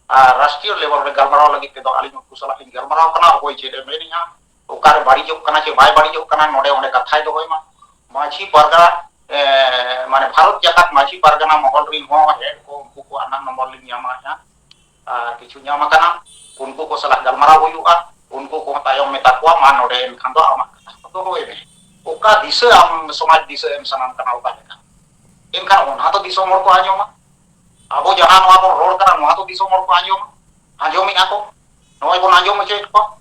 ᱟᱨ ᱨᱟᱥᱴᱨᱤᱭᱚ ᱞᱮᱵᱮᱞ ᱨᱮ ᱜᱟᱞᱢᱟᱨᱟᱣ ᱞᱟᱹᱜᱤᱫ ᱛᱮᱫᱚ ᱟᱹᱞᱤᱧ ᱩᱱᱠᱩ ᱥᱟᱞᱟᱜ ᱞᱤᱧ ᱜᱟᱞᱢᱟᱨᱟᱣ ᱠᱟᱱᱟ, ᱚᱠᱚᱭ ᱪᱮᱫ ᱮ ᱢᱮᱱᱮᱜᱼᱟ, ᱚᱠᱟᱨᱮ ᱵᱟᱹᱲᱤᱡᱚᱜ ᱠᱟᱱᱟ ᱪᱮ ᱵᱟᱭ ᱵᱟᱹᱲᱤᱡᱚᱜ ᱠᱟᱱᱟ, ᱱᱚᱰᱮ ᱚᱸᱰᱮ ᱠᱟᱛᱷᱟᱭ ᱫᱚᱦᱚᱭ ᱢᱟ᱾ ᱢᱟᱹᱡᱷᱤ ᱯᱟᱨᱜᱟᱱᱟ, ᱮ, ᱢᱟᱱᱮ ᱵᱷᱟᱨᱚᱛ ᱡᱟᱠᱟᱛ ᱢᱟᱹᱡᱷᱤ ᱯᱟᱨᱜᱟᱱᱟ ᱢᱚᱦᱚᱞ ᱨᱤᱱ ᱦᱚᱸ ᱦᱮᱰ ᱠᱚ, ᱩᱱᱠᱩ ᱠᱚᱣᱟᱜ ᱱᱟᱜ ᱱᱚᱢᱵᱚᱨ ᱞᱤᱧ ᱧᱟᱢᱟ ᱦᱟᱸᱜ᱾ ᱟᱨ ᱠᱤᱪᱷᱩ ᱧᱟᱢ ᱟᱠᱟᱱᱟ, ᱩᱱᱠᱩ ᱠᱚ ᱥᱟᱞᱟᱜ ᱜᱟᱞᱢᱟᱨᱟᱣ ᱦᱩᱭᱩᱜᱼᱟ, ᱩᱱᱠᱩ ᱠᱚᱦᱚᱸ ᱛᱟᱭᱚᱢ ᱢᱮᱛᱟ ᱠᱚᱣᱟ, ᱢᱟ ᱱᱚᱰᱮ ᱮᱱᱠᱷᱟᱱ ᱫᱚ ᱟᱢᱟᱜ ᱠᱟᱛᱷᱟ ᱠᱚ ᱫᱚᱦᱚᱭ ᱢᱮ᱾ ᱚᱠᱟ ᱫᱤᱥᱟᱹ ᱟᱢ ᱥᱚᱢᱟᱡᱽ ᱫᱤᱥᱟᱹ ᱮᱢ ᱥᱟᱱᱟᱢ ᱠᱟᱱᱟ, ᱚᱠᱟ ᱞᱮᱠᱟ? ᱮᱱᱠᱷᱟᱱ ᱚᱱᱟ ᱫᱚ ᱫᱤᱥᱚᱢ ᱦᱚᱲ ᱠᱚ ᱟᱸᱡᱚᱢᱟ᱾ ᱟᱵᱚ ᱡᱟᱦᱟᱸ ᱱᱚᱣᱟ ᱵᱚᱱ ᱨᱚᱲ ᱠᱟᱱᱟ, ᱱᱚᱣᱟ ᱫᱚ ᱫᱤᱥᱚᱢ ᱦᱚᱲ ᱠᱚ ᱟᱸᱡᱚᱢᱟ, ᱟᱸᱡᱚᱢᱮᱫᱼᱟ ᱠᱚ᱾ ᱱᱚᱜᱼᱚᱭ ᱵᱚᱱ ᱟᱸᱡᱚᱢ ᱦᱚᱪᱚᱭᱮᱫ ᱠᱚᱣᱟ᱾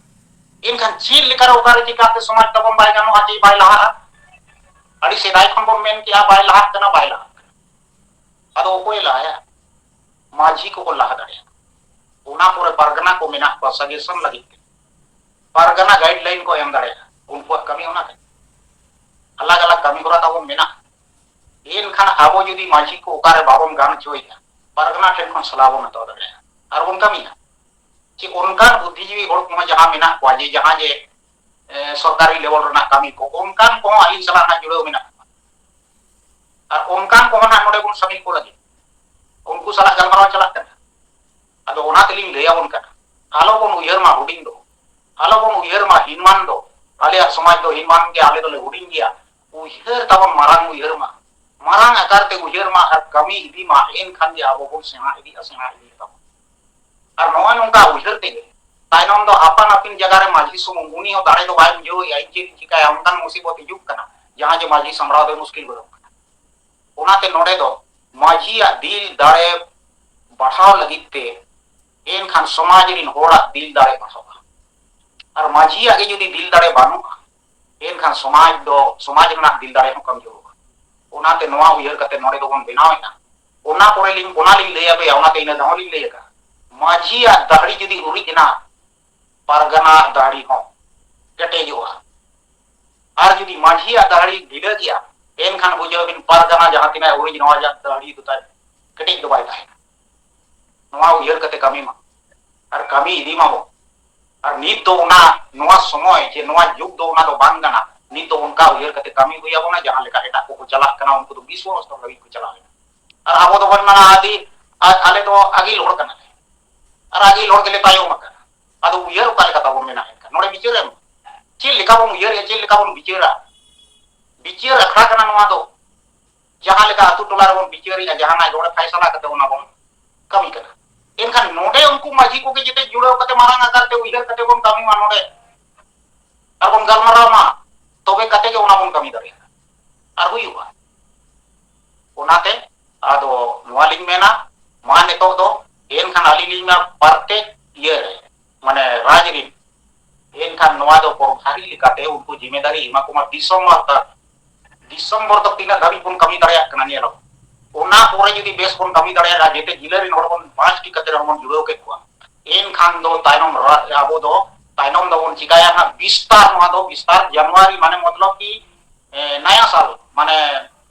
ᱮᱱᱠᱷᱟᱱ ᱪᱮᱫ ᱞᱮᱠᱟᱨᱮ ᱚᱠᱟᱨᱮ ᱪᱤᱠᱟᱹᱛᱮ ᱥᱚᱢᱟᱡᱽ ᱛᱟᱵᱚᱱ ᱵᱟᱭ ᱜᱟᱱᱚᱜᱼᱟ, ᱪᱮᱫ ᱵᱟᱭ ᱞᱟᱦᱟᱜᱼᱟ? ᱟᱹᱰᱤ ᱥᱮᱫᱟᱭ ᱠᱷᱚᱱ ᱵᱚᱱ ᱢᱮᱱ ᱠᱮᱜᱼᱟ ᱵᱟᱭ ᱞᱟᱦᱟᱜ ᱠᱟᱱᱟ, ᱵᱟᱭ ᱞᱟᱦᱟᱜ ᱠᱟᱱᱟ᱾ ᱟᱫᱚ ᱚᱠᱚᱭᱮ ᱞᱟᱦᱟᱭᱟ? ᱢᱟᱹᱡᱷᱤ ᱠᱚᱠᱚ ᱞᱟᱦᱟ ᱫᱟᱲᱮᱭᱟᱜᱼᱟ᱾ ᱚᱱᱟ ᱯᱚᱨᱮ ᱯᱟᱨᱜᱟᱱᱟ ᱠᱚ ᱢᱮᱱᱟᱜ ᱠᱚᱣᱟ ᱥᱟᱡᱮᱥᱚᱱ ᱞᱟᱹᱜᱤᱫ ᱛᱮ, ᱯᱟᱨᱜᱟᱱᱟ ᱜᱟᱭᱤᱰᱞᱟᱭᱤᱱ ᱠᱚ ᱮᱢ ᱫᱟᱲᱮᱭᱟᱜᱼᱟ᱾ ᱩᱱᱠᱩᱣᱟᱜ ᱠᱟᱹᱢᱤ ᱚᱱᱟ ᱠᱟᱱᱟ᱾ ᱟᱞᱟᱜᱽ ᱟᱞᱟᱜᱽ ᱠᱟᱹᱢᱤ ᱦᱚᱨᱟ ᱛᱟᱵᱚᱱ ᱢᱮᱱᱟᱜᱼᱟ᱾ ᱮᱱᱠᱷᱟᱱ ᱟᱵᱚ ᱡᱩᱫᱤ ᱢᱟᱹᱡᱷᱤ ᱠᱚ ᱚᱠᱟᱨᱮ ᱵᱟᱵᱚᱱ ᱜᱟᱱ ᱦᱚᱪᱚᱭᱮᱫᱼᱟ, ᱯᱟᱨᱜᱟᱱᱟ ᱴᱷᱮᱱ ᱠᱷᱚᱱ ᱥᱟᱞᱦᱟ ᱵᱚᱱ ᱦᱟᱛᱟᱣ ᱫᱟᱲᱮᱭᱟᱜᱼᱟ ᱟᱨ ᱵᱚᱱ ᱠᱟᱹᱢᱤᱭᱟ᱾ ᱪᱮ ᱚᱱᱠᱟᱱ ᱵᱩᱫᱽᱫᱷᱤᱡᱤᱵᱤ ᱦᱚᱲ ᱠᱚᱦᱚᱸ ᱡᱟᱦᱟᱸ ᱢᱮᱱᱟᱜ ᱠᱚᱣᱟ, ᱡᱮ ᱡᱟᱦᱟᱸ ᱡᱮ, ᱮ, ᱥᱚᱨᱠᱟᱨᱤ level ᱨᱮᱱᱟᱜ ᱠᱟᱹᱢᱤ ᱠᱚ, ᱚᱱᱠᱟᱱ ᱠᱚᱦᱚᱸ ᱟᱹᱞᱤᱧ ᱥᱟᱞᱟᱜ ᱱᱟᱜ ᱡᱩᱲᱟᱹᱣ ᱢᱮᱱᱟᱜ ᱠᱚᱣᱟ᱾ ᱟᱨ ᱚᱱᱠᱟᱱ ᱠᱚᱦᱚᱸ ᱱᱟᱜ ᱱᱚᱰᱮ ᱵᱚᱱ ᱥᱟᱢᱤᱞ ᱠᱚ ᱞᱟᱹᱜᱤᱫ᱾ ᱩᱱᱠᱩ ᱥᱟᱞᱟᱜ ᱜᱟᱞᱢᱟᱨᱟᱣ ᱪᱟᱞᱟᱜ ᱠᱟᱱᱟ᱾ ᱟᱫᱚ ᱚᱱᱟ ᱛᱮᱞᱤᱧ ᱞᱟᱹᱭ ᱟᱵᱚᱱ ᱠᱟᱱᱟ, ᱟᱞᱚ ᱵᱚᱱ ᱩᱭᱦᱟᱹᱨ ᱢᱟ ᱦᱩᱰᱤᱧ ᱫᱚ, ᱟᱞᱚ ᱵᱚᱱ ᱩᱭᱦᱟᱹᱨ ᱢᱟ ᱦᱤᱱᱢᱟᱱ ᱫᱚ᱾ ᱟᱞᱮᱭᱟᱜ ᱥᱚᱢᱟᱡᱽ ᱫᱚ ᱦᱤᱱᱢᱟᱱ ᱜᱮᱭᱟ, ᱟᱞᱮ ᱫᱚᱞᱮ ᱦᱩᱰᱤᱧ ᱜᱮᱭᱟ᱾ ᱩᱭᱦᱟᱹᱨ ᱛᱟᱵᱚᱱ ᱢᱟᱨᱟᱝ ᱩᱭᱦᱟᱹᱨ ᱢᱟ, ᱢᱟᱨᱟᱝ ᱟᱠᱟᱨ ᱛᱮ ᱩᱭᱦᱟᱹᱨ ᱢᱟ ᱟᱨ ᱠᱟᱹᱢᱤ ᱤᱫᱤ ᱢᱟ, ᱮᱱᱠᱷᱟᱱ ᱜᱮ ᱟᱵᱚ ᱵᱚᱱ ᱥᱮᱬᱟ ᱤᱫᱤᱜᱼᱟ, ᱥᱮᱬᱟ ᱤᱫᱤ ᱛᱟᱵᱚᱱ᱾ ᱟᱨ ᱱᱚᱜᱼᱚᱭ ᱱᱚᱝᱠᱟ ᱩᱭᱦᱟᱹᱨ ᱛᱮᱜᱮ ᱛᱟᱭᱱᱚᱢ ᱫᱚ ᱟᱯᱟᱱ ᱟᱹᱯᱤᱱ ᱡᱟᱭᱜᱟ ᱨᱮ ᱢᱟᱹᱡᱷᱤ ᱥᱩᱢᱩᱝ, ᱩᱱᱤ ᱦᱚᱸ ᱫᱟᱲᱮ ᱫᱚ ᱵᱟᱭ ᱵᱩᱡᱷᱟᱹᱣᱮᱫᱼᱟ, ᱤᱧ ᱪᱮᱫ ᱤᱧ ᱪᱤᱠᱟᱹᱭᱟ, ᱚᱱᱠᱟᱱ ᱢᱩᱥᱤᱵᱚᱛ ᱦᱤᱡᱩᱜ ᱠᱟᱱᱟ, ᱡᱟᱦᱟᱸ ᱡᱮ ᱢᱟᱹᱡᱷᱤ ᱥᱟᱢᱵᱲᱟᱣ ᱫᱚ ᱢᱩᱥᱠᱤᱞ ᱜᱚᱫᱚᱜ ᱠᱟᱱᱟ᱾ ᱚᱱᱟᱛᱮ ᱱᱚᱰᱮ ᱫᱚ ᱢᱟᱹᱡᱷᱤᱭᱟᱜ ᱫᱤᱞ ᱫᱟᱲᱮ ᱵᱟᱲᱦᱟᱣ ᱞᱟᱹᱜᱤᱫ ᱛᱮ, ᱮᱱᱠᱷᱟᱱ ᱥᱚᱢᱟᱡᱽ ᱨᱤᱱ ᱦᱚᱲᱟᱜ ᱫᱤᱞ ᱫᱟᱲᱮ ᱵᱟᱲᱦᱟᱜᱼᱟ᱾ ᱟᱨ ᱢᱟᱹᱡᱷᱤᱭᱟᱜ ᱜᱮ ᱡᱩᱫᱤ ᱫᱤᱞ ᱫᱟᱲᱮ ᱵᱟᱹᱱᱩᱜᱼᱟ, ᱮᱱᱠᱷᱟᱱ ᱥᱚᱢᱟᱡᱽ ᱫᱚ, ᱥᱚᱢᱟᱡᱽ ᱨᱮᱱᱟᱜ ᱫᱤᱞ ᱫᱟᱲᱮ ᱦᱚᱸ ᱠᱚᱢᱡᱳᱨᱚᱜᱼᱟ᱾ ᱚᱱᱟᱛᱮ ᱱᱚᱣᱟ ᱩᱭᱦᱟᱹᱨ ᱠᱟᱛᱮ ᱱᱚᱰᱮ ᱫᱚᱵᱚᱱ ᱵᱮᱱᱟᱣᱮᱫᱼᱟ᱾ ᱚᱱᱟ ᱯᱚᱨᱮ ᱞᱤᱧ, ᱚᱱᱟ ᱞᱤᱧ ᱞᱟᱹᱭ ᱟᱯᱮᱭᱟ, ᱚᱱᱟᱛᱮ ᱤᱱᱟᱹ ᱫᱷᱟᱣ ᱞᱤᱧ ᱞᱟᱹᱭ ᱟᱠᱟᱫᱼᱟ᱾ ᱢᱟᱹᱡᱷᱤᱭᱟᱜ ᱫᱟᱲᱮ ᱡᱩᱫᱤ ᱩᱨᱤᱡ ᱮᱱᱟ, ᱯᱟᱨᱜᱟᱱᱟ ᱫᱟᱲᱮ ᱦᱚᱸ ᱠᱮᱴᱮᱡᱚᱜᱼᱟ᱾ ᱟᱨ ᱡᱩᱫᱤ ᱢᱟᱹᱡᱷᱤᱭᱟᱜ ᱫᱟᱲᱮ ᱰᱷᱤᱞᱟᱹ ᱜᱮᱭᱟ, ᱮᱱᱠᱷᱟᱱ ᱵᱩᱡᱷᱟᱹᱣ ᱵᱤᱱ ᱯᱟᱨᱜᱟᱱᱟ ᱡᱟᱦᱟᱸ ᱛᱤᱱᱟᱹᱜ ᱩᱨᱤᱡ ᱱᱚᱣᱟ ᱨᱮᱭᱟᱜ ᱫᱟᱲᱮ ᱫᱚ ᱛᱟᱭ ᱠᱮᱴᱮᱡ ᱫᱚ ᱵᱟᱭ ᱛᱟᱦᱮᱱᱟ᱾ ᱱᱚᱣᱟ ᱩᱭᱦᱟᱹᱨ ᱠᱟᱛᱮ ᱠᱟᱹᱢᱤ ᱢᱟ, ᱟᱨ ᱠᱟᱹᱢᱤ ᱤᱫᱤ ᱢᱟᱵᱚᱱ᱾ ᱟᱨ ᱱᱤᱛ ᱫᱚ ᱚᱱᱟ, ᱱᱚᱣᱟ ᱥᱚᱢᱚᱭ ᱡᱮ ᱱᱚᱣᱟ ᱡᱩᱜᱽ ᱫᱚ ᱚᱱᱟ ᱫᱚ ᱵᱟᱝ ᱠᱟᱱᱟ᱾ ᱱᱤᱛ ᱫᱚ ᱚᱱᱠᱟ ᱩᱭᱦᱟᱹᱨ ᱠᱟᱛᱮ ᱠᱟᱹᱢᱤ ᱦᱩᱭ ᱟᱵᱚᱱᱟ, ᱡᱟᱦᱟᱸ ᱞᱮᱠᱟ ᱮᱴᱟᱜ ᱠᱚᱠᱚ ᱪᱟᱞᱟᱜ ᱠᱟᱱᱟ, ᱩᱱᱠᱩ ᱫᱚ ᱵᱤᱥᱥᱚ ᱥᱛᱚᱨ ᱫᱷᱟᱹᱵᱤᱡ ᱠᱚ ᱪᱟᱞᱟᱣ ᱮᱱᱟ᱾ ᱟᱨ ᱟᱵᱚ ᱫᱚᱵᱚᱱ ᱢᱮᱱᱟ, "ᱟᱹᱫᱤ-, ᱟ-, ᱟᱞᱮ ᱫᱚ ᱟᱹᱜᱤᱞ ᱦᱚᱲ ᱠᱟᱱᱟᱞᱮ, ᱟᱨ ᱟᱹᱜᱤᱞ ᱦᱚᱲ ᱜᱮᱞᱮ ᱛᱟᱭᱚᱢ ᱟᱠᱟᱱᱟ᱾" ᱟᱫᱚ ᱩᱭᱦᱟᱹᱨ ᱚᱠᱟ ᱞᱮᱠᱟ ᱛᱟᱵᱚᱱ ᱢᱮᱱᱟᱜ? ᱮᱱᱠᱷᱟᱱ ᱱᱚᱰᱮ ᱵᱤᱪᱟᱹᱨ ᱮᱢ, ᱪᱮᱫ ᱞᱮᱠᱟ ᱵᱚᱱ ᱩᱭᱦᱟᱹᱨᱮᱜᱼᱟ, ᱪᱮᱫ ᱞᱮᱠᱟ ᱵᱚᱱ ᱵᱤᱪᱟᱹᱨᱟ? ᱵᱤᱪᱟᱹᱨ ᱟᱠᱷᱲᱟ ᱠᱟᱱᱟ ᱱᱚᱣᱟ ᱫᱚ᱾ ᱡᱟᱦᱟᱸ ᱞᱮᱠᱟ ᱟᱹᱛᱩ ᱴᱚᱞᱟ ᱨᱮᱵᱚᱱ ᱵᱤᱪᱟᱹᱨᱮᱜᱼᱟ, ᱡᱟᱦᱟᱱᱟᱜ ᱜᱮ ᱚᱸᱰᱮ ᱯᱷᱟᱭᱥᱟᱞᱟ ᱠᱟᱛᱮ ᱚᱱᱟ ᱵᱚᱱ ᱠᱟᱹᱢᱤ ᱠᱟᱱᱟ᱾ ᱮᱱᱠᱷᱟᱱ ᱱᱚᱰᱮ ᱩᱱᱠᱩ ᱢᱟᱹᱡᱷᱤ ᱠᱚᱜᱮ ᱡᱮᱛᱮ ᱡᱩᱲᱟᱹᱣ ᱠᱟᱛᱮ ᱢᱟᱨᱟᱝ ᱟᱠᱟᱨ ᱛᱮ ᱩᱭᱦᱟᱹᱨ ᱠᱟᱛᱮ ᱵᱚᱱ ᱠᱟᱹᱢᱤ ᱢᱟ ᱱᱚᱰᱮ, ᱟᱨ ᱵᱚᱱ ᱜᱟᱞᱢᱟᱨᱟᱣ ᱢᱟ, ᱛᱚᱵᱮ ᱠᱟᱛᱮ ᱜᱮ ᱚᱱᱟ ᱵᱚᱱ ᱠᱟᱹᱢᱤ ᱫᱟᱲᱮᱭᱟᱜᱼᱟ ᱟᱨ ᱦᱩᱭᱩᱜᱼᱟ᱾ ᱚᱱᱟᱛᱮ ᱟᱫᱚ ᱱᱚᱣᱟ ᱞᱤᱧ ᱢᱮᱱᱟ, ᱢᱟ ᱱᱤᱛᱚᱜ ᱫᱚ ᱮᱱᱠᱷᱟᱱ ᱟᱹᱞᱤᱧ ᱞᱤᱧ ᱢᱮᱱᱟ, ᱯᱨᱚᱛᱮᱠ ᱤᱭᱟᱹ ᱨᱮ, ᱢᱟᱱᱮ ᱨᱟᱡᱽ ᱨᱤᱱ, ᱮᱱᱠᱷᱟᱱ ᱱᱚᱣᱟ ᱫᱚ ᱯᱨᱚᱵᱷᱟᱨᱤ ᱞᱮᱠᱟᱛᱮ ᱩᱱᱠᱩ ᱡᱤᱢᱮᱫᱟᱨᱤ ᱮᱢᱟ ᱠᱚᱢᱟ ᱰᱤᱥᱮᱢᱵᱚᱨ ᱛᱟᱠ᱾ ᱰᱤᱥᱮᱢᱵᱚᱨ ᱫᱚ ᱛᱤᱱᱟᱹᱜ ᱫᱷᱟᱹᱵᱤᱡ ᱵᱚᱱ ᱠᱟᱹᱢᱤ ᱫᱟᱲᱮᱭᱟᱜ ᱠᱟᱱᱟ ᱧᱮᱞ ᱟᱵᱚᱱ᱾ ᱚᱱᱟ ᱯᱚᱨᱮ ᱡᱩᱫᱤ ᱵᱮᱥ ᱵᱚᱱ ᱠᱟᱹᱢᱤ ᱫᱟᱲᱮᱭᱟᱜᱼᱟ, ᱡᱮᱛᱮ ᱡᱤᱞᱟᱹ ᱨᱤᱱ ᱦᱚᱲ ᱵᱚᱱ ᱯᱟᱸᱪᱴᱤ ᱠᱟᱛᱮ ᱨᱮᱦᱚᱸ ᱵᱚᱱ ᱡᱩᱲᱟᱹᱣ ᱠᱮᱫ ᱠᱚᱣᱟ, ᱮᱱᱠᱷᱟᱱ ᱫᱚ ᱛᱟᱭᱱᱚᱢ ᱨᱟ-, ᱟᱵᱚ ᱫᱚ ᱛᱟᱭᱱᱚᱢ ᱫᱚᱵᱚᱱ ᱪᱤᱠᱟᱭᱟ ᱦᱟᱸᱜ, ᱵᱤᱥᱛᱟᱨ, ᱱᱚᱣᱟ ᱫᱚ ᱵᱤᱥᱛᱟᱨ ᱡᱟᱱᱩᱣᱟᱨᱤ ᱢᱟᱱᱮ ᱢᱚᱛᱞᱚᱵ ᱠᱤ, ᱮ, ᱱᱟᱭᱟ ᱥᱟᱞ, ᱢᱟᱱᱮ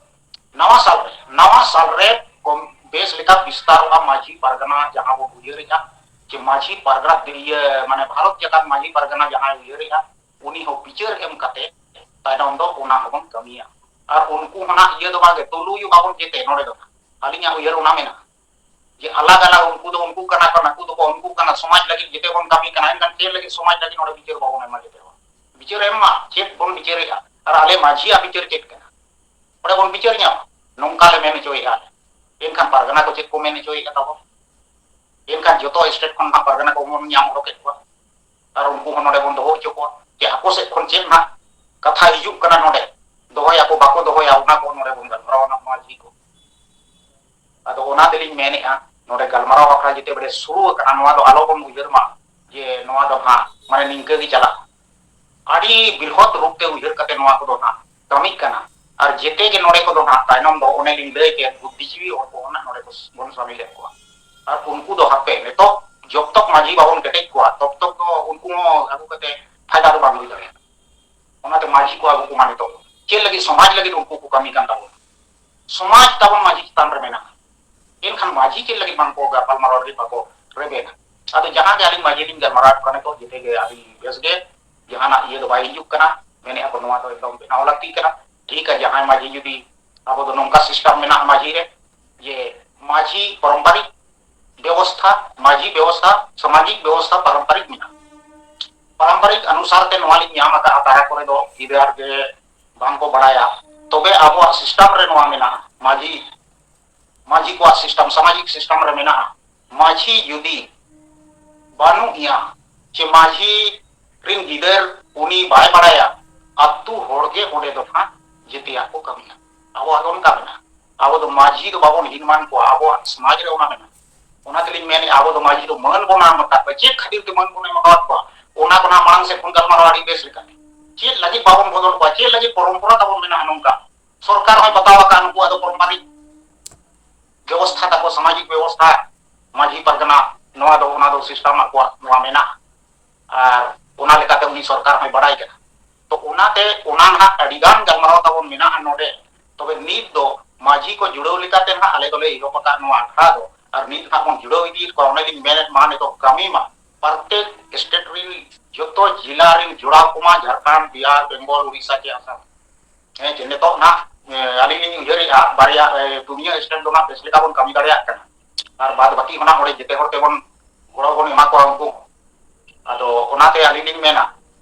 ᱱᱟᱣᱟ ᱥᱟᱞ ᱨᱮ, ᱱᱟᱣᱟ ᱥᱟᱞ ᱨᱮ ᱠᱚᱢ ᱵᱮᱥ ᱞᱮᱠᱟ ᱵᱤᱥᱛᱟᱨᱚᱜᱼᱟ ᱢᱟᱹᱡᱷᱤ ᱯᱟᱨᱜᱟᱱᱟ ᱡᱟᱦᱟᱸ ᱵᱚᱱ ᱩᱭᱦᱟᱹᱨᱮᱜᱼᱟ᱾ ᱡᱮ ᱢᱟᱹᱡᱷᱤ ᱯᱟᱨᱜᱟᱱᱟ ᱤᱭᱟᱹ ᱢᱟᱱᱮ ᱵᱷᱟᱨᱚᱛ ᱡᱟᱠᱟᱛ ᱢᱟᱹᱡᱷᱤ ᱯᱟᱨᱜᱟᱱᱟ ᱡᱟᱦᱟᱸᱭ ᱩᱭᱦᱟᱹᱨᱮᱜᱼᱟ, ᱩᱱᱤ ᱦᱚᱸ ᱵᱤᱪᱟᱹᱨ ᱮᱢ ᱠᱟᱛᱮ ᱛᱟᱭᱱᱚᱢ ᱫᱚ ᱚᱱᱟ ᱦᱚᱸᱵᱚᱱ ᱠᱟᱹᱢᱤᱭᱟ᱾ ᱟᱨ ᱩᱱᱠᱩ ᱦᱚᱸ ᱱᱟᱜ ᱤᱭᱟᱹ ᱫᱚ ᱵᱟᱝᱜᱮ, ᱛᱩᱞᱩᱡ ᱵᱟᱵᱚᱱ ᱡᱮᱛᱮ ᱱᱚᱰᱮ ᱫᱚ᱾ ᱟᱹᱞᱤᱧᱟᱜ ᱩᱭᱦᱟᱹᱨ ᱚᱱᱟ ᱢᱮᱱᱟᱜᱼᱟ ᱡᱮ ᱟᱞᱟᱜᱽ ᱟᱞᱟᱜᱽ ᱩᱱᱠᱩ ᱫᱚ ᱩᱱᱠᱩ ᱠᱟᱱᱟ ᱠᱚ, ᱱᱟᱠᱩ ᱫᱚᱠᱚ ᱩᱱᱠᱩ ᱠᱟᱱᱟ, ᱥᱚᱢᱟᱡᱽ ᱞᱟᱹᱜᱤᱫ ᱡᱮᱛᱮ ᱵᱚᱱ ᱠᱟᱹᱢᱤ ᱠᱟᱱᱟ, ᱮᱱᱠᱷᱟᱱ ᱪᱮᱫ ᱞᱟᱹᱜᱤᱫ ᱥᱚᱢᱟᱡᱽ ᱞᱟᱹᱜᱤᱫ ᱱᱚᱰᱮ ᱵᱤᱪᱟᱹᱨ ᱵᱟᱵᱚᱱ ᱮᱢᱟ ᱡᱮᱛᱮ ᱦᱚᱲ? ᱵᱤᱪᱟᱹᱨ ᱮᱢ ᱢᱟ, ᱪᱮᱫ ᱵᱚᱱ ᱵᱤᱪᱟᱹᱨᱮᱜᱼᱟ? ᱟᱨ ᱟᱞᱮ ᱢᱟᱹᱡᱷᱤᱭᱟᱜ ᱵᱤᱪᱟᱹᱨ ᱪᱮᱫ ᱠᱟᱱᱟ? ᱚᱸᱰᱮ ᱵᱚᱱ ᱵᱤᱪᱟᱹᱨ ᱧᱟᱢᱟ, ᱱᱚᱝᱠᱟ ᱞᱮ ᱢᱮᱱ ᱦᱚᱪᱚᱭᱮᱫᱼᱟ᱾ ᱮᱱᱠᱷᱟᱱ ᱯᱟᱨᱜᱟᱱᱟ ᱠᱚ ᱪᱮᱫ ᱠᱚ ᱢᱮᱱ ᱦᱚᱪᱚᱭᱮᱫᱼᱟ ᱛᱟᱵᱚᱱ? ᱮᱱᱠᱷᱟᱱ ᱡᱚᱛᱚ ᱥᱴᱮᱴ ᱠᱷᱚᱱ ᱱᱟᱦᱟᱜ ᱯᱟᱨᱜᱟᱱᱟ ᱠᱚᱵᱚᱱ ᱧᱟᱢ ᱚᱰᱚᱠᱮᱫ ᱠᱚᱣᱟ, ᱟᱨ ᱩᱱᱠᱩ ᱦᱚᱸ ᱱᱚᱰᱮ ᱵᱚᱱ ᱫᱚᱦᱚ ᱦᱚᱪᱚ ᱠᱚᱣᱟ ᱡᱮ ᱟᱠᱚ ᱥᱮᱫ ᱠᱷᱚᱱ ᱪᱮᱫ ᱱᱟᱦᱟᱜ ᱠᱟᱛᱷᱟ ᱦᱤᱡᱩᱜ ᱠᱟᱱᱟ ᱱᱚᱰᱮ, ᱫᱚᱦᱚᱭᱟᱠᱚ ᱵᱟᱠᱚ ᱫᱚᱦᱚᱭᱟ, ᱚᱱᱟ ᱠᱚ ᱱᱚᱰᱮ ᱵᱚᱱ ᱜᱟᱞᱢᱟᱨᱟᱣᱟ ᱱᱟᱦᱟᱜ ᱢᱟᱹᱡᱷᱤ ᱠᱚ᱾ ᱟᱫᱚ ᱚᱱᱟ ᱛᱮᱞᱤᱧ ᱢᱮᱱᱮᱫᱼᱟ, ᱱᱚᱰᱮ ᱜᱟᱞᱢᱟᱨᱟᱣ ᱟᱠᱷᱲᱟ ᱡᱮᱛᱮ ᱵᱮᱲᱮ ᱥᱩᱨᱩ ᱟᱠᱟᱱᱟ, ᱱᱚᱣᱟ ᱫᱚ ᱟᱞᱚ ᱵᱚᱱ ᱩᱭᱦᱟᱹᱨ ᱢᱟ ᱡᱮ ᱱᱚᱣᱟ ᱫᱚ ᱱᱟᱦᱟᱜ ᱢᱟᱱᱮ ᱱᱤᱝᱠᱟᱹ ᱜᱮ ᱪᱟᱞᱟᱜᱼᱟ᱾ ᱟᱹᱰᱤ ᱵᱨᱤᱦᱚᱛ ᱨᱩᱯ ᱛᱮ ᱩᱭᱦᱟᱹᱨ ᱠᱟᱛᱮ ᱱᱚᱣᱟ ᱠᱚᱫᱚ ᱱᱟᱦᱟᱜ ᱠᱟᱹᱢᱤᱜ ᱠᱟᱱᱟ᱾ ᱟᱨ ᱡᱮᱛᱮ ᱜᱮ ᱱᱚᱰᱮ ᱠᱚᱫᱚ ᱱᱟᱦᱟᱜ ᱛᱟᱭᱱᱚᱢ ᱫᱚ ᱚᱱᱮ ᱞᱤᱧ ᱞᱟᱹᱭ ᱠᱮᱫ, ᱵᱩᱫᱽᱫᱷᱤᱡᱤᱵᱤ ᱦᱚᱲ ᱠᱚ ᱱᱟᱦᱟᱜ ᱱᱚᱰᱮ ᱠᱚ ᱵᱚᱱ ᱥᱟᱢᱤᱞᱮᱫ ᱠᱚᱣᱟ᱾ ᱟᱨ ᱩᱱᱠᱩ ᱫᱚ ᱦᱟᱯᱮ ᱱᱤᱛᱚᱜ ᱡᱚᱵ ᱛᱚᱠ ᱢᱟᱹᱡᱷᱤ ᱵᱟᱵᱚᱱ ᱠᱮᱴᱮᱡ ᱠᱚᱣᱟ, ᱛᱚᱵ ᱛᱚᱠ ᱫᱚ ᱩᱱᱠᱩ ᱦᱚᱸ ᱟᱹᱜᱩ ᱠᱟᱛᱮ ᱯᱷᱟᱭᱫᱟ ᱫᱚ ᱵᱟᱝ ᱦᱩᱭ ᱫᱟᱲᱮᱭᱟᱜᱼᱟ᱾ ᱚᱱᱟᱛᱮ ᱢᱟᱹᱡᱷᱤ ᱠᱚ ᱟᱹᱜᱩ ᱠᱚᱢᱟ ᱱᱤᱛᱚᱜ᱾ ᱪᱮᱫ ᱞᱟᱹᱜᱤᱫ? ᱥᱚᱢᱟᱡᱽ ᱞᱟᱹᱜᱤᱫ ᱩᱱᱠᱩ ᱠᱚ ᱠᱟᱹᱢᱤ ᱠᱟᱱ ᱛᱟᱵᱚᱱᱟ᱾ ᱥᱚᱢᱟᱡᱽ ᱛᱟᱵᱚᱱ ᱢᱟᱹᱡᱷᱤ ᱪᱮᱛᱟᱱ ᱨᱮ ᱢᱮᱱᱟᱜᱼᱟ᱾ ᱮᱱᱠᱷᱟᱱ ᱢᱟᱹᱡᱷᱤ ᱪᱮᱫ ᱞᱟᱹᱜᱤᱫ ᱵᱟᱝ ᱠᱚ ᱜᱟᱯᱟᱞᱢᱟᱨᱟᱣ ᱞᱟᱹᱜᱤᱫ ᱵᱟᱠᱚ ᱨᱮᱵᱮᱱᱟ? ᱟᱫᱚ ᱡᱟᱦᱟᱸ ᱜᱮ ᱟᱹᱞᱤᱧ ᱢᱟᱹᱡᱷᱤ ᱞᱤᱧ ᱜᱟᱞᱢᱟᱨᱟᱣ ᱠᱟᱱᱟ ᱱᱤᱛᱚᱜ, ᱡᱮᱛᱮ ᱜᱮ ᱟᱹᱰᱤ ᱵᱮᱥ ᱜᱮ, ᱡᱟᱦᱟᱱᱟᱜ ᱤᱭᱟᱹ ᱫᱚ ᱵᱟᱭ ᱦᱤᱡᱩᱜ ᱠᱟᱱᱟ᱾ ᱢᱮᱱᱮᱫᱼᱟ ᱠᱚ ᱱᱚᱣᱟ ᱫᱚ ᱮᱠᱫᱚᱢ ᱵᱮᱱᱟᱣ ᱞᱟᱹᱠᱛᱤ ᱠᱟᱱᱟ᱾ ᱴᱷᱤᱠ ᱜᱮᱭᱟ, ᱡᱟᱦᱟᱸᱭ ᱢᱟᱹᱡᱷᱤ ᱡᱩᱫᱤ ᱟᱵᱚ ᱫᱚ ᱱᱚᱝᱠᱟ ᱥᱤᱥᱴᱮᱢ ᱢᱮᱱᱟᱜᱼᱟ ᱢᱟᱹᱡᱷᱤ ᱨᱮ, ᱡᱮ ᱢᱟᱹᱡᱷᱤ ᱯᱟᱨᱚᱢᱯᱟᱨᱤᱠ ᱵᱮᱵᱚᱥᱛᱷᱟ, ᱢᱟᱹᱡᱷᱤ ᱵᱮᱵᱚᱥᱛᱷᱟ, ᱥᱟᱢᱟᱡᱤᱠ ᱵᱮᱵᱚᱥᱛᱷᱟ ᱯᱟᱨᱚᱢᱯᱟᱨᱤᱠ ᱢᱮᱱᱟᱜᱼᱟ᱾ ᱯᱟᱨᱚᱢᱯᱟᱨᱤᱠ ᱚᱱᱩᱥᱟᱨ ᱛᱮ ᱱᱚᱣᱟ ᱞᱤᱧ ᱧᱟᱢ ᱟᱠᱟᱫᱼᱟ, ᱛᱟᱨᱟ ᱠᱚᱨᱮ ᱫᱚ ᱜᱤᱫᱟᱹᱨ ᱜᱮ ᱵᱟᱝ ᱠᱚ ᱵᱟᱲᱟᱭᱟ᱾ ᱛᱚᱵᱮ ᱟᱵᱚᱣᱟᱜ ᱥᱤᱥᱴᱮᱢ ᱨᱮ ᱱᱚᱣᱟ ᱢᱮᱱᱟᱜᱼᱟ, ᱢᱟᱹᱡᱷᱤ, ᱢᱟᱹᱡᱷᱤ ᱠᱚᱣᱟᱜ ᱥᱤᱥᱴᱮᱢ, ᱥᱟᱢᱟᱡᱤᱠ ᱥᱤᱥᱴᱮᱢ ᱨᱮ ᱢᱮᱱᱟᱜᱼᱟ᱾ ᱢᱟᱹᱡᱷᱤ ᱡᱩᱫᱤ ᱵᱟᱹᱱᱩᱜ ᱮᱭᱟ, ᱪᱮ ᱢᱟᱹᱡᱷᱤ ᱨᱤᱱ ᱜᱤᱫᱟᱹᱨ ᱩᱱᱤ ᱵᱟᱭ ᱵᱟᱲᱟᱭᱟ, ᱟᱹᱛᱩ ᱦᱚᱲ ᱜᱮ ᱚᱸᱰᱮ ᱫᱚ ᱱᱟᱜ ᱡᱮᱛᱮᱭᱟᱜ ᱠᱚ ᱠᱟᱹᱢᱤᱭᱟ᱾ ᱟᱵᱚᱣᱟᱜ ᱫᱚ ᱚᱱᱠᱟ ᱢᱮᱱᱟᱜᱼᱟ᱾ ᱟᱵᱚ ᱫᱚ ᱢᱟᱹᱡᱷᱤ ᱫᱚ ᱵᱟᱵᱚᱱ ᱦᱤᱱᱢᱟᱱ ᱠᱚᱣᱟ, ᱟᱵᱚᱣᱟᱜ ᱥᱚᱢᱟᱡᱽ ᱨᱮ ᱚᱱᱟ ᱢᱮᱱᱟᱜᱼᱟ᱾ ᱚᱱᱟ ᱛᱮᱞᱤᱧ ᱢᱮᱱᱮᱫᱼᱟ, ᱟᱵᱚ ᱫᱚ ᱢᱟᱹᱡᱷᱤ ᱫᱚ ᱢᱟᱹᱱ ᱵᱚᱱ ᱮᱢ ᱟᱠᱟᱫ ᱠᱚᱣᱟ᱾ ᱪᱮᱫ ᱠᱷᱟᱹᱛᱤᱨ ᱛᱮ ᱢᱟᱹᱱ ᱵᱚᱱ ᱮᱢ ᱟᱠᱟᱫ ᱠᱚᱣᱟ, ᱚᱱᱟ ᱠᱚ ᱱᱟᱜ ᱢᱟᱲᱟᱝ ᱥᱮᱫ ᱵᱚᱱ ᱜᱟᱞᱢᱟᱨᱟᱣᱟ ᱟᱹᱰᱤ ᱵᱮᱥ ᱞᱮᱠᱟᱛᱮ᱾ ᱪᱮᱫ ᱞᱟᱹᱜᱤᱫ ᱵᱟᱵᱚᱱ ᱵᱚᱫᱚᱞ ᱠᱚᱣᱟ? ᱪᱮᱫ ᱞᱟᱹᱜᱤᱫ ᱯᱚᱨᱚᱢᱯᱚᱨᱟ ᱛᱟᱵᱚᱱ ᱢᱮᱱᱟᱜᱼᱟ ᱱᱚᱝᱠᱟ? ᱥᱚᱨᱠᱟᱨ ᱦᱚᱸᱭ ᱵᱟᱛᱟᱣ ᱟᱠᱟᱫ ᱱᱩᱠᱩᱣᱟᱜ ᱫᱚ ᱯᱟᱨᱚᱢᱯᱟᱨᱤᱠ ᱵᱮᱵᱚᱥᱛᱷᱟ ᱛᱟᱠᱚ, ᱥᱟᱢᱟᱡᱤᱠ ᱵᱮᱵᱚᱥᱛᱷᱟ, ᱢᱟᱹᱡᱷᱤ ᱯᱟᱨᱜᱟᱱᱟ, ᱱᱚᱣᱟ ᱫᱚ, ᱚᱱᱟ ᱫᱚ ᱥᱤᱥᱴᱟᱢ ᱟᱠᱚᱣᱟᱜ ᱱᱚᱣᱟ ᱢᱮᱱᱟᱜᱼᱟ᱾ ᱟᱨ ᱚᱱᱟ ᱞᱮᱠᱟᱛᱮ ᱩᱱᱤ ᱥᱚᱨᱠᱟᱨ ᱦᱚᱸᱭ ᱵᱟᱲᱟᱭ ᱠᱟᱱᱟ᱾ ᱛᱚ ᱚᱱᱟᱛᱮ ᱚᱱᱟ ᱱᱟᱦᱟᱜ ᱟᱹᱰᱤᱜᱟᱱ ᱜᱟᱞᱢᱟᱨᱟᱣ ᱛᱟᱵᱚᱱ ᱢᱮᱱᱟᱜᱼᱟ ᱱᱚᱰᱮ᱾ ᱛᱚᱵᱮ ᱱᱤᱛ ᱫᱚ ᱢᱟᱹᱡᱷᱤ ᱠᱚ ᱡᱩᱲᱟᱹᱣ ᱞᱮᱠᱟᱛᱮ ᱱᱟᱦᱟᱜ ᱟᱞᱮ ᱫᱚᱞᱮ ᱮᱦᱚᱵ ᱟᱠᱟᱫ ᱱᱚᱣᱟ ᱟᱠᱷᱲᱟ ᱫᱚ᱾ ᱟᱨ ᱱᱤᱛ ᱱᱟᱜ ᱵᱚᱱ ᱡᱩᱲᱟᱹᱣ ᱤᱫᱤᱭᱮᱫ ᱠᱚᱣᱟ᱾ ᱚᱱᱮ ᱞᱤᱧ ᱢᱮᱱᱮᱫ ᱢᱟ, ᱱᱤᱛᱚᱜ ᱠᱟᱹᱢᱤ ᱢᱟ ᱯᱨᱚᱛᱮᱠ ᱥᱴᱮᱴ ᱨᱤᱱ ᱡᱚᱛᱚ ᱡᱤᱞᱟ ᱨᱤᱱ ᱡᱚᱲᱟᱣ ᱠᱚᱢᱟ, ᱡᱷᱟᱲᱠᱷᱚᱸᱰ, ᱵᱤᱦᱟᱨ, ᱵᱮᱝᱜᱚᱞ, ᱩᱲᱤᱥᱥᱟ ᱪᱮ ᱟᱥᱟᱢ᱾ ᱦᱮᱸ, ᱡᱮ ᱱᱤᱛᱚᱜ ᱱᱟᱜ, ᱮ, ᱟᱹᱞᱤᱧ ᱞᱤᱧ ᱩᱭᱦᱟᱹᱨᱮᱫᱼᱟ, ᱵᱟᱨᱭᱟ, ᱮ, ᱯᱩᱱᱭᱟᱹ ᱥᱴᱮᱴ ᱫᱚ ᱱᱟᱜ ᱵᱮᱥ ᱞᱮᱠᱟ ᱵᱚᱱ ᱠᱟᱹᱢᱤ ᱫᱟᱲᱮᱭᱟᱜ ᱠᱟᱱᱟ, ᱟᱨ ᱵᱟᱫ ᱵᱟᱹᱠᱤ ᱦᱚᱸ ᱱᱟᱜ ᱚᱸᱰᱮ ᱡᱮᱛᱮ ᱦᱚᱲ ᱛᱮᱵᱚᱱ ᱜᱚᱲᱚ ᱵᱚᱱ ᱮᱢᱟ ᱠᱚᱣᱟ ᱩᱱᱠᱩ ᱦᱚᱸ᱾ ᱟᱫᱚ ᱚᱱᱟᱛᱮ ᱟᱹᱞᱤᱧ ᱞᱤᱧ ᱢᱮᱱᱟ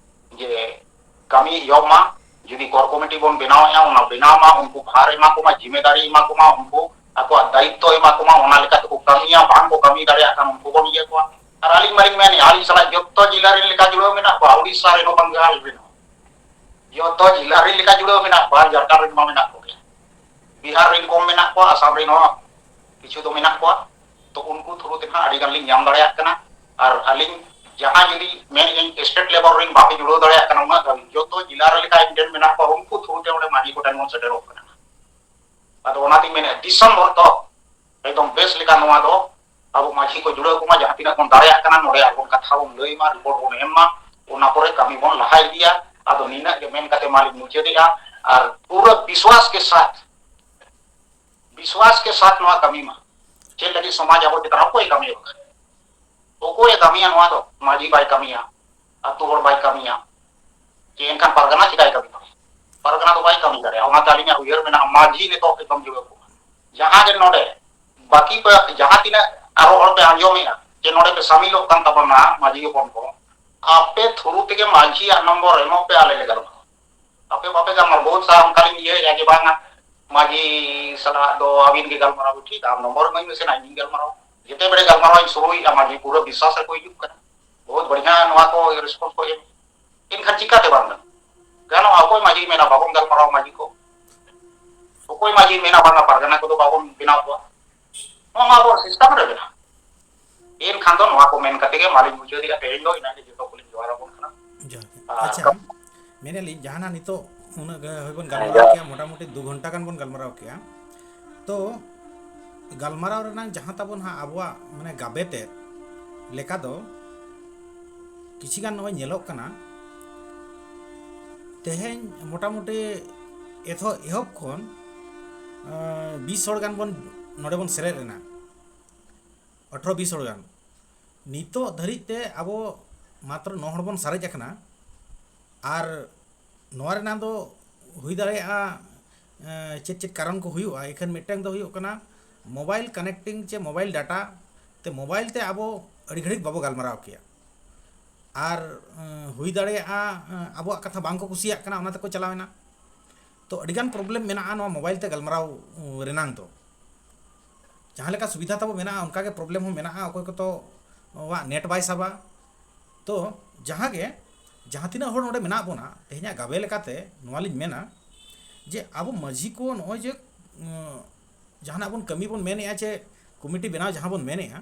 ᱡᱮ ᱠᱟᱹᱢᱤ ᱮᱦᱚᱵ ᱢᱟ, ᱡᱩᱫᱤ ᱠᱚᱨ ᱠᱚᱢᱤᱴᱤ ᱵᱚᱱ ᱵᱮᱱᱟᱣᱮᱫᱼᱟ, ᱚᱱᱟ ᱵᱮᱱᱟᱣ ᱢᱟ, ᱩᱱᱠᱩ ᱵᱷᱟᱨ ᱮᱢᱟ ᱠᱚᱢᱟ, ᱡᱤᱢᱮᱫᱟᱨᱤ ᱮᱢᱟ ᱠᱚᱢᱟ, ᱩᱱᱠᱩ ᱟᱠᱚᱣᱟᱜ ᱫᱟᱭᱤᱛᱛᱚ ᱮᱢᱟ ᱠᱚᱢᱟ, ᱚᱱᱟ ᱞᱮᱠᱟ ᱛᱮᱠᱚ ᱠᱟᱹᱢᱤᱭᱟ᱾ ᱵᱟᱝ ᱠᱚ ᱠᱟᱹᱢᱤ ᱫᱟᱲᱮᱭᱟᱜ ᱠᱷᱟᱱ ᱩᱱᱠᱩ ᱵᱚᱱ ᱤᱭᱟᱹ ᱠᱚᱣᱟ᱾ ᱟᱨ ᱟᱹᱞᱤᱧ ᱢᱟᱞᱤᱧ ᱢᱮᱱᱮᱫᱼᱟ, ᱟᱹᱞᱤᱧ ᱥᱟᱞᱟᱜ ᱡᱚᱛᱚ ᱡᱤᱞᱟ ᱨᱮᱱ ᱞᱮᱠᱟ ᱡᱩᱲᱟᱹᱣ ᱢᱮᱱᱟᱜ ᱠᱚᱣᱟ, ᱩᱲᱤᱥᱥᱟ ᱨᱮᱱ ᱦᱚᱸ, ᱵᱟᱝᱜᱟᱞ ᱨᱮᱱ ᱦᱚᱸ, ᱡᱚᱛᱚ ᱡᱤᱞᱟ ᱨᱮᱱ ᱞᱮᱠᱟ ᱡᱩᱲᱟᱹᱣ ᱢᱮᱱᱟᱜ ᱠᱚᱣᱟ, ᱡᱷᱟᱲᱠᱷᱚᱸᱰ ᱨᱮᱱ ᱢᱟ ᱢᱮᱱᱟᱜ ᱠᱚᱜᱮ, ᱵᱤᱦᱟᱨ ᱨᱮᱱ ᱠᱚᱢ ᱢᱮᱱᱟᱜ ᱠᱚᱣᱟ, ᱟᱥᱟᱢ ᱨᱮᱱ ᱦᱚᱸ ᱠᱤᱪᱷᱩ ᱫᱚ ᱢᱮᱱᱟᱜ ᱠᱚᱣᱟ᱾ ᱛᱚ ᱩᱱᱠᱩ ᱛᱷᱨᱩ ᱛᱮ ᱱᱟᱦᱟᱜ ᱟᱹᱰᱤ ᱜᱟᱱ ᱞᱤᱧ ᱧᱟᱢ ᱫᱟᱲᱮᱭᱟᱜ ᱠᱟᱱᱟ᱾ ᱟᱨ ᱟᱹᱞᱤᱧ ᱡᱟᱦᱟᱸ ᱡᱩᱫᱤ ᱢᱮᱱᱮᱫ ᱟᱹᱧ ᱥᱴᱮᱴ ᱞᱮᱵᱮᱞ ᱨᱮᱱ ᱵᱟᱯᱮ ᱡᱩᱲᱟᱹᱣ ᱫᱟᱲᱮᱭᱟᱜ ᱠᱟᱱᱟ, ᱩᱱᱟᱹᱜ ᱜᱟᱱ ᱡᱚᱛᱚ ᱡᱤᱞᱟ ᱨᱮ ᱞᱮᱠᱟ ᱤᱧ ᱴᱷᱮᱱ ᱢᱮᱱᱟᱜ ᱠᱚᱣᱟ, ᱩᱱᱠᱩ ᱛᱷᱨᱩ ᱛᱮ ᱚᱸᱰᱮ ᱢᱟᱹᱡᱷᱤ ᱠᱚᱴᱷᱮᱱ ᱵᱚᱱ ᱥᱮᱴᱮᱨᱚᱜ ᱠᱟᱱᱟ᱾ ᱟᱫᱚ ᱚᱱᱟᱛᱤᱧ ᱢᱮᱱᱮᱫᱼᱟ, ᱫᱤᱥᱚᱢ ᱦᱚᱲ ᱛᱚ ᱮᱠᱫᱚᱢ ᱵᱮᱥ ᱞᱮᱠᱟ ᱱᱚᱣᱟ ᱫᱚ ᱟᱵᱚ ᱢᱟᱹᱡᱷᱤ ᱠᱚ ᱡᱩᱲᱟᱹᱣ ᱠᱚᱢᱟ, ᱡᱟᱦᱟᱸ ᱛᱤᱱᱟᱹᱜ ᱵᱚᱱ ᱫᱟᱲᱮᱭᱟᱜ ᱠᱟᱱᱟ ᱱᱚᱰᱮ ᱟᱨ ᱵᱚᱱ ᱠᱟᱛᱷᱟ ᱵᱚᱱ ᱞᱟᱹᱭ ᱢᱟ, ᱨᱤᱯᱳᱨᱴ ᱵᱚᱱ ᱮᱢ ᱢᱟ, ᱚᱱᱟ ᱯᱚᱨᱮ ᱠᱟᱹᱢᱤ ᱵᱚᱱ ᱞᱟᱦᱟ ᱤᱫᱤᱭᱟ᱾ ᱟᱫᱚ ᱱᱤᱱᱟᱹᱜ ᱜᱮ ᱢᱮᱱ ᱠᱟᱛᱮ ᱢᱟᱞᱤᱧ ᱢᱩᱪᱟᱹᱫᱮᱜᱼᱟ᱾ ᱟᱨ ᱯᱩᱨᱟᱹ ᱵᱤᱥᱣᱟᱥ ᱠᱮ ᱥᱟᱛᱷ, ᱵᱤᱥᱣᱟᱥ ᱠᱮ ᱥᱟᱛᱷ ᱱᱚᱣᱟ ᱠᱟᱹᱢᱤ ᱢᱟ᱾ ᱪᱮᱫ ᱞᱟᱹᱜᱤᱫ ᱥᱚᱢᱟᱡᱽ ᱟᱵᱚ ᱪᱮᱛᱟᱱ ᱚᱠᱚᱭ ᱠᱟᱹᱢᱤ ᱟᱠᱟᱫ? ᱚᱠᱚᱭᱮ ᱠᱟᱹᱢᱤᱭᱟ ᱱᱚᱣᱟ ᱫᱚ? ᱢᱟᱹᱡᱷᱤ ᱵᱟᱭ ᱠᱟᱹᱢᱤᱭᱟ, ᱟᱹᱛᱩ ᱦᱚᱲ ᱵᱟᱭ ᱠᱟᱹᱢᱤᱭᱟ, ᱡᱮ ᱮᱱᱠᱷᱟᱱ ᱯᱟᱨᱜᱟᱱᱟ ᱪᱮᱫᱟᱭ ᱠᱟᱹᱢᱤᱭᱟ? ᱯᱟᱨᱜᱟᱱᱟ ᱫᱚ ᱵᱟᱭ ᱠᱟᱹᱢᱤ ᱫᱟᱲᱮᱭᱟᱜᱼᱟ᱾ ᱚᱱᱟᱛᱮ ᱟᱹᱞᱤᱧᱟᱜ ᱩᱭᱦᱟᱹᱨ ᱢᱮᱱᱟᱜᱼᱟ, ᱢᱟᱹᱡᱷᱤ ᱱᱤᱛᱚᱜ ᱮᱠᱫᱚᱢ ᱡᱩᱲᱟᱹᱣ ᱠᱚᱜᱼᱟ᱾ ᱡᱟᱦᱟᱸ ᱜᱮ ᱱᱚᱰᱮ ᱵᱟᱹᱠᱤ ᱠᱚ, ᱡᱟᱦᱟᱸ ᱛᱤᱱᱟᱹᱜ ᱟᱨᱚ ᱦᱚᱲ ᱯᱮ ᱟᱸᱡᱚᱢᱮᱜᱼᱟ ᱡᱮ ᱱᱚᱰᱮ ᱯᱮ ᱥᱟᱢᱤᱞᱚᱜ ᱠᱟᱱ ᱛᱟᱵᱚᱱᱟ ᱢᱟᱹᱡᱷᱤ ᱦᱚᱯᱚᱱ ᱠᱚ, ᱟᱯᱮ ᱛᱷᱨᱩ ᱛᱮᱜᱮ ᱢᱟᱹᱡᱷᱤᱭᱟᱜ ᱱᱚᱢᱵᱚᱨ ᱮᱢᱚᱜ ᱯᱮ, ᱟᱞᱮ ᱞᱮ ᱜᱟᱞᱢᱟᱨᱟᱣᱟ᱾ ᱟᱯᱮ ᱵᱟᱯᱮ ᱜᱟᱞᱢᱟᱨᱟᱣᱟ, ᱵᱚᱦᱩᱛ ᱥᱟᱨ ᱚᱱᱠᱟ ᱞᱤᱧ ᱤᱭᱟᱹᱭᱮᱜᱼᱟ ᱡᱮ ᱵᱟᱝᱟ, ᱢᱟᱹᱡᱷᱤ ᱥᱟᱞᱟᱜ ᱫᱚ ᱟᱹᱵᱤᱱ ᱜᱮ ᱜᱟᱞᱢᱟᱨᱟᱣ ᱴᱷᱤᱠ, ᱟᱢ ᱱᱚᱢᱵᱚᱨ ᱮᱢᱟᱹᱧ ᱢᱮᱥᱮ, ᱤᱧ ᱜᱟᱞᱢᱟᱨᱟᱣ᱾ ᱡᱮᱛᱮ ᱵᱮᱲᱮ ᱜᱟᱞᱢᱟᱨᱟᱣ ᱤᱧ ᱥᱩᱨᱩᱭᱮᱜᱼᱟ, ᱢᱟᱹᱡᱷᱤ ᱯᱩᱨᱟᱹ ᱵᱤᱥᱣᱟᱥ ᱨᱮᱠᱚ ᱦᱤᱡᱩᱜ ᱠᱟᱱᱟ᱾ ᱵᱚᱦᱩᱛ ᱵᱟᱲᱤᱭᱟ ᱱᱚᱣᱟ ᱠᱚ ᱨᱮᱥᱯᱚᱱᱥ ᱠᱚ ᱮᱢ᱾ ᱮᱱᱠᱷᱟᱱ ᱪᱤᱠᱟᱹᱛᱮ ᱵᱟᱝ ᱜᱟᱱᱚᱜᱼᱟ? ᱜᱟᱱᱚᱜᱼᱟ᱾ ᱚᱠᱚᱭ ᱢᱟᱹᱡᱷᱤ ᱢᱮᱱᱟ ᱵᱟᱵᱚᱱ ᱜᱟᱞᱢᱟᱨᱟᱣ ᱢᱟᱹᱡᱷᱤ ᱠᱚ? ᱚᱠᱚᱭ ᱢᱟᱹᱡᱷᱤ ᱢᱮᱱᱟ ᱵᱟᱝᱟ ᱯᱟᱨᱜᱟᱱᱟ ᱠᱚᱫᱚ ᱵᱟᱵᱚᱱ ᱵᱮᱱᱟᱣ ᱠᱚᱣᱟ? ᱱᱚᱣᱟ ᱢᱟ ᱟᱵᱚᱣᱟᱜ ᱥᱤᱥᱴᱮᱢ ᱨᱮ ᱢᱮᱱᱟᱜᱼᱟ᱾ ᱮᱱᱠᱷᱟᱱ ᱫᱚ ᱱᱚᱣᱟ ᱠᱚ ᱢᱮᱱ ᱠᱟᱛᱮ ᱜᱮ ᱢᱟᱞᱤᱧ ᱢᱩᱪᱟᱹᱫᱮᱜᱼᱟ᱾ ᱛᱮᱦᱮᱧ ᱫᱚ ᱤᱱᱟᱹᱜ ᱜᱮ, ᱡᱚᱛᱚ ᱠᱚᱞᱤᱧ ᱡᱚᱦᱟᱨ ᱟᱵᱚᱱ ᱠᱟᱱᱟ᱾ ᱡᱚᱦᱟᱨ ᱜᱮ᱾ ᱟᱨ ᱟᱪᱪᱷᱟ, ᱢᱮᱱᱮᱫ ᱞᱤᱧ ᱡᱟᱦᱟᱱᱟᱜ ᱱᱤᱛᱚᱜ ᱩᱱᱟᱹᱜ ᱜᱮ ᱦᱩᱭ ᱵᱚᱱ ᱦᱮᱸ, ᱜᱟᱞᱢᱟᱨᱟᱣ ᱡᱚᱦᱟᱨ᱾ ᱠᱮᱜᱼᱟ, ᱢᱚᱴᱟᱢᱩᱴᱤ ᱫᱩ ᱜᱷᱚᱱᱴᱟ ᱜᱟᱱ ᱵᱚᱱ ᱜᱟᱞᱢᱟᱨᱟᱣ ᱠᱮᱜᱼᱟ᱾ ᱛᱚ ᱜᱟᱞᱢᱟᱨᱟᱣ ᱨᱮᱱᱟᱜ ᱡᱟᱦᱟᱸ ᱛᱟᱵᱚᱱ ᱦᱟᱸᱜ ᱟᱵᱚᱣᱟᱜ ᱢᱟᱱᱮ ᱜᱟᱵᱮ ᱛᱮᱫ ᱞᱮᱠᱟ ᱫᱚ ᱠᱤᱪᱷᱤ ᱜᱟᱱ ᱱᱚᱜᱼᱚᱭ ᱧᱮᱞᱚᱜ ᱠᱟᱱᱟ, ᱛᱮᱦᱮᱧ ᱢᱚᱴᱟᱢᱩᱴᱤ ᱮᱛᱚ-, ᱮᱦᱚᱵ ᱠᱷᱚᱱ, ᱟᱸ, ᱵᱤᱥ ᱦᱚᱲ ᱜᱟᱱ ᱵᱚᱱ ᱱᱚᱰᱮ ᱵᱚᱱ ᱥᱮᱞᱮᱫ ᱮᱱᱟ᱾ ᱟᱴᱷᱨᱚ ᱵᱤᱥ ᱦᱚᱲ ᱜᱟᱱ᱾ ᱱᱤᱛᱚᱜ ᱫᱷᱟᱹᱨᱤᱡ ᱛᱮ ᱟᱵᱚ ᱢᱟᱛᱨᱚ ᱱᱚ ᱦᱚᱲ ᱵᱚᱱ ᱥᱟᱨᱮᱡ ᱟᱠᱟᱱᱟ᱾ ᱟᱨ ᱱᱚᱣᱟ ᱨᱮᱱᱟᱜ ᱫᱚ ᱦᱩᱭ ᱫᱟᱲᱮᱭᱟᱜᱼᱟ, ᱮᱸ, ᱪᱮᱫ ᱪᱮᱫ ᱠᱟᱨᱚᱱ ᱠᱚ ᱦᱩᱭᱩᱜᱼᱟ᱾ ᱮᱠᱷᱟᱱ ᱢᱤᱫᱴᱟᱝ ᱫᱚ ᱦᱩᱭᱩᱜ ᱠᱟᱱᱟ ᱢᱳᱵᱟᱭᱤᱞ ᱠᱟᱱᱮᱠᱴᱤᱝ ᱪᱮ ᱢᱳᱵᱟᱭᱤᱞ ᱰᱟᱴᱟ ᱛᱮ, ᱢᱳᱵᱟᱭᱤᱞ ᱛᱮ ᱟᱵᱚ ᱟᱹᱰᱤ ᱜᱷᱟᱹᱲᱤᱡ ᱵᱟᱵᱚ ᱜᱟᱞᱢᱟᱨᱟᱣ ᱠᱮᱭᱟ᱾ ᱟᱨ, ᱮᱸ, ᱦᱩᱭ ᱫᱟᱲᱮᱭᱟᱜᱼᱟ, ᱮᱸ, ᱟᱵᱚᱣᱟᱜ ᱠᱟᱛᱷᱟ ᱵᱟᱝ ᱠᱚ ᱠᱩᱥᱤᱭᱟᱜ ᱠᱟᱱᱟ, ᱚᱱᱟ ᱛᱮᱠᱚ ᱪᱟᱞᱟᱣ ᱮᱱᱟ᱾ ᱛᱚ ᱟᱹᱰᱤᱜᱟᱱ ᱯᱨᱚᱵᱞᱮᱢ ᱢᱮᱱᱟᱜᱼᱟ ᱱᱚᱣᱟ ᱢᱳᱵᱟᱭᱤᱞ ᱛᱮ ᱜᱟᱞᱢᱟᱨᱟᱣ, ᱩᱸ, ᱨᱮᱱᱟᱝ ᱫᱚ᱾ ᱡᱟᱦᱟᱸ ᱞᱮᱠᱟ ᱥᱩᱵᱤᱫᱷᱟ ᱛᱟᱵᱚ ᱢᱮᱱᱟᱜᱼᱟ, ᱚᱱᱠᱟ ᱜᱮ ᱯᱨᱚᱵᱞᱮᱢ ᱦᱚᱸ ᱢᱮᱱᱟᱜᱼᱟ᱾ ᱚᱠᱚᱭ ᱠᱚᱛᱚ ᱟᱜ ᱱᱮᱴ ᱵᱟᱭ ᱥᱟᱵᱟ᱾ ᱛᱚ ᱡᱟᱦᱟᱸ ᱜᱮ, ᱡᱟᱦᱟᱸ ᱛᱤᱱᱟᱹᱜ ᱦᱚᱲ ᱱᱚᱰᱮ ᱢᱮᱱᱟᱜ ᱵᱚᱱᱟ, ᱛᱮᱦᱮᱧᱟᱜ ᱜᱟᱵᱮ ᱞᱮᱠᱟᱛᱮ ᱱᱚᱣᱟ ᱞᱤᱧ ᱢᱮᱱᱟ ᱡᱮ ᱟᱵᱚ ᱢᱟᱹᱡᱷᱤ ᱠᱚ ᱱᱚᱜᱼᱚᱭ ᱡᱮ, ᱩᱸ, ᱡᱟᱦᱟᱱᱟᱜ ᱵᱚᱱ ᱠᱟᱹᱢᱤ ᱵᱚᱱ ᱢᱮᱱᱮᱫᱼᱟ, ᱪᱮ ᱠᱚᱢᱤᱴᱤ ᱵᱮᱱᱟᱣ ᱡᱟᱦᱟᱸ ᱵᱚᱱ ᱢᱮᱱᱮᱫᱼᱟ,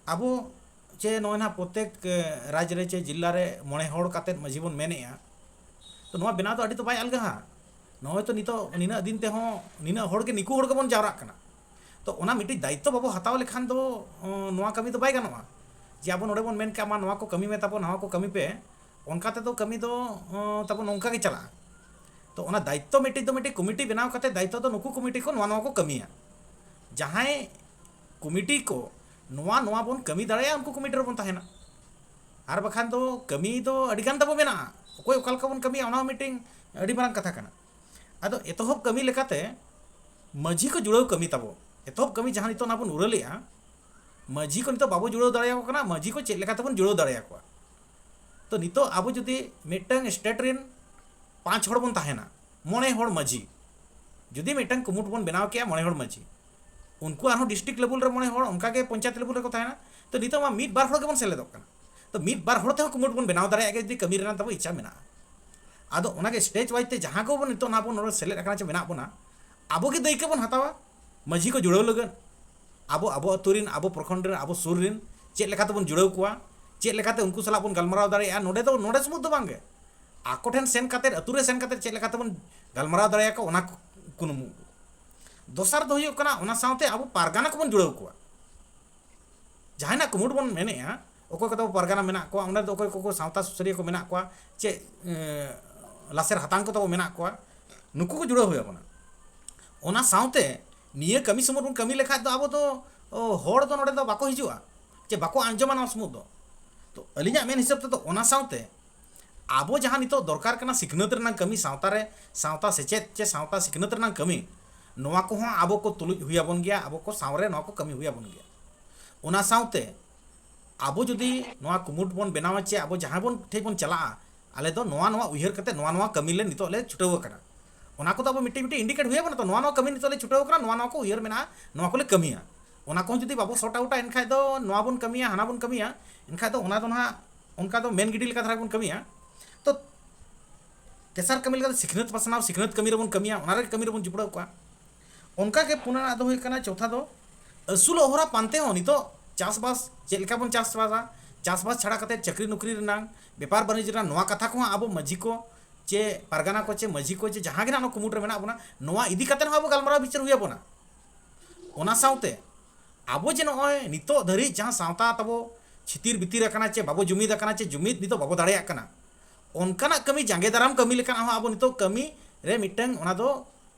ᱟᱵᱚ ᱪᱮ ᱱᱚᱜᱼᱚᱭ ᱱᱟᱦᱟᱜ ᱯᱨᱚᱛᱮᱠ, ᱮ, ᱨᱟᱡᱽ ᱨᱮ ᱪᱮ ᱡᱤᱞᱟ ᱨᱮ ᱢᱚᱬᱮ ᱦᱚᱲ ᱠᱟᱛᱮᱫ ᱢᱟᱹᱡᱷᱤ ᱵᱚᱱ ᱢᱮᱱᱮᱫᱼᱟ, ᱛᱚ ᱱᱚᱣᱟ ᱵᱮᱱᱟᱣ ᱫᱚ ᱟᱹᱰᱤ ᱫᱚ ᱵᱟᱭ ᱟᱞᱜᱟᱦᱟ᱾ ᱱᱚᱜᱼᱚᱭ ᱛᱚ ᱱᱤᱛᱚᱜ ᱱᱤᱱᱟᱹᱜ ᱫᱤᱱ ᱛᱮᱦᱚᱸ ᱱᱤᱱᱟᱹᱜ ᱦᱚᱲ ᱜᱮ ᱱᱤᱠᱩ ᱦᱚᱲ ᱜᱮᱵᱚᱱ ᱡᱟᱣᱨᱟᱜ ᱠᱟᱱᱟ᱾ ᱛᱚ ᱚᱱᱟ ᱢᱤᱫᱴᱤᱡ ᱫᱟᱭᱤᱛᱛᱚ ᱵᱟᱵᱚ ᱦᱟᱛᱟᱣ ᱞᱮᱠᱷᱟᱱ ᱫᱚ, ᱚ, ᱱᱚᱣᱟ ᱠᱟᱹᱢᱤ ᱫᱚ ᱵᱟᱭ ᱜᱟᱱᱚᱜᱼᱟ᱾ ᱡᱮ ᱟᱵᱚ ᱱᱚᱰᱮ ᱵᱚᱱ ᱢᱮᱱ ᱠᱟᱜ ᱢᱟ, ᱱᱚᱣᱟ ᱠᱚ ᱠᱟᱹᱢᱤ ᱢᱮ ᱛᱟᱵᱚ, ᱱᱚᱣᱟ ᱠᱚ ᱠᱟᱹᱢᱤ ᱯᱮ, ᱚᱱᱠᱟ ᱛᱮᱫᱚ ᱠᱟᱹᱢᱤ ᱫᱚ, ᱚ, ᱛᱟᱵᱚ ᱱᱚᱝᱠᱟ ᱜᱮ ᱪᱟᱞᱟᱜᱼᱟ᱾ ᱛᱚ ᱚᱱᱟ ᱫᱟᱭᱤᱛᱛᱚ ᱢᱤᱫᱴᱤᱡ ᱫᱚ ᱢᱤᱫᱴᱤᱡ ᱠᱚᱢᱤᱴᱤ ᱵᱮᱱᱟᱣ ᱠᱟᱛᱮ ᱫᱟᱭᱤᱛᱛᱚ ᱫᱚ ᱱᱩᱠᱩ ᱠᱚᱢᱤᱴᱤ ᱠᱚ ᱱᱚᱣᱟ ᱱᱚᱣᱟ ᱠᱚ ᱠᱟᱹᱢᱤᱭᱟ᱾ ᱡᱟᱦᱟᱸᱭ ᱠᱚᱢᱤᱴᱤ ᱠᱚ ᱱᱚᱣᱟ ᱱᱚᱣᱟ ᱵᱚᱱ ᱠᱟᱹᱢᱤ ᱫᱟᱲᱮᱭᱟᱜᱼᱟ, ᱩᱱᱠᱩ ᱠᱚᱢᱤᱴᱤ ᱨᱮᱵᱚᱱ ᱛᱟᱦᱮᱱᱟ᱾ ᱟᱨ ᱵᱟᱠᱷᱟᱱ ᱫᱚ ᱠᱟᱹᱢᱤ ᱫᱚ ᱟᱹᱰᱤᱜᱟᱱ ᱛᱟᱵᱚ ᱢᱮᱱᱟᱜᱼᱟ, ᱚᱠᱚᱭ ᱚᱠᱟ ᱞᱮᱠᱟ ᱵᱚᱱ ᱠᱟᱹᱢᱤᱭᱟ, ᱚᱱᱟ ᱦᱚᱸ ᱢᱤᱫᱴᱮᱱ ᱟᱹᱰᱤ ᱢᱟᱨᱟᱝ ᱠᱟᱛᱷᱟ ᱠᱟᱱᱟ᱾ ᱟᱫᱚ ᱮᱛᱚᱦᱚᱵ ᱠᱟᱹᱢᱤ ᱞᱮᱠᱟᱛᱮ ᱢᱟᱹᱡᱷᱤ ᱠᱚ ᱡᱩᱲᱟᱹᱣ ᱠᱟᱹᱢᱤ ᱛᱟᱵᱚ, ᱮᱛᱚᱦᱚᱵ ᱠᱟᱹᱢᱤ ᱡᱟᱦᱟᱸ ᱱᱤᱛᱚᱜ ᱚᱱᱟ ᱵᱚᱱ ᱩᱨᱟᱹᱞᱮᱜᱼᱟ, ᱢᱟᱹᱡᱷᱤ ᱠᱚ ᱱᱤᱛᱚᱜ ᱵᱟᱵᱚ ᱡᱩᱲᱟᱹᱣ ᱫᱟᱲᱮᱭᱟᱠᱚ ᱠᱟᱱᱟ᱾ ᱢᱟᱹᱡᱷᱤ ᱠᱚ ᱪᱮᱫ ᱞᱮᱠᱟ ᱛᱮᱵᱚᱱ ᱡᱩᱲᱟᱹᱣ ᱫᱟᱲᱮᱭᱟᱠᱚᱣᱟ? ᱛᱚ ᱱᱤᱛᱚᱜ ᱟᱵᱚ ᱡᱩᱫᱤ ᱢᱤᱫᱴᱟᱝ ᱥᱴᱮᱴ ᱨᱮᱱ ᱯᱟᱸᱪ ᱦᱚᱲ ᱵᱚᱱ ᱛᱟᱦᱮᱱᱟ, ᱢᱚᱬᱮ ᱦᱚᱲ ᱢᱟᱹᱡᱷᱤ, ᱡᱩᱫᱤ ᱢᱤᱫᱴᱟᱝ ᱠᱩᱢᱩᱴ ᱵᱚᱱ ᱵᱮᱱᱟᱣ ᱠᱮᱭᱟ ᱢᱚᱬᱮ ᱦᱚᱲ ᱢᱟᱹᱡᱷᱤ, ᱩᱱᱠᱩ ᱟᱨᱦᱚᱸ ᱰᱤᱥᱴᱨᱤᱠᱴ ᱞᱮᱵᱮᱞ ᱨᱮ ᱢᱚᱬᱮ ᱦᱚᱲ, ᱚᱱᱠᱟ ᱜᱮ ᱯᱚᱧᱪᱟᱭᱮᱛ ᱞᱮᱵᱮᱞ ᱨᱮᱠᱚ ᱛᱟᱦᱮᱱᱟ᱾ ᱛᱚ ᱱᱤᱛᱚᱜ ᱢᱟ ᱢᱤᱫ ᱵᱟᱨ ᱦᱚᱲ ᱜᱮᱵᱚᱱ ᱥᱮᱞᱮᱫᱚᱜ ᱠᱟᱱᱟ᱾ ᱛᱚ ᱢᱤᱫ ᱵᱟᱨ ᱦᱚᱲ ᱛᱮᱦᱚᱸ ᱠᱩᱢᱩᱴ ᱵᱚᱱ ᱵᱮᱱᱟᱣ ᱫᱟᱲᱮᱭᱟᱜ ᱜᱮᱭᱟ, ᱡᱩᱫᱤ ᱠᱟᱹᱢᱤ ᱨᱮᱱᱟᱜ ᱛᱟᱵᱚ ᱤᱪᱪᱷᱟ ᱢᱮᱱᱟᱜᱼᱟ᱾ ᱟᱫᱚ ᱚᱱᱟᱜᱮ ᱥᱴᱮᱴ ᱣᱟᱭᱤᱡ ᱛᱮ ᱡᱟᱦᱟᱸ ᱠᱚᱵᱚᱱ ᱱᱤᱛᱚᱜ ᱱᱟᱦᱟᱜ ᱵᱚᱱ ᱱᱚᱰᱮ ᱥᱮᱞᱮᱫ ᱟᱠᱟᱱᱟ ᱪᱮ ᱢᱮᱱᱟᱜ ᱵᱚᱱᱟ, ᱟᱵᱚ ᱜᱮ ᱫᱟᱹᱭᱠᱟᱹ ᱵᱚᱱ ᱦᱟᱛᱟᱣᱟ ᱢᱟᱹᱡᱷᱤ ᱠᱚ ᱡᱩᱲᱟᱹᱣ ᱞᱟᱹᱜᱤᱫ᱾ ᱟᱵᱚ, ᱟᱵᱚ ᱟᱹᱛᱩ ᱨᱮᱱ, ᱟᱵᱚ ᱯᱨᱚᱠᱷᱚᱸᱰ ᱨᱮᱱ, ᱟᱵᱚ ᱥᱩᱨ ᱨᱮᱱ ᱪᱮᱫ ᱞᱮᱠᱟ ᱛᱮᱵᱚᱱ ᱡᱩᱲᱟᱹᱣ ᱠᱚᱣᱟ, ᱪᱮᱫ ᱞᱮᱠᱟᱛᱮ ᱩᱱᱠᱩ ᱥᱟᱞᱟᱜ ᱵᱚᱱ ᱜᱟᱞᱢᱟᱨᱟᱣ ᱫᱟᱲᱮᱭᱟᱜᱼᱟ, ᱱᱚᱰᱮ ᱫᱚ, ᱱᱚᱰᱮ ᱥᱩᱢᱩᱝ ᱫᱚ ᱵᱟᱝ ᱜᱮ, ᱟᱠᱚ ᱴᱷᱮᱱ ᱥᱮᱱ ᱠᱟᱛᱮᱫ, ᱟᱹᱛᱩ ᱨᱮ ᱥᱮᱱ ᱠᱟᱛᱮᱫ ᱪᱮᱫ ᱞᱮᱠᱟ ᱛᱮᱵᱚᱱ ᱜᱟᱞᱢᱟᱨᱟᱣ ᱫᱟᱲᱮᱭᱟᱠᱚᱣᱟ, ᱚᱱᱟ ᱠᱚ-, ᱠᱩᱱᱩᱢᱩ᱾ ᱫᱚᱥᱟᱨ ᱫᱚ ᱦᱩᱭᱩᱜ ᱠᱟᱱᱟ, ᱚᱱᱟ ᱥᱟᱶᱛᱮ ᱟᱵᱚ ᱯᱟᱨᱜᱟᱱᱟ ᱠᱚᱵᱚᱱ ᱡᱩᱲᱟᱹᱣ ᱠᱚᱣᱟ᱾ ᱡᱟᱦᱟᱸᱭ ᱱᱟᱜ ᱠᱩᱢᱩᱴ ᱵᱚᱱ ᱢᱮᱱᱮᱜᱼᱟ, ᱚᱠᱚᱭ ᱠᱚᱫᱚ ᱯᱟᱨᱜᱟᱱᱟ ᱢᱮᱱᱟᱜ ᱠᱚᱣᱟ, ᱚᱸᱰᱮ ᱫᱚ ᱚᱠᱚᱭ ᱠᱚᱠᱚ ᱥᱟᱶᱛᱟ ᱥᱩᱥᱟᱹᱨᱤᱭᱟᱹ ᱠᱚ ᱢᱮᱱᱟᱜ ᱠᱚᱣᱟ, ᱪᱮ, ᱮ, ᱞᱟᱥᱮᱨ ᱦᱟᱛᱟᱝ ᱠᱚ ᱛᱟᱵᱚ ᱢᱮᱱᱟᱜ ᱠᱚᱣᱟ, ᱱᱩᱠᱩ ᱠᱚ ᱡᱩᱲᱟᱹᱣ ᱦᱩᱭ ᱟᱵᱚᱱᱟ᱾ ᱚᱱᱟ ᱥᱟᱶᱛᱮ ᱱᱤᱭᱟᱹ ᱠᱟᱹᱢᱤ ᱥᱩᱢᱩᱝ ᱵᱚᱱ ᱠᱟᱹᱢᱤ ᱞᱮᱠᱷᱟᱡ ᱫᱚ ᱟᱵᱚ ᱫᱚ, ᱚ, ᱦᱚᱲ ᱫᱚ ᱱᱚᱰᱮ ᱫᱚ ᱵᱟᱠᱚ ᱦᱤᱡᱩᱜᱼᱟ, ᱪᱮ ᱵᱟᱠᱚ ᱟᱸᱡᱚᱢᱟ ᱱᱚᱣᱟ ᱥᱩᱢᱩᱫ ᱫᱚ᱾ ᱛᱚ ᱟᱹᱞᱤᱧᱟᱜ ᱢᱮᱱ ᱦᱤᱥᱟᱹᱵ ᱛᱮᱫᱚ ᱚᱱᱟ ᱥᱟᱶᱛᱮ ᱟᱵᱚ ᱡᱟᱦᱟᱸ ᱱᱤᱛᱚᱜ ᱫᱚᱨᱠᱟᱨ ᱠᱟᱱᱟ ᱥᱤᱠᱷᱱᱟᱹᱛ ᱨᱮᱱᱟᱜ ᱠᱟᱹᱢᱤ, ᱥᱟᱶᱛᱟ ᱨᱮ, ᱥᱟᱶᱛᱟ ᱥᱮᱪᱮᱫ ᱪᱮ ᱥᱟᱶᱛᱟ ᱥᱤᱠᱷᱱᱟᱹᱛ ᱨᱮᱱᱟᱜ ᱠᱟᱹᱢᱤ, ᱱᱚᱣᱟ ᱠᱚᱦᱚᱸ ᱟᱵᱚ ᱠᱚ ᱛᱩᱞᱩᱡ ᱦᱩᱭ ᱟᱵᱚᱱ ᱜᱮᱭᱟ, ᱟᱵᱚ ᱠᱚ ᱥᱟᱶ ᱨᱮ ᱱᱚᱣᱟ ᱠᱚ ᱠᱟᱹᱢᱤ ᱦᱩᱭ ᱟᱵᱚᱱ ᱜᱮᱭᱟ᱾ ᱚᱱᱟ ᱥᱟᱶᱛᱮ ᱟᱵᱚ ᱡᱩᱫᱤ ᱱᱚᱣᱟ ᱠᱩᱢᱩᱴ ᱵᱚᱱ ᱵᱮᱱᱟᱣᱟ ᱪᱮ ᱟᱵᱚ ᱡᱟᱦᱟᱸ ᱵᱚᱱ ᱴᱷᱮᱡ ᱵᱚᱱ ᱪᱟᱞᱟᱜᱼᱟ, ᱟᱞᱮ ᱫᱚ ᱱᱚᱣᱟ ᱱᱚᱣᱟ ᱩᱭᱦᱟᱹᱨ ᱠᱟᱛᱮ ᱱᱚᱣᱟ ᱱᱚᱣᱟ ᱠᱟᱹᱢᱤ ᱞᱮ ᱱᱤᱛᱚᱜ ᱞᱮ ᱪᱷᱩᱴᱟᱹᱣ ᱟᱠᱟᱱᱟ, ᱚᱱᱟ ᱠᱚᱫᱚ ᱟᱵᱚ ᱢᱤᱫᱴᱮᱡ ᱢᱤᱫᱴᱮᱡ indicate ᱦᱩᱭ ᱟᱵᱚᱱᱟ᱾ ᱛᱚ ᱱᱚᱣᱟ ᱱᱚᱣᱟ ᱠᱟᱹᱢᱤ ᱱᱤᱛᱚᱜ ᱞᱮ ᱪᱷᱩᱴᱟᱹᱣ ᱟᱠᱟᱱᱟ, ᱱᱚᱣᱟ ᱱᱚᱣᱟ ᱠᱚ ᱩᱭᱦᱟᱹᱨ ᱢᱮᱱᱟᱜᱼᱟ, ᱱᱚᱣᱟ ᱠᱚᱞᱮ ᱠᱟᱹᱢᱤᱭᱟ᱾ ᱚᱱᱟ ᱠᱚᱦᱚᱸ ᱡᱩᱫᱤ ᱵᱟᱵᱚ sort outᱟ, ᱮᱱᱠᱷᱟᱡ ᱫᱚ ᱱᱚᱣᱟ ᱵᱚᱱ ᱠᱟᱹᱢᱤᱭᱟ, ᱦᱟᱱᱟ ᱵᱚᱱ ᱠᱟᱹᱢᱤᱭᱟ, ᱮᱱᱠᱷᱟᱡ ᱫᱚ ᱚᱱᱟ ᱫᱚ ᱱᱟᱦᱟᱜ ᱚᱱᱠᱟ ᱫᱚ ᱢᱮᱱ ᱜᱤᱰᱤ ᱞᱮᱠᱟ ᱫᱷᱟᱨᱟ ᱵᱚᱱ ᱠᱟᱹᱢᱤᱭᱟ᱾ ᱛᱚ ᱛᱮᱥᱟᱨ ᱠᱟᱹᱢᱤ ᱞᱮᱠᱟᱛᱮ ᱥᱤᱠᱷᱱᱟᱹᱛ ᱯᱟᱥᱱᱟᱣ, ᱥᱤᱠᱷᱱᱟᱹᱛ ᱠᱟᱹᱢᱤ ᱨᱮᱵᱚᱱ ᱠᱟᱹᱢᱤᱭᱟ, ᱚᱱᱟ ᱨᱮ ᱠᱟᱹᱢᱤ ᱨᱮᱵᱚᱱ ᱡᱩᱯᱲᱟᱹᱣ ᱠᱚᱣᱟ᱾ ᱚᱱᱠᱟ ᱜᱮ ᱯᱩᱱᱟᱱᱟᱜ ᱫᱚ ᱦᱩᱭᱩᱜ ᱠᱟᱱᱟ, ᱪᱚᱣᱛᱷᱟ ᱫᱚ ᱟᱹᱥᱩᱞᱚᱜ ᱦᱚᱨᱟ ᱯᱟᱱᱛᱮ ᱦᱚᱸ ᱱᱤᱛᱚᱜ ᱪᱟᱥᱵᱟᱥ ᱪᱮᱫ ᱞᱮᱠᱟ ᱵᱚᱱ ᱪᱟᱥᱵᱟᱥᱟ, ᱪᱟᱥᱵᱟᱥ ᱪᱷᱟᱲᱟ ᱠᱟᱛᱮ ᱪᱟᱹᱠᱨᱤ ᱱᱚᱠᱨᱤ ᱨᱮᱱᱟᱝ, ᱵᱮᱯᱟᱨ ᱵᱟᱹᱱᱤᱡᱽ ᱨᱮᱱᱟᱜ, ᱱᱚᱣᱟ ᱠᱟᱛᱷᱟ ᱠᱚᱦᱚᱸ ᱟᱵᱚ ᱢᱟᱹᱡᱷᱤ ᱠᱚ ᱪᱮ ᱯᱟᱨᱜᱟᱱᱟ ᱠᱚ ᱪᱮ ᱢᱟᱹᱡᱷᱤ ᱠᱚ ᱪᱮ ᱡᱟᱦᱟᱸ ᱜᱮ ᱱᱟᱜ ᱱᱚᱣᱟ ᱠᱩᱢᱩᱴ ᱨᱮ ᱢᱮᱱᱟᱜ ᱵᱚᱱᱟ, ᱱᱚᱣᱟ ᱤᱫᱤ ᱠᱟᱛᱮ ᱦᱚᱸ ᱟᱵᱚ ᱜᱟᱞᱢᱟᱨᱟᱣ ᱵᱤᱪᱟᱹᱨ ᱦᱩᱭ ᱟᱵᱚᱱᱟ᱾ ᱚᱱᱟ ᱥᱟᱶᱛᱮ ᱟᱵᱚ ᱡᱮ ᱱᱚᱜᱼᱚᱭ ᱱᱤᱛᱚᱜ ᱫᱷᱟᱹᱨᱤᱡ ᱡᱟᱦᱟᱸ ᱥᱟᱶᱛᱟ ᱛᱟᱵᱚ ᱪᱷᱤᱛᱤᱨ ᱵᱤᱛᱤᱨ ᱟᱠᱟᱱᱟ ᱪᱮ ᱵᱟᱵᱚ ᱡᱩᱢᱤᱫ ᱟᱠᱟᱱᱟ ᱪᱮ ᱡᱩᱢᱤᱫ ᱱᱤᱛᱚᱜ ᱵᱟᱵᱚ ᱫᱟᱲᱮᱭᱟᱜ ᱠᱟᱱᱟ, ᱚᱱᱠᱟᱱᱟᱜ ᱠᱟᱹᱢᱤ ᱡᱟᱸᱜᱮ ᱫᱟᱨᱟᱢ ᱠᱟᱹᱢᱤ ᱞᱮᱠᱟᱱᱟᱜ ᱦᱚᱸ ᱟᱵᱚ ᱱᱤᱛᱚᱜ ᱠᱟᱹᱢᱤ ᱨᱮ ᱢᱤᱫᱴᱟᱝ ᱚᱱᱟ ᱫᱚ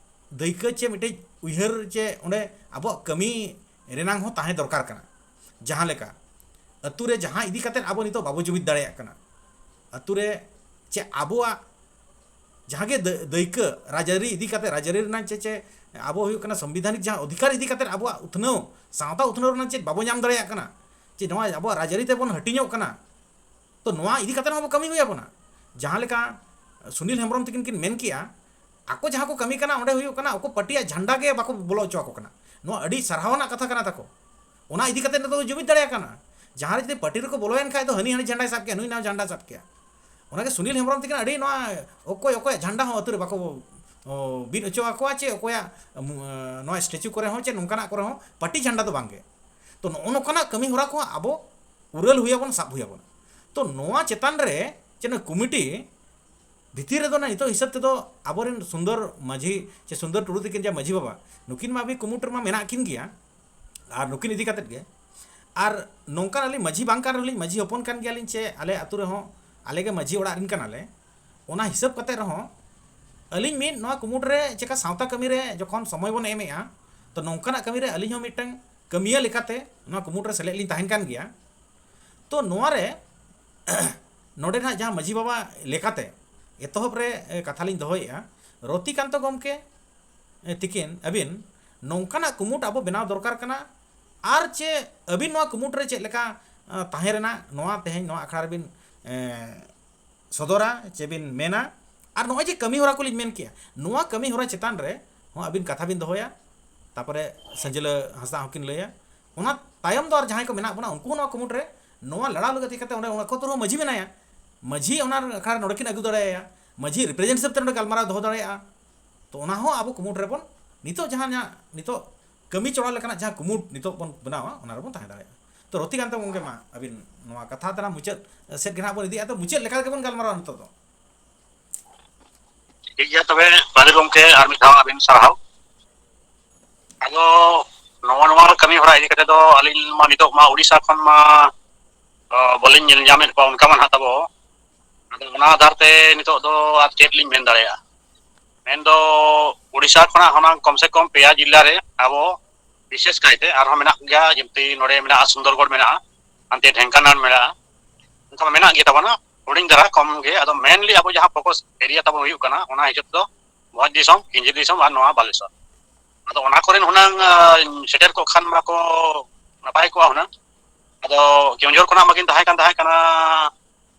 ᱫᱟᱹᱭᱠᱟᱹ ᱪᱮ ᱢᱤᱫᱴᱮᱡ ᱩᱭᱦᱟᱹᱨ ᱪᱮ ᱚᱸᱰᱮ ᱟᱵᱚᱣᱟᱜ ᱠᱟᱹᱢᱤ ᱨᱮᱱᱟᱝ ᱦᱚᱸ ᱛᱟᱦᱮᱸ ᱫᱚᱨᱠᱟᱨ ᱠᱟᱱᱟ᱾ ᱡᱟᱦᱟᱸ ᱞᱮᱠᱟ ᱟᱹᱛᱩ ᱨᱮ ᱡᱟᱦᱟᱸ ᱤᱫᱤ ᱠᱟᱛᱮᱫ ᱟᱵᱚ ᱱᱤᱛᱚᱜ ᱵᱟᱵᱚ ᱡᱩᱢᱤᱫ ᱫᱟᱲᱮᱭᱟᱜ ᱠᱟᱱᱟ, ᱟᱹᱛᱩ ᱨᱮ ᱪᱮ ᱟᱵᱚᱣᱟᱜ ᱡᱟᱦᱟᱸ ᱜᱮ ᱫᱟᱹ- ᱫᱟᱹᱭᱠᱟᱹ ᱨᱟᱡᱽᱟᱹᱨᱤ ᱤᱫᱤ ᱠᱟᱛᱮ, ᱨᱟᱡᱽᱟᱹᱨᱤ ᱨᱮᱱᱟᱜ ᱪᱮ ᱪᱮ ᱟᱵᱚ ᱦᱩᱭᱩᱜ ᱠᱟᱱᱟ ᱥᱚᱝᱵᱤᱫᱷᱟᱱᱤᱠ ᱡᱟᱦᱟᱸ ᱚᱫᱷᱤᱠᱟᱨ ᱤᱫᱤ ᱠᱟᱛᱮ ᱟᱵᱚᱣᱟᱜ ᱩᱛᱱᱟᱹᱣ, ᱥᱟᱶᱛᱟ ᱩᱛᱱᱟᱹᱣ ᱨᱮᱱᱟᱜ ᱪᱮᱫ ᱵᱟᱵᱚ ᱧᱟᱢ ᱫᱟᱲᱮᱭᱟᱜ ᱠᱟᱱᱟ, ᱪᱮ ᱱᱚᱣᱟ ᱟᱵᱚᱣᱟᱜ ᱨᱟᱡᱽᱟᱹᱨᱤ ᱛᱮᱵᱚᱱ ᱦᱟᱹᱴᱤᱧᱚᱜ ᱠᱟᱱᱟ᱾ ᱛᱚ ᱱᱚᱣᱟ ᱤᱫᱤ ᱠᱟᱛᱮ ᱦᱚᱸ ᱟᱵᱚ ᱠᱟᱹᱢᱤ ᱦᱩᱭ ᱟᱵᱚᱱᱟ᱾ ᱡᱟᱦᱟᱸ ᱞᱮᱠᱟ ᱥᱩᱱᱤᱞ ᱦᱮᱢᱵᱨᱚᱢ ᱛᱟᱹᱠᱤᱱ ᱠᱤᱱ ᱢᱮᱱ ᱠᱮᱜᱼᱟ, ᱟᱠᱚ ᱡᱟᱦᱟᱸ ᱠᱚ ᱠᱟᱹᱢᱤ ᱠᱟᱱᱟ ᱚᱸᱰᱮ ᱦᱩᱭᱩᱜ ᱠᱟᱱᱟ ᱟᱠᱚ ᱯᱟᱹᱴᱤᱭᱟᱜ ᱡᱷᱟᱱᱰᱟ ᱜᱮ ᱵᱟᱠᱚ ᱵᱚᱞᱚ ᱦᱚᱪᱚ ᱟᱠᱚ ᱠᱟᱱᱟ᱾ ᱱᱚᱣᱟ ᱟᱹᱰᱤ ᱥᱟᱨᱦᱟᱣ ᱨᱮᱱᱟᱜ ᱠᱟᱛᱷᱟ ᱠᱟᱱᱟ ᱛᱟᱠᱚ᱾ ᱚᱱᱟ ᱤᱫᱤ ᱠᱟᱛᱮ ᱱᱤᱛᱚᱜ ᱫᱚ ᱡᱩᱢᱤᱫ ᱫᱟᱲᱮᱭᱟᱜ ᱠᱟᱱᱟ᱾ ᱡᱟᱦᱟᱸ ᱨᱮ ᱡᱩᱫᱤ ᱯᱟᱹᱴᱤ ᱨᱮᱠᱚ ᱵᱚᱞᱚᱭᱮᱱ ᱠᱷᱟᱡ ᱫᱚ ᱦᱟᱹᱱᱤ ᱦᱟᱹᱱᱤ ᱡᱷᱟᱱᱰᱟᱭ ᱥᱟᱵ ᱠᱮᱭᱟ, ᱱᱩᱭ ᱱᱟᱣᱟ ᱡᱷᱟᱱᱰᱟᱭ ᱥᱟᱵ ᱠᱮᱭᱟ᱾ ᱚᱱᱟᱜᱮ ᱥᱩᱱᱤᱞ ᱦᱮᱢᱵᱨᱚᱢ ᱛᱟᱹᱠᱤᱱ ᱟᱹᱰᱤ ᱱᱚᱣᱟ ᱚᱠᱚᱭ ᱚᱠᱚᱭᱟᱜ ᱡᱷᱟᱱᱰᱟ ᱦᱚᱸ ᱟᱹᱛᱩ ᱨᱮ ᱵᱟᱠᱚ, ᱚ, ᱵᱤᱫ ᱦᱚᱪᱚ ᱟᱠᱚᱣᱟ ᱪᱮ ᱚᱠᱚᱭᱟᱜ, ᱩᱢ, ᱱᱚᱣᱟ ᱥᱴᱮᱪᱩ ᱠᱚᱨᱮ ᱦᱚᱸ ᱪᱮ ᱱᱚᱝᱠᱟᱱᱟᱜ ᱠᱚᱨᱮ ᱦᱚᱸ ᱯᱟᱹᱴᱤ ᱡᱷᱟᱱᱰᱟ ᱫᱚ ᱵᱟᱝᱜᱮ᱾ ᱛᱚ ᱱᱚᱜᱼᱚ ᱱᱚᱝᱠᱟᱱᱟᱜ ᱠᱟᱹᱢᱤ ᱦᱚᱨᱟ ᱠᱚᱦᱚᱸ ᱟᱵᱚ ᱩᱨᱟᱹᱞ ᱦᱩᱭ ᱟᱵᱚᱱ, ᱥᱟᱵ ᱦᱩᱭ ᱟᱵᱚᱱᱟ᱾ ᱛᱚ ᱱᱚᱣᱟ ᱪᱮᱛᱟᱱ ᱨᱮ ᱪᱮ ᱱᱚᱣᱟ ᱠᱚᱢᱤᱴᱤ ᱵᱷᱤᱛᱤᱨ ᱨᱮᱫᱚ ᱱᱤᱛᱚᱜ ᱦᱤᱥᱟᱹᱵ ᱛᱮᱫᱚ ᱟᱵᱚᱨᱮᱱ ᱥᱩᱱᱫᱚᱨ ᱢᱟᱹᱡᱷᱤ ᱪᱮ ᱥᱩᱱᱫᱚᱨ ᱴᱩᱰᱩ ᱛᱟᱹᱠᱤᱱ ᱡᱟ ᱢᱟᱹᱡᱷᱤ ᱵᱟᱵᱟ, ᱱᱩᱠᱤᱱ ᱢᱟ ᱟᱵᱚ ᱠᱩᱢᱩᱴ ᱨᱮᱢᱟ ᱢᱮᱱᱟᱜ ᱠᱤᱱ ᱜᱮᱭᱟ, ᱟᱨ ᱱᱩᱠᱤᱱ ᱤᱫᱤ ᱠᱟᱛᱮᱫ ᱜᱮ᱾ ᱟᱨ ᱱᱚᱝᱠᱟᱱ ᱟᱹᱞᱤᱧ ᱢᱟᱹᱡᱷᱤ ᱵᱟᱝ ᱠᱟᱱ ᱨᱮᱦᱚᱸ ᱞᱤᱧ ᱢᱟᱹᱡᱷᱤ ᱦᱚᱯᱚᱱ ᱠᱟᱱ ᱜᱮᱭᱟᱞᱤᱧ, ᱪᱮ ᱟᱞᱮ ᱟᱹᱛᱩ ᱨᱮᱦᱚᱸ ᱟᱞᱮ ᱜᱮ ᱢᱟᱹᱡᱷᱤ ᱚᱲᱟᱜ ᱨᱮᱱ ᱠᱟᱱᱟᱞᱮ᱾ ᱚᱱᱟ ᱦᱤᱥᱟᱹᱵ ᱠᱟᱛᱮᱫ ᱨᱮᱦᱚᱸ ᱟᱹᱞᱤᱧ ᱢᱤᱫ ᱱᱚᱣᱟ ᱠᱩᱢᱩᱴ ᱨᱮ ᱪᱮᱠᱟ ᱥᱟᱶᱛᱟ ᱠᱟᱹᱢᱤ ᱨᱮ ᱡᱚᱠᱷᱚᱱ ᱥᱚᱢᱚᱭ ᱵᱚᱱ ᱮᱢᱮᱜᱼᱟ, ᱛᱚ ᱱᱚᱝᱠᱟᱱᱟᱜ ᱠᱟᱹᱢᱤ ᱨᱮ ᱟᱹᱞᱤᱧ ᱦᱚᱸ ᱢᱤᱫᱴᱟᱝ ᱠᱟᱹᱢᱤᱭᱟᱹ ᱞᱮᱠᱟᱛᱮ ᱱᱚᱣᱟ ᱠᱩᱢᱩᱴ ᱨᱮ ᱥᱮᱞᱮᱫ ᱞᱤᱧ ᱛᱟᱦᱮᱱ ᱠᱟᱱ ᱜᱮᱭᱟ᱾ ᱛᱚ ᱱᱚᱣᱟ ᱨᱮ ᱱᱚᱰᱮ ᱱᱟᱜ ᱡᱟᱦᱟᱸ ᱢᱟᱹᱡᱷᱤ ᱵᱟᱵᱟ ᱞᱮᱠᱟᱛᱮ ᱮᱛᱚᱦᱚᱵ ᱨᱮ ᱠᱟᱛᱷᱟ ᱞᱤᱧ ᱫᱚᱦᱚᱭᱮᱫᱼᱟ, ᱨᱚᱛᱤᱠᱟᱱᱛᱚ ᱜᱚᱢᱠᱮ ᱛᱤᱠᱤᱱ ᱟᱹᱵᱤᱱ ᱱᱚᱝᱠᱟᱱᱟᱜ ᱠᱩᱢᱩᱴ ᱟᱵᱚ ᱵᱮᱱᱟᱣ ᱫᱚᱨᱠᱟᱨ ᱠᱟᱱᱟ᱾ ᱟᱨ ᱪᱮ ᱟᱹᱵᱤᱱ ᱱᱚᱣᱟ ᱠᱩᱢᱩᱴ ᱨᱮ ᱪᱮᱫ ᱞᱮᱠᱟ ᱛᱟᱦᱮᱸ ᱨᱮᱱᱟᱜ ᱱᱚᱣᱟ ᱛᱮᱦᱮᱧ ᱱᱚᱣᱟ ᱟᱠᱷᱲᱟ ᱨᱮᱵᱤᱱ ᱥᱚᱫᱚᱨᱟ ᱪᱮ ᱵᱤᱱ ᱢᱮᱱᱟ? ᱟᱨ ᱱᱚᱜᱼᱚᱭ ᱡᱮ ᱠᱟᱹᱢᱤ ᱦᱚᱨᱟ ᱠᱚᱞᱤᱧ ᱢᱮᱱ ᱠᱮᱜᱼᱟ, ᱱᱚᱣᱟ ᱠᱟᱹᱢᱤ ᱦᱚᱨᱟ ᱪᱮᱛᱟᱱ ᱨᱮ ᱦᱚᱸ ᱟᱹᱵᱤᱱ ᱠᱟᱛᱷᱟ ᱵᱤᱱ ᱫᱚᱦᱚᱭᱟ᱾ ᱛᱟᱯᱚᱨᱮ ᱥᱟᱹᱡᱽᱞᱟᱹ ᱦᱟᱸᱥᱫᱟ ᱦᱚᱸᱠᱤᱱ ᱞᱟᱹᱭᱟ᱾ ᱚᱱᱟ ᱛᱟᱭᱚᱢ ᱫᱚ ᱟᱨ ᱡᱟᱦᱟᱸᱭ ᱠᱚ ᱢᱮᱱᱟᱜ ᱵᱚᱱᱟ, ᱩᱱᱠᱩ ᱦᱚᱸ ᱱᱚᱣᱟ ᱠᱩᱢᱩᱴ ᱨᱮ ᱱᱚᱣᱟ ᱞᱟᱲᱟᱣ ᱞᱟᱹᱜᱤᱫ ᱠᱟᱛᱮ ᱚᱸᱰᱮ ᱚᱱᱟ ᱠᱚ ᱛᱚᱨᱚ ᱢᱟᱹᱡᱷᱤ ᱢᱮᱱᱟᱭᱟ, ᱢᱟᱹᱡᱷᱤ ᱚᱱᱟ ᱟᱠᱷᱲᱟ ᱨᱮ ᱱᱚᱰᱮ ᱠᱤᱱ ᱟᱹᱜᱩ ᱫᱟᱲᱮᱭᱟᱭᱟ, ᱢᱟᱹᱡᱷᱤ ᱨᱤᱯᱨᱮᱡᱮᱱᱴᱮᱴᱤᱵᱷ ᱛᱮ ᱱᱚᱰᱮ ᱜᱟᱞᱢᱟᱨᱟᱣ ᱫᱚᱦᱚ ᱫᱟᱲᱮᱭᱟᱜᱼᱟ᱾ ᱛᱚ ᱚᱱᱟ ᱦᱚᱸ ᱟᱵᱚ ᱠᱩᱢᱩᱴ ᱨᱮᱵᱚᱱ ᱱᱤᱛᱚᱜ ᱡᱟᱦᱟᱸ ᱱᱤᱛᱚᱜ ᱠᱟᱹᱢᱤ ᱪᱚᱲᱟ ᱞᱮᱠᱟᱱᱟᱜ ᱡᱟᱦᱟᱸ ᱠᱩᱢᱩᱴ ᱱᱤᱛᱚᱜ ᱵᱚᱱ ᱵᱮᱱᱟᱣᱟ, ᱚᱱᱟ ᱨᱮᱵᱚᱱ ᱛᱟᱦᱮᱸ ᱫᱟᱲᱮᱭᱟᱜᱼᱟ᱾ ᱛᱚ ᱨᱚᱛᱤᱠᱟᱱᱛᱚ ᱜᱚᱢᱠᱮ, ᱢᱟ ᱟᱹᱵᱤᱱ ᱱᱚᱣᱟ ᱠᱟᱛᱷᱟ ᱛᱟᱞᱟᱝ ᱢᱩᱪᱟᱹᱫ ᱥᱮᱫ ᱜᱮ ᱱᱟᱦᱟᱜ ᱵᱚᱱ ᱤᱫᱤᱭᱟ᱾ ᱛᱚ ᱢᱩᱪᱟᱹᱫ ᱞᱮᱠᱟ ᱜᱮᱵᱚᱱ ᱜᱟᱞᱢᱟᱨᱟᱣᱟ ᱱᱤᱛᱚᱜ ᱫᱚ᱾ ᱴᱷᱤᱠ ᱜᱮᱭᱟ, ᱛᱚᱵᱮ ᱯᱟᱹᱱᱤᱨ ᱜᱚᱢᱠᱮ ᱟᱨ ᱢᱤᱫ ᱫᱷᱟᱣ ᱟᱹᱵᱤᱱ ᱥᱟᱨᱦᱟᱣ᱾ ᱟᱫᱚ ᱱᱚᱣᱟ ᱱᱚᱣᱟ ᱠᱟᱹᱢᱤ ᱦᱚᱨᱟ ᱤᱫᱤ ᱠᱟᱛᱮ ᱫᱚ ᱟᱹᱞᱤᱧ ᱢᱟ ᱱᱤᱛᱚᱜ ᱢᱟ ᱩᱲᱤᱥᱥᱟ ᱠᱷᱚᱱ ᱢᱟ ᱵᱟᱹᱞᱤᱧ ᱧᱮᱞ ᱧᱟᱢᱮᱫ ᱠᱚᱣᱟ ᱚᱱᱠᱟ ᱢᱟ ᱱᱟᱦᱟᱜ ᱛᱟᱵᱚ᱾ ᱟᱫᱚ ᱚᱱᱟ ᱟᱫᱷᱟᱨ ᱛᱮ ᱱᱤᱛᱚᱜ ᱫᱚ ᱟᱨ ᱪᱮᱫ ᱞᱤᱧ ᱢᱮᱱ ᱫᱟᱲᱮᱭᱟᱜᱼᱟ? ᱢᱮᱱᱫᱚ ᱩᱲᱤᱥᱥᱟ ᱠᱷᱚᱱᱟᱜ ᱦᱩᱱᱟᱝ ᱠᱚᱢ ᱥᱮ ᱠᱚᱢ ᱯᱮᱭᱟ ᱡᱤᱞᱟ ᱨᱮ ᱟᱵᱚ ᱵᱤᱥᱮᱥ ᱠᱟᱭᱛᱮ ᱟᱨᱦᱚᱸ ᱢᱮᱱᱟᱜ ᱜᱮᱭᱟ, ᱡᱮᱢᱛᱤ ᱱᱚᱰᱮ ᱢᱮᱱᱟᱜᱼᱟ ᱥᱩᱱᱫᱚᱨᱜᱚᱲ ᱢᱮᱱᱟᱜᱼᱟ, ᱦᱟᱱᱛᱮ ᱰᱷᱮᱝᱠᱟᱱᱟᱞ ᱢᱮᱱᱟᱜᱼᱟ, ᱚᱱᱠᱟ ᱢᱟ ᱢᱮᱱᱟᱜ ᱜᱮ ᱛᱟᱵᱚᱱᱟ ᱦᱩᱰᱤᱧ ᱫᱷᱟᱨᱟ ᱠᱚᱢ ᱜᱮ᱾ ᱟᱫᱚ ᱢᱮᱱᱞᱤ ᱟᱵᱚ ᱡᱟᱦᱟᱸ ᱯᱷᱳᱠᱟᱥ ᱮᱨᱤᱭᱟ ᱛᱟᱵᱚᱱ ᱦᱩᱭᱩᱜ ᱠᱟᱱᱟ ᱚᱱᱟ ᱦᱤᱥᱟᱹᱵ ᱫᱚ ᱵᱷᱚᱸᱡᱽ ᱫᱤᱥᱚᱢ, ᱠᱤᱧᱡᱷᱤᱨ ᱫᱤᱥᱚᱢ ᱟᱨ ᱱᱚᱣᱟ ᱵᱟᱞᱮᱥᱚᱨ᱾ ᱟᱫᱚ ᱚᱱᱟ ᱠᱚᱨᱮᱱ ᱦᱩᱱᱟᱹᱝ ᱥᱮᱴᱮᱨ ᱠᱚᱜ ᱠᱷᱟᱱ ᱢᱟᱠᱚ ᱱᱟᱯᱟᱭ ᱠᱚᱜᱼᱟ ᱦᱩᱱᱟᱹᱝ᱾ ᱟᱫᱚ ᱠᱮᱣᱚᱱᱡᱷᱚᱨ ᱠᱷᱚᱱᱟᱜ ᱢᱟᱠᱤᱱ ᱛᱟᱦᱮᱸ ᱠᱟᱱ ᱛᱟᱦᱮᱸ ᱠᱟᱱᱟ,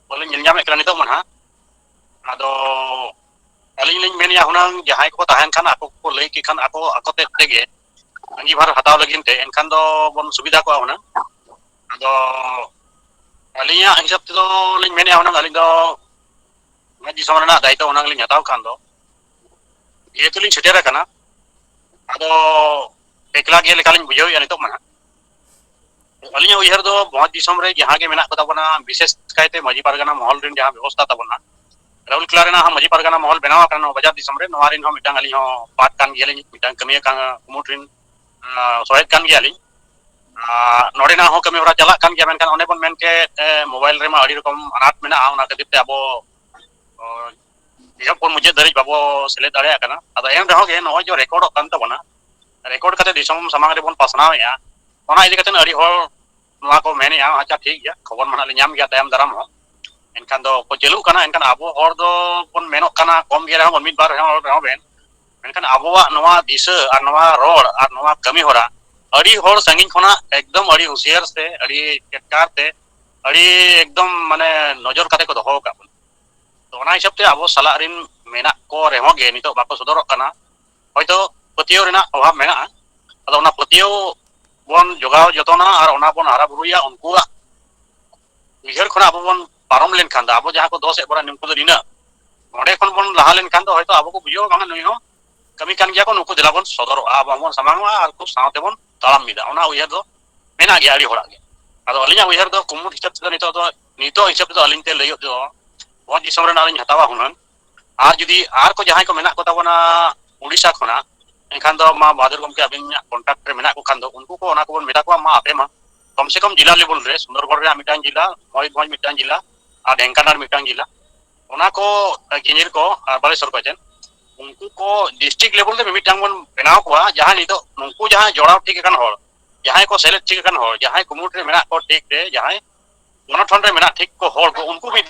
ᱵᱟᱹᱞᱤᱧ ᱧᱮᱞ ᱧᱟᱢᱮᱫ ᱠᱟᱱᱟ ᱱᱤᱛᱚᱜ ᱢᱟ ᱱᱟᱦᱟᱜ᱾ ᱟᱫᱚ ᱟᱹᱞᱤᱧ ᱞᱤᱧ ᱢᱮᱱᱮᱫᱼᱟ ᱦᱩᱱᱟᱹᱝ ᱡᱟᱦᱟᱸᱭ ᱠᱚᱠᱚ ᱛᱟᱦᱮᱱ ᱠᱷᱟᱱ ᱟᱠᱚ ᱠᱚᱠᱚ ᱞᱟᱹᱭ ᱠᱮᱫ ᱠᱷᱟᱱ ᱟᱠᱚ ᱟᱠᱚ ᱛᱮᱫ ᱛᱮᱜᱮ ᱟᱺᱜᱤᱵᱷᱟᱨ ᱦᱟᱛᱟᱣ ᱞᱟᱹᱜᱤᱫ ᱛᱮ, ᱮᱱᱠᱷᱟᱱ ᱫᱚ ᱵᱚᱱ ᱥᱩᱵᱤᱫᱷᱟ ᱠᱚᱜᱼᱟ ᱦᱩᱱᱟᱹᱝ᱾ ᱟᱫᱚ ᱟᱹᱞᱤᱧᱟᱜ ᱦᱤᱥᱟᱹᱵ ᱛᱮᱫᱚ ᱞᱤᱧ ᱢᱮᱱᱮᱫᱼᱟ ᱦᱩᱱᱟᱹᱝ ᱟᱹᱞᱤᱧ ᱫᱚ ᱫᱤᱥᱚᱢ ᱨᱮᱱᱟᱜ ᱫᱟᱭᱤᱛᱛᱚ ᱦᱩᱱᱟᱹᱝ ᱞᱤᱧ ᱦᱟᱛᱟᱣ ᱠᱷᱟᱱ ᱫᱚ, ᱡᱮᱦᱮᱛᱩ ᱞᱤᱧ ᱥᱮᱴᱮᱨ ᱟᱠᱟᱱᱟ, ᱟᱫᱚ ᱮᱠᱞᱟ ᱜᱮ ᱞᱮᱠᱟᱞᱤᱧ ᱵᱩᱡᱷᱟᱹᱣᱮᱫᱼᱟ ᱱᱤᱛᱚᱜ ᱢᱟ ᱱᱟᱦᱟᱜ᱾ ᱟᱹᱞᱤᱧᱟᱜ ᱩᱭᱦᱟᱹᱨ ᱫᱚ ᱵᱷᱚᱸᱡᱽ ᱫᱤᱥᱚᱢ ᱨᱮ ᱡᱟᱦᱟᱸ ᱜᱮ ᱢᱮᱱᱟᱜ ᱠᱚ ᱛᱟᱵᱚᱱᱟ, ᱵᱤᱥᱮᱥ ᱠᱟᱭᱛᱮ ᱢᱟᱹᱡᱷᱤ ᱯᱟᱨᱜᱟᱱᱟ ᱢᱚᱦᱚᱞ ᱨᱮᱱ ᱡᱟᱦᱟᱸ ᱵᱮᱵᱚᱥᱛᱷᱟ ᱛᱟᱵᱚᱱᱟ, ᱨᱟᱩᱞᱠᱮᱞᱟ ᱨᱮᱱᱟᱜ ᱦᱚᱸ ᱢᱟᱹᱡᱷᱤ ᱯᱟᱨᱜᱟᱱᱟ ᱢᱚᱦᱚᱞ ᱵᱮᱱᱟᱣ ᱟᱠᱟᱱᱟ ᱱᱚᱣᱟ ᱵᱟᱡᱟᱨ ᱫᱤᱥᱚᱢ ᱨᱮ, ᱱᱚᱣᱟ ᱨᱮᱱ ᱦᱚᱸ ᱢᱤᱫᱴᱟᱝ ᱟᱹᱞᱤᱧ ᱦᱚᱸ ᱯᱟᱨᱴ ᱠᱟᱱ ᱜᱮᱭᱟᱞᱤᱧ, ᱢᱤᱫᱴᱟᱝ ᱠᱟᱹᱢᱤᱭᱟᱹ ᱠᱟᱱ ᱠᱩᱢᱩᱴ ᱨᱮᱱ, ᱟᱸ, ᱥᱚᱦᱮᱫ ᱠᱟᱱ ᱜᱮᱭᱟᱞᱤᱧ᱾ ᱟᱨ ᱱᱚᱰᱮᱱᱟᱜ ᱦᱚᱸ ᱠᱟᱹᱢᱤ ᱦᱚᱨᱟ ᱪᱟᱞᱟᱜ ᱠᱟᱱ ᱜᱮᱭᱟ, ᱢᱮᱱᱠᱷᱟᱱ ᱚᱱᱮ ᱵᱚᱱ ᱢᱮᱱ ᱠᱮᱫ, ᱮ, ᱢᱳᱵᱟᱭᱤᱞ ᱨᱮᱢᱟ ᱟᱹᱰᱤ ᱨᱚᱠᱚᱢ ᱟᱱᱟᱴ ᱢᱮᱱᱟᱜᱼᱟ, ᱚᱱᱟ ᱠᱷᱟᱹᱛᱤᱨ ᱛᱮ ᱟᱵᱚ, ᱚ, ᱮᱦᱚᱵ ᱠᱷᱚᱱ ᱢᱩᱪᱟᱹᱫ ᱫᱷᱟᱹᱨᱤᱡ ᱵᱟᱵᱚ ᱥᱮᱞᱮᱫ ᱫᱟᱲᱮᱭᱟᱜ ᱠᱟᱱᱟ᱾ ᱟᱫᱚ ᱮᱱ ᱨᱮᱦᱚᱸ ᱜᱮ ᱱᱚᱜᱼᱚᱭ ᱡᱮ ᱨᱮᱠᱚᱨᱰᱚᱜ ᱠᱟᱱ ᱛᱟᱵᱚᱱᱟ, ᱨᱮᱠᱚᱨᱰ ᱠᱟᱛᱮ ᱫᱤᱥᱚᱢ ᱥᱟᱢᱟᱝ ᱨᱮᱵᱚᱱ ᱯᱟᱥᱱᱟᱣᱮᱫᱼᱟ, ᱚᱱᱟ ᱤᱫᱤ ᱠᱟᱛᱮ ᱟᱹᱰᱤ ᱦᱚᱲ ᱱᱚᱣᱟ ᱠᱚ ᱢᱮᱱᱮᱫᱼᱟ, ᱟᱪᱪᱷᱟ ᱴᱷᱤᱠ ᱜᱮᱭᱟ, ᱠᱷᱚᱵᱚᱨ ᱢᱟ ᱱᱟᱦᱟᱜ ᱞᱮ ᱧᱟᱢ ᱜᱮᱭᱟ ᱛᱟᱭᱚᱢ ᱫᱟᱨᱟᱢ ᱦᱚᱸ, ᱮᱱᱠᱷᱟᱱ ᱫᱚ ᱠᱚ ᱪᱟᱹᱞᱩᱜ ᱠᱟᱱᱟ᱾ ᱮᱱᱠᱷᱟᱱ ᱟᱵᱚ ᱦᱚᱲ ᱫᱚ ᱵᱚᱱ ᱢᱮᱱᱚᱜ ᱠᱟᱱᱟ ᱠᱚᱢ ᱜᱮ ᱨᱮᱦᱚᱸ ᱵᱚᱱ, ᱢᱤᱫ ᱵᱟᱨ ᱦᱚᱲ ᱨᱮᱦᱚᱸ ᱵᱮᱱ, ᱢᱮᱱᱠᱷᱟᱱ ᱟᱵᱚᱣᱟᱜ ᱱᱚᱣᱟ ᱫᱤᱥᱟᱹ ᱟᱨ ᱱᱚᱣᱟ ᱨᱚᱲ ᱟᱨ ᱱᱚᱣᱟ ᱠᱟᱹᱢᱤ ᱦᱚᱨᱟ ᱟᱹᱰᱤ ᱦᱚᱲ ᱥᱟᱺᱜᱤᱧ ᱠᱷᱚᱱᱟᱜ ᱮᱠᱫᱚᱢ ᱟᱹᱰᱤ ᱦᱩᱸᱥᱤᱭᱟᱹᱨ ᱥᱮ ᱟᱹᱰᱤ ᱪᱮᱫᱠᱟᱨ ᱛᱮ ᱟᱹᱰᱤ ᱮᱠᱫᱚᱢ ᱢᱟᱱᱮ ᱱᱚᱡᱚᱨ ᱠᱟᱛᱮ ᱠᱚ ᱫᱚᱦᱚ ᱟᱠᱟᱫ ᱵᱚᱱᱟ᱾ ᱛᱚ ᱚᱱᱟ ᱦᱤᱥᱟᱹᱵ ᱛᱮ ᱟᱵᱚ ᱥᱟᱞᱟᱜ ᱨᱤᱱ ᱢᱮᱱᱟᱜ ᱠᱚ ᱨᱮᱦᱚᱸ ᱜᱮ ᱱᱤᱛᱚᱜ ᱵᱟᱠᱚ ᱥᱚᱫᱚᱨᱚᱜ ᱠᱟᱱᱟ, ᱦᱚᱭᱛᱚ ᱯᱟᱹᱛᱭᱟᱹᱣ ᱨᱮᱱᱟᱜ ᱚᱵᱷᱟᱵᱽ ᱢᱮᱱᱟᱜᱼᱟ᱾ ᱟᱫᱚ ᱚᱱᱟ ᱯᱟᱹᱛᱭᱟᱹᱣ ᱵᱚᱱ ᱡᱚᱜᱟᱣ ᱡᱚᱛᱚᱱᱟ ᱟᱨ ᱚᱱᱟ ᱵᱚᱱ ᱦᱟᱨᱟ ᱵᱩᱨᱩᱭᱟ, ᱩᱱᱠᱩᱣᱟᱜ ᱩᱭᱦᱟᱹᱨ ᱠᱷᱚᱱᱟᱜ ᱟᱵᱚ ᱵᱚᱱ ᱯᱟᱨᱚᱢ ᱞᱮᱱᱠᱷᱟᱱ ᱫᱚ, ᱟᱵᱚ ᱡᱟᱦᱟᱸ ᱠᱚ ᱫᱚᱥ ᱮᱫ ᱵᱚᱱᱟ ᱱᱩᱠᱩ ᱫᱚ ᱱᱤᱱᱟᱹᱜ, ᱱᱚᱸᱰᱮ ᱠᱷᱚᱱ ᱵᱚᱱ ᱞᱟᱦᱟ ᱞᱮᱱᱠᱷᱟᱱ ᱫᱚ ᱦᱚᱭᱛᱚ ᱟᱵᱚ ᱠᱚ ᱵᱩᱡᱷᱟᱹᱣᱟ ᱵᱟᱝᱟ ᱱᱩᱭ ᱦᱚᱸ ᱠᱟᱹᱢᱤ ᱠᱟᱱ ᱜᱮᱭᱟ ᱠᱚ, ᱱᱩᱠᱩ ᱫᱮᱞᱟ ᱵᱚᱱ ᱥᱚᱫᱚᱨᱚᱜᱼᱟ, ᱟᱵᱚ ᱦᱚᱸᱵᱚᱱ ᱥᱟᱢᱟᱝᱚᱜᱼᱟ ᱟᱨ ᱠᱚ ᱥᱟᱶ ᱛᱮᱵᱚᱱ ᱛᱟᱲᱟᱢ ᱢᱤᱫᱟ᱾ ᱚᱱᱟ ᱩᱭᱦᱟᱹᱨ ᱫᱚ ᱢᱮᱱᱟᱜ ᱜᱮᱭᱟ ᱟᱹᱰᱤ ᱦᱚᱲᱟᱜ ᱜᱮ᱾ ᱟᱫᱚ ᱟᱹᱞᱤᱧᱟᱜ ᱩᱭᱦᱟᱹᱨ ᱫᱚ ᱠᱩᱢᱩᱴ ᱦᱤᱥᱟᱹᱵ ᱛᱮᱫᱚ ᱱᱤᱛᱚᱜ ᱫᱚ, ᱱᱤᱛᱚᱜ ᱦᱤᱥᱟᱹᱵ ᱛᱮᱫᱚ ᱟᱹᱞᱤᱧ ᱛᱮ ᱞᱟᱹᱭᱚᱜ ᱫᱚ ᱵᱷᱚᱸᱡᱽ ᱫᱤᱥᱚᱢ ᱨᱮᱱᱟᱜ ᱞᱤᱧ ᱦᱟᱛᱟᱣᱟ ᱦᱩᱱᱟᱹᱝ᱾ ᱟᱨ ᱡᱩᱫᱤ ᱟᱨ ᱠᱚ ᱡᱟᱦᱟᱸᱭ ᱠᱚ ᱢᱮᱱᱟᱜ ᱠᱚ ᱛᱟᱵᱚᱱᱟ ᱩᱰᱤᱥᱟ ᱠᱷᱚᱱᱟᱜ, ᱮᱱᱠᱷᱟᱱ ᱫᱚ ᱢᱟ ᱵᱟᱦᱟᱫᱩᱨ ᱜᱚᱢᱠᱮ ᱟᱹᱵᱤᱱᱟᱜ contact ᱨᱮ ᱢᱮᱱᱟᱜ ᱠᱚ ᱠᱷᱟᱱ ᱫᱚ ᱩᱱᱠᱩ ᱠᱚ ᱚᱱᱟ ᱠᱚᱵᱚᱱ ᱢᱮᱛᱟ ᱠᱚᱣᱟ, ᱢᱟ ᱟᱯᱮ ᱢᱟ ᱠᱚᱢ ᱥᱮ ᱠᱚᱢ ᱡᱮᱞᱟ level ᱨᱮ, ᱥᱩᱱᱫᱚᱨᱜᱚᱲ ᱨᱮᱭᱟᱜ ᱢᱤᱫᱴᱟᱝ ᱡᱮᱞᱟ, ᱢᱚᱭᱩᱨᱵᱷᱚᱸᱡᱽ ᱢᱤᱫᱴᱟᱝ ᱡᱮᱞᱟ, ᱟᱨ ᱰᱷᱮᱝᱠᱟᱱᱟᱞ ᱢᱤᱫᱴᱟᱝ ᱡᱮᱞᱟ, ᱚᱱᱟ ᱠᱚ ᱜᱤᱧᱤᱨ ᱠᱚ ᱟᱨ ᱵᱟᱞᱮᱥᱚᱨ ᱠᱚ ᱪᱮᱫ ᱩᱱᱠᱩ ᱠᱚ district level ᱨᱮ ᱢᱤᱢᱤᱫᱴᱟᱝ ᱵᱚᱱ ᱵᱮᱱᱟᱣ ᱠᱚᱣᱟ, ᱡᱟᱦᱟᱸ ᱱᱤᱛᱚᱜ ᱱᱩᱠᱩ ᱡᱟᱦᱟᱸᱭ ᱡᱚᱲᱟᱣ ᱴᱷᱤᱠ ᱟᱠᱟᱱ ᱦᱚᱲ, ᱡᱟᱦᱟᱸᱭ ᱠᱚ ᱥᱮᱞᱮᱫ ᱴᱷᱤᱠ ᱟᱠᱟᱱ ᱦᱚᱲ, ᱡᱟᱦᱟᱸᱭ ᱠᱩᱢᱩᱴ ᱨᱮ ᱢᱮᱱᱟᱜ ᱠᱚ ᱴᱷᱤᱠ ᱛᱮ, ᱡᱟᱦᱟᱸᱭ ᱜᱚᱱᱚᱴᱷᱚᱱ ᱨᱮ ᱢᱮᱱᱟᱜ ᱴᱷᱤᱠ ᱠᱚ ᱦᱚᱲ ᱠᱚ, ᱩᱱᱠᱩ ᱢᱤᱫ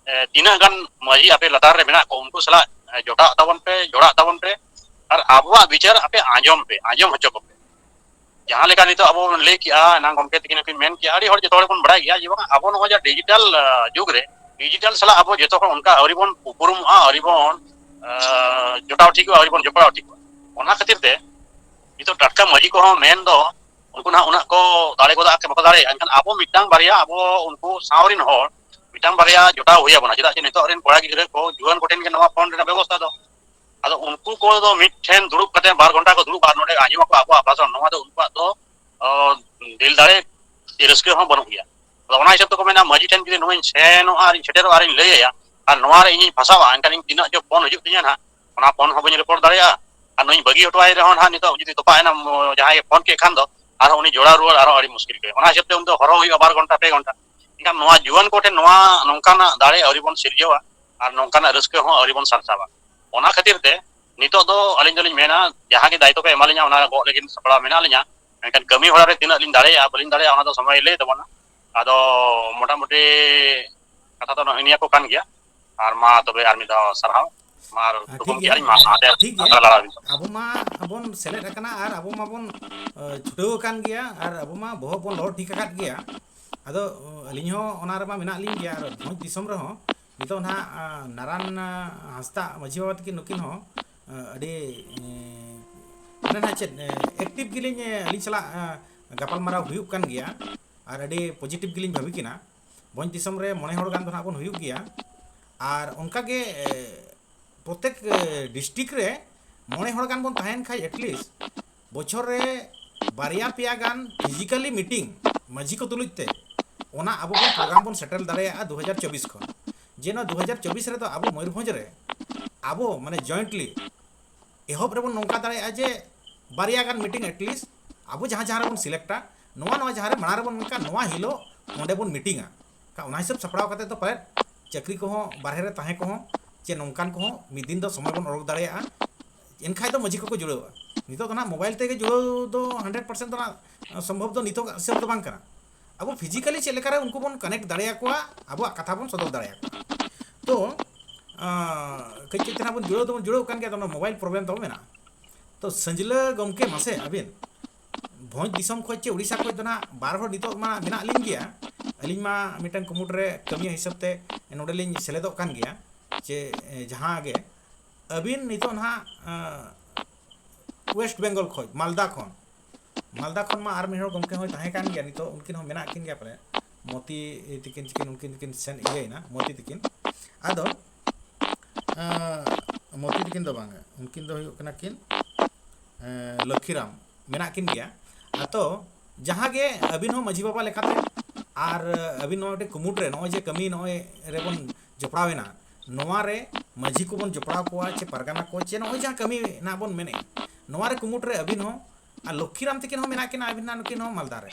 ᱮ, ᱛᱤᱱᱟᱹᱜ ᱜᱟᱱ ᱢᱟᱹᱡᱷᱤ ᱟᱯᱮ ᱞᱟᱛᱟᱨ ᱨᱮ ᱢᱮᱱᱟᱜ ᱠᱚ, ᱩᱱᱠᱩ ᱥᱟᱞᱟᱜ, ᱮ, ᱡᱚᱴᱟᱜ ᱛᱟᱵᱚᱱ ᱯᱮ, ᱡᱚᱲᱟᱜ ᱛᱟᱵᱚᱱ ᱯᱮ, ᱟᱨ ᱟᱵᱚᱣᱟᱜ ᱵᱤᱪᱟᱹᱨ ᱟᱯᱮ ᱟᱸᱡᱚᱢ ᱯᱮ, ᱟᱸᱡᱚᱢ ᱦᱚᱪᱚ ᱠᱚᱯᱮ᱾ ᱡᱟᱦᱟᱸ ᱞᱮᱠᱟ ᱱᱤᱛᱚᱜ ᱟᱵᱚ ᱵᱚᱱ ᱞᱟᱹᱭ ᱠᱮᱜᱼᱟ, ᱮᱱᱟᱝ ᱜᱚᱢᱠᱮ ᱛᱟᱹᱠᱤᱱ ᱦᱚᱸᱠᱤᱱ ᱢᱮᱱ ᱠᱮᱜᱼᱟ, ᱟᱹᱰᱤ ᱦᱚᱲ ᱡᱚᱛᱚ ᱦᱚᱲ ᱵᱚᱱ ᱵᱟᱲᱟᱭ ᱜᱮᱭᱟ ᱡᱮ ᱵᱟᱝ ᱟᱵᱚ ᱱᱚᱜᱼᱚᱭ ᱡᱟ digital, ᱟ, ᱡᱩᱜᱽ ᱨᱮ digital ᱥᱟᱞᱟᱜ ᱟᱵᱚ ᱡᱚᱛᱚ ᱦᱚᱲ ᱚᱱᱠᱟ ᱟᱹᱣᱨᱤ ᱵᱚᱱ ᱩᱯᱨᱩᱢᱚᱜᱼᱟ, ᱟᱹᱣᱨᱤ ᱵᱚᱱ, ᱟ, ᱡᱚᱴᱟᱣ ᱴᱷᱤᱠᱚᱜᱼᱟ, ᱟᱹᱣᱨᱤ ᱵᱚᱱ ᱡᱚᱯᱲᱟᱣ ᱴᱷᱤᱠᱚᱜᱼᱟ᱾ ᱚᱱᱟ ᱠᱷᱟᱹᱛᱤᱨ ᱛᱮ ᱱᱤᱛᱚᱜ ᱴᱟᱴᱠᱟ ᱢᱟᱹᱡᱷᱤ ᱠᱚᱦᱚᱸ ᱢᱮᱱ ᱫᱚ ᱩᱱᱠᱩ ᱱᱟᱦᱟᱜ ᱩᱱᱟᱹᱜ ᱠᱚ ᱫᱟᱲᱮ ᱜᱚᱫᱟ ᱥᱮ ᱵᱟᱠᱚ ᱫᱟᱲᱮᱭᱟᱜᱼᱟ, ᱮᱱᱠᱷᱟᱱ ᱟᱵᱚ ᱢᱤᱫᱴᱟᱝ ᱵᱟᱨᱭᱟ ᱟᱵᱚ ᱩᱱᱠᱩ ᱥᱟᱶ ᱨᱮᱱ ᱦᱚᱲ ᱢᱤᱫᱴᱟᱝ ᱵᱟᱨᱭᱟ ᱡᱚᱴᱟᱣ ᱦᱩᱭ ᱟᱵᱚᱱᱟ, ᱪᱮᱫᱟᱜ ᱡᱮ ᱱᱤᱛᱚᱜ ᱨᱮᱱ ᱠᱚᱲᱟ ᱜᱤᱫᱽᱨᱟᱹ ᱠᱚ ᱡᱩᱣᱟᱹᱱ ᱠᱚᱴᱷᱮᱱ ᱜᱮ ᱱᱚᱣᱟ ᱯᱷᱳᱱ ᱨᱮᱱᱟᱜ ᱵᱮᱵᱚᱥᱛᱷᱟ ᱫᱚ᱾ ᱟᱫᱚ ᱩᱱᱠᱩ ᱠᱚ ᱫᱚ ᱢᱤᱫ ᱴᱷᱮᱱ ᱫᱩᱲᱩᱵ ᱠᱟᱛᱮ ᱵᱟᱨ ᱜᱷᱚᱱᱴᱟ ᱠᱚ ᱫᱩᱲᱩᱵᱼᱟ ᱟᱨ ᱱᱚᱰᱮ ᱟᱸᱡᱚᱢ ᱟᱠᱚ ᱟᱵᱚᱣᱟᱜ ᱵᱷᱟᱥᱚᱱ, ᱱᱚᱣᱟ ᱫᱚ ᱩᱱᱠᱩᱣᱟᱜ ᱫᱚ, ᱚ, ᱫᱤᱞ ᱫᱟᱲᱮ ᱥᱮ ᱨᱟᱹᱥᱠᱟᱹ ᱦᱚᱸ ᱵᱟᱹᱱᱩᱜ ᱜᱮᱭᱟ᱾ ᱟᱫᱚ ᱚᱱᱟ ᱦᱤᱥᱟᱹᱵ ᱛᱮᱠᱚ ᱢᱮᱱᱟ, ᱢᱟᱹᱡᱷᱤ ᱴᱷᱮᱱ ᱡᱩᱫᱤ ᱱᱚᱣᱟᱧ ᱥᱮᱱᱚᱜᱼᱟ ᱟᱨᱤᱧ ᱥᱮᱴᱮᱨᱚᱜᱼᱟ ᱟᱨᱤᱧ ᱞᱟᱹᱭ ᱟᱭᱟ, ᱟᱨ ᱱᱚᱣᱟ ᱨᱮ ᱤᱧᱤᱧ ᱯᱷᱟᱸᱥᱟᱣᱟ, ᱮᱱᱠᱷᱟᱱ ᱤᱧ ᱛᱤᱱᱟᱹᱜ ᱡᱳᱨ ᱯᱷᱳᱱ ᱦᱤᱡᱩᱜ ᱛᱤᱧᱟᱹ ᱱᱟᱦᱟᱜ, ᱚᱱᱟ ᱯᱷᱳᱱ ᱦᱚᱸ ᱵᱟᱹᱧ ᱨᱮᱠᱚᱨᱰ ᱫᱟᱲᱮᱭᱟᱜᱼᱟ᱾ ᱟᱨ ᱱᱩᱭ ᱵᱟᱹᱜᱤ ᱦᱚᱴᱚ ᱟᱭ ᱨᱮᱦᱚᱸ ᱱᱟᱦᱟᱜ, ᱱᱤᱛᱚᱜ ᱡᱩᱫᱤ ᱛᱚᱯᱟᱜ ᱮᱱᱟ, ᱡᱟᱦᱟᱸᱭ ᱯᱷᱳᱱ ᱠᱮᱫ ᱠᱷᱟᱱ ᱫᱚ, ᱟᱨᱦᱚᱸ ᱩᱱᱤ ᱡᱚᱲᱟᱣ ᱨᱩᱣᱟᱹᱲ ᱟᱨᱦᱚᱸ ᱟᱹᱰᱤ ᱢᱩᱥᱠᱤᱞ ᱜᱮ᱾ ᱚᱱᱟ ᱦᱤᱥᱟᱹᱵ ᱛᱮ ᱩᱱᱤ ᱫᱚ ᱦᱚᱨᱦᱚ ᱦᱩᱭᱩᱜᱼᱟ ᱵᱟᱨ ᱜᱷᱚᱱᱴᱟ, ᱯᱮ ᱜᱷᱚᱱᱴᱟ᱾ ᱮᱱᱠᱷᱟᱱ ᱱᱚᱣᱟ ᱡᱩᱣᱟᱹᱱ ᱠᱚᱴᱷᱮᱱ ᱱᱚᱣᱟ ᱱᱚᱝᱠᱟᱱᱟᱜ ᱫᱟᱲᱮ ᱟᱹᱣᱨᱤ ᱵᱚᱱ ᱥᱤᱨᱡᱟᱹᱣᱟ ᱟᱨ ᱱᱚᱝᱠᱟᱱᱟᱜ ᱨᱟᱹᱥᱠᱟᱹ ᱦᱚᱸ ᱟᱹᱣᱨᱤ ᱵᱚᱱ ᱥᱟᱨᱥᱟᱣᱟ᱾ ᱚᱱᱟ ᱠᱷᱟᱹᱛᱤᱨ ᱛᱮ ᱱᱤᱛᱚᱜ ᱫᱚ ᱟᱹᱞᱤᱧ ᱫᱚᱞᱤᱧ ᱢᱮᱱᱟ, ᱡᱟᱦᱟᱸ ᱜᱮ ᱫᱟᱭᱤᱛᱛᱚ ᱠᱚ ᱮᱢᱟᱞᱤᱧᱟ, ᱚᱱᱟ ᱜᱚᱜ ᱞᱟᱹᱜᱤᱫ ᱥᱟᱯᱲᱟᱣ ᱢᱮᱱᱟᱜ ᱞᱤᱧᱟ᱾ ᱢᱮᱱᱠᱷᱟᱱ ᱠᱟᱹᱢᱤ ᱦᱚᱨᱟ ᱨᱮ ᱛᱤᱱᱟᱹᱜ ᱞᱤᱧ ᱫᱟᱲᱮᱭᱟᱜᱼᱟ, ᱵᱟᱹᱞᱤᱧ ᱫᱟᱲᱮᱭᱟᱜᱼᱟ, ᱚᱱᱟ ᱫᱚ ᱥᱚᱢᱚᱭ ᱞᱟᱹᱭ ᱛᱟᱵᱚᱱᱟ᱾ ᱟᱫᱚ ᱢᱚᱴᱟᱢᱩᱴᱤ ᱠᱟᱛᱷᱟ ᱫᱚ ᱱᱚᱜᱼᱚ ᱱᱤᱭᱟᱹ ᱠᱚ ᱠᱟᱱ ᱜᱮᱭᱟ᱾ ᱟᱨ ᱢᱟ ᱛᱚᱵᱮ ᱟᱨ ᱢᱤᱫ ᱫᱷᱟᱣ ᱥᱟᱨᱦᱟᱣ᱾ ᱢᱟ ᱟᱨ ᱟᱨ ᱴᱷᱤᱠ ᱛᱩᱠᱩᱢ ᱜᱮᱭᱟ, ᱠᱮᱜᱼᱟ ᱞᱤᱧ, ᱢᱟ ᱟᱨ ᱟᱫᱮ ᱴᱷᱤᱠ ᱜᱮᱭᱟ᱾ ᱟᱫᱨᱟ ᱞᱟᱲᱟᱣ ᱵᱤᱱ᱾ ᱟᱵᱚ ᱢᱟ ᱵᱚᱱ ᱥᱮᱞᱮᱫ ᱟᱠᱟᱱᱟ ᱟᱨ ᱟᱵᱚ ᱢᱟᱵᱚᱱ, ᱮ, ᱪᱷᱩᱴᱟᱹᱣ ᱟᱠᱟᱱ ᱜᱮᱭᱟ ᱟᱨ ᱟᱵᱚ ᱢᱟ ᱵᱚᱦᱚᱜ ᱵᱚᱱ ᱞᱚᱦᱚᱫ ᱴᱷᱤᱠ ᱟᱠᱟᱫ ᱜᱮᱭᱟ᱾ ᱟᱫᱚ, ᱚ, ᱟᱹᱞᱤᱧ ᱦᱚᱸ ᱚᱱᱟ ᱨᱮᱢᱟ ᱢᱮᱱᱟᱜ ᱞᱤᱧ ᱜᱮᱭᱟ᱾ ᱟᱨ ᱵᱷᱚᱸᱡᱽ ᱫᱤᱥᱚᱢ ᱨᱮᱦᱚᱸ ᱱᱤᱛᱚᱜ ᱱᱟᱦᱟᱜ, ᱟ, ᱱᱟᱨᱟᱱ, ᱟ, ᱦᱟᱸᱥᱫᱟᱜ ᱢᱟᱹᱡᱷᱤ ᱵᱟᱵᱟ ᱛᱟᱹᱠᱤᱱ ᱱᱩᱠᱤᱱ ᱦᱚᱸ, ᱟ, ᱟᱹᱰᱤ, ᱮ, ᱢᱟᱱᱮ ᱱᱟᱦᱟᱜ ᱪᱮᱫ, ᱮ, active ᱜᱮᱞᱤᱧ, ᱮ, ᱟᱹᱞᱤᱧ ᱥᱟᱞᱟᱜ, ᱟ, ᱜᱟᱯᱟᱞᱢᱟᱨᱟᱣ ᱦᱩᱭᱩᱜ ᱠᱟᱱ ᱜᱮᱭᱟ ᱟᱨ ᱟᱹᱰᱤ positive ᱜᱮᱞᱤᱧ ᱵᱷᱟᱹᱵᱤ ᱠᱤᱱᱟ᱾ ᱵᱷᱚᱸᱡᱽ ᱫᱤᱥᱚᱢ ᱨᱮ ᱢᱚᱬᱮ ᱦᱚᱲ ᱜᱟᱱ ᱫᱚ ᱱᱟᱦᱟᱜ ᱵᱚᱱ ᱦᱩᱭᱩᱜ ᱜᱮᱭᱟ᱾ ᱟᱨ ᱚᱱᱠᱟᱜᱮ, ᱮ, ᱯᱨᱚᱛᱮᱠ, ᱮ, district ᱨᱮ ᱢᱚᱬᱮ ᱦᱚᱲ ᱜᱟᱱ ᱵᱚᱱ ᱛᱟᱦᱮᱱ ᱠᱷᱟᱡ, at least ᱵᱚᱪᱷᱚᱨ ᱨᱮ ᱵᱟᱨᱭᱟ ᱯᱮᱭᱟ ᱜᱟᱱ physically meeting ᱢᱟᱹᱡᱷᱤ ᱠᱚ ᱛᱩᱞᱩᱡ ᱛᱮ, ᱚᱱᱟ ᱟᱵᱚ ᱵᱚᱱ program ᱵᱚᱱ ᱥᱮᱴᱮᱨ ᱫᱟᱲᱮᱭᱟᱜᱼᱟ ᱫᱩ ᱦᱟᱡᱟᱨ ᱪᱚᱵᱵᱤᱥ ᱠᱷᱚᱱ᱾ ᱡᱮ ᱱᱚᱣᱟ ᱫᱩ ᱦᱟᱡᱟᱨ ᱪᱚᱵᱵᱤᱥ ᱨᱮᱫᱚ ᱟᱵᱚ ᱢᱚᱭᱩᱨᱵᱷᱚᱸᱡᱽ ᱨᱮ ᱟᱵᱚ ᱢᱟᱱᱮ jointly ᱮᱦᱚᱵ ᱨᱮᱵᱚᱱ ᱱᱚᱝᱠᱟ ᱫᱟᱲᱮᱭᱟᱜᱼᱟ ᱡᱮ ᱵᱟᱨᱭᱟ ᱜᱟᱱ meeting at least ᱟᱵᱚ ᱡᱟᱦᱟᱸ ᱡᱟᱦᱟᱸ ᱨᱮᱵᱚᱱ selectᱟ, ᱱᱚᱣᱟ ᱱᱚᱣᱟ ᱡᱟᱦᱟᱸ ᱨᱮ ᱢᱟᱲᱟᱝ ᱨᱮᱵᱚᱱ ᱢᱮᱱ ᱠᱟᱜ, ᱱᱚᱣᱟ ᱦᱤᱞᱳᱜ ᱚᱸᱰᱮ ᱵᱚᱱ meetingᱟ᱾ ᱠᱟ-, ᱚᱱᱟ ᱦᱤᱥᱟᱹᱵ ᱥᱟᱯᱲᱟᱣ ᱠᱟᱛᱮ ᱫᱚ ᱯᱟᱞᱮᱫ ᱪᱟᱹᱠᱨᱤ ᱠᱚᱦᱚᱸ, ᱵᱟᱨᱦᱮ ᱨᱮ ᱛᱟᱦᱮᱸ ᱠᱚᱦᱚᱸ, ᱪᱮ ᱱᱚᱝᱠᱟᱱ ᱠᱚᱦᱚᱸ ᱢᱤᱫ ᱫᱤᱱ ᱫᱚ ᱥᱚᱢᱚᱭ ᱵᱚᱱ ᱚᱰᱚᱠ ᱫᱟᱲᱮᱭᱟᱜᱼᱟ᱾ ᱮᱱᱠᱷᱟᱡ ᱫᱚ ᱢᱟᱹᱡᱷᱤ ᱠᱚᱠᱚ ᱡᱩᱲᱟᱹᱣᱟ᱾ ᱱᱤᱛᱚᱜ ᱫᱚ ᱱᱟᱦᱟᱜ mobile ᱛᱮᱜᱮ ᱡᱩᱲᱟᱹᱣ ᱫᱚ hundred percent ᱫᱚ ᱱᱟᱦᱟᱜ ᱥᱚᱢᱵᱷᱚᱵ ᱫᱚ ᱱᱤᱛᱚᱜ ᱦᱤᱥᱟᱹᱵ ᱫᱚ ᱵᱟᱝ ᱠᱟᱱᱟ᱾ ᱟᱵᱚ physically ᱪᱮᱫ ᱞᱮᱠᱟᱨᱮ ᱩᱱᱠᱩ ᱵᱚᱱ connect ᱫᱟᱲᱮᱭᱟᱠᱚᱣᱟ, ᱟᱵᱚᱣᱟᱜ ᱠᱟᱛᱷᱟ ᱵᱚᱱ ᱥᱚᱫᱚᱨ ᱫᱟᱲᱮᱭᱟᱠᱚᱣᱟ᱾ ᱛᱚ, ᱟᱸ, ᱠᱟᱹᱡ ᱠᱟᱹᱡ ᱛᱮ ᱱᱟᱦᱟᱜ ᱵᱚᱱ ᱡᱩᱲᱟᱹᱣ ᱫᱚᱵᱚᱱ ᱡᱩᱲᱟᱹᱣ ᱠᱟᱱ ᱜᱮᱭᱟ, ᱟᱫᱚ ᱚᱱᱟ mobile problem ᱛᱟᱵᱚ ᱢᱮᱱᱟᱜᱼᱟ᱾ ᱛᱚ, ᱥᱟᱹᱡᱽᱞᱟᱹ ᱜᱚᱢᱠᱮ, ᱢᱟᱥᱮ ᱟᱹᱵᱤᱱ ᱵᱷᱚᱸᱡᱽ ᱫᱤᱥᱚᱢ ᱠᱷᱚᱡ ᱪᱮ ᱩᱲᱤᱥᱥᱟ ᱠᱷᱚᱡ ᱫᱚ ᱱᱟᱦᱟᱜ ᱵᱟᱨ ᱦᱚᱲ ᱱᱤᱛᱚᱜ ᱢᱟ ᱢᱮᱱᱟᱜ ᱞᱤᱧ ᱜᱮᱭᱟ᱾ ᱟᱹᱞᱤᱧ ᱢᱟ ᱢᱤᱫᱴᱟᱝ ᱠᱩᱢᱩᱴ ᱨᱮ ᱠᱟᱹᱢᱤ ᱦᱤᱥᱟᱹᱵ ᱛᱮ ᱱᱚᱰᱮ ᱞᱤᱧ ᱥᱮᱞᱮᱫᱚᱜ ᱠᱟᱱ ᱜᱮᱭᱟ᱾ ᱪᱮ, ᱮ, ᱡᱟᱦᱟᱸ ᱜᱮ ᱟᱹᱵᱤᱱ ᱱᱤᱛᱚᱜ ᱱᱟᱦᱟᱜ, ᱮ, West Bengal ᱠᱷᱚᱡ, ᱢᱟᱞᱫᱟ ᱠᱷᱚᱱ, ᱢᱟᱞᱫᱟ ᱠᱷᱚᱱ ᱢᱟ ᱟᱨ ᱢᱤᱫ ᱦᱚᱲ ᱜᱚᱢᱠᱮ ᱦᱚᱸᱭ ᱛᱟᱦᱮᱸ ᱠᱟᱱ ᱜᱮᱭᱟ, ᱱᱤᱛᱚᱜ ᱩᱱᱠᱤᱱ ᱦᱚᱸ ᱢᱮᱱᱟᱜ ᱠᱤᱱ ᱜᱮᱭᱟ ᱯᱟᱞᱮ, ᱢᱚᱛᱤ ᱛᱤᱠᱤᱱ, ᱛᱤᱠᱤᱱ, ᱩᱱᱠᱤᱱ ᱛᱤᱠᱤᱱ ᱥᱮᱱ ᱤᱭᱟᱹᱭᱮᱱᱟ, ᱢᱚᱛᱤ ᱛᱤᱠᱤᱱ᱾ ᱟᱫᱚ, ᱮᱸ, ᱢᱚᱛᱤ ᱛᱤᱠᱤᱱ ᱫᱚ ᱵᱟᱝᱟ, ᱩᱱᱠᱤᱱ ᱫᱚ ᱦᱩᱭᱩᱜ ᱠᱟᱱᱟ ᱠᱤᱱ, ᱮᱸ, ᱞᱚᱠᱠᱷᱤᱨᱟᱢ, ᱢᱮᱱᱟᱜ ᱠᱤᱱ ᱜᱮᱭᱟ᱾ ᱟᱫᱚ ᱡᱟᱦᱟᱸ ᱜᱮ ᱟᱹᱵᱤᱱ ᱦᱚᱸ ᱢᱟᱹᱡᱷᱤ ᱵᱟᱵᱟ ᱞᱮᱠᱟᱛᱮ ᱟᱨ ᱟᱹᱵᱤᱱ ᱱᱚᱣᱟ ᱢᱤᱫᱴᱮᱱ ᱠᱩᱢᱩᱴ ᱨᱮ ᱱᱚᱜᱼᱚᱭ ᱡᱮ ᱠᱟᱹᱢᱤ ᱱᱚᱜᱼᱚᱭ ᱨᱮᱵᱚᱱ ᱡᱚᱯᱲᱟᱣ ᱮᱱᱟ, ᱱᱚᱣᱟ ᱨᱮ ᱢᱟᱹᱡᱷᱤ ᱠᱚᱵᱚᱱ ᱡᱚᱯᱲᱟᱣ ᱠᱚᱣᱟ ᱪᱮ ᱯᱟᱨᱜᱟᱱᱟ ᱠᱚ ᱪᱮ ᱱᱚᱜᱼᱚᱭ ᱡᱟᱦᱟᱸ ᱠᱟᱹᱢᱤ ᱱᱟᱜ ᱵᱚᱱ ᱢᱮᱱᱮᱫᱼᱟ, ᱱᱚᱣᱟ ᱨᱮ ᱠᱩᱢᱩᱴ ᱨᱮ ᱟᱹᱵᱤᱱ ᱦᱚᱸ ᱟᱨ ᱞᱚᱠᱠᱷᱤᱨᱟᱢ ᱛᱤᱠᱤᱱ ᱦᱚᱸ ᱢᱮᱱᱟᱜ ᱠᱤᱱᱟ, ᱟᱹᱵᱤᱱ ᱱᱟᱜ ᱱᱩᱠᱤᱱ ᱦᱚᱸ ᱢᱟᱞᱫᱟ ᱨᱮ᱾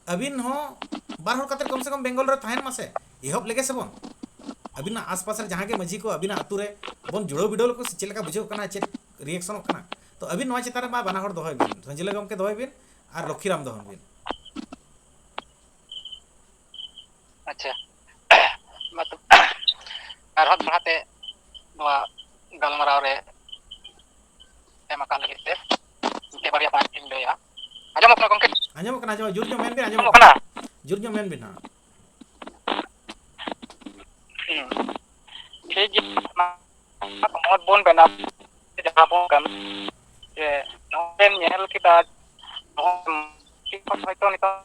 ᱟᱹᱵᱤᱱ ᱦᱚᱸ ᱵᱟᱨ ᱦᱚᱲ ᱠᱟᱛᱮ ᱠᱚᱢ ᱥᱮ ᱠᱚᱢ ᱵᱮᱝᱜᱚᱞ ᱨᱮ ᱛᱟᱦᱮᱱ ᱢᱟᱥᱮ, ᱮᱦᱚᱵ ᱞᱮᱜᱮ ᱥᱮᱵᱚᱱ᱾ ᱟᱹᱵᱤᱱᱟᱜ ᱟᱥᱯᱟᱥ ᱨᱮ ᱡᱟᱦᱟᱸ ᱜᱮ ᱢᱟᱹᱡᱷᱤ ᱠᱚ ᱟᱹᱵᱤᱱᱟᱜ ᱟᱹᱛᱩ ᱨᱮ ᱵᱚᱱ ᱡᱩᱲᱟᱹᱣ ᱵᱤᱰᱟᱹᱣ ᱞᱮᱠᱚ ᱥᱮ ᱪᱮᱫ ᱞᱮᱠᱟ ᱵᱩᱡᱷᱟᱹᱜ ᱠᱟᱱᱟ, ᱪᱮᱫ ᱨᱤᱭᱮᱠᱥᱚᱱᱚᱜ ᱠᱟᱱᱟ᱾ ᱛᱚ ᱟᱹᱵᱤᱱ ᱱᱚᱣᱟ ᱪᱮᱛᱟᱱ ᱨᱮ ᱢᱟ ᱵᱟᱱᱟ ᱦᱚᱲ ᱫᱚᱦᱚᱭ ᱵᱤᱱ, ᱥᱟᱹᱡᱤᱞᱟ ᱜᱚᱢᱠᱮ ᱫᱚᱦᱚᱭ ᱵᱤᱱ ᱟᱨ ᱞᱚᱠᱠᱷᱤᱨᱟᱢ ᱫᱚᱦᱚᱭ ᱵᱤᱱ᱾ ᱟᱪᱪᱷᱟ, ᱢᱟ ᱛᱚᱵᱮ ᱟᱨᱦᱚᱸ ᱫᱚᱦᱲᱟ ᱛᱮ ᱱᱚᱣᱟ ᱜᱟᱞᱢᱟᱨᱟᱣ ᱨᱮ ᱮᱢ ᱟᱠᱟᱫ ᱞᱟᱹᱜᱤᱫ ᱛᱮ ᱢᱤᱫᱴᱮᱡ ᱵᱟᱨᱭᱟ ᱯᱚᱭᱮᱱᱴ ᱤᱧ ᱞᱟᱹᱭᱟ᱾ ᱟᱸᱡᱚᱢᱚᱜ ᱠᱟᱱᱟ ᱜᱚᱢᱠᱮ? ᱟᱸᱡᱚᱢᱚᱜ ᱠᱟᱱᱟ, ᱟᱸᱡᱚᱢᱚᱜ, ᱡᱳᱨ ᱧᱚᱜ ᱢᱮᱱ ᱵᱤᱱ, ᱟᱸᱡᱚᱢᱚᱜ ᱟᱸᱡᱚᱢᱚᱜ ᱠᱟᱱᱟ? ᱠᱟᱱᱟ᱾ ᱡᱳᱨ ᱧᱚᱜ ᱢᱮᱱ ᱵᱤᱱ ᱦᱟᱸᱜ᱾ ᱦᱩᱸ᱾ ᱴᱷᱤᱠ ᱜᱮᱭᱟ, ᱢᱟ ᱢᱚᱛ ᱵᱚᱱ ᱵᱮᱱᱟᱣ, ᱡᱟᱦᱟᱸ ᱵᱚᱱ ᱠᱟᱹᱢᱤ, ᱡᱮ ᱱᱚᱜᱼᱚᱭ ᱵᱮᱱ ᱧᱮᱞ ᱠᱮᱫᱟ, ᱱᱚᱜᱼᱚᱭ ᱦᱚᱭᱛᱳ ᱱᱤᱛᱚᱜ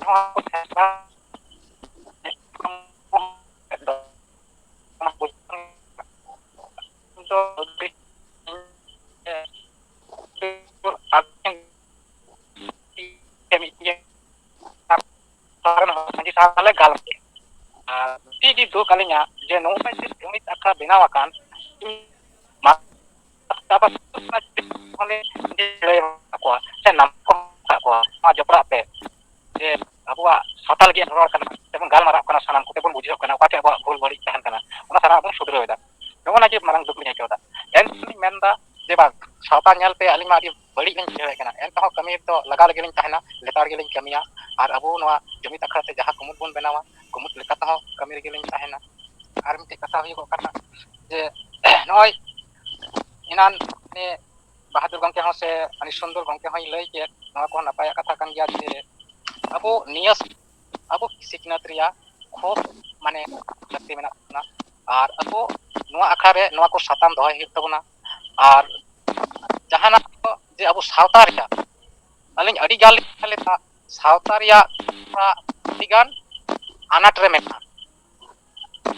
ᱱᱚᱣᱟ ᱠᱚ ᱥᱮᱸᱫᱽᱨᱟ ᱫᱚ ᱢᱟᱹᱡᱷᱤ ᱥᱟᱦᱮᱵ ᱥᱟᱞᱟᱜ ᱜᱟᱞᱢᱟᱨᱟᱣ᱾ ᱟᱨ ᱟᱹᱰᱤ ᱜᱮ ᱫᱩᱠ ᱟᱹᱞᱤᱧᱟᱜ ᱡᱮ ᱱᱚᱜᱼᱚᱭ ᱡᱮ ᱡᱩᱢᱤᱫ ᱟᱠᱷᱲᱟ ᱵᱮᱱᱟᱣ ᱟᱠᱟᱱ, ᱢᱟ-, ᱟᱵᱟᱨ ᱞᱟᱹᱭ ᱟᱠᱚᱣᱟ ᱥᱮ ᱱᱟᱢ ᱠᱚ ᱟᱠᱟᱫ ᱠᱚᱣᱟ, ᱱᱚᱣᱟ ᱡᱚᱯᱲᱟᱜ ᱯᱮ᱾ ᱡᱮ ᱟᱵᱚᱣᱟᱜ ᱥᱟᱶᱛᱟ ᱞᱟᱹᱜᱤᱫ ᱨᱚᱲ ᱠᱟᱱᱟ, ᱛᱮᱵᱚᱱ ᱜᱟᱞᱢᱟᱨᱟᱜ ᱠᱟᱱᱟ, ᱥᱟᱱᱟᱢ ᱠᱚᱛᱮ ᱵᱚᱱ ᱵᱩᱡᱷᱟᱹᱣ ᱠᱟᱱᱟ, ᱚᱠᱟ ᱴᱷᱮᱱ ᱟᱵᱚᱣᱟᱜ ᱵᱷᱩᱞ ᱵᱟᱹᱲᱤᱡ ᱛᱟᱦᱮᱱ ᱠᱟᱱᱟ, ᱚᱱᱟ ᱥᱟᱱᱟᱢᱟᱜ ᱵᱚᱱ ᱥᱩᱫᱷᱨᱟᱹᱣ ᱮᱫᱟ᱾ ᱱᱚᱜᱼᱚ ᱱᱟ ᱜᱮ ᱢᱟᱨᱟᱝ ᱫᱩᱠ ᱞᱤᱧ ᱟᱹᱭᱠᱟᱹᱣ ᱮᱫᱟ᱾ ᱮᱱ ᱞᱤᱧ ᱢᱮᱱ ᱮᱫᱟ ᱡᱮ ᱵᱟᱝ, ᱥᱟᱶᱛᱟ ᱧᱮᱞ ᱛᱮ ᱟᱹᱞᱤᱧ ᱢᱟ ᱟᱹᱰᱤ ᱵᱟᱹᱲᱤᱡ ᱞᱤᱧ ᱵᱩᱡᱷᱟᱹᱣᱮᱫ ᱠᱟᱱᱟ, ᱮᱱ ᱨᱮᱦᱚᱸ ᱠᱟᱹᱢᱤ ᱨᱮᱫᱚ ᱞᱟᱜᱟᱣ ᱞᱟᱹᱜᱤᱫ ᱞᱤᱧ ᱛᱟᱦᱮᱱᱟ, ᱞᱮᱛᱟᱲ ᱜᱮᱞᱤᱧ ᱠᱟᱹᱢᱤᱭᱟ᱾ ᱟᱨ ᱟᱵᱚ ᱱᱚᱣᱟ ᱡᱩᱢᱤᱫ ᱟᱠᱷᱲᱟ ᱛᱮ ᱡᱟᱦᱟᱸ ᱠᱩᱢᱩᱴ ᱵᱚᱱ ᱵᱮᱱᱟᱣᱟ, ᱠᱩᱢᱩᱴ ᱞᱮᱠᱟ ᱛᱮᱦᱚᱸ ᱠᱟᱹᱢᱤ ᱨᱮᱜᱮ ᱞᱤᱧ ᱛᱟᱦᱮᱱᱟ᱾ ᱟᱨ ᱢᱤᱫᱴᱮᱡ ᱠᱟᱛᱷᱟ ᱦᱩᱭᱩᱜᱚᱜ ᱠᱟᱱᱟ ᱡᱮ ᱱᱚᱜᱼᱚᱭ ᱮᱱᱟᱱ ᱩᱱᱤ ᱵᱟᱦᱟᱫᱩᱨ ᱜᱚᱢᱠᱮ ᱦᱚᱸ ᱥᱮ ᱟᱹᱱᱤᱥ ᱥᱩᱱᱫᱚᱨ ᱜᱚᱢᱠᱮ ᱦᱚᱸᱭ ᱞᱟᱹᱭ ᱠᱮᱫ, ᱱᱚᱣᱟ ᱠᱚᱦᱚᱸ ᱱᱟᱯᱟᱭᱟᱜ ᱠᱟᱛᱷᱟ ᱠᱟᱱ ᱜᱮᱭᱟ ᱡᱮ ᱟᱵᱚ ᱱᱤᱭᱟᱹ ᱟᱵᱚ ᱥᱤᱠᱷᱱᱟᱹᱛ ᱨᱮᱭᱟᱜ ᱠᱷᱩᱵ ᱢᱟᱱᱮ ᱞᱟᱹᱠᱛᱤ ᱢᱮᱱᱟᱜ ᱛᱟᱵᱚᱱᱟ᱾ ᱟᱨ ᱟᱵᱚ ᱱᱚᱣᱟ ᱟᱠᱷᱲᱟ ᱨᱮ ᱱᱚᱣᱟ ᱠᱚ ᱥᱟᱛᱟᱢ ᱫᱚᱦᱚᱭ ᱦᱩᱭᱩᱜ ᱛᱟᱵᱚᱱᱟ᱾ ᱟᱨ ᱡᱟᱦᱟᱱᱟᱜ ᱠᱚ ᱡᱮ ᱟᱵᱚ ᱥᱟᱶᱛᱟ ᱨᱮᱭᱟᱜ, ᱟᱹᱞᱤᱧ ᱟᱹᱰᱤ ᱜᱟᱱ ᱞᱤᱧ ᱧᱮᱞ ᱞᱮᱫᱟ, ᱥᱟᱶᱛᱟ ᱨᱮᱭᱟᱜ ᱛᱷᱚᱲᱟ ᱟᱹᱰᱤ ᱜᱟᱱ ᱟᱱᱟᱴ ᱨᱮ ᱢᱮᱱᱟᱜᱼᱟ᱾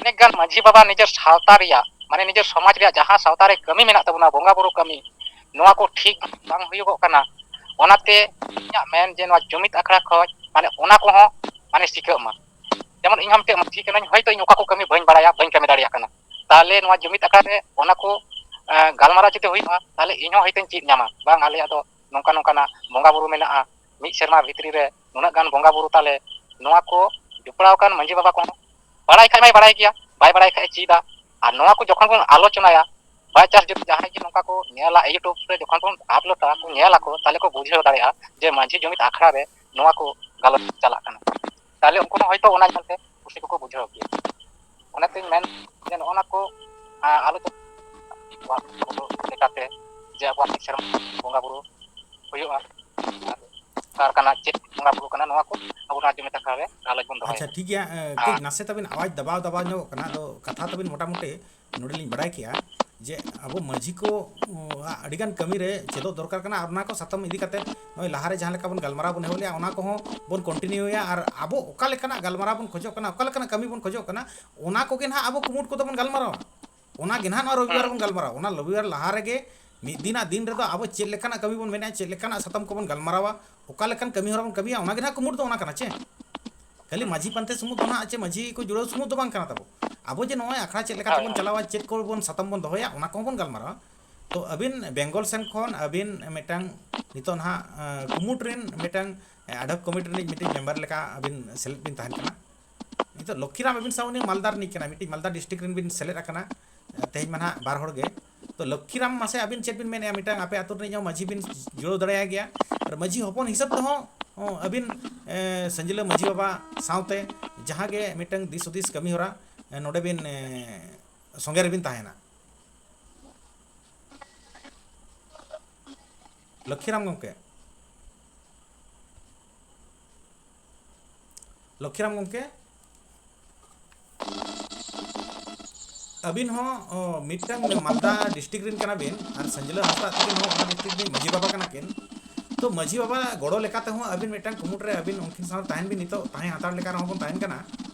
ᱚᱱᱮᱠ ᱜᱟᱱ ᱢᱟᱹᱡᱷᱤ ᱵᱟᱵᱟ ᱱᱤᱡᱮᱨ ᱥᱟᱶᱛᱟ ᱨᱮᱭᱟᱜ, ᱢᱟᱱᱮ ᱱᱤᱡᱮᱨ ᱥᱚᱢᱟᱡᱽ ᱨᱮᱭᱟᱜ ᱡᱟᱦᱟᱸ ᱥᱟᱶᱛᱟ ᱨᱮ ᱠᱟᱹᱢᱤ ᱢᱮᱱᱟᱜ ᱛᱟᱵᱚᱱᱟ, ᱵᱚᱸᱜᱟ ᱵᱩᱨᱩ ᱠᱟᱹᱢᱤ, ᱱᱚᱣᱟ ᱠᱚ ᱴᱷᱤᱠ ᱵᱟᱝ ᱦᱩᱭᱩᱜᱚᱜ ᱠᱟᱱᱟ᱾ ᱚᱱᱟᱛᱮ ᱤᱧᱟᱹᱜ ᱢᱮᱱ ᱡᱮ ᱱᱚᱣᱟ ᱡᱩᱢᱤᱫ ᱟᱠᱷᱲᱟ ᱠᱷᱚᱱ ᱢᱟᱱᱮ ᱚᱱᱟ ᱠᱚᱦᱚᱸ ᱢᱟᱱᱮ ᱥᱤᱠᱷᱟᱹᱜ ᱢᱟ᱾ ᱡᱮᱢᱚᱱ ᱤᱧ ᱦᱚᱸ ᱢᱤᱫᱴᱮᱱ ᱢᱟᱹᱡᱷᱤ ᱠᱟᱹᱱᱟᱹᱧ, ᱦᱚᱭᱛᱳ ᱤᱧ ᱚᱠᱟ ᱠᱚ ᱠᱟᱹᱢᱤ ᱵᱟᱹᱧ ᱵᱟᱲᱟᱭᱟ, ᱵᱟᱹᱧ ᱠᱟᱹᱢᱤ ᱫᱟᱲᱮᱭᱟᱜ ᱠᱟᱱᱟ, ᱛᱟᱦᱚᱞᱮ ᱱᱚᱣᱟ ᱡᱩᱢᱤᱫ ᱟᱠᱷᱲᱟ ᱨᱮ ᱚᱱᱟ ᱠᱚ, ᱮᱸ, ᱜᱟᱞᱢᱟᱨᱟᱣ ᱡᱩᱫᱤ ᱦᱩᱭᱩᱜᱼᱟ, ᱛᱟᱦᱚᱞᱮ ᱤᱧ ᱦᱚᱸ ᱦᱚᱭᱛᱳᱧ ᱪᱮᱫ ᱧᱟᱢᱟ, ᱵᱟᱝ ᱟᱞᱮᱭᱟᱜ ᱫᱚ ᱱᱚᱝᱠᱟ ᱱᱚᱝᱠᱟᱱᱟᱜ ᱵᱚᱸᱜᱟ ᱵᱩᱨᱩ ᱢᱮᱱᱟᱜᱼᱟ, ᱢᱤᱫ ᱥᱮᱨᱢᱟ ᱵᱷᱤᱛᱨᱤ ᱨᱮ ᱱᱩᱱᱟᱹᱜ ᱜᱟᱱ ᱵᱚᱸᱜᱟ ᱵᱩᱨᱩ ᱛᱟᱞᱮ, ᱱᱚᱣᱟ ᱠᱚ ᱡᱚᱯᱲᱟᱣ ᱟᱠᱟᱱ ᱢᱟᱹᱡᱷᱤ ᱵᱟᱵᱟ ᱠᱚᱦᱚᱸ ᱵᱟᱲᱟᱭ ᱠᱷᱟᱡ ᱢᱟᱭ ᱵᱟᱲᱟᱭ ᱜᱮᱭᱟ, ᱵᱟᱭ ᱵᱟᱲᱟᱭ ᱠᱷᱟᱡ ᱮ ᱪᱮᱫᱟ᱾ ᱟᱨ ᱱᱚᱣᱟ ᱠᱚ ᱡᱚᱠᱷᱚᱱ ᱵᱚᱱ ᱟᱞᱳᱪᱚᱱᱟᱭᱟ, by chance ᱡᱩᱫᱤ ᱡᱟᱦᱟᱸᱭ ᱜᱮ ᱱᱚᱝᱠᱟ ᱠᱚ ᱧᱮᱞᱟ, YouTube ᱨᱮ ᱡᱚᱠᱷᱚᱱ ᱵᱚᱱ ᱟᱯᱞᱳᱰᱟ, ᱠᱚ ᱧᱮᱞᱟᱠᱚ, ᱛᱟᱦᱞᱮ ᱠᱚ ᱵᱩᱡᱷᱟᱹᱣ ᱫᱟᱲᱮᱭᱟᱜᱼᱟ ᱡᱮ ᱢᱟᱹᱡᱷᱤ ᱡᱩᱢᱤᱫ ᱟᱠᱷᱲᱟ ᱨᱮ ᱱᱚᱣᱟ ᱠᱚ ᱜᱟᱞᱚᱪ ᱪᱟᱞᱟᱜ ᱠᱟᱱᱟ᱾ ᱛᱟᱦᱞᱮ ᱩᱱᱠᱩ ᱦᱚᱸ ᱦᱚᱭᱛᱳ ᱚᱱᱟ ᱧᱮᱞᱛᱮ ᱠᱩᱥᱤ ᱠᱚᱠᱚ ᱵᱩᱡᱷᱟᱹᱣ ᱠᱮᱭᱟ᱾ ᱚᱱᱟᱛᱤᱧ ᱢᱮᱱ ᱡᱮ ᱱᱚᱜᱼᱚ ᱱᱟ ᱠᱚ, ᱟ, ᱟᱞᱳᱪᱚᱱᱟ ᱞᱮᱠᱟᱛᱮ ᱡᱮ ᱟᱵᱚᱣᱟᱜ ᱢᱤᱫ ᱥᱮᱨᱢᱟ ᱵᱚᱸᱜᱟ ᱵᱩᱨᱩ ᱦᱩᱭᱩᱜᱼᱟ, ᱟᱨ ᱚᱠᱟ ᱞᱮᱠᱟᱱᱟᱜ ᱪᱮᱫ ᱵᱚᱸᱜᱟ ᱵᱩᱨᱩ ᱠᱟᱱᱟ, ᱱᱚᱣᱟ ᱠᱚ ᱟᱵᱚ ᱱᱚᱣᱟ ᱡᱩᱢᱤᱫ ᱟᱠᱷᱲᱟ ᱨᱮ ᱜᱟᱞᱚᱪ ᱵᱚᱱ ᱫᱚᱦᱚᱭᱟ᱾ ᱟᱪᱪᱷᱟ, ᱴᱷᱤᱠ ᱜᱮᱭᱟ᱾ ᱮ, ᱠᱟᱹᱡ ᱟᱨ ᱱᱟᱥᱮ ᱛᱟᱵᱤᱱ ᱟᱣᱟᱡᱽ ᱫᱟᱵᱟᱣ ᱫᱟᱵᱟᱣ ᱧᱚᱜᱚᱜ ᱠᱟᱱᱟ, ᱟᱫᱚ ᱠᱟᱛᱷᱟ ᱛᱟᱵᱤᱱ ᱢᱚᱴᱟᱢᱩᱴᱤ ᱱᱚᱰᱮ ᱞᱤᱧ ᱵᱟᱲᱟᱭ ᱠᱮᱜᱼᱟ ᱡᱮ ᱟᱵᱚ ᱢᱟᱹᱡᱷᱤ ᱠᱚ, ᱩ, ᱟᱜ ᱟᱹᱰᱤᱜᱟᱱ ᱠᱟᱹᱢᱤ ᱨᱮ ᱪᱮᱫᱚᱜ ᱫᱚᱨᱠᱟᱨ ᱠᱟᱱᱟ, ᱟᱨ ᱚᱱᱟ ᱠᱚ ᱥᱟᱛᱟᱢ ᱤᱫᱤ ᱠᱟᱛᱮ ᱱᱚᱜᱼᱚᱭ ᱞᱟᱦᱟᱨᱮ ᱡᱟᱦᱟᱸ ᱞᱮᱠᱟ ᱵᱚᱱ ᱜᱟᱞᱢᱟᱨᱟᱣ ᱵᱚᱱ ᱮᱦᱚᱵ ᱞᱮᱜᱼᱟ, ᱚᱱᱟ ᱠᱚᱦᱚᱸ ᱵᱚᱱ ᱠᱚᱱᱴᱤᱱᱤᱭᱩᱭᱟ᱾ ᱟᱨ ᱟᱵᱚ ᱚᱠᱟ ᱞᱮᱠᱟᱱᱟᱜ ᱜᱟᱞᱢᱟᱨᱟᱣ ᱵᱚᱱ ᱠᱷᱚᱡᱚᱜ ᱠᱟᱱᱟ, ᱚᱠᱟ ᱞᱮᱠᱟᱱᱟᱜ ᱠᱟᱹᱢᱤ ᱵᱚᱱ ᱠᱷᱚᱡᱚᱜ ᱠᱟᱱᱟ, ᱚᱱᱟ ᱠᱚᱜᱮ ᱱᱟᱦᱟᱜ ᱟᱵᱚ ᱠᱩᱢᱩᱴ ᱠᱚᱫᱚ ᱵᱚᱱ ᱜᱟᱞᱢᱟᱨᱟᱣᱟ᱾ ᱚᱱᱟ ᱜᱮ ᱱᱟᱦᱟᱜ ᱱᱚᱣᱟ ᱨᱚᱵᱤᱵᱟᱨ ᱵᱚᱱ ᱜᱟᱞᱢᱟᱨᱟᱣᱟ᱾ ᱚᱱᱟ ᱨᱚᱵᱤᱵᱟᱨ ᱞᱟᱦᱟ ᱨᱮᱜᱮ ᱢᱤᱫ ᱫᱤᱱᱟᱜ ᱫᱤᱱ ᱨᱮᱫᱚ ᱟᱵᱚ ᱪᱮᱫ ᱞᱮᱠᱟᱱᱟᱜ ᱠᱟᱹᱢᱤ ᱵᱚᱱ ᱢᱮᱱᱮᱜᱼᱟ, ᱪᱮᱫ ᱞᱮᱠᱟᱱᱟᱜ ᱥᱟᱛᱟᱢ ᱠᱚᱵᱚᱱ ᱜᱟᱞᱢᱟᱨᱟᱣᱟ, ᱚᱠᱟ ᱞᱮᱠᱟᱱ ᱠᱟᱹᱢᱤ ᱦᱚᱨᱟ ᱵᱚᱱ ᱠᱟᱹᱢᱤᱭᱟ, ᱚᱱᱟ ᱜᱮ ᱱᱟᱦᱟᱜ ᱠᱩᱢᱩᱴ ᱫᱚ ᱚᱱᱟ ᱠᱟᱱᱟ ᱪᱮ? ᱠᱷᱟᱹᱞᱤ ᱢᱟᱹᱡᱷᱤ ᱯᱟᱱᱛᱮ ᱥᱩᱢᱩᱝ ᱫᱚ ᱱᱟᱦᱟᱜ ᱪᱮ ᱢᱟᱹᱡᱷᱤ ᱠᱚ ᱡᱩᱲᱟᱹᱣ ᱥᱩᱢᱩᱝ ᱫᱚ ᱵᱟᱝ ᱠᱟᱱᱟ ᱛᱟᱵᱚ᱾ ᱟᱵᱚ ᱡᱮ ᱱᱚᱜᱼᱚᱭ ᱟᱠᱷᱲᱟ ᱪᱮᱫ ᱞᱮᱠᱟ ᱦᱳᱭ, ᱛᱮᱵᱚᱱ ᱦᱳᱭ᱾ ᱪᱟᱞᱟᱣᱟ, ᱪᱮᱫ ᱠᱚᱵᱚᱱ ᱥᱟᱛᱟᱢ ᱵᱚᱱ ᱫᱚᱦᱚᱭᱟ, ᱚᱱᱟ ᱠᱚᱦᱚᱸ ᱵᱚᱱ ᱜᱟᱞᱢᱟᱨᱟᱣᱟ᱾ ᱛᱚ ᱟᱹᱵᱤᱱ ᱵᱮᱝᱜᱚᱞ ᱥᱮᱱ ᱠᱷᱚᱱ ᱟᱹᱵᱤᱱ ᱢᱤᱫᱴᱟᱝ ᱱᱤᱛᱚᱜ ᱱᱟᱦᱟᱜ, ᱮᱸ, ᱠᱩᱢᱩᱴ ᱨᱮᱱ ᱢᱤᱫᱴᱟᱝ, ᱮᱸ, ad hoc committee ᱨᱤᱱᱤᱡ ᱢᱤᱫᱴᱤᱡ ᱢᱮᱢᱵᱟᱨ ᱞᱮᱠᱟ ᱟᱹᱵᱤᱱ ᱥᱮᱞᱮᱫ ᱵᱤᱱ ᱛᱟᱦᱮᱱ ᱠᱟᱱᱟ᱾ ᱱᱤᱛᱚᱜ ᱞᱚᱠᱠᱷᱤᱨᱟᱢ ᱟᱹᱵᱤᱱ ᱥᱟᱶ ᱩᱱᱤ ᱢᱟᱞᱫᱟ ᱨᱤᱱᱤᱡ ᱠᱟᱱᱟ, ᱢᱤᱫᱴᱤᱡ ᱢᱟᱞᱫᱟ ᱰᱤᱥᱴᱨᱤᱠᱴ ᱨᱮᱱ ᱵᱤᱱ ᱥᱮᱞᱮᱫ ᱟᱠᱟᱱᱟ᱾ ᱛᱮᱦᱮᱧ ᱢᱟ ᱱᱟᱦᱟᱜ ᱵᱟᱨ ᱦᱚᱲ ᱜᱮ᱾ ᱛᱚ ᱞᱚᱠᱠᱷᱤᱨᱟᱢ, ᱢᱟᱥᱮ ᱟᱹᱵᱤᱱ ᱪᱮᱫ ᱵᱤᱱ ᱢᱮᱱᱮᱫᱼᱟ? ᱢᱤᱫᱴᱟᱝ ᱟᱯᱮ ᱟᱹᱛᱩ ᱨᱤᱱᱤᱡ ᱦᱚᱸ ᱢᱟᱹᱡᱷᱤ ᱵᱤᱱ ᱡᱩᱲᱟᱹᱣ ᱫᱟᱲᱮᱭᱟᱭ ᱜᱮᱭᱟ, ᱟᱨ ᱢᱟᱹᱡᱷᱤ ᱦᱚᱯᱚᱱ ᱦᱤᱥᱟᱹᱵ ᱛᱮᱦᱚᱸ, ᱦᱚᱸ, ᱟᱹᱵᱤᱱ, ᱮ, ᱥᱟᱹᱧᱡᱞᱟᱹ ᱢᱟᱹᱡᱷᱤ ᱵᱟᱵᱟ ᱥᱟᱶᱛᱮ ᱡᱟᱦᱟᱸ ᱜᱮ ᱢᱤᱫᱴᱟᱝ ᱫᱤᱥ ᱦᱩᱫᱤᱥ ᱠᱟᱹᱢᱤ ᱦᱚᱨᱟ, ᱮ, ᱱᱚᱰᱮ ᱵᱤᱱ, ᱮ, ᱥᱚᱸᱜᱮ ᱨᱮᱵᱤᱱ ᱛᱟᱦᱮᱱᱟ᱾ ᱞᱚᱠᱠᱷᱤᱨᱟᱢ ᱜᱚᱢᱠᱮ, ᱞᱚᱠᱠᱷᱤᱨᱟᱢ ᱜᱚᱢᱠᱮ, ᱟᱹᱵᱤᱱ ᱦᱚᱸ, ᱚ, ᱢᱤᱫᱴᱟᱝ ᱢᱟᱞᱫᱟ ᱰᱤᱥᱴᱨᱤᱠᱴ ᱨᱮᱱ ᱠᱟᱱᱟ ᱵᱤᱱ, ᱟᱨ ᱥᱟᱹᱧᱡᱞᱟᱹ ᱦᱟᱸᱥᱫᱟ ᱛᱟᱹᱠᱤᱱ ᱦᱚᱸ ᱚᱱᱟ ᱰᱤᱥᱴᱨᱤᱠᱴ ᱨᱤᱱᱤᱡ ᱢᱟᱹᱡᱷᱤ ᱵᱟᱵᱟ ᱠᱟᱱᱟ ᱠᱤᱱ᱾ ᱛᱚ ᱢᱟᱹᱡᱷᱤ ᱵᱟᱵᱟ ᱜᱚᱲᱚ ᱞᱮᱠᱟ ᱛᱮᱦᱚᱸ ᱟᱹᱵᱤᱱ ᱢᱤᱫᱴᱟᱝ ᱠᱩᱢᱩᱴ ᱨᱮ ᱟᱹᱵᱤᱱ ᱩᱱᱠᱤᱱ ᱥᱟᱶ ᱛᱟᱦᱮᱱ ᱵᱤᱱ, ᱱᱤᱛᱚᱜ ᱛᱟᱦᱮᱸ ᱦᱟᱛᱟᱲ ᱞᱮᱠᱟ ᱨᱮᱦᱚᱸ ᱵᱚᱱ ᱛᱟᱦᱮᱱ ᱠᱟᱱᱟ᱾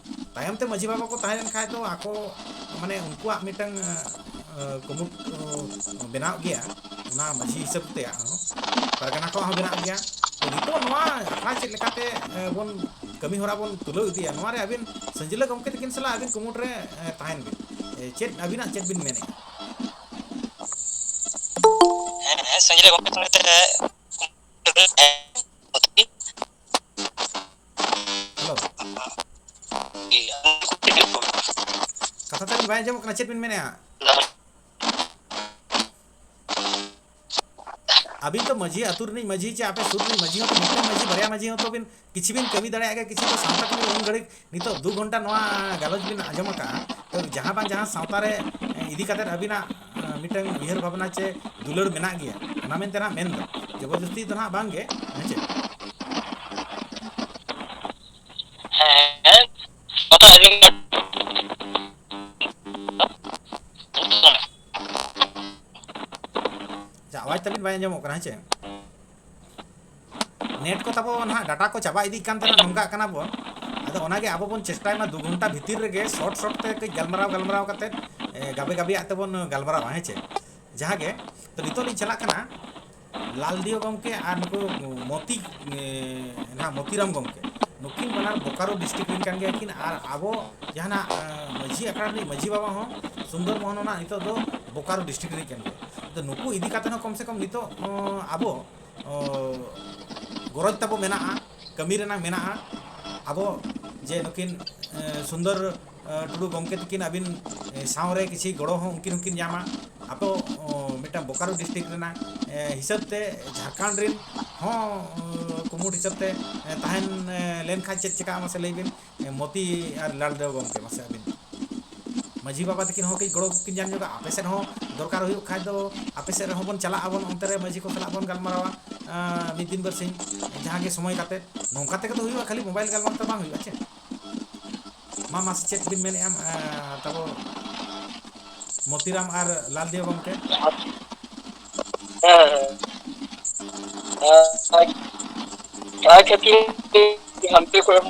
ᱛᱟᱭᱚᱢ ᱛᱮ ᱢᱟᱹᱡᱷᱤ ᱵᱟᱵᱟ ᱠᱚ ᱛᱟᱦᱮᱸ ᱞᱮᱱ ᱠᱷᱟᱡ ᱫᱚ ᱟᱠᱚ, ᱢᱟᱱᱮ, ᱩᱱᱠᱩᱣᱟᱜ ᱢᱤᱫᱴᱟᱝ, ᱮ, ᱠᱩᱢᱩᱴ, ᱚ, ᱵᱮᱱᱟᱣ ᱜᱮᱭᱟ, ᱚᱱᱟ ᱢᱟᱹᱡᱷᱤ ᱦᱤᱥᱟᱹᱵ ᱛᱮᱭᱟᱜ ᱦᱚᱸ, ᱯᱟᱨᱜᱟᱱᱟ ᱠᱚᱣᱟᱜ ᱦᱚᱸ ᱵᱮᱱᱟᱜ ᱜᱮᱭᱟ᱾ ᱛᱚ ᱱᱤᱛᱚᱜ ᱱᱚᱣᱟ ᱟᱠᱷᱲᱟ ᱪᱮᱫ ᱞᱮᱠᱟᱛᱮ, ᱮ, ᱵᱚᱱ ᱠᱟᱹᱢᱤ ᱦᱚᱨᱟ ᱵᱚᱱ ᱛᱩᱞᱟᱹᱣ ᱤᱫᱤᱭᱟ, ᱱᱚᱣᱟ ᱨᱮ ᱟᱹᱵᱤᱱ ᱥᱟᱹᱧᱡᱞᱟᱹ ᱜᱚᱢᱠᱮ ᱛᱟᱹᱠᱤᱱ ᱥᱟᱞᱟᱜ ᱟᱹᱵᱤᱱ ᱠᱩᱢᱩᱴ ᱨᱮ, ᱮ, ᱛᱟᱦᱮᱱ ᱵᱤᱱ᱾ ᱮ, ᱪᱮᱫ ᱟᱹᱵᱤᱱᱟᱜ ᱪᱮᱫ ᱵᱤᱱ ᱢᱮᱱᱮᱫᱼᱟ? ᱦᱮᱸ, ᱦᱮᱸ, ᱥᱟᱹᱧᱡᱞᱟᱹ ᱜᱚᱢᱠᱮ ᱥᱚᱸᱜᱮ ᱛᱮ ᱦᱮᱞᱳ᱾ ᱵᱟᱭ ᱟᱸᱡᱚᱢᱚᱜ ᱠᱟᱱᱟ, ᱪᱮᱫ ᱵᱤᱱ ᱢᱮᱱᱮᱫᱼᱟ? ᱟᱹᱵᱤᱱ ᱛᱚ ᱢᱟᱹᱡᱷᱤ, ᱟᱹᱛᱩ ᱨᱤᱱᱤᱡ ᱢᱟᱹᱡᱷᱤ ᱪᱮ ᱟᱯᱮ ᱥᱩᱨ ᱨᱤᱱᱤᱡ ᱢᱟᱹᱡᱷᱤ ᱦᱚᱸᱛᱚ, ᱢᱤᱫᱴᱟᱝ ᱢᱟᱹᱡᱷᱤ, ᱵᱟᱨᱭᱟ ᱢᱟᱹᱡᱷᱤ ᱦᱚᱸᱛᱚ ᱵᱤᱱ ᱠᱤᱪᱷᱩ ᱵᱤᱱ ᱠᱟᱹᱢᱤ ᱫᱟᱲᱮᱭᱟᱜ ᱜᱮᱭᱟ, ᱠᱤᱪᱷᱩ ᱫᱚ ᱥᱟᱶᱛᱟ ᱠᱟᱹᱢᱤ ᱨᱮ ᱩᱱ ᱜᱷᱟᱹᱲᱤᱡ ᱱᱤᱛᱚᱜ ᱫᱩ ᱜᱷᱚᱱᱴᱟ ᱱᱚᱣᱟ ᱜᱟᱞᱚᱪ ᱵᱤᱱ ᱟᱸᱡᱚᱢ ᱟᱠᱟᱫᱼᱟ, ᱛᱚ ᱡᱟᱦᱟᱸ ᱵᱟᱝ ᱡᱟᱦᱟᱸ ᱥᱟᱶᱛᱟ ᱨᱮ, ᱮ, ᱤᱫᱤ ᱠᱟᱛᱮᱫ ᱟᱹᱵᱤᱱᱟᱜ, ᱮ, ᱢᱤᱫᱴᱟᱝ ᱩᱭᱦᱟᱹᱨ ᱵᱷᱟᱵᱽᱱᱟ ᱪᱮ ᱫᱩᱞᱟᱹᱲ ᱢᱮᱱᱟᱜ ᱜᱮᱭᱟ, ᱚᱱᱟ ᱢᱮᱱᱛᱮ ᱱᱟᱦᱟᱜ ᱢᱮᱱ ᱫᱚ, ᱡᱚᱵᱚᱨᱫᱚᱥᱛᱤ ᱫᱚ ᱱᱟᱦᱟᱜ ᱵᱟᱝ ᱜᱮ, ᱦᱮᱸ ᱪᱮ? ᱦᱮᱸ, ᱠᱟᱛᱷᱟ ᱟᱸᱡᱚᱢ ᱢᱮ᱾ ᱟᱪᱪᱷᱟ, ᱟᱣᱟᱡᱽ ᱛᱟᱵᱤᱱ ᱵᱟᱭ ᱟᱸᱡᱚᱢᱚᱜ ᱠᱟᱱᱟ, ᱦᱮᱸ ᱪᱮ? ᱱᱮᱴ ᱠᱚ ᱛᱟᱵᱚ ᱱᱟᱦᱟᱜ, ᱰᱟᱴᱟ ᱠᱚ ᱪᱟᱵᱟ ᱤᱫᱤᱜ ᱠᱟᱱ ᱛᱟᱦᱮᱱᱟ, ᱱᱚᱝᱠᱟᱜ ᱠᱟᱱᱟ ᱵᱚᱱ᱾ ᱟᱫᱚ ᱚᱱᱟᱜᱮ ᱟᱵᱚ ᱵᱚᱱ ᱪᱮᱥᱴᱟᱭ ᱢᱟ ᱫᱩ ᱜᱷᱚᱱᱴᱟ ᱵᱷᱤᱛᱤᱨ ᱨᱮᱜᱮ ᱥᱚᱨᱴ ᱥᱚᱨᱴ ᱛᱮ ᱠᱟᱹᱡ ᱜᱟᱞᱢᱟᱨᱟᱣ ᱜᱟᱞᱢᱟᱨᱟᱣ ᱠᱟᱛᱮᱫ, ᱮ, ᱜᱟᱵᱮ ᱜᱟᱵᱮᱭᱟᱜ ᱛᱮᱵᱚᱱ ᱜᱟᱞᱢᱟᱨᱟᱣᱟ, ᱦᱮᱸ ᱪᱮ? ᱡᱟᱦᱟᱸ ᱜᱮ, ᱛᱚ ᱱᱤᱛᱚᱜ ᱞᱤᱧ ᱪᱟᱞᱟᱜ ᱠᱟᱱᱟ ᱞᱟᱞᱫᱤᱭᱳ ᱜᱚᱢᱠᱮ ᱟᱨ ᱱᱩᱠᱩ ᱢᱚᱛᱤ, ᱮ, ᱱᱟᱦᱟᱜ ᱢᱚᱛᱤᱨᱟᱢ ᱜᱚᱢᱠᱮ, ᱱᱩᱠᱤᱱ ᱵᱟᱱᱟᱨ ᱵᱳᱠᱟᱨᱳ ᱰᱤᱥᱴᱨᱤᱠᱴ ᱨᱮᱱ ᱠᱟᱱ ᱜᱮᱭᱟ ᱠᱤᱱ᱾ ᱟᱨ ᱟᱵᱚ ᱡᱟᱦᱟᱱᱟᱜ, ᱮ, ᱢᱟᱹᱡᱷᱤ ᱟᱠᱷᱲᱟ ᱨᱤᱱᱤᱡ ᱢᱟᱹᱡᱷᱤ ᱵᱟᱵᱟ ᱦᱚᱸ ᱥᱩᱱᱫᱚᱨ ᱢᱳᱦᱚᱱ ᱦᱚᱸ ᱱᱟᱦᱟᱜ ᱱᱤᱛᱚᱜ ᱫᱚ ᱵᱳᱠᱟᱨᱳ ᱰᱤᱥᱴᱨᱤᱠᱴ ᱨᱤᱱᱤᱡ ᱠᱟᱱ ᱜᱮᱭᱟ᱾ ᱟᱫᱚ ᱱᱩᱠᱩ ᱤᱫᱤ ᱠᱟᱛᱮ ᱦᱚᱸ ᱠᱚᱢ ᱥᱮ ᱠᱚᱢ ᱱᱤᱛᱚᱜ, ᱚ, ᱟᱵᱚ ᱚ, ᱜᱚᱨᱚᱡᱽ ᱛᱟᱵᱚ ᱢᱮᱱᱟᱜᱼᱟ, ᱠᱟᱹᱢᱤ ᱨᱮᱱᱟᱜ ᱢᱮᱱᱟᱜᱼᱟ᱾ ᱟᱵᱚ ᱡᱮ ᱱᱩᱠᱤᱱ, ᱮ, ᱥᱩᱱᱫᱚᱨ, ᱮ, ᱴᱩᱰᱩ ᱜᱚᱢᱠᱮ ᱛᱟᱹᱠᱤᱱ ᱟᱹᱵᱤᱱ, ᱮ, ᱥᱟᱶᱨᱮ ᱠᱤᱪᱷᱤ ᱜᱚᱲᱚ ᱦᱚᱸ ᱩᱱᱠᱤᱱ ᱦᱚᱸᱠᱤᱱ ᱧᱟᱢᱟ᱾ ᱟᱵᱚ, ᱚ, ᱢᱤᱫᱴᱟᱝ ᱵᱳᱠᱟᱨᱳ ᱰᱤᱥᱴᱨᱤᱠᱴ ᱨᱮᱱᱟᱜ, ᱮ, ᱦᱤᱥᱟᱹᱵ ᱛᱮ ᱡᱷᱟᱲᱠᱷᱚᱸᱰ ᱨᱮᱱ ᱦᱚᱸ, ᱚ, ᱠᱩᱢᱩᱴ ᱦᱤᱥᱟᱹᱵ ᱛᱮ, ᱮ, ᱛᱟᱦᱮᱱ, ᱮ, ᱞᱮᱱᱠᱷᱟᱱ ᱪᱮᱫ ᱪᱤᱠᱟᱹᱜᱼᱟ ᱢᱟᱥᱮ ᱞᱟᱹᱭ ᱵᱤᱱ? ᱮ, ᱢᱚᱛᱤ ᱟᱨ ᱞᱟᱞᱫᱮᱣ ᱜᱚᱢᱠᱮ, ᱢᱟᱥᱮ ᱟᱹᱵᱤᱱ ᱢᱟᱹᱡᱷᱤ ᱵᱟᱵᱟ ᱛᱟᱹᱠᱤᱱ ᱦᱚᱸ ᱠᱟᱹᱡ ᱜᱚᱲᱚ ᱠᱤᱱ ᱧᱟᱢ ᱧᱚᱜᱟ᱾ ᱟᱯᱮ ᱥᱮᱫ ᱦᱚᱸ ᱫᱚᱨᱠᱟᱨ ᱦᱩᱭᱩᱜ ᱠᱷᱟᱡ ᱫᱚ ᱟᱯᱮ ᱥᱮᱫ ᱨᱮᱦᱚᱸ ᱵᱚᱱ ᱪᱟᱞᱟᱜ ᱟᱵᱚᱱ, ᱚᱱᱛᱮ ᱨᱮ ᱢᱟᱹᱡᱷᱤ ᱠᱚ ᱥᱟᱞᱟᱜ ᱵᱚᱱ ᱜᱟᱞᱢᱟᱨᱟᱣᱟ, ᱟᱸ, ᱢᱤᱫ ᱫᱤᱱ ᱵᱟᱨᱥᱤᱧ ᱡᱟᱦᱟᱸ ᱜᱮ ᱥᱚᱢᱚᱭ ᱠᱟᱛᱮ᱾ ᱱᱚᱝᱠᱟ ᱛᱮᱜᱮ ᱛᱚ ᱦᱩᱭᱩᱜᱼᱟ, ᱠᱷᱟᱹᱞᱤ ᱢᱳᱵᱟᱭᱤᱞ ᱜᱟᱞᱢᱟᱨᱟᱣ ᱛᱮ ᱵᱟᱝ ᱦᱩᱭᱩᱜᱼᱟ ᱪᱮ? ᱢᱟ, ᱢᱟᱥᱮ ᱪᱮᱫ ᱵᱤᱱ ᱢᱮᱱᱮᱫᱼᱟ, ᱟᱸ, ᱛᱟᱵᱚ ᱢᱚᱛᱤᱨᱟᱢ ᱟᱨ ᱞᱟᱞᱫᱤᱭᱳ ᱜᱚᱢᱠᱮ? ᱦᱮᱸ, ᱦᱮᱸ᱾ ᱟᱨ ᱚᱱᱟ ᱠᱷᱟᱹᱛᱤᱨ ᱦᱟᱱᱛᱮ ᱠᱷᱚᱱ,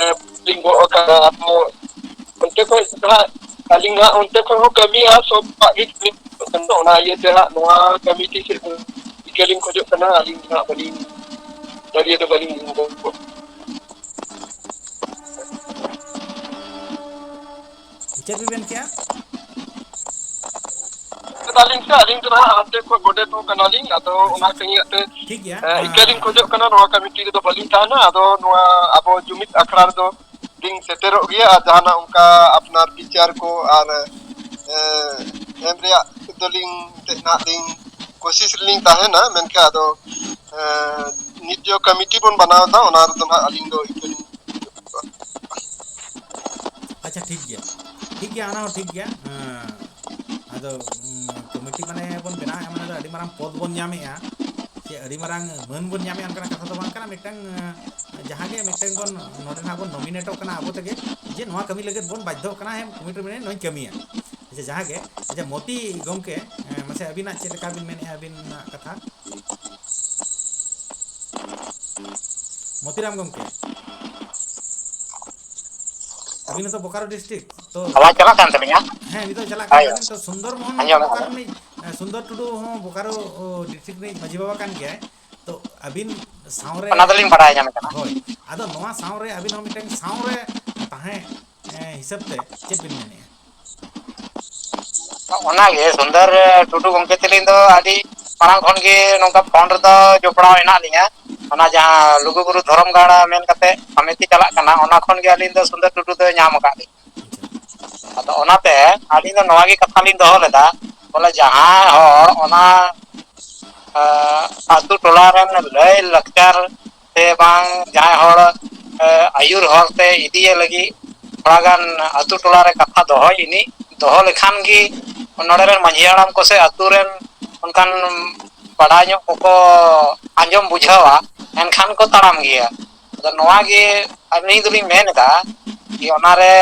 ᱮ, ᱞᱤᱧ ᱜᱚᱜ ᱟᱠᱟᱫᱟ᱾ ᱟᱫᱚ ᱚᱱᱛᱮ ᱠᱷᱚᱱ ᱫᱚ ᱦᱟᱸᱜ, ᱟᱹᱞᱤᱧ ᱦᱟᱸᱜ ᱚᱱᱛᱮ ᱠᱷᱚᱱ ᱦᱚᱸ ᱠᱟᱹᱢᱤ ᱦᱟᱸᱜ ᱥᱚᱵᱟᱜ ᱜᱮ ᱠᱟᱹᱢᱤ ᱦᱩᱭᱩᱜ ᱠᱟᱱᱟ᱾ ᱚᱱᱟ ᱤᱭᱟᱹᱛᱮ ᱦᱟᱸᱜ ᱱᱚᱣᱟ ᱠᱟᱹᱢᱤ ᱴᱷᱤᱠ ᱤᱠᱟᱹ ᱞᱤᱧ ᱠᱷᱚᱡᱚᱜ ᱠᱟᱱᱟ᱾ ᱟᱹᱞᱤᱧ ᱫᱚ ᱦᱟᱸᱜ ᱵᱟᱹᱞᱤᱧ, ᱫᱟᱹᱲᱤᱭᱟᱹ ᱫᱚ ᱵᱟᱹᱞᱤᱧ ᱜᱚᱜ ᱪᱮᱫ ᱵᱤᱱ ᱢᱮᱱ ᱠᱮᱜᱼᱟ? ᱟᱹᱞᱤᱧ ᱥᱮ, ᱟᱹᱞᱤᱧ ᱫᱚ ᱱᱟᱦᱟᱜ ᱦᱟᱱᱛᱮ ᱠᱷᱚᱱ ᱜᱚᱰᱮᱛ ᱦᱚᱸ ᱠᱟᱱᱟᱞᱤᱧ, ᱟᱫᱚ ᱟᱪᱪᱷᱟ, ᱚᱱᱟ ᱟᱪᱪᱷᱟ᱾ ᱠᱟᱹᱢᱤᱭᱟᱹ ᱛᱮ, ᱴᱷᱤᱠ ᱜᱮᱭᱟ᱾ ᱮ, ᱤᱠᱟᱹ ᱞᱤᱧ ᱠᱷᱚᱡᱚᱜ ᱠᱟᱱᱟ, ᱱᱚᱣᱟ ᱠᱚᱢᱤᱴᱤ ᱨᱮᱫᱚ ᱵᱟᱹᱞᱤᱧ ᱛᱟᱦᱮᱱᱟ᱾ ᱟᱫᱚ ᱱᱚᱣᱟ ᱟᱵᱚ ᱡᱩᱢᱤᱫ ᱟᱠᱷᱲᱟ ᱨᱮᱫᱚ ᱞᱤᱧ ᱥᱮᱴᱮᱨᱚᱜ ᱜᱮᱭᱟ ᱟᱨ ᱡᱟᱦᱟᱱᱟᱜ ᱚᱱᱠᱟ ᱟᱯᱱᱟᱨ ᱵᱤᱪᱟᱨ ᱠᱚ ᱟᱨ ᱮᱢ ᱨᱮᱭᱟᱜ ᱫᱚᱞᱤᱧ ᱮᱱᱛᱮᱫ ᱱᱟᱦᱟᱜ ᱞᱤᱧ ᱠᱳᱥᱤᱥ ᱨᱮᱞᱤᱧ ᱛᱟᱦᱮᱱᱟ᱾ ᱢᱮᱱᱠᱷᱟᱱ ᱟᱫᱚ ᱱᱤᱛ ᱡᱚ ᱠᱚᱢᱤᱴᱤ ᱵᱚᱱ ᱵᱮᱱᱟᱣ ᱮᱫᱟ, ᱚᱱᱟ ᱨᱮᱫᱚ ᱱᱟᱦᱟᱜ ᱟᱹᱞᱤᱧ ᱫᱚ ᱤᱠᱟᱹ ᱞᱤᱧ ᱟᱪᱪᱷᱟ, ᱴᱷᱤᱠ ᱜᱮᱭᱟ, ᱴᱷᱤᱠ ᱜᱮᱭᱟ, ᱚᱱᱟ ᱦᱚᱸ ᱴᱷᱤᱠ ᱜᱮᱭᱟ᱾ ᱟᱫᱚ ᱠᱚᱢᱤᱴᱤ ᱢᱟᱱᱮ ᱵᱚᱱ ᱵᱮᱱᱟᱣᱮᱫᱼᱟ, ᱢᱟᱱᱮ ᱫᱚ ᱟᱹᱰᱤ ᱢᱟᱨᱟᱝ ᱯᱚᱫᱽ ᱵᱚᱱ ᱧᱟᱢᱮᱫᱼᱟ, ᱥᱮ ᱟᱹᱰᱤ ᱢᱟᱨᱟᱝ ᱢᱟᱹᱱ ᱵᱚᱱ ᱧᱟᱢᱮᱫᱼᱟ, ᱚᱱᱠᱟᱱᱟᱜ ᱠᱟᱛᱷᱟ ᱫᱚ ᱵᱟᱝ ᱠᱟᱱᱟ᱾ ᱢᱤᱫᱴᱟᱝ ᱡᱟᱦᱟᱸ ᱜᱮ ᱢᱤᱫᱴᱟᱝ ᱵᱚᱱ ᱱᱚᱰᱮ ᱱᱟᱜ ᱵᱚᱱ ᱱᱚᱢᱤᱱᱮᱴᱚᱜ ᱠᱟᱱᱟ ᱟᱵᱚ ᱛᱮᱜᱮ, ᱡᱮ ᱱᱚᱣᱟ ᱠᱟᱹᱢᱤ ᱞᱟᱹᱜᱤᱫ ᱵᱚᱱ ᱵᱟᱫᱽᱫᱷᱚᱜ ᱠᱟᱱᱟ, ᱦᱮᱸ, ᱠᱚᱢᱤᱴᱤ ᱨᱮ ᱢᱮᱱᱟᱧ, ᱱᱚᱣᱟᱧ ᱠᱟᱹᱢᱤᱭᱟ᱾ ᱟᱪᱪᱷᱟ, ᱡᱟᱦᱟᱸ ᱜᱮ, ᱟᱪᱪᱷᱟ, ᱢᱚᱛᱤ ᱜᱚᱢᱠᱮ, ᱢᱟᱥᱮ ᱟᱹᱵᱤᱱᱟᱜ ᱪᱮᱫ ᱞᱮᱠᱟ ᱵᱤᱱ ᱢᱮᱱᱮᱫᱼᱟ ᱟᱹᱵᱤᱱᱟᱜ ᱠᱟᱛᱷᱟ? ᱢᱚᱛᱤᱨᱟᱢ ᱜᱚᱢᱠᱮ, ᱟᱹᱵᱤᱱ ᱦᱚᱸᱛᱚ ᱵᱳᱠᱟᱨᱳ ᱰᱤᱥᱴᱨᱤᱠᱴ ᱛᱚ᱾ ᱟᱣᱟᱡᱽ ᱪᱟᱞᱟᱜ ᱠᱟᱱ ᱛᱟᱹᱞᱤᱧᱟ? ᱦᱮᱸ, ᱱᱤᱛᱚᱜ ᱪᱟᱞᱟᱜ ᱠᱟᱱ ᱦᱳᱭ᱾ ᱛᱟᱹᱵᱤᱱ ᱛᱚ᱾ ᱥᱩᱱᱫᱚᱨ ᱢᱳᱦᱚᱱ ᱦᱚᱸᱛᱚ ᱟᱸᱡᱚᱢᱮᱫᱼᱟ ᱵᱳᱠᱟᱨᱳ ᱞᱤᱧ᱾ ᱨᱤᱱᱤᱡ, ᱥᱩᱱᱫᱚᱨ ᱴᱩᱰᱩ ᱦᱚᱸ ᱵᱳᱠᱟᱨᱳ ᱰᱤᱥᱴᱨᱤᱠᱴ ᱨᱤᱱᱤᱡ ᱢᱟᱹᱡᱷᱤ ᱵᱟᱵᱟ ᱠᱟᱱ ᱜᱮᱭᱟᱭ᱾ ᱛᱚ ᱟᱹᱵᱤᱱ ᱥᱟᱶᱨᱮ, ᱚᱱᱟ ᱫᱚᱞᱤᱧ ᱵᱟᱲᱟᱭ ᱧᱟᱢ ᱠᱟᱱᱟ᱾ ᱦᱳᱭ, ᱟᱫᱚ ᱱᱚᱣᱟ ᱥᱟᱶᱨᱮ ᱟᱹᱵᱤᱱ ᱦᱚᱸ ᱢᱤᱫᱴᱟᱝ ᱥᱟᱶᱨᱮ ᱛᱟᱦᱮᱸ ᱦᱤᱥᱟᱹᱵ ᱛᱮ ᱪᱮᱫ ᱵᱤᱱ ᱢᱮᱱᱮᱫᱼᱟ? ᱚᱱᱟᱜᱮ ᱥᱩᱱᱫᱚᱨ ᱴᱩᱰᱩ ᱜᱚᱢᱠᱮ ᱛᱟᱹᱞᱤᱧ ᱫᱚ ᱟᱹᱰᱤ ᱢᱟᱲᱟᱝ ᱠᱷᱚᱱ ᱜᱮ ᱱᱚᱝᱠᱟ ᱯᱷᱳᱱ ᱨᱮᱫᱚ ᱡᱚᱯᱲᱟᱣ ᱦᱮᱱᱟᱜ ᱞᱤᱧᱟ᱾ ᱚᱱᱟ ᱡᱟᱦᱟᱸ ᱞᱩᱜᱩᱵᱩᱨᱩ ᱫᱷᱚᱨᱚᱢ ᱜᱟᱲ ᱢᱮᱱ ᱠᱟᱛᱮ ᱥᱚᱢᱤᱛᱤ ᱪᱟᱞᱟᱜ ᱠᱟᱱᱟ, ᱚᱱᱟ ᱠᱷᱚᱱ ᱜᱮ ᱟᱹᱞᱤᱧ ᱫᱚ ᱥᱩᱱᱫᱚᱨ ᱴᱩᱰᱩ ᱫᱚ ᱧᱟᱢ ᱟᱠᱟᱫ ᱞᱤᱧᱟ᱾ ᱟᱫᱚ ᱚᱱᱟᱛᱮ ᱟᱹᱞᱤᱧ ᱫᱚ ᱱᱚᱣᱟ ᱜᱮ ᱠᱟᱛᱷᱟ ᱞᱤᱧ ᱫᱚᱦᱚ ᱞᱮᱫᱟ, ᱵᱚᱞᱮ ᱡᱟᱦᱟᱸᱭ ᱦᱚᱲ ᱚᱱᱟ ᱟᱹᱛᱩ ᱴᱚᱞᱟ ᱨᱮᱱ ᱞᱟᱹᱭ ᱞᱟᱠᱪᱟᱨ ᱥᱮ ᱵᱟᱝ ᱡᱟᱦᱟᱸᱭ ᱦᱚᱲ ᱟᱹᱭᱩᱨ ᱦᱚᱨ ᱛᱮ ᱤᱫᱤᱭᱮ ᱞᱟᱹᱜᱤᱫ ᱛᱷᱚᱲᱟ ᱜᱟᱱ ᱟᱹᱛᱩ ᱴᱚᱞᱟ ᱨᱮ ᱠᱟᱛᱷᱟ ᱫᱚᱦᱚᱭ ᱤᱱᱤᱡ ᱫᱚᱦᱚ ᱞᱮᱠᱷᱟᱱ ᱜᱮ ᱱᱚᱰᱮ ᱨᱮᱱ ᱢᱟᱺᱡᱷᱤ ᱦᱟᱲᱟᱢ ᱠᱚ ᱥᱮ ᱟᱹᱛᱩ ᱨᱮᱱ ᱚᱱᱠᱟᱱ ᱵᱟᱰᱟᱭ ᱧᱚᱜ ᱠᱚᱠᱚ ᱟᱸᱡᱚᱢ ᱵᱩᱡᱷᱟᱹᱣᱟ, ᱮᱱᱠᱷᱟᱱ ᱠᱚ ᱛᱟᱲᱟᱢ ᱜᱮᱭᱟ᱾ ᱟᱫᱚ ᱱᱚᱣᱟ ᱜᱮ ᱟᱹᱞᱤᱧ ᱫᱚᱞᱤᱧ ᱢᱮᱱ ᱮᱫᱟ ᱡᱮ ᱚᱱᱟᱨᱮ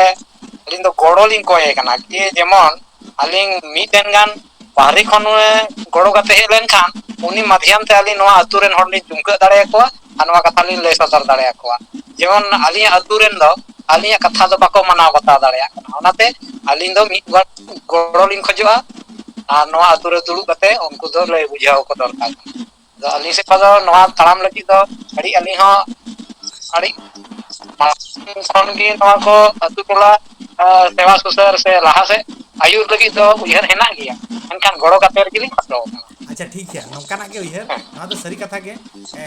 ᱟᱹᱞᱤᱧ ᱫᱚ ᱜᱚᱲᱚ ᱞᱤᱧ ᱠᱚᱭ ᱠᱟᱱᱟ, ᱠᱤ ᱡᱮᱢᱚᱱ ᱟᱹᱞᱤᱧ ᱢᱤᱫᱴᱮᱱ ᱜᱟᱱ ᱵᱟᱦᱨᱮ ᱠᱷᱚᱱ ᱜᱚᱲᱚ ᱠᱟᱛᱮ ᱦᱮᱡ ᱞᱮᱱᱠᱷᱟᱱ ᱩᱱᱤ ᱢᱟᱫᱽᱫᱷᱚᱢ ᱛᱮ ᱟᱹᱞᱤᱧ ᱱᱚᱣᱟ ᱟᱹᱛᱩ ᱨᱮᱱ ᱦᱚᱲ ᱞᱤᱧ ᱪᱩᱢᱠᱟᱹᱜ ᱫᱟᱲᱮᱭᱟᱠᱚᱣᱟ ᱟᱨ ᱱᱚᱣᱟ ᱠᱟᱛᱷᱟ ᱞᱤᱧ ᱞᱟᱹᱭ ᱥᱚᱫᱚᱨ ᱫᱟᱲᱮᱭᱟᱠᱚᱣᱟ᱾ ᱡᱮᱢᱚᱱ ᱟᱹᱞᱤᱧᱟᱜ ᱟᱹᱛᱩ ᱨᱮᱱ ᱫᱚ ᱟᱹᱞᱤᱧᱟᱜ ᱠᱟᱛᱷᱟ ᱫᱚ ᱵᱟᱠᱚ ᱢᱟᱱᱟᱣ ᱵᱟᱛᱟᱣ ᱫᱟᱲᱮᱭᱟᱜ ᱠᱟᱱᱟ᱾ ᱚᱱᱟᱛᱮ ᱟᱹᱞᱤᱧ ᱫᱚ ᱢᱤᱫ ᱵᱟᱨ ᱜᱚᱲᱚ ᱞᱤᱧ ᱠᱷᱚᱡᱚᱜᱼᱟ ᱟᱨ ᱱᱚᱣᱟ ᱟᱹᱛᱩ ᱨᱮ ᱫᱩᱲᱩᱵ ᱠᱟᱛᱮ ᱩᱱᱠᱩ ᱫᱚ ᱞᱟᱹᱭ ᱵᱩᱡᱷᱟᱹᱣ ᱟᱠᱚ ᱫᱚᱨᱠᱟᱨ ᱠᱟᱱᱟ᱾ ᱟᱫᱚ ᱟᱹᱞᱤᱧ ᱥᱮᱫ ᱠᱷᱚᱱ ᱫᱚ ᱱᱚᱣᱟ ᱛᱟᱲᱟᱢ ᱞᱟᱹᱜᱤᱫ ᱫᱚ ᱟᱹᱰᱤ ᱟᱹᱞᱤᱧ ᱦᱚᱸ ᱟᱹᱰᱤ ᱢᱟᱲᱟᱝ ᱠᱷᱚᱱ ᱜᱮ ᱱᱚᱣᱟ ᱠᱚ ᱟᱹᱛᱩ ᱴᱚᱞᱟ ᱥᱮᱵᱟ ᱥᱩᱥᱟᱹᱨ ᱥᱮ ᱞᱟᱦᱟ ᱥᱮᱫ ᱟᱹᱭᱩᱨ ᱞᱟᱹᱜᱤᱫ ᱫᱚ ᱩᱭᱦᱟᱹᱨ ᱦᱮᱱᱟᱜ ᱜᱮᱭᱟ, ᱢᱮᱱᱠᱷᱟᱱ ᱜᱚᱲᱚ ᱠᱟᱛᱮ ᱨᱮᱜᱮ ᱞᱤᱧ ᱠᱷᱟᱴᱚ ᱟᱠᱟᱱᱟ᱾ ᱟᱪᱪᱷᱟ, ᱴᱷᱤᱠ ᱜᱮᱭᱟ, ᱱᱚᱝᱠᱟᱱᱟᱜ ᱜᱮ ᱩᱭᱦᱟᱹᱨ, ᱱᱚᱣᱟ ᱫᱚ ᱥᱟᱹᱨᱤ ᱠᱟᱛᱷᱟ ᱜᱮ᱾ ᱮ,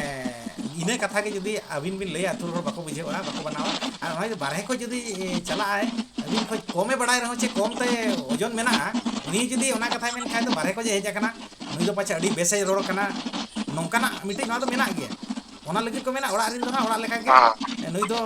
ᱤᱱᱟᱹ ᱠᱟᱛᱷᱟ ᱜᱮ ᱡᱩᱫᱤ ᱟᱹᱵᱤᱱ ᱵᱤᱱ ᱞᱟᱹᱭᱟ, ᱟᱹᱛᱩ ᱦᱚᱲ ᱵᱟᱠᱚ ᱵᱩᱡᱷᱟᱹᱣᱟ, ᱵᱟᱠᱚ ᱢᱟᱱᱟᱣᱟ᱾ ᱟᱨ ᱱᱚᱜᱼᱚᱭ ᱡᱮ ᱵᱟᱨᱦᱮ ᱠᱷᱚᱡ ᱡᱩᱫᱤ, ᱮ, ᱪᱟᱞᱟᱜᱼᱟᱭ, ᱟᱹᱵᱤᱱ ᱠᱷᱚᱡ ᱠᱚᱢᱮ ᱵᱟᱲᱟᱭ ᱨᱮᱦᱚᱸ ᱪᱮ ᱠᱚᱢ ᱛᱮ ᱳᱡᱚᱱ ᱢᱮᱱᱟᱜᱼᱟ, ᱩᱱᱤ ᱡᱩᱫᱤ ᱚᱱᱟ ᱠᱟᱛᱷᱟᱭ ᱢᱮᱱ ᱠᱷᱟᱡ ᱫᱚ, ᱵᱟᱨᱦᱮ ᱠᱷᱚᱡ ᱮ ᱦᱮᱡ ᱟᱠᱟᱱᱟ, ᱱᱩᱭ ᱫᱚ ᱯᱟᱪᱷᱮ ᱟᱹᱰᱤ ᱵᱮᱥᱮ ᱨᱚᱲ ᱠᱟᱱᱟ, ᱱᱚᱝᱠᱟᱱᱟᱜ ᱢᱤᱫᱴᱤᱡ ᱱᱚᱣᱟ ᱫᱚ ᱢᱮᱱᱟᱜ ᱜᱮᱭᱟ᱾ ᱚᱱᱟ ᱞᱟᱹᱜᱤᱫ ᱠᱚ ᱢᱮᱱᱟ, ᱚᱲᱟᱜ ᱨᱮᱱ ᱫᱚ ᱱᱟᱦᱟᱜ ᱚᱲᱟᱜ ᱞᱮᱠᱟ ᱜᱮ, ᱦᱮᱸ᱾ ᱱᱩᱭ ᱫᱚ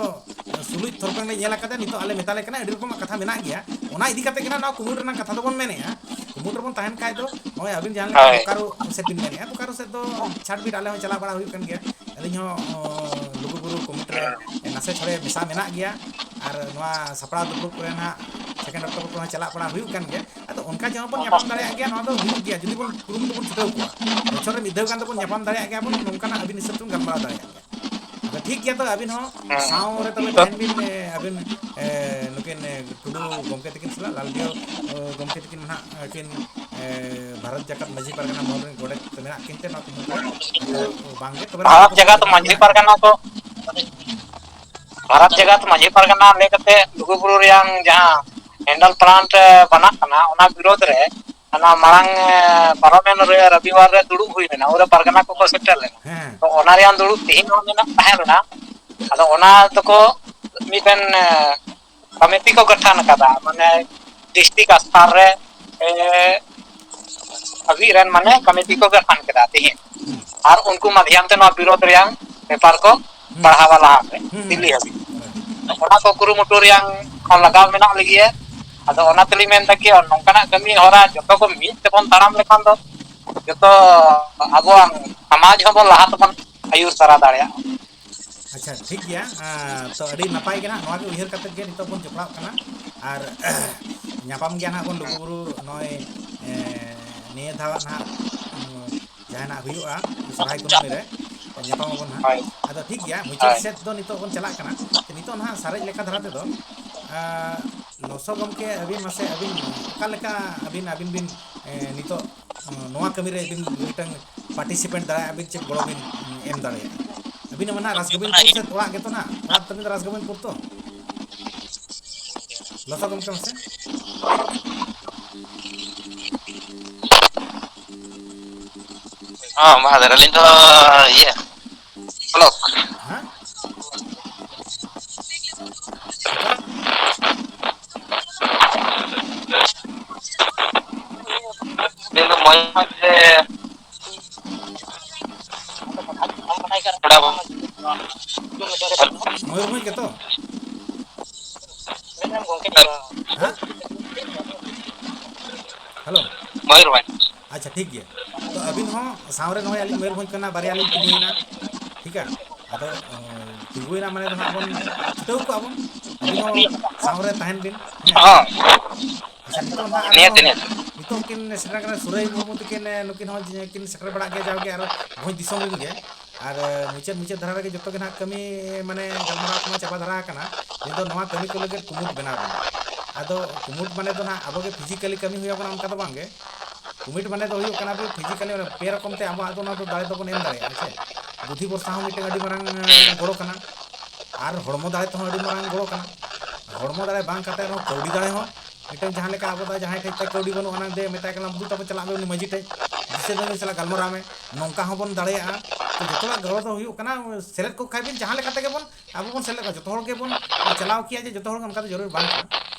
ᱥᱩᱞᱩᱡ ᱛᱷᱚᱨᱯᱮᱝ ᱞᱮ ᱧᱮᱞ ᱟᱠᱟᱫᱮ, ᱱᱤᱛᱚᱜ ᱟᱞᱮ ᱢᱮᱛᱟ ᱞᱮ ᱠᱟᱱᱟ, ᱟᱹᱰᱤ ᱨᱚᱠᱚᱢᱟᱜ ᱠᱟᱛᱷᱟ ᱢᱮᱱᱟᱜ ᱜᱮᱭᱟ᱾ ᱚᱱᱟ ᱤᱫᱤ ᱠᱟᱛᱮ ᱜᱮ ᱱᱟᱦᱟᱜ ᱱᱚᱣᱟ ᱠᱩᱢᱩᱴ ᱨᱮᱱᱟᱜ ᱠᱟᱛᱷᱟ ᱫᱚᱵᱚᱱ ᱢᱮᱱᱮᱜᱼᱟ᱾ ᱠᱩᱢᱩᱴ ᱨᱮᱵᱚᱱ ᱛᱟᱦᱮᱱ ᱠᱷᱟᱡ ᱫᱚ, ᱱᱚᱜᱼᱚᱭ ᱟᱹᱵᱤᱱ ᱡᱟᱦᱟᱸ ᱞᱮᱠᱟ ᱦᱳᱭ᱾ ᱵᱳᱠᱟᱨᱳ ᱥᱮᱫ ᱵᱤᱱ ᱢᱮᱱᱮᱜᱼᱟ, ᱵᱳᱠᱟᱨᱳ ᱥᱮᱫ ᱫᱚ ᱪᱷᱟᱴᱵᱤᱴ ᱟᱞᱮ ᱦᱚᱸ ᱪᱟᱞᱟᱣ ᱵᱟᱲᱟ ᱦᱩᱭᱩᱜ ᱠᱟᱱ ᱜᱮᱭᱟ᱾ ᱟᱹᱞᱤᱧ ᱦᱚᱸ, ᱚ, ᱞᱩᱜᱩᱵᱩᱨᱩ ᱠᱚᱢᱤᱴᱤ ᱨᱮ ᱱᱟᱥᱮ ᱪᱷᱚᱲᱮ ᱢᱮᱥᱟ ᱢᱮᱱᱟᱜ ᱜᱮᱭᱟ᱾ ᱟᱨ ᱱᱚᱣᱟ ᱥᱟᱯᱲᱟᱣ ᱫᱩᱯᱲᱩᱵ ᱠᱚᱨᱮ ᱱᱟᱦᱟᱜ second October ᱠᱚᱦᱚᱸ ᱪᱟᱞᱟᱜ ᱵᱟᱲᱟ ᱦᱩᱭᱩᱜ ᱠᱟᱱ ᱜᱮᱭᱟ᱾ ᱟᱫᱚ ᱚᱱᱠᱟ ᱡᱮᱢᱚᱱ ᱵᱚᱱ ᱧᱟᱯᱟᱢ ᱫᱟᱲᱮᱭᱟᱜ ᱜᱮᱭᱟ, ᱱᱚᱣᱟ ᱫᱚ ᱦᱩᱭᱩᱜ ᱜᱮᱭᱟ, ᱡᱩᱫᱤ ᱵᱚᱱ ᱠᱩᱨᱩᱢᱩᱴᱩ ᱵᱚᱱ ᱪᱷᱩᱴᱟᱹᱣ ᱠᱚᱜᱼᱟ᱾ ᱵᱚᱪᱷᱚᱨ ᱨᱮ ᱢᱤᱫ ᱫᱷᱟᱣ ᱜᱟᱱ ᱫᱚᱵᱚᱱ ᱧᱟᱯᱟᱢ ᱫᱟᱲᱮᱭᱟᱜ ᱜᱮᱭᱟ ᱵᱚᱱ, ᱱᱚᱝᱠᱟᱱᱟᱜ ᱟᱹᱵᱤᱱ ᱦᱤᱥᱟᱹᱵ ᱛᱮᱵᱚᱱ ᱜᱟᱞᱢᱟᱨᱟᱣ ᱫᱟᱲᱮᱭᱟᱜ ᱜᱮᱭᱟ᱾ ᱟᱫᱚ ᱴᱷᱤᱠ ᱜᱮᱭᱟ, ᱛᱚ ᱟᱹᱵᱤᱱ ᱦᱚᱸ ᱦᱮᱸ᱾ ᱥᱟᱶ ᱨᱮ ᱛᱚᱵᱮ ᱛᱚ ᱛᱟᱦᱮᱱ ᱵᱤᱱ, ᱮ, ᱟᱹᱵᱤᱱ, ᱮ, ᱱᱩᱠᱤᱱ, ᱮ, ᱴᱩᱰᱩ ᱜᱚᱢᱠᱮ ᱛᱟᱹᱠᱤᱱ ᱥᱟᱞᱟᱜ, ᱞᱟᱞᱰᱤᱦᱟᱹ, ᱮ, ᱜᱚᱢᱠᱮ ᱛᱟᱹᱠᱤᱱ ᱢᱟ ᱱᱟᱦᱟᱜ ᱟᱹᱠᱤᱱ, ᱮ, ᱵᱷᱟᱨᱚᱛ ᱡᱟᱠᱟᱛ ᱢᱟᱹᱡᱷᱤ ᱯᱟᱨᱜᱟᱱᱟ ᱢᱚᱦᱚᱞ ᱨᱮᱱ ᱜᱚᱰᱮᱛ ᱢᱮᱱᱟᱜ ᱠᱤᱱ ᱛᱮ ᱱᱚᱣᱟ ᱠᱚ ᱢᱩᱫᱽᱨᱮ ᱟᱫᱚ ᱵᱟᱝᱜᱮ, ᱛᱚᱵᱮ ᱱᱚᱣᱟ ᱵᱷᱟᱨᱚᱛ ᱠᱚ ᱡᱟᱠᱟᱛ ᱥᱟᱯᱳᱨᱴ ᱢᱟᱹᱡᱷᱤ ᱢᱮᱱᱟᱜ ᱜᱮᱭᱟ᱾ ᱯᱟᱨᱜᱟᱱᱟ ᱠᱚ, ᱵᱷᱟᱨᱚᱛ ᱡᱟᱠᱟᱛ ᱢᱟᱹᱡᱷᱤ ᱯᱟᱨᱜᱟᱱᱟ ᱞᱟᱹᱭ ᱠᱟᱛᱮ ᱞᱩᱜᱩᱵᱩᱨᱩ ᱨᱮᱭᱟᱝ ᱡᱟᱦᱟᱸ handle plant ᱵᱟᱱᱟᱜ ᱠᱟᱱᱟ, ᱚᱱᱟ ᱵᱤᱨᱳᱫᱷ ᱨᱮ ᱚᱱᱟ ᱢᱟᱲᱟᱝ, ᱮ, ᱯᱟᱨᱚᱢᱮᱱ ᱨᱮ ᱨᱚᱵᱤᱵᱟᱨ ᱨᱮ ᱫᱩᱲᱩᱵ ᱦᱩᱭ ᱞᱮᱱᱟ, ᱩᱱᱨᱮ ᱯᱟᱨᱜᱟᱱᱟ ᱠᱚᱠᱚ ᱥᱮᱴᱮᱨ ᱞᱮᱱᱟ᱾ ᱦᱮᱸ᱾ ᱛᱚ ᱚᱱᱟ ᱨᱮᱭᱟᱝ ᱫᱩᱲᱩᱵ ᱛᱮᱦᱮᱧ ᱦᱚᱸ ᱢᱮᱱᱟᱜ ᱛᱟᱦᱮᱸ ᱞᱮᱱᱟ᱾ ᱟᱫᱚ ᱚᱱᱟ ᱫᱚᱠᱚ ᱢᱤᱫᱴᱮᱱ, ᱮ, ᱠᱚᱢᱤᱴᱤ ᱠᱚ ᱜᱚᱴᱷᱚᱱ ᱟᱠᱟᱫᱟ, ᱢᱟᱱᱮ district ᱥᱛᱚᱨ ᱨᱮ, ᱮ, ᱦᱟᱹᱵᱤᱡ ᱨᱮᱱ ᱢᱟᱱᱮ ᱠᱚᱢᱤᱴᱤ ᱠᱚ ᱜᱚᱴᱷᱚᱱ ᱠᱮᱫᱟ ᱛᱮᱦᱮᱧ᱾ ᱦᱩᱸ᱾ ᱟᱨ ᱩᱱᱠᱩ ᱢᱟᱫᱷᱭᱟᱢ ᱛᱮ ᱱᱚᱣᱟ ᱵᱤᱨᱳᱫᱷ ᱨᱮᱭᱟᱝ ᱯᱮᱯᱟᱨ ᱠᱚ ᱦᱩᱸ᱾ ᱯᱟᱲᱦᱟᱣᱟ ᱞᱟᱦᱟ ᱥᱮᱫ, ᱦᱩᱸ, ᱦᱩᱸ᱾ ᱫᱤᱞᱞᱤ ᱦᱟᱹᱵᱤᱡ᱾ ᱦᱳᱭ᱾ ᱚᱱᱟ ᱠᱚ ᱠᱩᱨᱩᱢᱩᱴᱩ ᱨᱮᱭᱟᱝ ᱦᱚᱸ ᱞᱟᱜᱟᱣ ᱢᱮᱱᱟᱜ ᱞᱮᱜᱮᱭᱟ᱾ ᱟᱫᱚ ᱚᱱᱟ ᱛᱮᱞᱤᱧ ᱢᱮᱱ ᱮᱫᱟ ᱠᱤ ᱱᱚᱝᱠᱟᱱᱟᱜ ᱠᱟᱹᱢᱤ ᱦᱚᱨᱟ ᱡᱚᱛᱚ ᱠᱚ ᱢᱤᱫ ᱛᱮᱵᱚᱱ ᱛᱟᱲᱟᱢ ᱞᱮᱠᱷᱟᱱ ᱫᱚ ᱡᱚᱛᱚ ᱟᱵᱚᱣᱟᱜ ᱥᱚᱢᱟᱡᱽ ᱦᱚᱸᱵᱚᱱ ᱞᱟᱦᱟ ᱛᱮᱵᱚᱱ ᱟᱹᱭᱩᱨ ᱥᱟᱨᱟ ᱫᱟᱲᱮᱭᱟᱜᱼᱟ᱾ ᱟᱪᱪᱷᱟ, ᱴᱷᱤᱠ ᱜᱮᱭᱟ᱾ ᱟᱸ, ᱛᱚ, ᱟᱹᱰᱤ ᱱᱟᱯᱟᱭ ᱜᱮ ᱱᱟᱦᱟᱜ, ᱱᱚᱣᱟ ᱜᱮ ᱩᱭᱦᱟᱹᱨ ᱠᱟᱛᱮᱫ ᱜᱮ ᱱᱤᱛᱚᱜ ᱵᱚᱱ ᱡᱚᱯᱲᱟᱜ ᱠᱟᱱᱟ᱾ ᱟᱨ ᱧᱟᱯᱟᱢ ᱜᱮᱭᱟ ᱱᱟᱦᱟᱜ ᱵᱚᱱ ᱞᱩᱜᱩᱵᱩᱨᱩ ᱱᱚᱜᱼᱚᱭ, ᱮᱸ, ᱱᱤᱭᱟᱹ ᱫᱷᱟᱣ ᱱᱟᱦᱟᱜ, ᱩᱸ, ᱡᱟᱦᱟᱸ ᱱᱟᱦᱟᱜ ᱦᱩᱭᱩᱜᱼᱟ ᱥᱚᱨᱦᱟᱭ ᱠᱩᱱᱟᱹᱢᱤ ᱨᱮ, ᱧᱟᱯᱟᱢ ᱟᱵᱚᱱ ᱱᱟᱦᱟᱜ᱾ ᱦᱳᱭ᱾ ᱟᱫᱚ ᱴᱷᱤᱠ ᱜᱮᱭᱟ, ᱢᱩᱪᱟᱹᱫ ᱦᱳᱭ᱾ ᱥᱮᱫ ᱫᱚ ᱱᱤᱛᱚᱜ ᱵᱚᱱ ᱪᱟᱞᱟᱜ ᱠᱟᱱᱟ᱾ ᱛᱚ, ᱱᱤᱛᱚᱜ ᱱᱟᱦᱟᱜ ᱥᱟᱨᱮᱡ ᱞᱮᱠᱟ ᱫᱷᱟᱨᱟ ᱛᱮᱫᱚ, ᱟᱸ, ᱞᱚᱥᱚ ᱜᱚᱢᱠᱮ, ᱟᱹᱵᱤᱱ ᱢᱟᱥᱮ ᱟᱹᱵᱤᱱ ᱚᱠᱟ ᱞᱮᱠᱟ ᱟᱹᱵᱤᱱ, ᱟᱹᱵᱤᱱ ᱵᱤᱱ, ᱮᱸ, ᱱᱤᱛᱚᱜ ᱱᱚᱣᱟ ᱠᱟᱹᱢᱤ ᱨᱮ ᱟᱹᱵᱤᱱ ᱢᱤᱫᱴᱟᱝ participate ᱫᱟᱲᱮᱭᱟᱜᱼᱟ ᱵᱤᱱ, ᱪᱮᱫ ᱜᱚᱲᱚ ᱵᱤᱱ ᱮᱢ ᱫᱟᱲᱮᱭᱟᱜᱼᱟ? ᱟᱹᱵᱤᱱ ᱦᱚᱸ ᱢᱟᱱᱮ ᱨᱟᱥᱜᱳᱵᱤᱱᱫᱯᱩᱨ ᱥᱮᱫ ᱚᱲᱟᱜ ᱜᱮᱛᱚ ᱱᱟᱦᱟᱜ, ᱚᱲᱟᱜ ᱛᱟᱹᱵᱤᱱ ᱫᱚ ᱨᱟᱥᱜᱳᱵᱤᱱᱫᱯᱩᱨ ᱛᱚ? ᱞᱚᱥᱚ ᱜᱚᱢᱠᱮ ᱢᱟᱥᱮ᱾ ᱦᱚᱸ, ᱢᱟᱦᱟᱫᱮᱨ, ᱟᱹᱞᱤᱧ ᱫᱚ ᱤᱭᱟᱹ, ᱵᱞᱚᱠ᱾ ᱦᱮᱸ? ᱟᱹᱞᱤᱧ ᱫᱚ ᱢᱚᱭᱩᱨᱵᱷᱚᱸᱡᱽ ᱨᱮ᱾ ᱢᱚᱭᱩᱨᱵᱷᱚᱸᱡᱽ ᱜᱮᱛᱚ? ᱦᱮᱸ? ᱦᱮᱞᱳ᱾ ᱢᱚᱭᱩᱨᱵᱷᱚᱸᱡᱽ᱾ ᱟᱪᱪᱷᱟ, ᱴᱷᱤᱠ ᱜᱮᱭᱟ᱾ ᱛᱚ ᱟᱹᱵᱤᱱ ᱦᱚᱸ ᱥᱟᱶᱨᱮ ᱱᱚᱜᱼᱚᱭ ᱟᱹᱞᱤᱧ ᱢᱚᱭᱩᱨᱵᱷᱚᱸᱡᱽ ᱠᱷᱚᱱᱟᱜ ᱵᱟᱨᱭᱟ ᱞᱤᱧ ᱛᱤᱸᱜᱩᱭᱮᱱᱟ, ᱴᱷᱤᱠᱟ? ᱟᱫᱚ, ᱚ, ᱛᱤᱸᱜᱩᱭᱮᱱᱟ ᱢᱟᱱᱮ ᱫᱚ ᱦᱟᱸᱜ ᱵᱚᱱ ᱪᱷᱩᱴᱟᱹᱣ ᱠᱚᱜᱼᱟ ᱵᱚᱱ, ᱟᱹᱵᱤᱱ ᱦᱚᱸ ᱥᱟᱶᱨᱮ ᱛᱟᱦᱮᱱ ᱵᱤᱱ, ᱦᱮᱸ? ᱦᱚᱸ᱾ ᱟᱪᱪᱷᱟ, ᱱᱤᱛᱚᱜ ᱱᱟᱦᱟᱜ ᱟᱹᱵᱤᱱ ᱱᱤᱦᱟᱹᱛ, ᱦᱚᱸ, ᱱᱤᱦᱟᱹᱛ᱾ ᱱᱤᱛᱚᱜ ᱠᱤᱱ ᱥᱮᱴᱮᱨ ᱟᱠᱟᱱᱟ ᱥᱩᱨᱟᱹᱭ ᱢᱩᱨᱢᱩ ᱛᱟᱹᱠᱤᱱ, ᱱᱩᱠᱤᱱ ᱦᱚᱸ ᱡᱮ ᱠᱤᱱ ᱥᱮᱴᱮᱨ ᱵᱟᱲᱟᱜ ᱜᱮᱭᱟ ᱡᱟᱣᱜᱮ ᱟᱨ ᱵᱷᱚᱸᱡᱽ ᱫᱤᱥᱚᱢ ᱨᱮᱱ ᱜᱮ᱾ ᱟᱨ ᱢᱩᱪᱟᱹᱫ, ᱢᱩᱪᱟᱹᱫ ᱫᱷᱟᱨᱟ ᱨᱮᱜᱮ ᱡᱚᱛᱚ ᱜᱮ ᱱᱟᱦᱟᱜ ᱠᱟᱹᱢᱤ, ᱢᱟᱱᱮ ᱜᱟᱞᱢᱟᱨᱟᱣ ᱠᱚᱢᱟ ᱪᱟᱵᱟ ᱫᱷᱟᱨᱟ ᱟᱠᱟᱱᱟ, ᱱᱤᱛ ᱫᱚ ᱱᱚᱣᱟ ᱠᱟᱹᱢᱤ ᱠᱚ ᱞᱟᱹᱜᱤᱫ ᱠᱩᱢᱩᱴ ᱵᱮᱱᱟᱣ ᱵᱮᱱᱟ᱾ ᱟᱫᱚ ᱠᱩᱢᱩᱴ ᱢᱟᱱᱮ ᱫᱚ ᱱᱟᱦᱟᱜ ᱟᱵᱚ ᱜᱮ physically ᱠᱟᱹᱢᱤ ᱦᱩᱭ ᱟᱵᱚᱱᱟ ᱚᱱᱠᱟ ᱫᱚ ᱵᱟᱝ ᱜᱮ᱾ ᱠᱩᱢᱩᱴ ᱢᱟᱱᱮ ᱫᱚ ᱦᱩᱭᱩᱜ ᱠᱟᱱᱟ ᱯᱷᱤᱡᱤᱠᱟᱞᱤ, ᱯᱮ ᱨᱚᱠᱚᱢ ᱛᱮ ᱟᱵᱚᱣᱟᱜ ᱫᱚ ᱱᱚᱣᱟ ᱫᱚ ᱫᱟᱲᱮ ᱫᱚᱵᱚᱱ ᱮᱢ ᱫᱟᱲᱮᱭᱟᱜᱼᱟ, ᱪᱮ? ᱵᱩᱫᱷᱤ ᱵᱷᱚᱨᱥᱟ ᱦᱚᱸ ᱢᱤᱫᱴᱮᱱ ᱟᱹᱰᱤ ᱢᱟᱨᱟᱝ, ᱮᱸ, ᱜᱚᱲᱚ ᱠᱟᱱᱟ᱾ ᱟᱨ ᱦᱚᱲᱢᱚ ᱫᱟᱲᱮ ᱛᱮᱦᱚᱸ ᱟᱹᱰᱤ ᱢᱟᱨᱟᱝ ᱜᱚᱲᱚ ᱠᱟᱱᱟ᱾ ᱦᱚᱲᱢᱚ ᱫᱟᱲᱮ ᱵᱟᱝ ᱠᱟᱛᱮ ᱨᱮᱦᱚᱸ ᱠᱟᱹᱣᱰᱤ ᱫᱟᱲᱮ ᱦᱚᱸ ᱢᱤᱫᱴᱮᱱ, ᱡᱟᱦᱟᱸ ᱞᱮᱠᱟ ᱟᱵᱚ ᱫᱚ ᱡᱟᱦᱟᱸᱭ ᱴᱷᱮᱡ ᱛᱮ ᱠᱟᱹᱣᱰᱤ ᱵᱟᱹᱱᱩᱜ ᱟᱱᱟᱝ ᱫᱮ ᱢᱮᱛᱟᱭ ᱠᱟᱱᱟ, "ᱵᱟᱹᱵᱩ ᱛᱟᱵᱚ ᱪᱟᱞᱟᱜ ᱢᱮ ᱩᱱᱤ ᱢᱟᱹᱡᱷᱤ ᱴᱷᱮᱡ, ᱫᱤᱥᱟᱹ ᱢᱮ ᱩᱱᱤ ᱥᱟᱞᱟᱜ ᱜᱟᱞᱢᱟᱨᱟᱣ ᱢᱮ", ᱱᱚᱝᱠᱟ ᱦᱚᱸᱵᱚᱱ ᱫᱟᱲᱮᱭᱟᱜᱼᱟ᱾ ᱛᱚ ᱡᱚᱛᱚᱣᱟᱜ ᱜᱚᱲᱚ ᱫᱚ ᱦᱩᱭᱩᱜ ᱠᱟᱱᱟ, ᱥᱮᱞᱮᱫ ᱠᱚ ᱠᱷᱟᱡ ᱵᱤᱱ ᱡᱟᱦᱟᱸ ᱞᱮᱠᱟ ᱛᱮᱜᱮ ᱵᱚᱱ, ᱟᱵᱚ ᱵᱚᱱ ᱥᱮᱞᱮᱫ ᱠᱚᱣᱟ, ᱡᱚᱛᱚ ᱦᱚᱲ ᱜᱮᱵᱚᱱ ᱪᱟᱞᱟᱣ ᱠᱮᱭᱟ ᱡᱮ ᱡᱚᱛᱚ ᱦᱚᱲ ᱜᱮ ᱚᱱᱠᱟ ᱫᱚ ᱡᱟᱹᱨᱩᱲ ᱵᱟᱝ ᱠᱟᱱᱟ᱾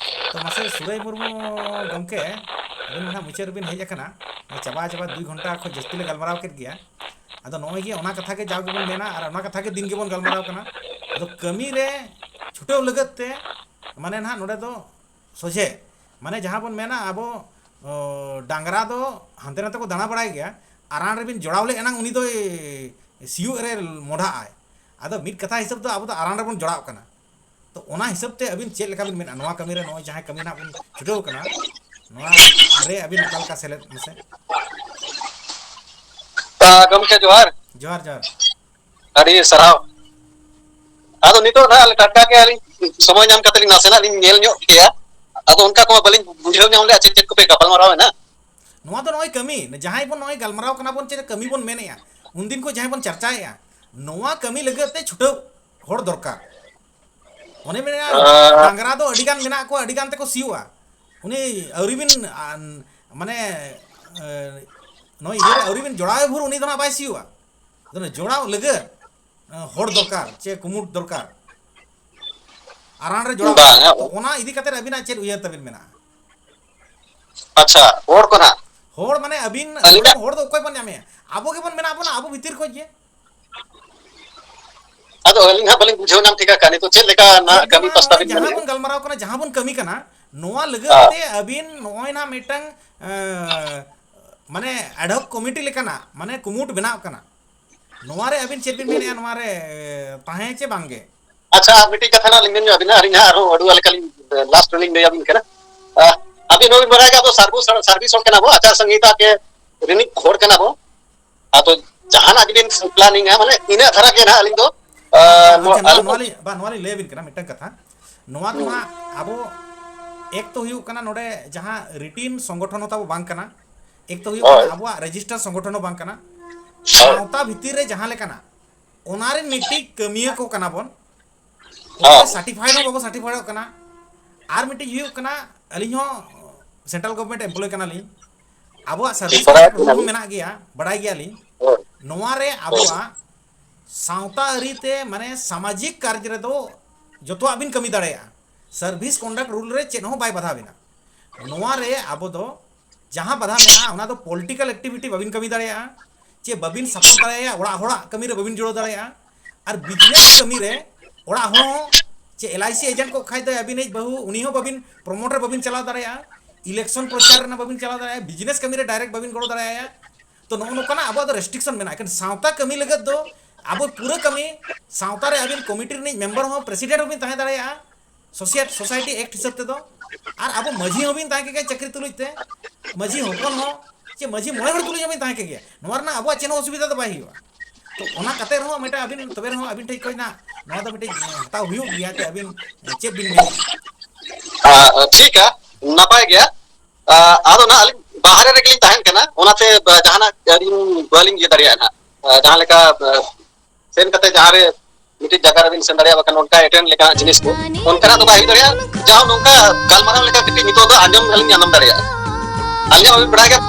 ᱛᱚ ᱢᱟᱥᱮ ᱥᱩᱨᱟᱹᱭ ᱢᱩᱨᱢᱩ ᱜᱚᱢᱠᱮ, ᱟᱹᱵᱤᱱ ᱢᱟ ᱱᱟᱦᱟᱜ ᱢᱩᱪᱟᱹᱫ ᱨᱮᱵᱤᱱ ᱦᱮᱡ ᱟᱠᱟᱱᱟ, ᱪᱟᱵᱟ ᱪᱟᱵᱟ ᱫᱩᱭ ᱜᱷᱚᱱᱴᱟ ᱠᱷᱚᱱ ᱡᱟᱹᱥᱛᱤ ᱞᱮ ᱜᱟᱞᱢᱟᱨᱟᱣ ᱠᱮᱫ ᱜᱮᱭᱟ᱾ ᱟᱫᱚ ᱱᱚᱜᱼᱚᱭ ᱡᱮ ᱚᱱᱟ ᱠᱟᱛᱷᱟ ᱜᱮ ᱡᱟᱣ ᱜᱮᱵᱚᱱ ᱢᱮᱱᱟ ᱟᱨ ᱚᱱᱟ ᱠᱟᱛᱷᱟ ᱜᱮ ᱫᱤᱱ ᱜᱮᱵᱚᱱ ᱜᱟᱞᱢᱟᱨᱟᱣ ᱠᱟᱱᱟ᱾ ᱟᱫᱚ ᱠᱟᱹᱢᱤ ᱨᱮ ᱪᱷᱩᱴᱟᱹᱣ ᱞᱟᱹᱜᱤᱫ ᱛᱮ ᱢᱟᱱᱮ ᱱᱟᱦᱟᱜ ᱱᱚᱰᱮ ᱫᱚ ᱥᱚᱡᱷᱮ, ᱢᱟᱱᱮ ᱡᱟᱦᱟᱸ ᱵᱚᱱ ᱢᱮᱱᱟ ᱟᱵᱚ, ᱚ, ᱰᱟᱝᱨᱟ ᱫᱚ ᱦᱟᱱᱛᱮ ᱱᱟᱛᱮ ᱠᱚ ᱫᱟᱬᱟ ᱵᱟᱲᱟᱭ ᱜᱮᱭᱟ, ᱟᱨᱟᱬ ᱨᱮᱵᱤᱱ ᱡᱚᱲᱟᱣ ᱞᱮ ᱮᱱᱟᱝ ᱩᱱᱤ ᱫᱚᱭ ᱥᱤᱭᱳᱜ ᱨᱮ ᱢᱚᱰᱷᱟᱜ ᱟᱭ᱾ ᱟᱫᱚ ᱢᱤᱫ ᱠᱟᱛᱷᱟ ᱦᱤᱥᱟᱹᱵ ᱫᱚ ᱟᱵᱚ ᱫᱚ ᱟᱨᱟᱬ ᱨᱮᱵᱚᱱ ᱡᱚᱲᱟᱣ ᱠᱟᱱᱟ᱾ ᱛᱚ ᱚᱱᱟ ᱦᱤᱥᱟᱹᱵ ᱛᱮ ᱟᱹᱵᱤᱱ ᱪᱮᱫ ᱞᱮᱠᱟ ᱵᱤᱱ ᱢᱮᱱᱟ, ᱱᱚᱣᱟ ᱠᱟᱹᱢᱤ ᱨᱮ ᱱᱚᱜᱼᱚᱭ ᱡᱟᱦᱟᱸ ᱠᱟᱹᱢᱤ ᱱᱟᱦᱟᱜ ᱵᱚᱱ ᱪᱷᱩᱴᱟᱹᱣ ᱠᱟᱱᱟ, ᱱᱚᱣᱟ ᱨᱮ ᱟᱹᱵᱤᱱ ᱚᱠᱟ ᱞᱮᱠᱟ ᱥᱮᱞᱮᱫ ᱢᱟᱥᱮ? ᱟ, ᱜᱚᱢᱠᱮ ᱡᱚᱦᱟᱨ᱾ ᱡᱚᱦᱟᱨ, ᱡᱚᱦᱟᱨ᱾ ᱟᱹᱰᱤ ᱥᱟᱨᱦᱟᱣ᱾ ᱟᱫᱚ ᱱᱤᱛᱚᱜ ᱱᱟᱦᱟᱜ ᱟᱞᱮ ᱴᱟᱴᱠᱟ ᱜᱮ ᱟᱹᱞᱤᱧ ᱥᱚᱢᱚᱭ ᱧᱟᱢ ᱠᱟᱛᱮ ᱞᱤᱧ ᱱᱟᱥᱮᱱᱟᱜ ᱞᱤᱧ ᱧᱮᱞ ᱧᱚᱜ ᱠᱮᱜᱼᱟ᱾ ᱟᱫᱚ ᱚᱱᱠᱟ ᱠᱚᱢᱟ ᱵᱟᱹᱞᱤᱧ ᱵᱩᱡᱷᱟᱹᱣ ᱧᱟᱢ ᱞᱮᱜᱼᱟ, ᱪᱮᱫ ᱪᱮᱫ ᱠᱚᱯᱮ ᱜᱟᱯᱟᱞᱢᱟᱨᱟᱣ ᱮᱱᱟ? ᱱᱚᱣᱟ ᱫᱚ ᱱᱚᱜᱼᱚᱭ ᱠᱟᱹᱢᱤ, ᱡᱟᱦᱟᱸᱭ ᱵᱚᱱ ᱱᱚᱜᱼᱚᱭ ᱜᱟᱞᱢᱟᱨᱟᱣ ᱠᱟᱱᱟ ᱵᱚᱱ, ᱪᱮᱫ ᱠᱟᱹᱢᱤ ᱵᱚᱱ ᱢᱮᱱᱮᱜᱼᱟ, ᱩᱱᱫᱤᱱ ᱠᱷᱚᱱ ᱡᱟᱦᱟᱸᱭ ᱵᱚᱱ ᱪᱟᱨᱪᱟᱭᱮᱜᱼᱟ, ᱱᱚᱣᱟ ᱠᱟᱹᱢᱤ ᱞᱟᱹᱜᱤᱫ ᱛᱮ ᱪᱷᱩᱴᱟᱹᱣ ᱦᱚᱲ ᱫᱚᱨᱠᱟᱨ᱾ ᱚᱱᱮ ᱢᱮᱱᱟ, ᱟᱸ᱾ ᱰᱟᱝᱨᱟ ᱫᱚ ᱟᱹᱰᱤ ᱜᱟᱱ ᱢᱮᱱᱟᱜ ᱠᱚᱣᱟ, ᱟᱹᱰᱤ ᱜᱟᱱ ᱛᱮᱠᱚ ᱥᱤᱭᱳᱜᱼᱟ᱾ ᱩᱱᱤ ᱟᱹᱣᱨᱤ ᱵᱤᱱ, ᱟᱱ, ᱢᱟᱱᱮ, ᱮ, ᱱᱚᱣᱟ ᱤᱭᱟᱹ ᱨᱮ ᱟᱹᱣᱨᱤ ᱵᱤᱱ ᱡᱚᱲᱟᱣ ᱵᱷᱳᱨ ᱩᱱᱤ ᱫᱚ ᱱᱟᱜ ᱵᱟᱭ ᱥᱤᱭᱳᱜᱼᱟ᱾ ᱟᱫᱚ ᱡᱚᱲᱟᱣ ᱞᱟᱹᱜᱤᱫ ᱦᱚᱲ ᱫᱚᱨᱠᱟᱨ ᱪᱮ ᱠᱩᱢᱩᱴ ᱫᱚᱨᱠᱟᱨ, ᱟᱨᱟᱬ ᱨᱮ ᱡᱚᱲᱟᱣ ᱵᱟᱝ, ᱞᱟᱹᱜᱤᱫ᱾ ᱛᱚ ᱚᱱᱟ ᱤᱫᱤ ᱠᱟᱛᱮ ᱟᱹᱵᱤᱱᱟᱜ ᱪᱮᱫ ᱩᱭᱦᱟᱹᱨ ᱛᱟᱹᱵᱤᱱ ᱢᱮᱱᱟᱜᱼᱟ? ᱟᱪᱪᱷᱟ, ᱦᱚᱲ ᱠᱚ ᱱᱟᱜ᱾ ᱦᱚᱲ ᱢᱟᱱᱮ ᱟᱹᱵᱤᱱ ᱟᱹᱞᱤᱧᱟᱜ ᱦᱚᱲ ᱫᱚ ᱚᱠᱚᱭ ᱵᱚᱱ ᱧᱟᱢᱮᱭᱟ? ᱟᱵᱚ ᱜᱮᱵᱚᱱ ᱢᱮᱱᱟᱜ ᱵᱚᱱᱟ ᱟᱵᱚ ᱵᱷᱤᱛᱤᱨ ᱠᱷᱚᱱ ᱜᱮ᱾ ᱟᱫᱚ ᱟᱹᱞᱤᱧ ᱦᱟᱸᱜ ᱵᱟᱹᱞᱤᱧ ᱵᱩᱡᱷᱟᱹᱣ ᱧᱟᱢ ᱴᱷᱤᱠᱟ ᱠᱟᱹᱢᱤ ᱫᱚ ᱪᱮᱫ ᱞᱮᱠᱟ ᱱᱟᱜ ᱠᱟᱹᱢᱤ ᱯᱟᱥᱴᱟ ᱵᱤᱱ ᱢᱮᱱ ᱡᱟᱦᱟᱸ ᱞᱮᱜᱼᱟ? ᱵᱚᱱ ᱜᱟᱞᱢᱟᱨᱟᱣ ᱠᱟᱱᱟ, ᱡᱟᱦᱟᱸ ᱵᱚᱱ ᱠᱟᱹᱢᱤ ᱠᱟᱱᱟ, ᱱᱚᱣᱟ ᱞᱟᱹᱜᱤᱫ ᱦᱮᱸ᱾ ᱛᱮ ᱟᱹᱵᱤᱱ ᱱᱚᱜᱼᱚᱭ ᱱᱟ ᱢᱤᱫᱴᱟᱝ ᱮᱸ, ᱢᱟᱱᱮ ᱮᱰᱦᱚᱠ ᱠᱚᱢᱤᱴᱤ ᱞᱮᱠᱟᱱᱟᱜ ᱢᱟᱱᱮ ᱠᱩᱢᱩᱴ ᱵᱮᱱᱟᱣ ᱠᱟᱱᱟ᱾ ᱱᱚᱣᱟ ᱨᱮ ᱟᱹᱵᱤᱱ ᱪᱮᱫ ᱵᱤᱱ ᱢᱮᱱᱮᱫᱼᱟ? ᱱᱚᱣᱟ ᱨᱮ ᱛᱟᱦᱮᱸ ᱪᱮ ᱵᱟᱝ ᱜᱮ? ᱟᱪᱪᱷᱟ, ᱟᱨ ᱢᱤᱫᱴᱤᱡ ᱠᱟᱛᱷᱟ ᱱᱟᱜ ᱞᱤᱧ ᱢᱮᱱ ᱧᱚᱜ ᱟᱹᱵᱤᱱᱟ, ᱟᱹᱞᱤᱧ ᱦᱟᱸᱜ ᱟᱨᱦᱚᱸ ᱟᱹᱰᱩ ᱞᱮᱠᱟᱞᱤᱧ ᱞᱟᱥᱴ ᱨᱮᱞᱤᱧ ᱞᱟᱹᱭ ᱟᱹᱵᱤᱱ ᱠᱟᱱᱟ᱾ ᱟᱹᱵᱤᱱ ᱦᱚᱸᱵᱤᱱ ᱵᱟᱲᱟᱭ ᱜᱮᱭᱟ, ᱟᱵᱚ ᱥᱟᱨᱵᱷᱤᱥ ᱥᱟᱨᱵᱷᱤᱥ ᱦᱚᱲ ᱠᱟᱱᱟ ᱵᱚ, ᱟᱪᱟᱨ ᱥᱚᱝᱦᱤᱛᱟ ᱠᱮ ᱨᱤᱱᱤᱡ ᱦᱚᱲ ᱠᱟᱱᱟ ᱵᱚ᱾ ᱟᱫᱚ ᱡᱟᱦᱟᱱᱟᱜ ᱜᱮᱵᱤᱱ ᱯᱞᱟᱱᱤᱝᱟ, ᱢᱟᱱᱮ ᱤᱱᱟᱹᱜ ᱫᱷᱟᱨᱟ ᱜᱮ ᱱᱟᱦᱟᱜ ᱟᱹᱞᱤᱧ ᱫᱚ, ᱟᱸ, ᱱᱚᱣᱟ ᱟᱪᱪᱷᱟ, ᱱᱚᱣᱟ ᱟᱹᱞᱤᱧ ᱱᱚᱣᱟ ᱫᱚ ᱞᱤᱧ ᱵᱟ ᱱᱚᱣᱟ ᱞᱤᱧ ᱞᱟᱹᱭ ᱟᱵᱤᱱ ᱠᱟᱱᱟ ᱢᱤᱫᱴᱟᱝ ᱠᱟᱛᱷᱟ᱾ ᱱᱚᱣᱟ ᱫᱚ ᱦᱩᱸ᱾ ᱱᱟᱦᱟᱜ ᱟᱵᱚ ᱮᱠ ᱛᱚ ᱦᱩᱭᱩᱜ ᱠᱟᱱᱟ, ᱱᱚᱰᱮ ᱡᱟᱦᱟᱸ ᱨᱤᱴᱤᱱ ᱥᱚᱝᱜᱚᱴᱷᱚᱱ ᱦᱚᱸ ᱛᱟᱵᱚ ᱵᱟᱝ ᱠᱟᱱᱟ, ᱮᱠ ᱛᱚ ᱦᱩᱭᱩᱜ ᱠᱟᱱᱟ ᱦᱳᱭ᱾ ᱟᱵᱚᱣᱟᱜ ᱨᱮᱡᱤᱥᱴᱟᱨ ᱥᱚᱝᱜᱚᱴᱷᱚᱱ ᱦᱚᱸ ᱵᱟᱝ ᱠᱟᱱᱟ᱾ ᱦᱳᱭ᱾ ᱥᱟᱶᱛᱟ ᱵᱷᱤᱛᱤᱨ ᱨᱮ ᱡᱟᱦᱟᱸ ᱞᱮᱠᱟᱱᱟᱜ, ᱚᱱᱟ ᱨᱮᱱ ᱢᱤᱫᱴᱤᱡ ᱠᱟᱹᱢᱤᱭᱟᱹ ᱠᱚ ᱠᱟᱱᱟ ᱵᱚᱱ᱾ ᱚᱠᱚᱭ ᱦᱳᱭ᱾ ᱥᱟᱨᱴᱤᱯᱷᱟᱭᱤᱰ ᱦᱚᱸ ᱵᱟᱵᱚ ᱥᱟᱨᱴᱤᱯᱷᱟᱭᱤᱰᱚᱜ ᱠᱟᱱᱟ᱾ ᱟᱨ ᱢᱤᱫᱴᱤᱡ ᱦᱩᱭᱩᱜ ᱠᱟᱱᱟ, ᱟᱹᱞᱤᱧ ᱦᱚᱸ ᱥᱮᱱᱴᱨᱟᱞ ᱜᱚᱵᱷᱚᱨᱱᱢᱮᱱᱴ ᱮᱢᱯᱞᱚᱭ ᱠᱟᱱᱟᱞᱤᱧ᱾ ᱟᱵᱚᱣᱟᱜ ᱥᱟᱨᱵᱷᱤᱥ ᱵᱟᱲᱟᱭ ᱠᱚᱱᱴᱨᱟᱠᱴ ᱨᱩᱞ ᱦᱚᱸ ᱠᱟᱱᱟᱞᱤᱧ᱾ ᱢᱮᱱᱟᱜ ᱜᱮᱭᱟ, ᱵᱟᱲᱟᱭ ᱜᱮᱭᱟᱞᱤᱧ᱾ ᱦᱳᱭ᱾ ᱱᱚᱣᱟ ᱨᱮ ᱦᱳᱭ᱾ ᱟᱵᱚᱣᱟᱜ ᱥᱟᱶᱛᱟ ᱟᱹᱨᱤ ᱛᱮ, ᱢᱟᱱᱮ ᱥᱟᱢᱟᱡᱤᱠ ᱠᱟᱨᱡᱽ ᱨᱮᱫᱚ ᱡᱚᱛᱚᱣᱟᱜ ᱵᱤᱱ ᱠᱟᱹᱢᱤ ᱫᱟᱲᱮᱭᱟᱜᱼᱟ᱾ ᱥᱟᱨᱵᱷᱤᱥ ᱠᱚᱱᱰᱟᱠᱴ ᱨᱩᱞ ᱨᱮ ᱪᱮᱫ ᱦᱚᱸ ᱵᱟᱭ ᱵᱟᱫᱷᱟ ᱵᱤᱱᱟ᱾ ᱱᱚᱣᱟ ᱨᱮ ᱟᱵᱚ ᱫᱚ ᱡᱟᱦᱟᱸ ᱵᱟᱫᱷᱟ ᱢᱮᱱᱟᱜᱼᱟ, ᱚᱱᱟ ᱫᱚ ᱯᱚᱞᱤᱴᱤᱠᱟᱞ ᱮᱠᱴᱤᱵᱷᱤᱴᱤ ᱵᱟᱹᱵᱤᱱ ᱠᱟᱹᱢᱤ ᱫᱟᱲᱮᱭᱟᱜᱼᱟ, ᱪᱮ ᱵᱟᱹᱵᱤᱱ ᱥᱟᱯᱳᱨᱴ ᱫᱟᱲᱮᱭᱟᱜᱼᱟ, ᱚᱲᱟᱜ ᱦᱚᱲᱟᱜ ᱠᱟᱹᱢᱤ ᱨᱮ ᱵᱟᱹᱵᱤᱱ ᱡᱩᱲᱟᱹᱣ ᱫᱟᱲᱮᱭᱟᱜᱼᱟ᱾ ᱟᱨ ᱵᱤᱡᱽᱱᱮᱥ ᱠᱟᱹᱢᱤ ᱨᱮ ᱚᱲᱟᱜ ᱦᱚᱲ ᱦᱚᱸ, ᱪᱮ ᱮᱞ ᱟᱭ ᱥᱤ ᱮᱡᱮᱱᱴ ᱠᱚ ᱠᱷᱟᱡ ᱫᱚ ᱟᱹᱵᱤᱱᱤᱡ ᱵᱟᱹᱦᱩ, ᱩᱱᱤ ᱦᱚᱸ ᱵᱟᱹᱵᱤᱱ ᱯᱨᱚᱢᱳᱴ ᱨᱮ ᱵᱟᱹᱵᱤᱱ ᱪᱟᱞᱟᱣ ᱫᱟᱲᱮᱭᱟᱜᱼᱟ, ᱤᱞᱮᱠᱥᱚᱱ ᱯᱨᱚᱪᱟᱨ ᱨᱮ ᱵᱟᱹᱵᱤᱱ ᱪᱟᱞᱟᱣ ᱫᱟᱲᱮᱭᱟᱜᱼᱟ, ᱵᱤᱡᱽᱱᱮᱥ ᱠᱟᱹᱢᱤ ᱨᱮ ᱰᱟᱭᱨᱮᱠᱴ ᱵᱟᱹᱵᱤᱱ ᱜᱚᱲᱚ ᱫᱟᱲᱮᱭᱟᱭᱟ᱾ ᱛᱚ ᱱᱚᱜᱼᱚ ᱱᱚᱝᱠᱟᱱᱟᱜ ᱟᱵᱚᱣᱟᱜ ᱫᱚ ᱨᱮᱥᱴᱨᱤᱠᱥᱚᱱ ᱢᱮᱱᱟᱜᱼᱟ᱾ ᱮᱱᱠᱷᱟᱱ ᱥᱟᱶᱛᱟ ᱠᱟᱹᱢᱤ ᱞᱟᱹᱜᱤᱫ ᱫᱚ ᱟᱵᱚ ᱯᱩᱨᱟᱹ ᱠᱟᱹᱢᱤ ᱥᱟᱶᱛᱟ ᱨᱮ ᱟᱹᱵᱤᱱ ᱠᱚᱢᱤᱴᱤ ᱨᱤᱱᱤᱡ ᱢᱮᱢᱵᱟᱨ ᱦᱚᱸ, ᱯᱨᱮᱥᱤᱰᱮᱱᱴ ᱦᱚᱸᱵᱤᱱ ᱛᱟᱦᱮᱸ ᱫᱟᱲᱮᱭᱟᱜᱼᱟ, ᱥᱳᱥᱟᱭᱮᱴ-, ᱥᱳᱥᱟᱭᱴᱤ ᱮᱠᱴ ᱦᱤᱥᱟᱹᱵ ᱛᱮᱫᱚ᱾ ᱟᱨ ᱟᱵᱚ ᱢᱟᱹᱡᱷᱤ ᱦᱚᱸᱵᱤᱱ ᱛᱟᱦᱮᱸ ᱠᱮᱜᱮᱭᱟ ᱪᱟᱹᱠᱨᱤ ᱛᱩᱞᱩᱡ ᱛᱮ, ᱢᱟᱹᱡᱷᱤ ᱦᱚᱯᱚᱱ ᱦᱚᱸ, ᱪᱮ ᱢᱟᱹᱡᱷᱤ ᱢᱚᱬᱮ ᱦᱚᱲ ᱛᱩᱞᱩᱡ ᱦᱚᱸᱵᱤᱱ ᱛᱟᱦᱮᱸ ᱠᱮᱜᱮᱭᱟ᱾ ᱱᱚᱣᱟ ᱨᱮᱱᱟᱜ ᱟᱵᱚᱣᱟᱜ ᱪᱮᱫ ᱦᱚᱸ ᱚᱥᱩᱵᱤᱫᱷᱟ ᱫᱚ ᱵᱟᱭ ᱦᱩᱭᱩᱜᱼᱟ᱾ ᱛᱚ ᱚᱱᱟ ᱠᱟᱛᱮ ᱨᱮᱦᱚᱸ ᱢᱤᱫᱴᱟᱝ ᱟᱹᱵᱤᱱ, ᱛᱚᱵᱮ ᱨᱮᱦᱚᱸ ᱟᱹᱵᱤᱱ ᱴᱷᱮᱱ ᱠᱷᱚᱱ ᱱᱟᱜ ᱱᱚᱣᱟ ᱫᱚ ᱢᱤᱫᱴᱤᱡ ᱦᱟᱛᱟᱣ ᱦᱩᱭᱩᱜ ᱜᱮᱭᱟ, ᱛᱮ ᱟᱹᱵᱤᱱ ᱪᱮᱫ ᱵᱤᱱ ᱢᱮᱱᱮᱫᱼᱟ? ᱟᱸ, ᱴᱷᱤᱠᱟ, ᱱᱟᱯᱟᱭ ᱜᱮᱭᱟ᱾ ᱟᱸ, ᱟᱫᱚ ᱱᱟᱦᱟᱜ ᱟᱹᱞᱤᱧ ᱵᱟᱦᱨᱮ ᱨᱮᱜᱮᱞᱤᱧ ᱛᱟᱦᱮᱱ ᱠᱟᱱᱟ, ᱚᱱᱟᱛᱮ ᱵᱟ-, ᱡᱟᱦᱟᱱᱟᱜ ᱟᱹᱞᱤᱧ ᱵᱟᱹᱞᱤᱧ ᱤᱭᱟᱹ ᱫᱟᱲᱮᱭᱟᱜᱼᱟ ᱱᱟᱦᱟᱜ᱾ ᱟᱸ, ᱡᱟᱦᱟᱸ ᱞᱮᱠᱟ, ᱟᱸ, ᱥᱮᱱ ᱠᱟᱛᱮ ᱡᱟᱦᱟᱸ ᱨᱮ ᱢᱤᱫᱴᱤᱡ ᱡᱟᱭᱜᱟ ᱨᱮᱵᱤᱱ ᱥᱮᱱ ᱫᱟᱲᱮᱭᱟᱜᱼᱟ, ᱵᱟᱠᱷᱟᱱ ᱚᱱᱠᱟ ᱮᱴᱮᱱᱰ ᱞᱮᱠᱟᱱᱟᱜ ᱡᱤᱱᱤᱥ ᱠᱚ ᱚᱱᱠᱟᱱᱟᱜ ᱫᱚ ᱵᱟᱭ ᱦᱩᱭ ᱫᱟᱲᱮᱭᱟᱜᱼᱟ᱾ ᱡᱟᱦᱟᱸ ᱱᱚᱝᱠᱟ ᱜᱟᱞᱢᱟᱨᱟᱣ ᱞᱮᱠᱟ ᱠᱟᱹᱴᱤᱡ ᱱᱤᱛᱚᱜ ᱫᱚ ᱟᱸᱡᱚᱢ ᱟᱹᱞᱤᱧ ᱟᱸᱡᱚᱢ ᱫᱟᱲᱮᱭᱟᱜᱼᱟ᱾ ᱟᱹᱞᱤᱧᱟᱜ ᱵᱟᱹᱵᱤᱱ ᱵᱟᱲᱟᱭ ᱜᱮᱭᱟ,